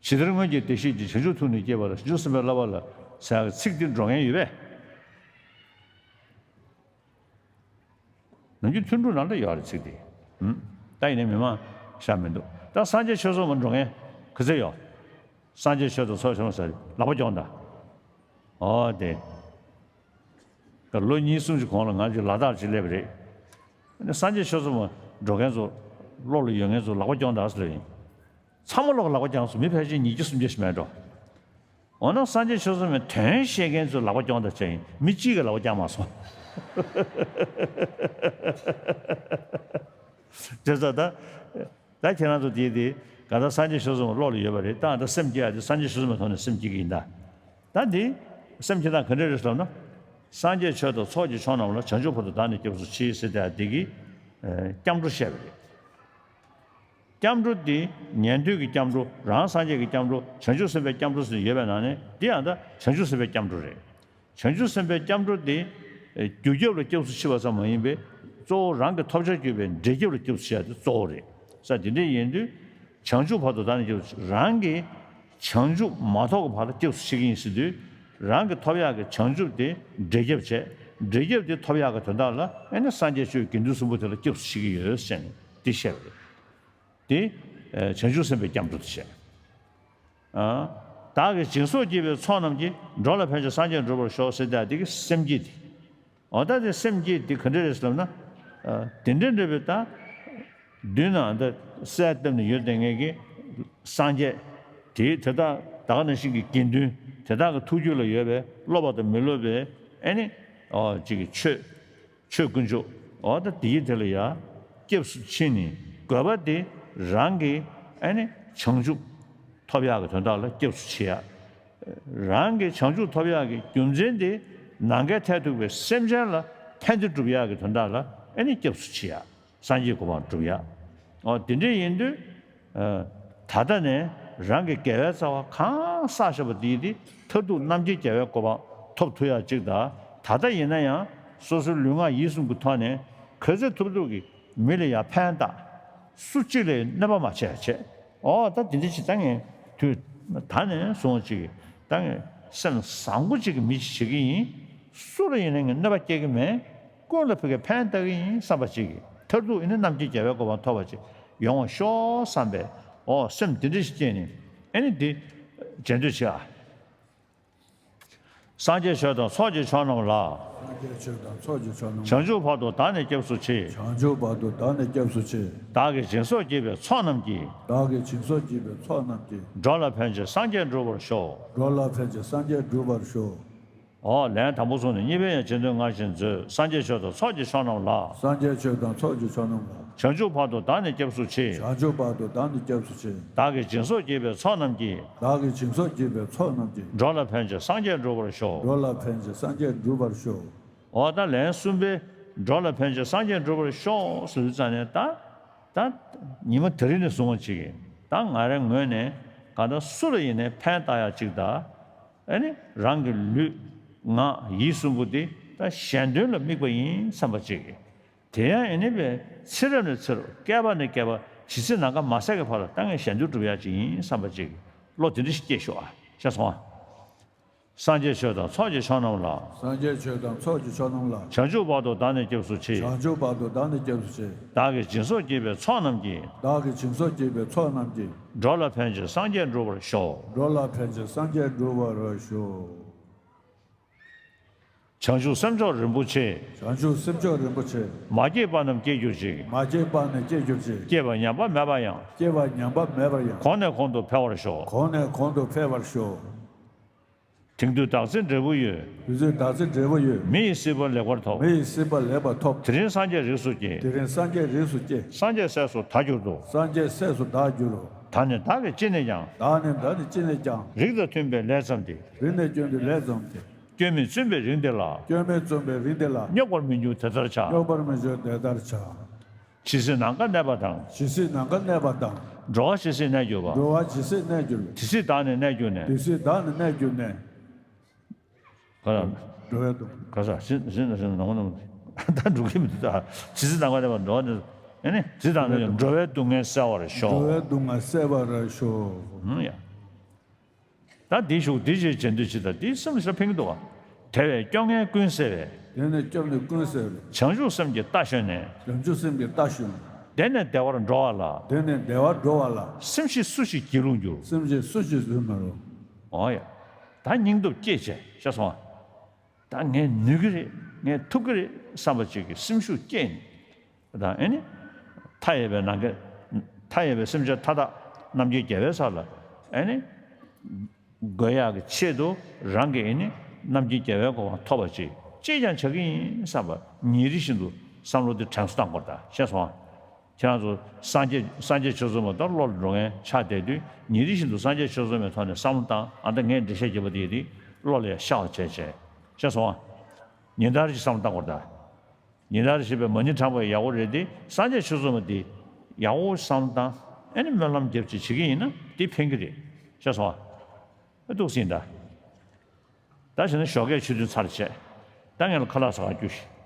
ཇི་ལྟར་སྔོན་གྱི་བདེ་གཤེགས་ཀྱིས། བྱང་ཆུབ་ཐུགས་ནི་བསྐྱེད་པ་དང་། བྱང་ཆུབ་སེམས་དཔའི་བསླབ་པ་ལ་ཟེར་ཡ་གི་ཚིག་འདི་འགྲོ་མཁན་ཡོད་པས། ནམ་རྒྱུན་ཐུན་དྲུག་ནང་ལ་ཡོད་རེད་ཚིག་དེ། ཧུམ། ད་ཡིན་ནའི་མི་མང་ཤ་མི་འདུག་ད་སངས་རྒྱས་ཆོས་ཚོགས་མ་འགྲོ་མཁན་ག་ཚད་ཡོད། སངས་རྒྱས་ཆོས་དང་ཚོགས་ཆེན་མོ་ཟེར་ལག་པ་རྒྱོང་དང་། ཨོ་དེ། ད་ལོ་གཉིས་གསུམ་གྱི་གོང་ལ་ང་ཚོའི་ལ་དྭགས་ཅིག་སླེབས་པ་རེད། ཨ་ནི་སངས་རྒྱས་ཆོས་ཚོགས་མ་འགྲོ་མཁན་ཚོ་བློ་ལ་ཡོད་མཁན་ཚོ་ལག་པ་རྒྱོང་དང་ཟེར་ཡིན། ཚང་མ་ལོག་ལག་པ་བརྐྱངས་སོང་། མི་ཕལ་ཆེར་ཉིས་བརྒྱ་སུམ་བརྒྱ་ཞིག་མེད་འགྲོ། འོ་ན་སངས་རྒྱས་ཆོས་ཚོགས་མའི་དོན་བཤད་མཁན་ཚོས་ལག་པ་རྐྱོང་དང་བྱས་ཡིན། མི་གཅིག་གིས་ལག་པ་བརྐྱངས་མ་སོང་། བྱས་ཙང་ད་ད་ཁྱེད་རང་ཚོ་དེ་དེ་ག་ད་སངས་རྒྱས་ཆོས་ཚོགས་མ་བློ་ལ་ཡོད་པ་རེད། ད་ད་སེམས་བསྐྱེད་ཡ་དེ་སངས་རྒྱས་ཆོས་ཚོགས་མའི་ཐོག་ནས་སེམས་བསྐྱེད་ཀྱི་ཡིན་ད། ད་འདི་སེམས་བསྐྱེད་སྟངས་ག་འདྲ་རེད་ཟེར་ན། སངས་རྒྱས་ཆོས་དང་ཚོགས་ཀྱི་མཆོག་རྣམས་ལ། བྱང་ཆུབ་བར་དུ་བདག་ནི་སྐྱབས་སུ་མཆི་ཟེར་ཏེ་འདི་གི་སྐྱབས་འགྲོ་བཤད་པ་རེད། སྐྱབས་འགྲོ་འདི་ཉན་ཐོས་ཀྱི་སྐྱབས་འགྲོ། རང་སངས་རྒྱས་ཀྱི་སྐྱབས་འགྲོ། བྱང་ཆུབ་སེམས་དཔའི་སྐྱབས་འགྲོ་ཟེར་ཡོད་པའི་ནང་ནས་འདི་ཡང་ད་བྱང་ཆུབ་སེམས་དཔའི་སྐྱབས་འགྲོ་རེད། བྱང་ཆུབ་སེམས་དཔའི་སྐྱབས་འགྲོ་འདི་རྒྱུ་ཁྱབ་ལ་སྐྱབས་སུ་མཆི་བ་ཙམ་མ་ཡིན་པའི་གཙོ་བོ་རང་གི་ཐོབ་བྱར་གྱུར་པའི་འབྲས་ཁྱབ་ལ་སྐྱབས་སུ་མཆི་ཡ་དེ་གཙོ་བོ་རེད། ས་དེ་འདྲ་ཡིན་དུས་བྱང་ཆུབ་བར་དུ་བདག་ནི་སྐྱབས་སུ་མཆི། རང་གི་བྱང་ཆུབ་མ་ཐོབ་ཀྱི་བར་ལ་སྐྱབས་སུ་མཆི་གི་ཡིན་ཟེར་དུས། རང་གི་ཐོབ་ཡག་གི་བྱང་ཆུབ་དེ་འབྲས་ཁྱབ་བྱས། འབྲས་ཁྱབ་དེ་ཐོབ་ཡག་གི་དོན་དག་ལ་ཨེ་ནི་སངས་རྒྱས་ཆོས་དགེ་འདུན་གསུམ་པོ་དེ་ལ་སྐྱབས་སུ་མཆི་གི་ཡོད་ཟེར་ནས་འདི་བཤད་པ་རེད། དེ་བྱང་ཆུབ་སེམས་དཔའི་སྐྱབས་འགྲོ་དེ་བཤད། བདག་གིས་སྦྱིན་སོགས་བགྱིས་པའི་ཚོགས་རྣམས་ཀྱིས། འགྲོ་ལ་ཕན་ཕྱིར་སངས་རྒྱས་འགྲུབ་པར་ཤོག་ཟེར་ཏེ་འདི་གི་སེམས་བསྐྱེད་དེ། འོ་ད་དེ་སེམས་བསྐྱེད་དེ་ག་འདྲ་རེད་ཟེར་ལབ་ན། དེ་འདྲ་འདྲ་བའི་ད། མདུན་ན་ད་གསལ་བཏབ་ནས་ཡོད་བསྡད་མཁན་གྱི་སངས་རྒྱས། དེ་དེ་དག་ད་ག་ནང་བཞིན་གྱི་དགེ་འདུན། དེ་དག་གི་ཐུགས་རྒྱུད་ལ་ཡོད་པའི་སློབ་པ་དང་མི་སློབ་པའི་ཨེ་ནི་ཨོ་ཅིག་གི་ཆོས། ཆོས་དཀོན་མཆོག་ཨོ་ད་དེའི་དེ་ལ་ཡ་སྐྱབས་སུ་མཆི་ནས་དགོས་པ་དེ་རང་གི་ཨེ་ནི་བྱང་ཆུབ་ཐོབ་ཡག་གི་དོན་དག་ལ་སྐྱབས་སུ་མཆི་ཡ། རང་གི་བྱང་ཆུབ་ཐོབ་ཡག་གི་རྒྱུ་མཚན་དེ་ནམ་མཁའི་མཐས་གཏུགས་པའི་སེམས་ཅན་ལ་ཕན་བདེ་སྒྲུབ་ཡག་གི་དོན་དག་ལ་ཨེ་ནི་སྐྱབས་སུ་མཆི་ཡ། སངས་རྒྱས་གོ་འཕང་སྒྲུབ་ཡ། ཨོ་དེ་འདྲ་ཡིན་དུས། ཨ། ད་ལྟ་ནས་རང་གི་དགེ་བའི་རྩ་བ་གང་བསགས་བཞག་པ་དེའི་དེ་མཐར་ཐུག་རྣམ་མཁྱེན་རྒྱལ་བའི་གོ་འཕང་ཐོབ་ཐུབ་ཡ་གཅིག་དང་། ད་ལྟ་ཡིན་ན་ཡང་སོ་སོའི་ལུས་ངག་ཡིད་གསུམ་གྱི་ཐོག་ནས་ག་ཚོད་ཐུབ་ཐུབ་ཀྱིས་མི་ལ་ཡང་ཕན་བཏགས། སུ་གཅིག་ལ་གནོད་པ་མ་བྱས་བྱས། ཨོ་ད་དེ་འདྲ་ཅིག་ད་ངས་དུས་ད་ནས་བཟུང་ཅིག་ད་ངས་སེམས་བཟང་པོ་ཅིག་གི་མི་ཅིག་བྱེད་ཀྱི་ཡིན། སུ་ལ་ཡིན་ན་ངས་གནོད་པ་སྐྱེལ་གྱི་མེད། ཀུན་ལ་ཕ་གིར་ཕན་བཏགས་ཀྱི་ཡིན་བསམ་པ་ཅིག་གིས་མཐར་ཐུག་ཨེ་ནི་རྣམ་མཁྱེན་རྒྱལ་བའི་གོ་འཕང་ཐོབ་པ་ཅིག་ཡོང་བར་ཤོག་བསམ་པའི་ཨོ་སེམས་འདི་འདྲ་ཞིག་སྐྱེས་ནས་ཨེ་ནི་འདི་མཇལ་འདོད་བྱེད་ཨ། སངས་རྒྱས་ཆོས་དང་ཚོགས་ཀྱི་མཆོག་རྣམས་ལ། སངས་རྒྱས་ཆོས་དང་ཚོགས་ཀྱི་མཆོག་རྣམས་ལ། བྱང་ཆུབ་བར་དུ་བདག་ནི་སྐྱབས་སུ་མཆི། བྱང་ཆུབ་བར་དུ་བདག་ནི་སྐྱབས་སུ་མཆི། བདག་གིས་སྦྱིན་སོགས་བགྱིས་པའི་ཚོགས་རྣམས་ཀྱིས། བདག་གིས་སྦྱིན་སོགས་བགྱིས་པའི་ཚོགས་རྣམས་ཀྱིས། འགྲོ་ལ་ཕན་ཕྱིར་སངས་རྒྱས་འགྲུབ་པར་ཤོག། འགྲོ་ལ་ཕན་ཕྱིར་སངས་རྒྱས་འགྲུབ་པར་ཤོག། ཨོ། ལན་དང་པོ་སོང་ནས་གཉིས་པའི་ཡང་རྗེས་ཟློས་སྔར་བཞིན་མཛོད། སངས་རྒྱས་ཆོས་དང་ཚོགས་ཀྱི་མཆོག་རྣམས་ལ། སངས་རྒྱས་ཆོས་དང་ཚོགས་ཀྱི་མཆོག་རྣམས་ལ། བྱང་ཆུབ་བར་དུ་བདག་ནི་སྐྱབས་སུ་མཆི། བྱང་ཆུབ་བར་དུ་བདག་ནི་སྐྱབས་སུ་མཆི། བདག་གིས་སྦྱིན་སོགས་བགྱིས་པའི་ཚོགས་རྣམས་ཀྱིས། བདག་གིས་སྦྱིན་སོགས་བགྱིས་པའི་ཚོགས་རྣམས་ཀྱིས། འགྲོ་ལ་ཕན་ཕྱིར་སངས་རྒྱས་འགྲུབ་པར་ཤོག། འགྲོ་ལ་ཕན་ཕྱིར་སངས་རྒྱས་འགྲུབ་པར་ཤོག། ཨོ་ད་ལན་གསུམ་པའི་འགྲོ་ལ་ཕན་ཕྱིར་སངས་རྒྱས་འགྲུབ་པར་ཤོག་ཟེར་དུས་ཙང་ནས་ད། ད་ཉི་མ་དེ་རིང་ནས་བཟུང་བ་ཅིག་གིས་ད་ང་རའི་ངོས་ནས་གང་ལྟར་སུ་ལ་ཡིན་ནའི་ཕན་བཏགས་ཡག་ཅིག་དང་། ཨ་ནི་རང་གི་ལུས་ངག་ཡིད་གསུམ་པོ་དེ་ད་གཞན་དོན་ལ་དམིགས་པ་ཡིན་བསམ་པ་ཅིག་གིས། དེ་ཡང་ཨ་ནི་བས་ཚེ་རབས་ནས་ཚེ་རབས་བསྐལ་པ་ནས་བསྐལ་པ་ཇི་སྲིད་ནམ་མཁའ་མ་ཟད་ཀྱི་བར་ལ་ད་ངས་གཞན་དོན་སྒྲུབ་ཡག་ཅིག་ཡིན་བསམ་པ་ཅིག་གིས་བློ་དེ་འདྲ་ཞིག་སྐྱེས་ཤོག་ཨ། ཤེས་སོང་ཨ། སངས་རྒྱས་ཆོས་དང་ཚོགས་ཀྱི་མཆོག་རྣམས་ལ། སངས་རྒྱས་ཆོས་དང་ཚོགས་ཀྱི་མཆོག་རྣམས་ལ། བྱང་ཆུབ་བར་དུ་བདག་ནི་སྐྱབས་སུ་མཆི། བྱང་ཆུབ་བར་དུ་བདག་ནི་སྐྱབས་སུ་མཆི། བདག་གིས་སྦྱིན་སོགས་བགྱིས་པའི་ཚོགས་རྣམས་ཀྱིས། བདག་གིས་སྦྱིན་སོགས་བགྱིས་པའི་ཚོགས་རྣམས་ཀྱིས། འགྲོ་ལ་ཕན་ཕྱིར་སངས་རྒྱས་འགྲུབ་པར་ཤོག། འགྲོ་ལ་ཕན་ཕྱིར་སངས་རྒྱས་འགྲུབ་པར་ཤོག། བྱང་ཆུབ་སེམས་མཆོག་རིན་པོ་ཆེ། བྱང་ཆུབ་སེམས་མཆོག་རིན་པོ་ཆེ། མ་སྐྱེས་པ་རྣམས་སྐྱེ་གྱུར་ཅིག། མ་སྐྱེས་པ་རྣམས་སྐྱེ་གྱུར་ཅིག། སྐྱེས་པ་ཉམས་པ་མེད་པར་ཡང་། སྐྱེས་པ་ཉམས་པ་མེད་པར་ཡང་། གོང་ནས་གོང་དུ་འཕེལ་བར་ཤོག། གོང་ནས་གོང་དུ་འཕེལ་བར་ཤོག། དེང་དུས་བདག་ཚེ་འབྲས་བུ་ཡོད། དེང་དུས་བདག་ཚེ་འབྲས་བུ་ཡོད། མི་ཡི་སྲིད་པ་ལེགས་པར་ཐོབ། མི་ཡི་སྲིད་པ་ལེགས་པར་ཐོབ། དེ་རིང་སངས་རྒྱས་རིགས་སུ་སྐྱེས། དེ་རིང་སངས་རྒྱས་རིགས་སུ་སྐྱེས། སངས་རྒྱས་སྲས་སུ་བདག་གྱུར་ཏོ། སངས་རྒྱས་སྲས་སུ་བདག་གྱུར་ཏོ། ད་ནི་བདག་གིས་ཅི་ནས་ཀྱང་། ད་ནི་བདག་གིས་ཅི་ནས་ཀྱང་། རིགས་དང་མཐུན་པའི་ལས་བརྩམས་ཏེ། རིགས་དང་མཐུན་པའི་ལས་བརྩམས་ཏེ། སྐྱོན་མེད་བཙུན་པའི་རིགས་འདི་ལ། སྐྱོན་མེད་བཙུན་པའི་རིགས་འདི་ལ། སྙོགས་པར་མི་འགྱུར་དེ་ལྟར་བྱ། སྙོགས་པར་མི་འགྱུར་དེ་ལྟར་བྱ། ཇི་སྲིད་ནམ་མཁའ་གནས་པ་དང་། ཇི་སྲིད་ནམ་མཁའ་གནས་པ་དང་། འགྲོ་བ་ཇི་སྲིད་གནས་གྱུར་པ། འགྲོ་བ་ཇི་སྲིད་གནས་གྱུར་པ། དེ་སྲིད་བདག་ནི་གནས་གྱུར་ནས། དེ་སྲིད་བདག་ནི་གནས་གྱུར་ནས། ག་ལ། འགྲོ་བའི་སྡུག་ག་ས་ཟིན་ཟིན་ཟིན་ནམ་མཁའ་གནས་པ། ད་འགྲོ་གི་མི་འདུག་ད་ཇི་སྲིད་ནམ་མཁའ་གནས་པ་འགྲོ་བ་ནི། ཨེ་ནི་ཇི་ལྟར་ན་ཡང་འགྲོ་བའི་སྡུག་བསྔལ་སེལ་བར་ཤོག། འགྲོ་བའི་སྡུག་བསྔལ་སེལ་བར་ཤོག། ཧུམ་ཡ། ད་འདི་ཞུགས་འདི་ཞེས་བྱེད་འདོད་ཅི་ལྟར་འདི་སེམས་ལ་ཕན་གྱི་འདུག་བ། དེ་བས་སྐྱོ་ངལ་ཀུན་སེལ་བའི། དེ་ནས་སྐྱོ་ངལ་ཀུན་སེལ་བའི། བྱང་ཆུབ་སེམས་ཀྱི་རྟ་ཞོན་ནས། བྱང་ཆུབ་སེམས་ཀྱི་རྟ་ཞོན། དེ་ནས་བདེ་བར་འགྲོ་བ་ལ། དེ་ནས་བདེ་བར་འགྲོ་བ་ལ། སེམས་ཤེས་སུ་ཞིག་སྒྱིད་ལུག་འགྱུར། སེམས་ཤེས་སུ་ཞིག་སྒྱིད་ལུག་འགྱུར། འོ་ཡ། ད་སྙིང་སྟོབས་སྐྱེས་བྱས་ཤེས་སོང་བ། ད་ངས་ནུས་ཀྱི་རེད། ངས་ཐུབ་ཀྱི་རེད་བསམ་པ་ཅིག་གི་སེམས་ཤུགས་སྐྱེས་ནས། དང་ཨེ་ནི། མཐའ་ཡས་པའི་ནམ་མཁའ། མཐའ་ཡས་པའི་སེམས་ཅན་མཐའ་དག་རྣམ་མཁྱེན་རྒྱལ་བའི་ས་ལ་ཨེ་ནི། འགོད་ཡག་གི་ཆེད་དུ་རང་གི་ཨེ་ནི་རྣམ་མཁྱེན་རྒྱལ་བའི་གོ་འཕང་ཐོབ་པ་ཅིག་ཅིས་ཀྱང་བྱ་གི་ཡིན་བསམ་པ་ཉིན་རེ་བཞིན་དུ་བསམ་བློ་དེ་དྲན་གསོ་བཏང་དགོས་རེད་ད་ཤེས་སོང་ཨ། ཁྱེད་རང་ཚོ་སངས་རྒྱས་སངས་རྒྱས་ཆོས་ཚོགས་མ་གཏོགས་བློ་ལ་འགྲོ་མཁན་ཆགས་བསྡད་དུས་ཉིན་རེ་བཞིན་དུ་སངས་རྒྱས་ཆོས་ཚོགས་མའི་ཐོག་ནས་བསམ་བློ་བཏང་ཨ་ད་ངས་འགྲེལ་བཤད་བརྒྱབ་པ་དེ་ཡིན་དུས་བློ་ལ་ཡང་ཤར་བ་བྱས་བྱས་ཤེས་སོང་ཨ། ཉིན་ལྟར་གྱི་བསམ་བློ་བཏང་དགོས་རེད་ད། ཉིན་ལྟར་བྱེད་པའི་མ་ཎི་བགྲངས་པ་ཡག་པོ་རེད་དེ་སངས་རྒྱས་ཆོས་ཚོགས་མ་དེ་ཡག་པོ་བསམ་བཏང་ཨེ་ནི་སྨོན་ལམ་རྒྱབ་ཅིག་བྱེད་ཀྱི་ཡིན་ན་དེ་ཕན་གྱི་རེད་ཤེས་སོང་ཨ། ཨེ་འདུག་སེ་ཡིན་ད། ད་བྱས་ན་ཞོགས་ཀས་ཆུ་ཐོན་ཚར་བྱས། ད་ངས་ལ་ཁ་ལག་ཟ་ག་རྒྱུགས་ཤིག་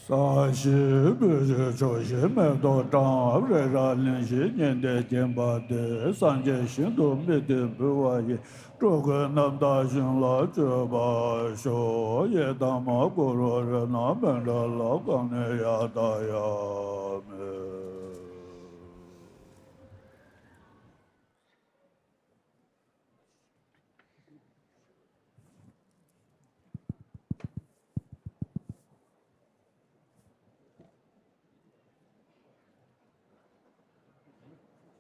ས་གཞི་སྤོས་ཆུས་ཕྱོགས་བཞིར་མེ་ཏོག་བཀྲམ། རི་རབ་གླིང་བཞི་སྙིང་ཏིག་བརྒྱན་པ་འདིར། སངས་རྒྱས་ཞིང་དུ་དམིགས་ཏེ་འབུལ་བ་ཡིས། འགྲོ་ཀུན་རྣམ་དག་ཞིང་ལ་སྤྱོད་པར་ཤོག། ཡི་དམ་གུ་རུ་རཏྣ་མཎྜལ་གང་ནས་ཡར་ལྟ་ཡང་མི།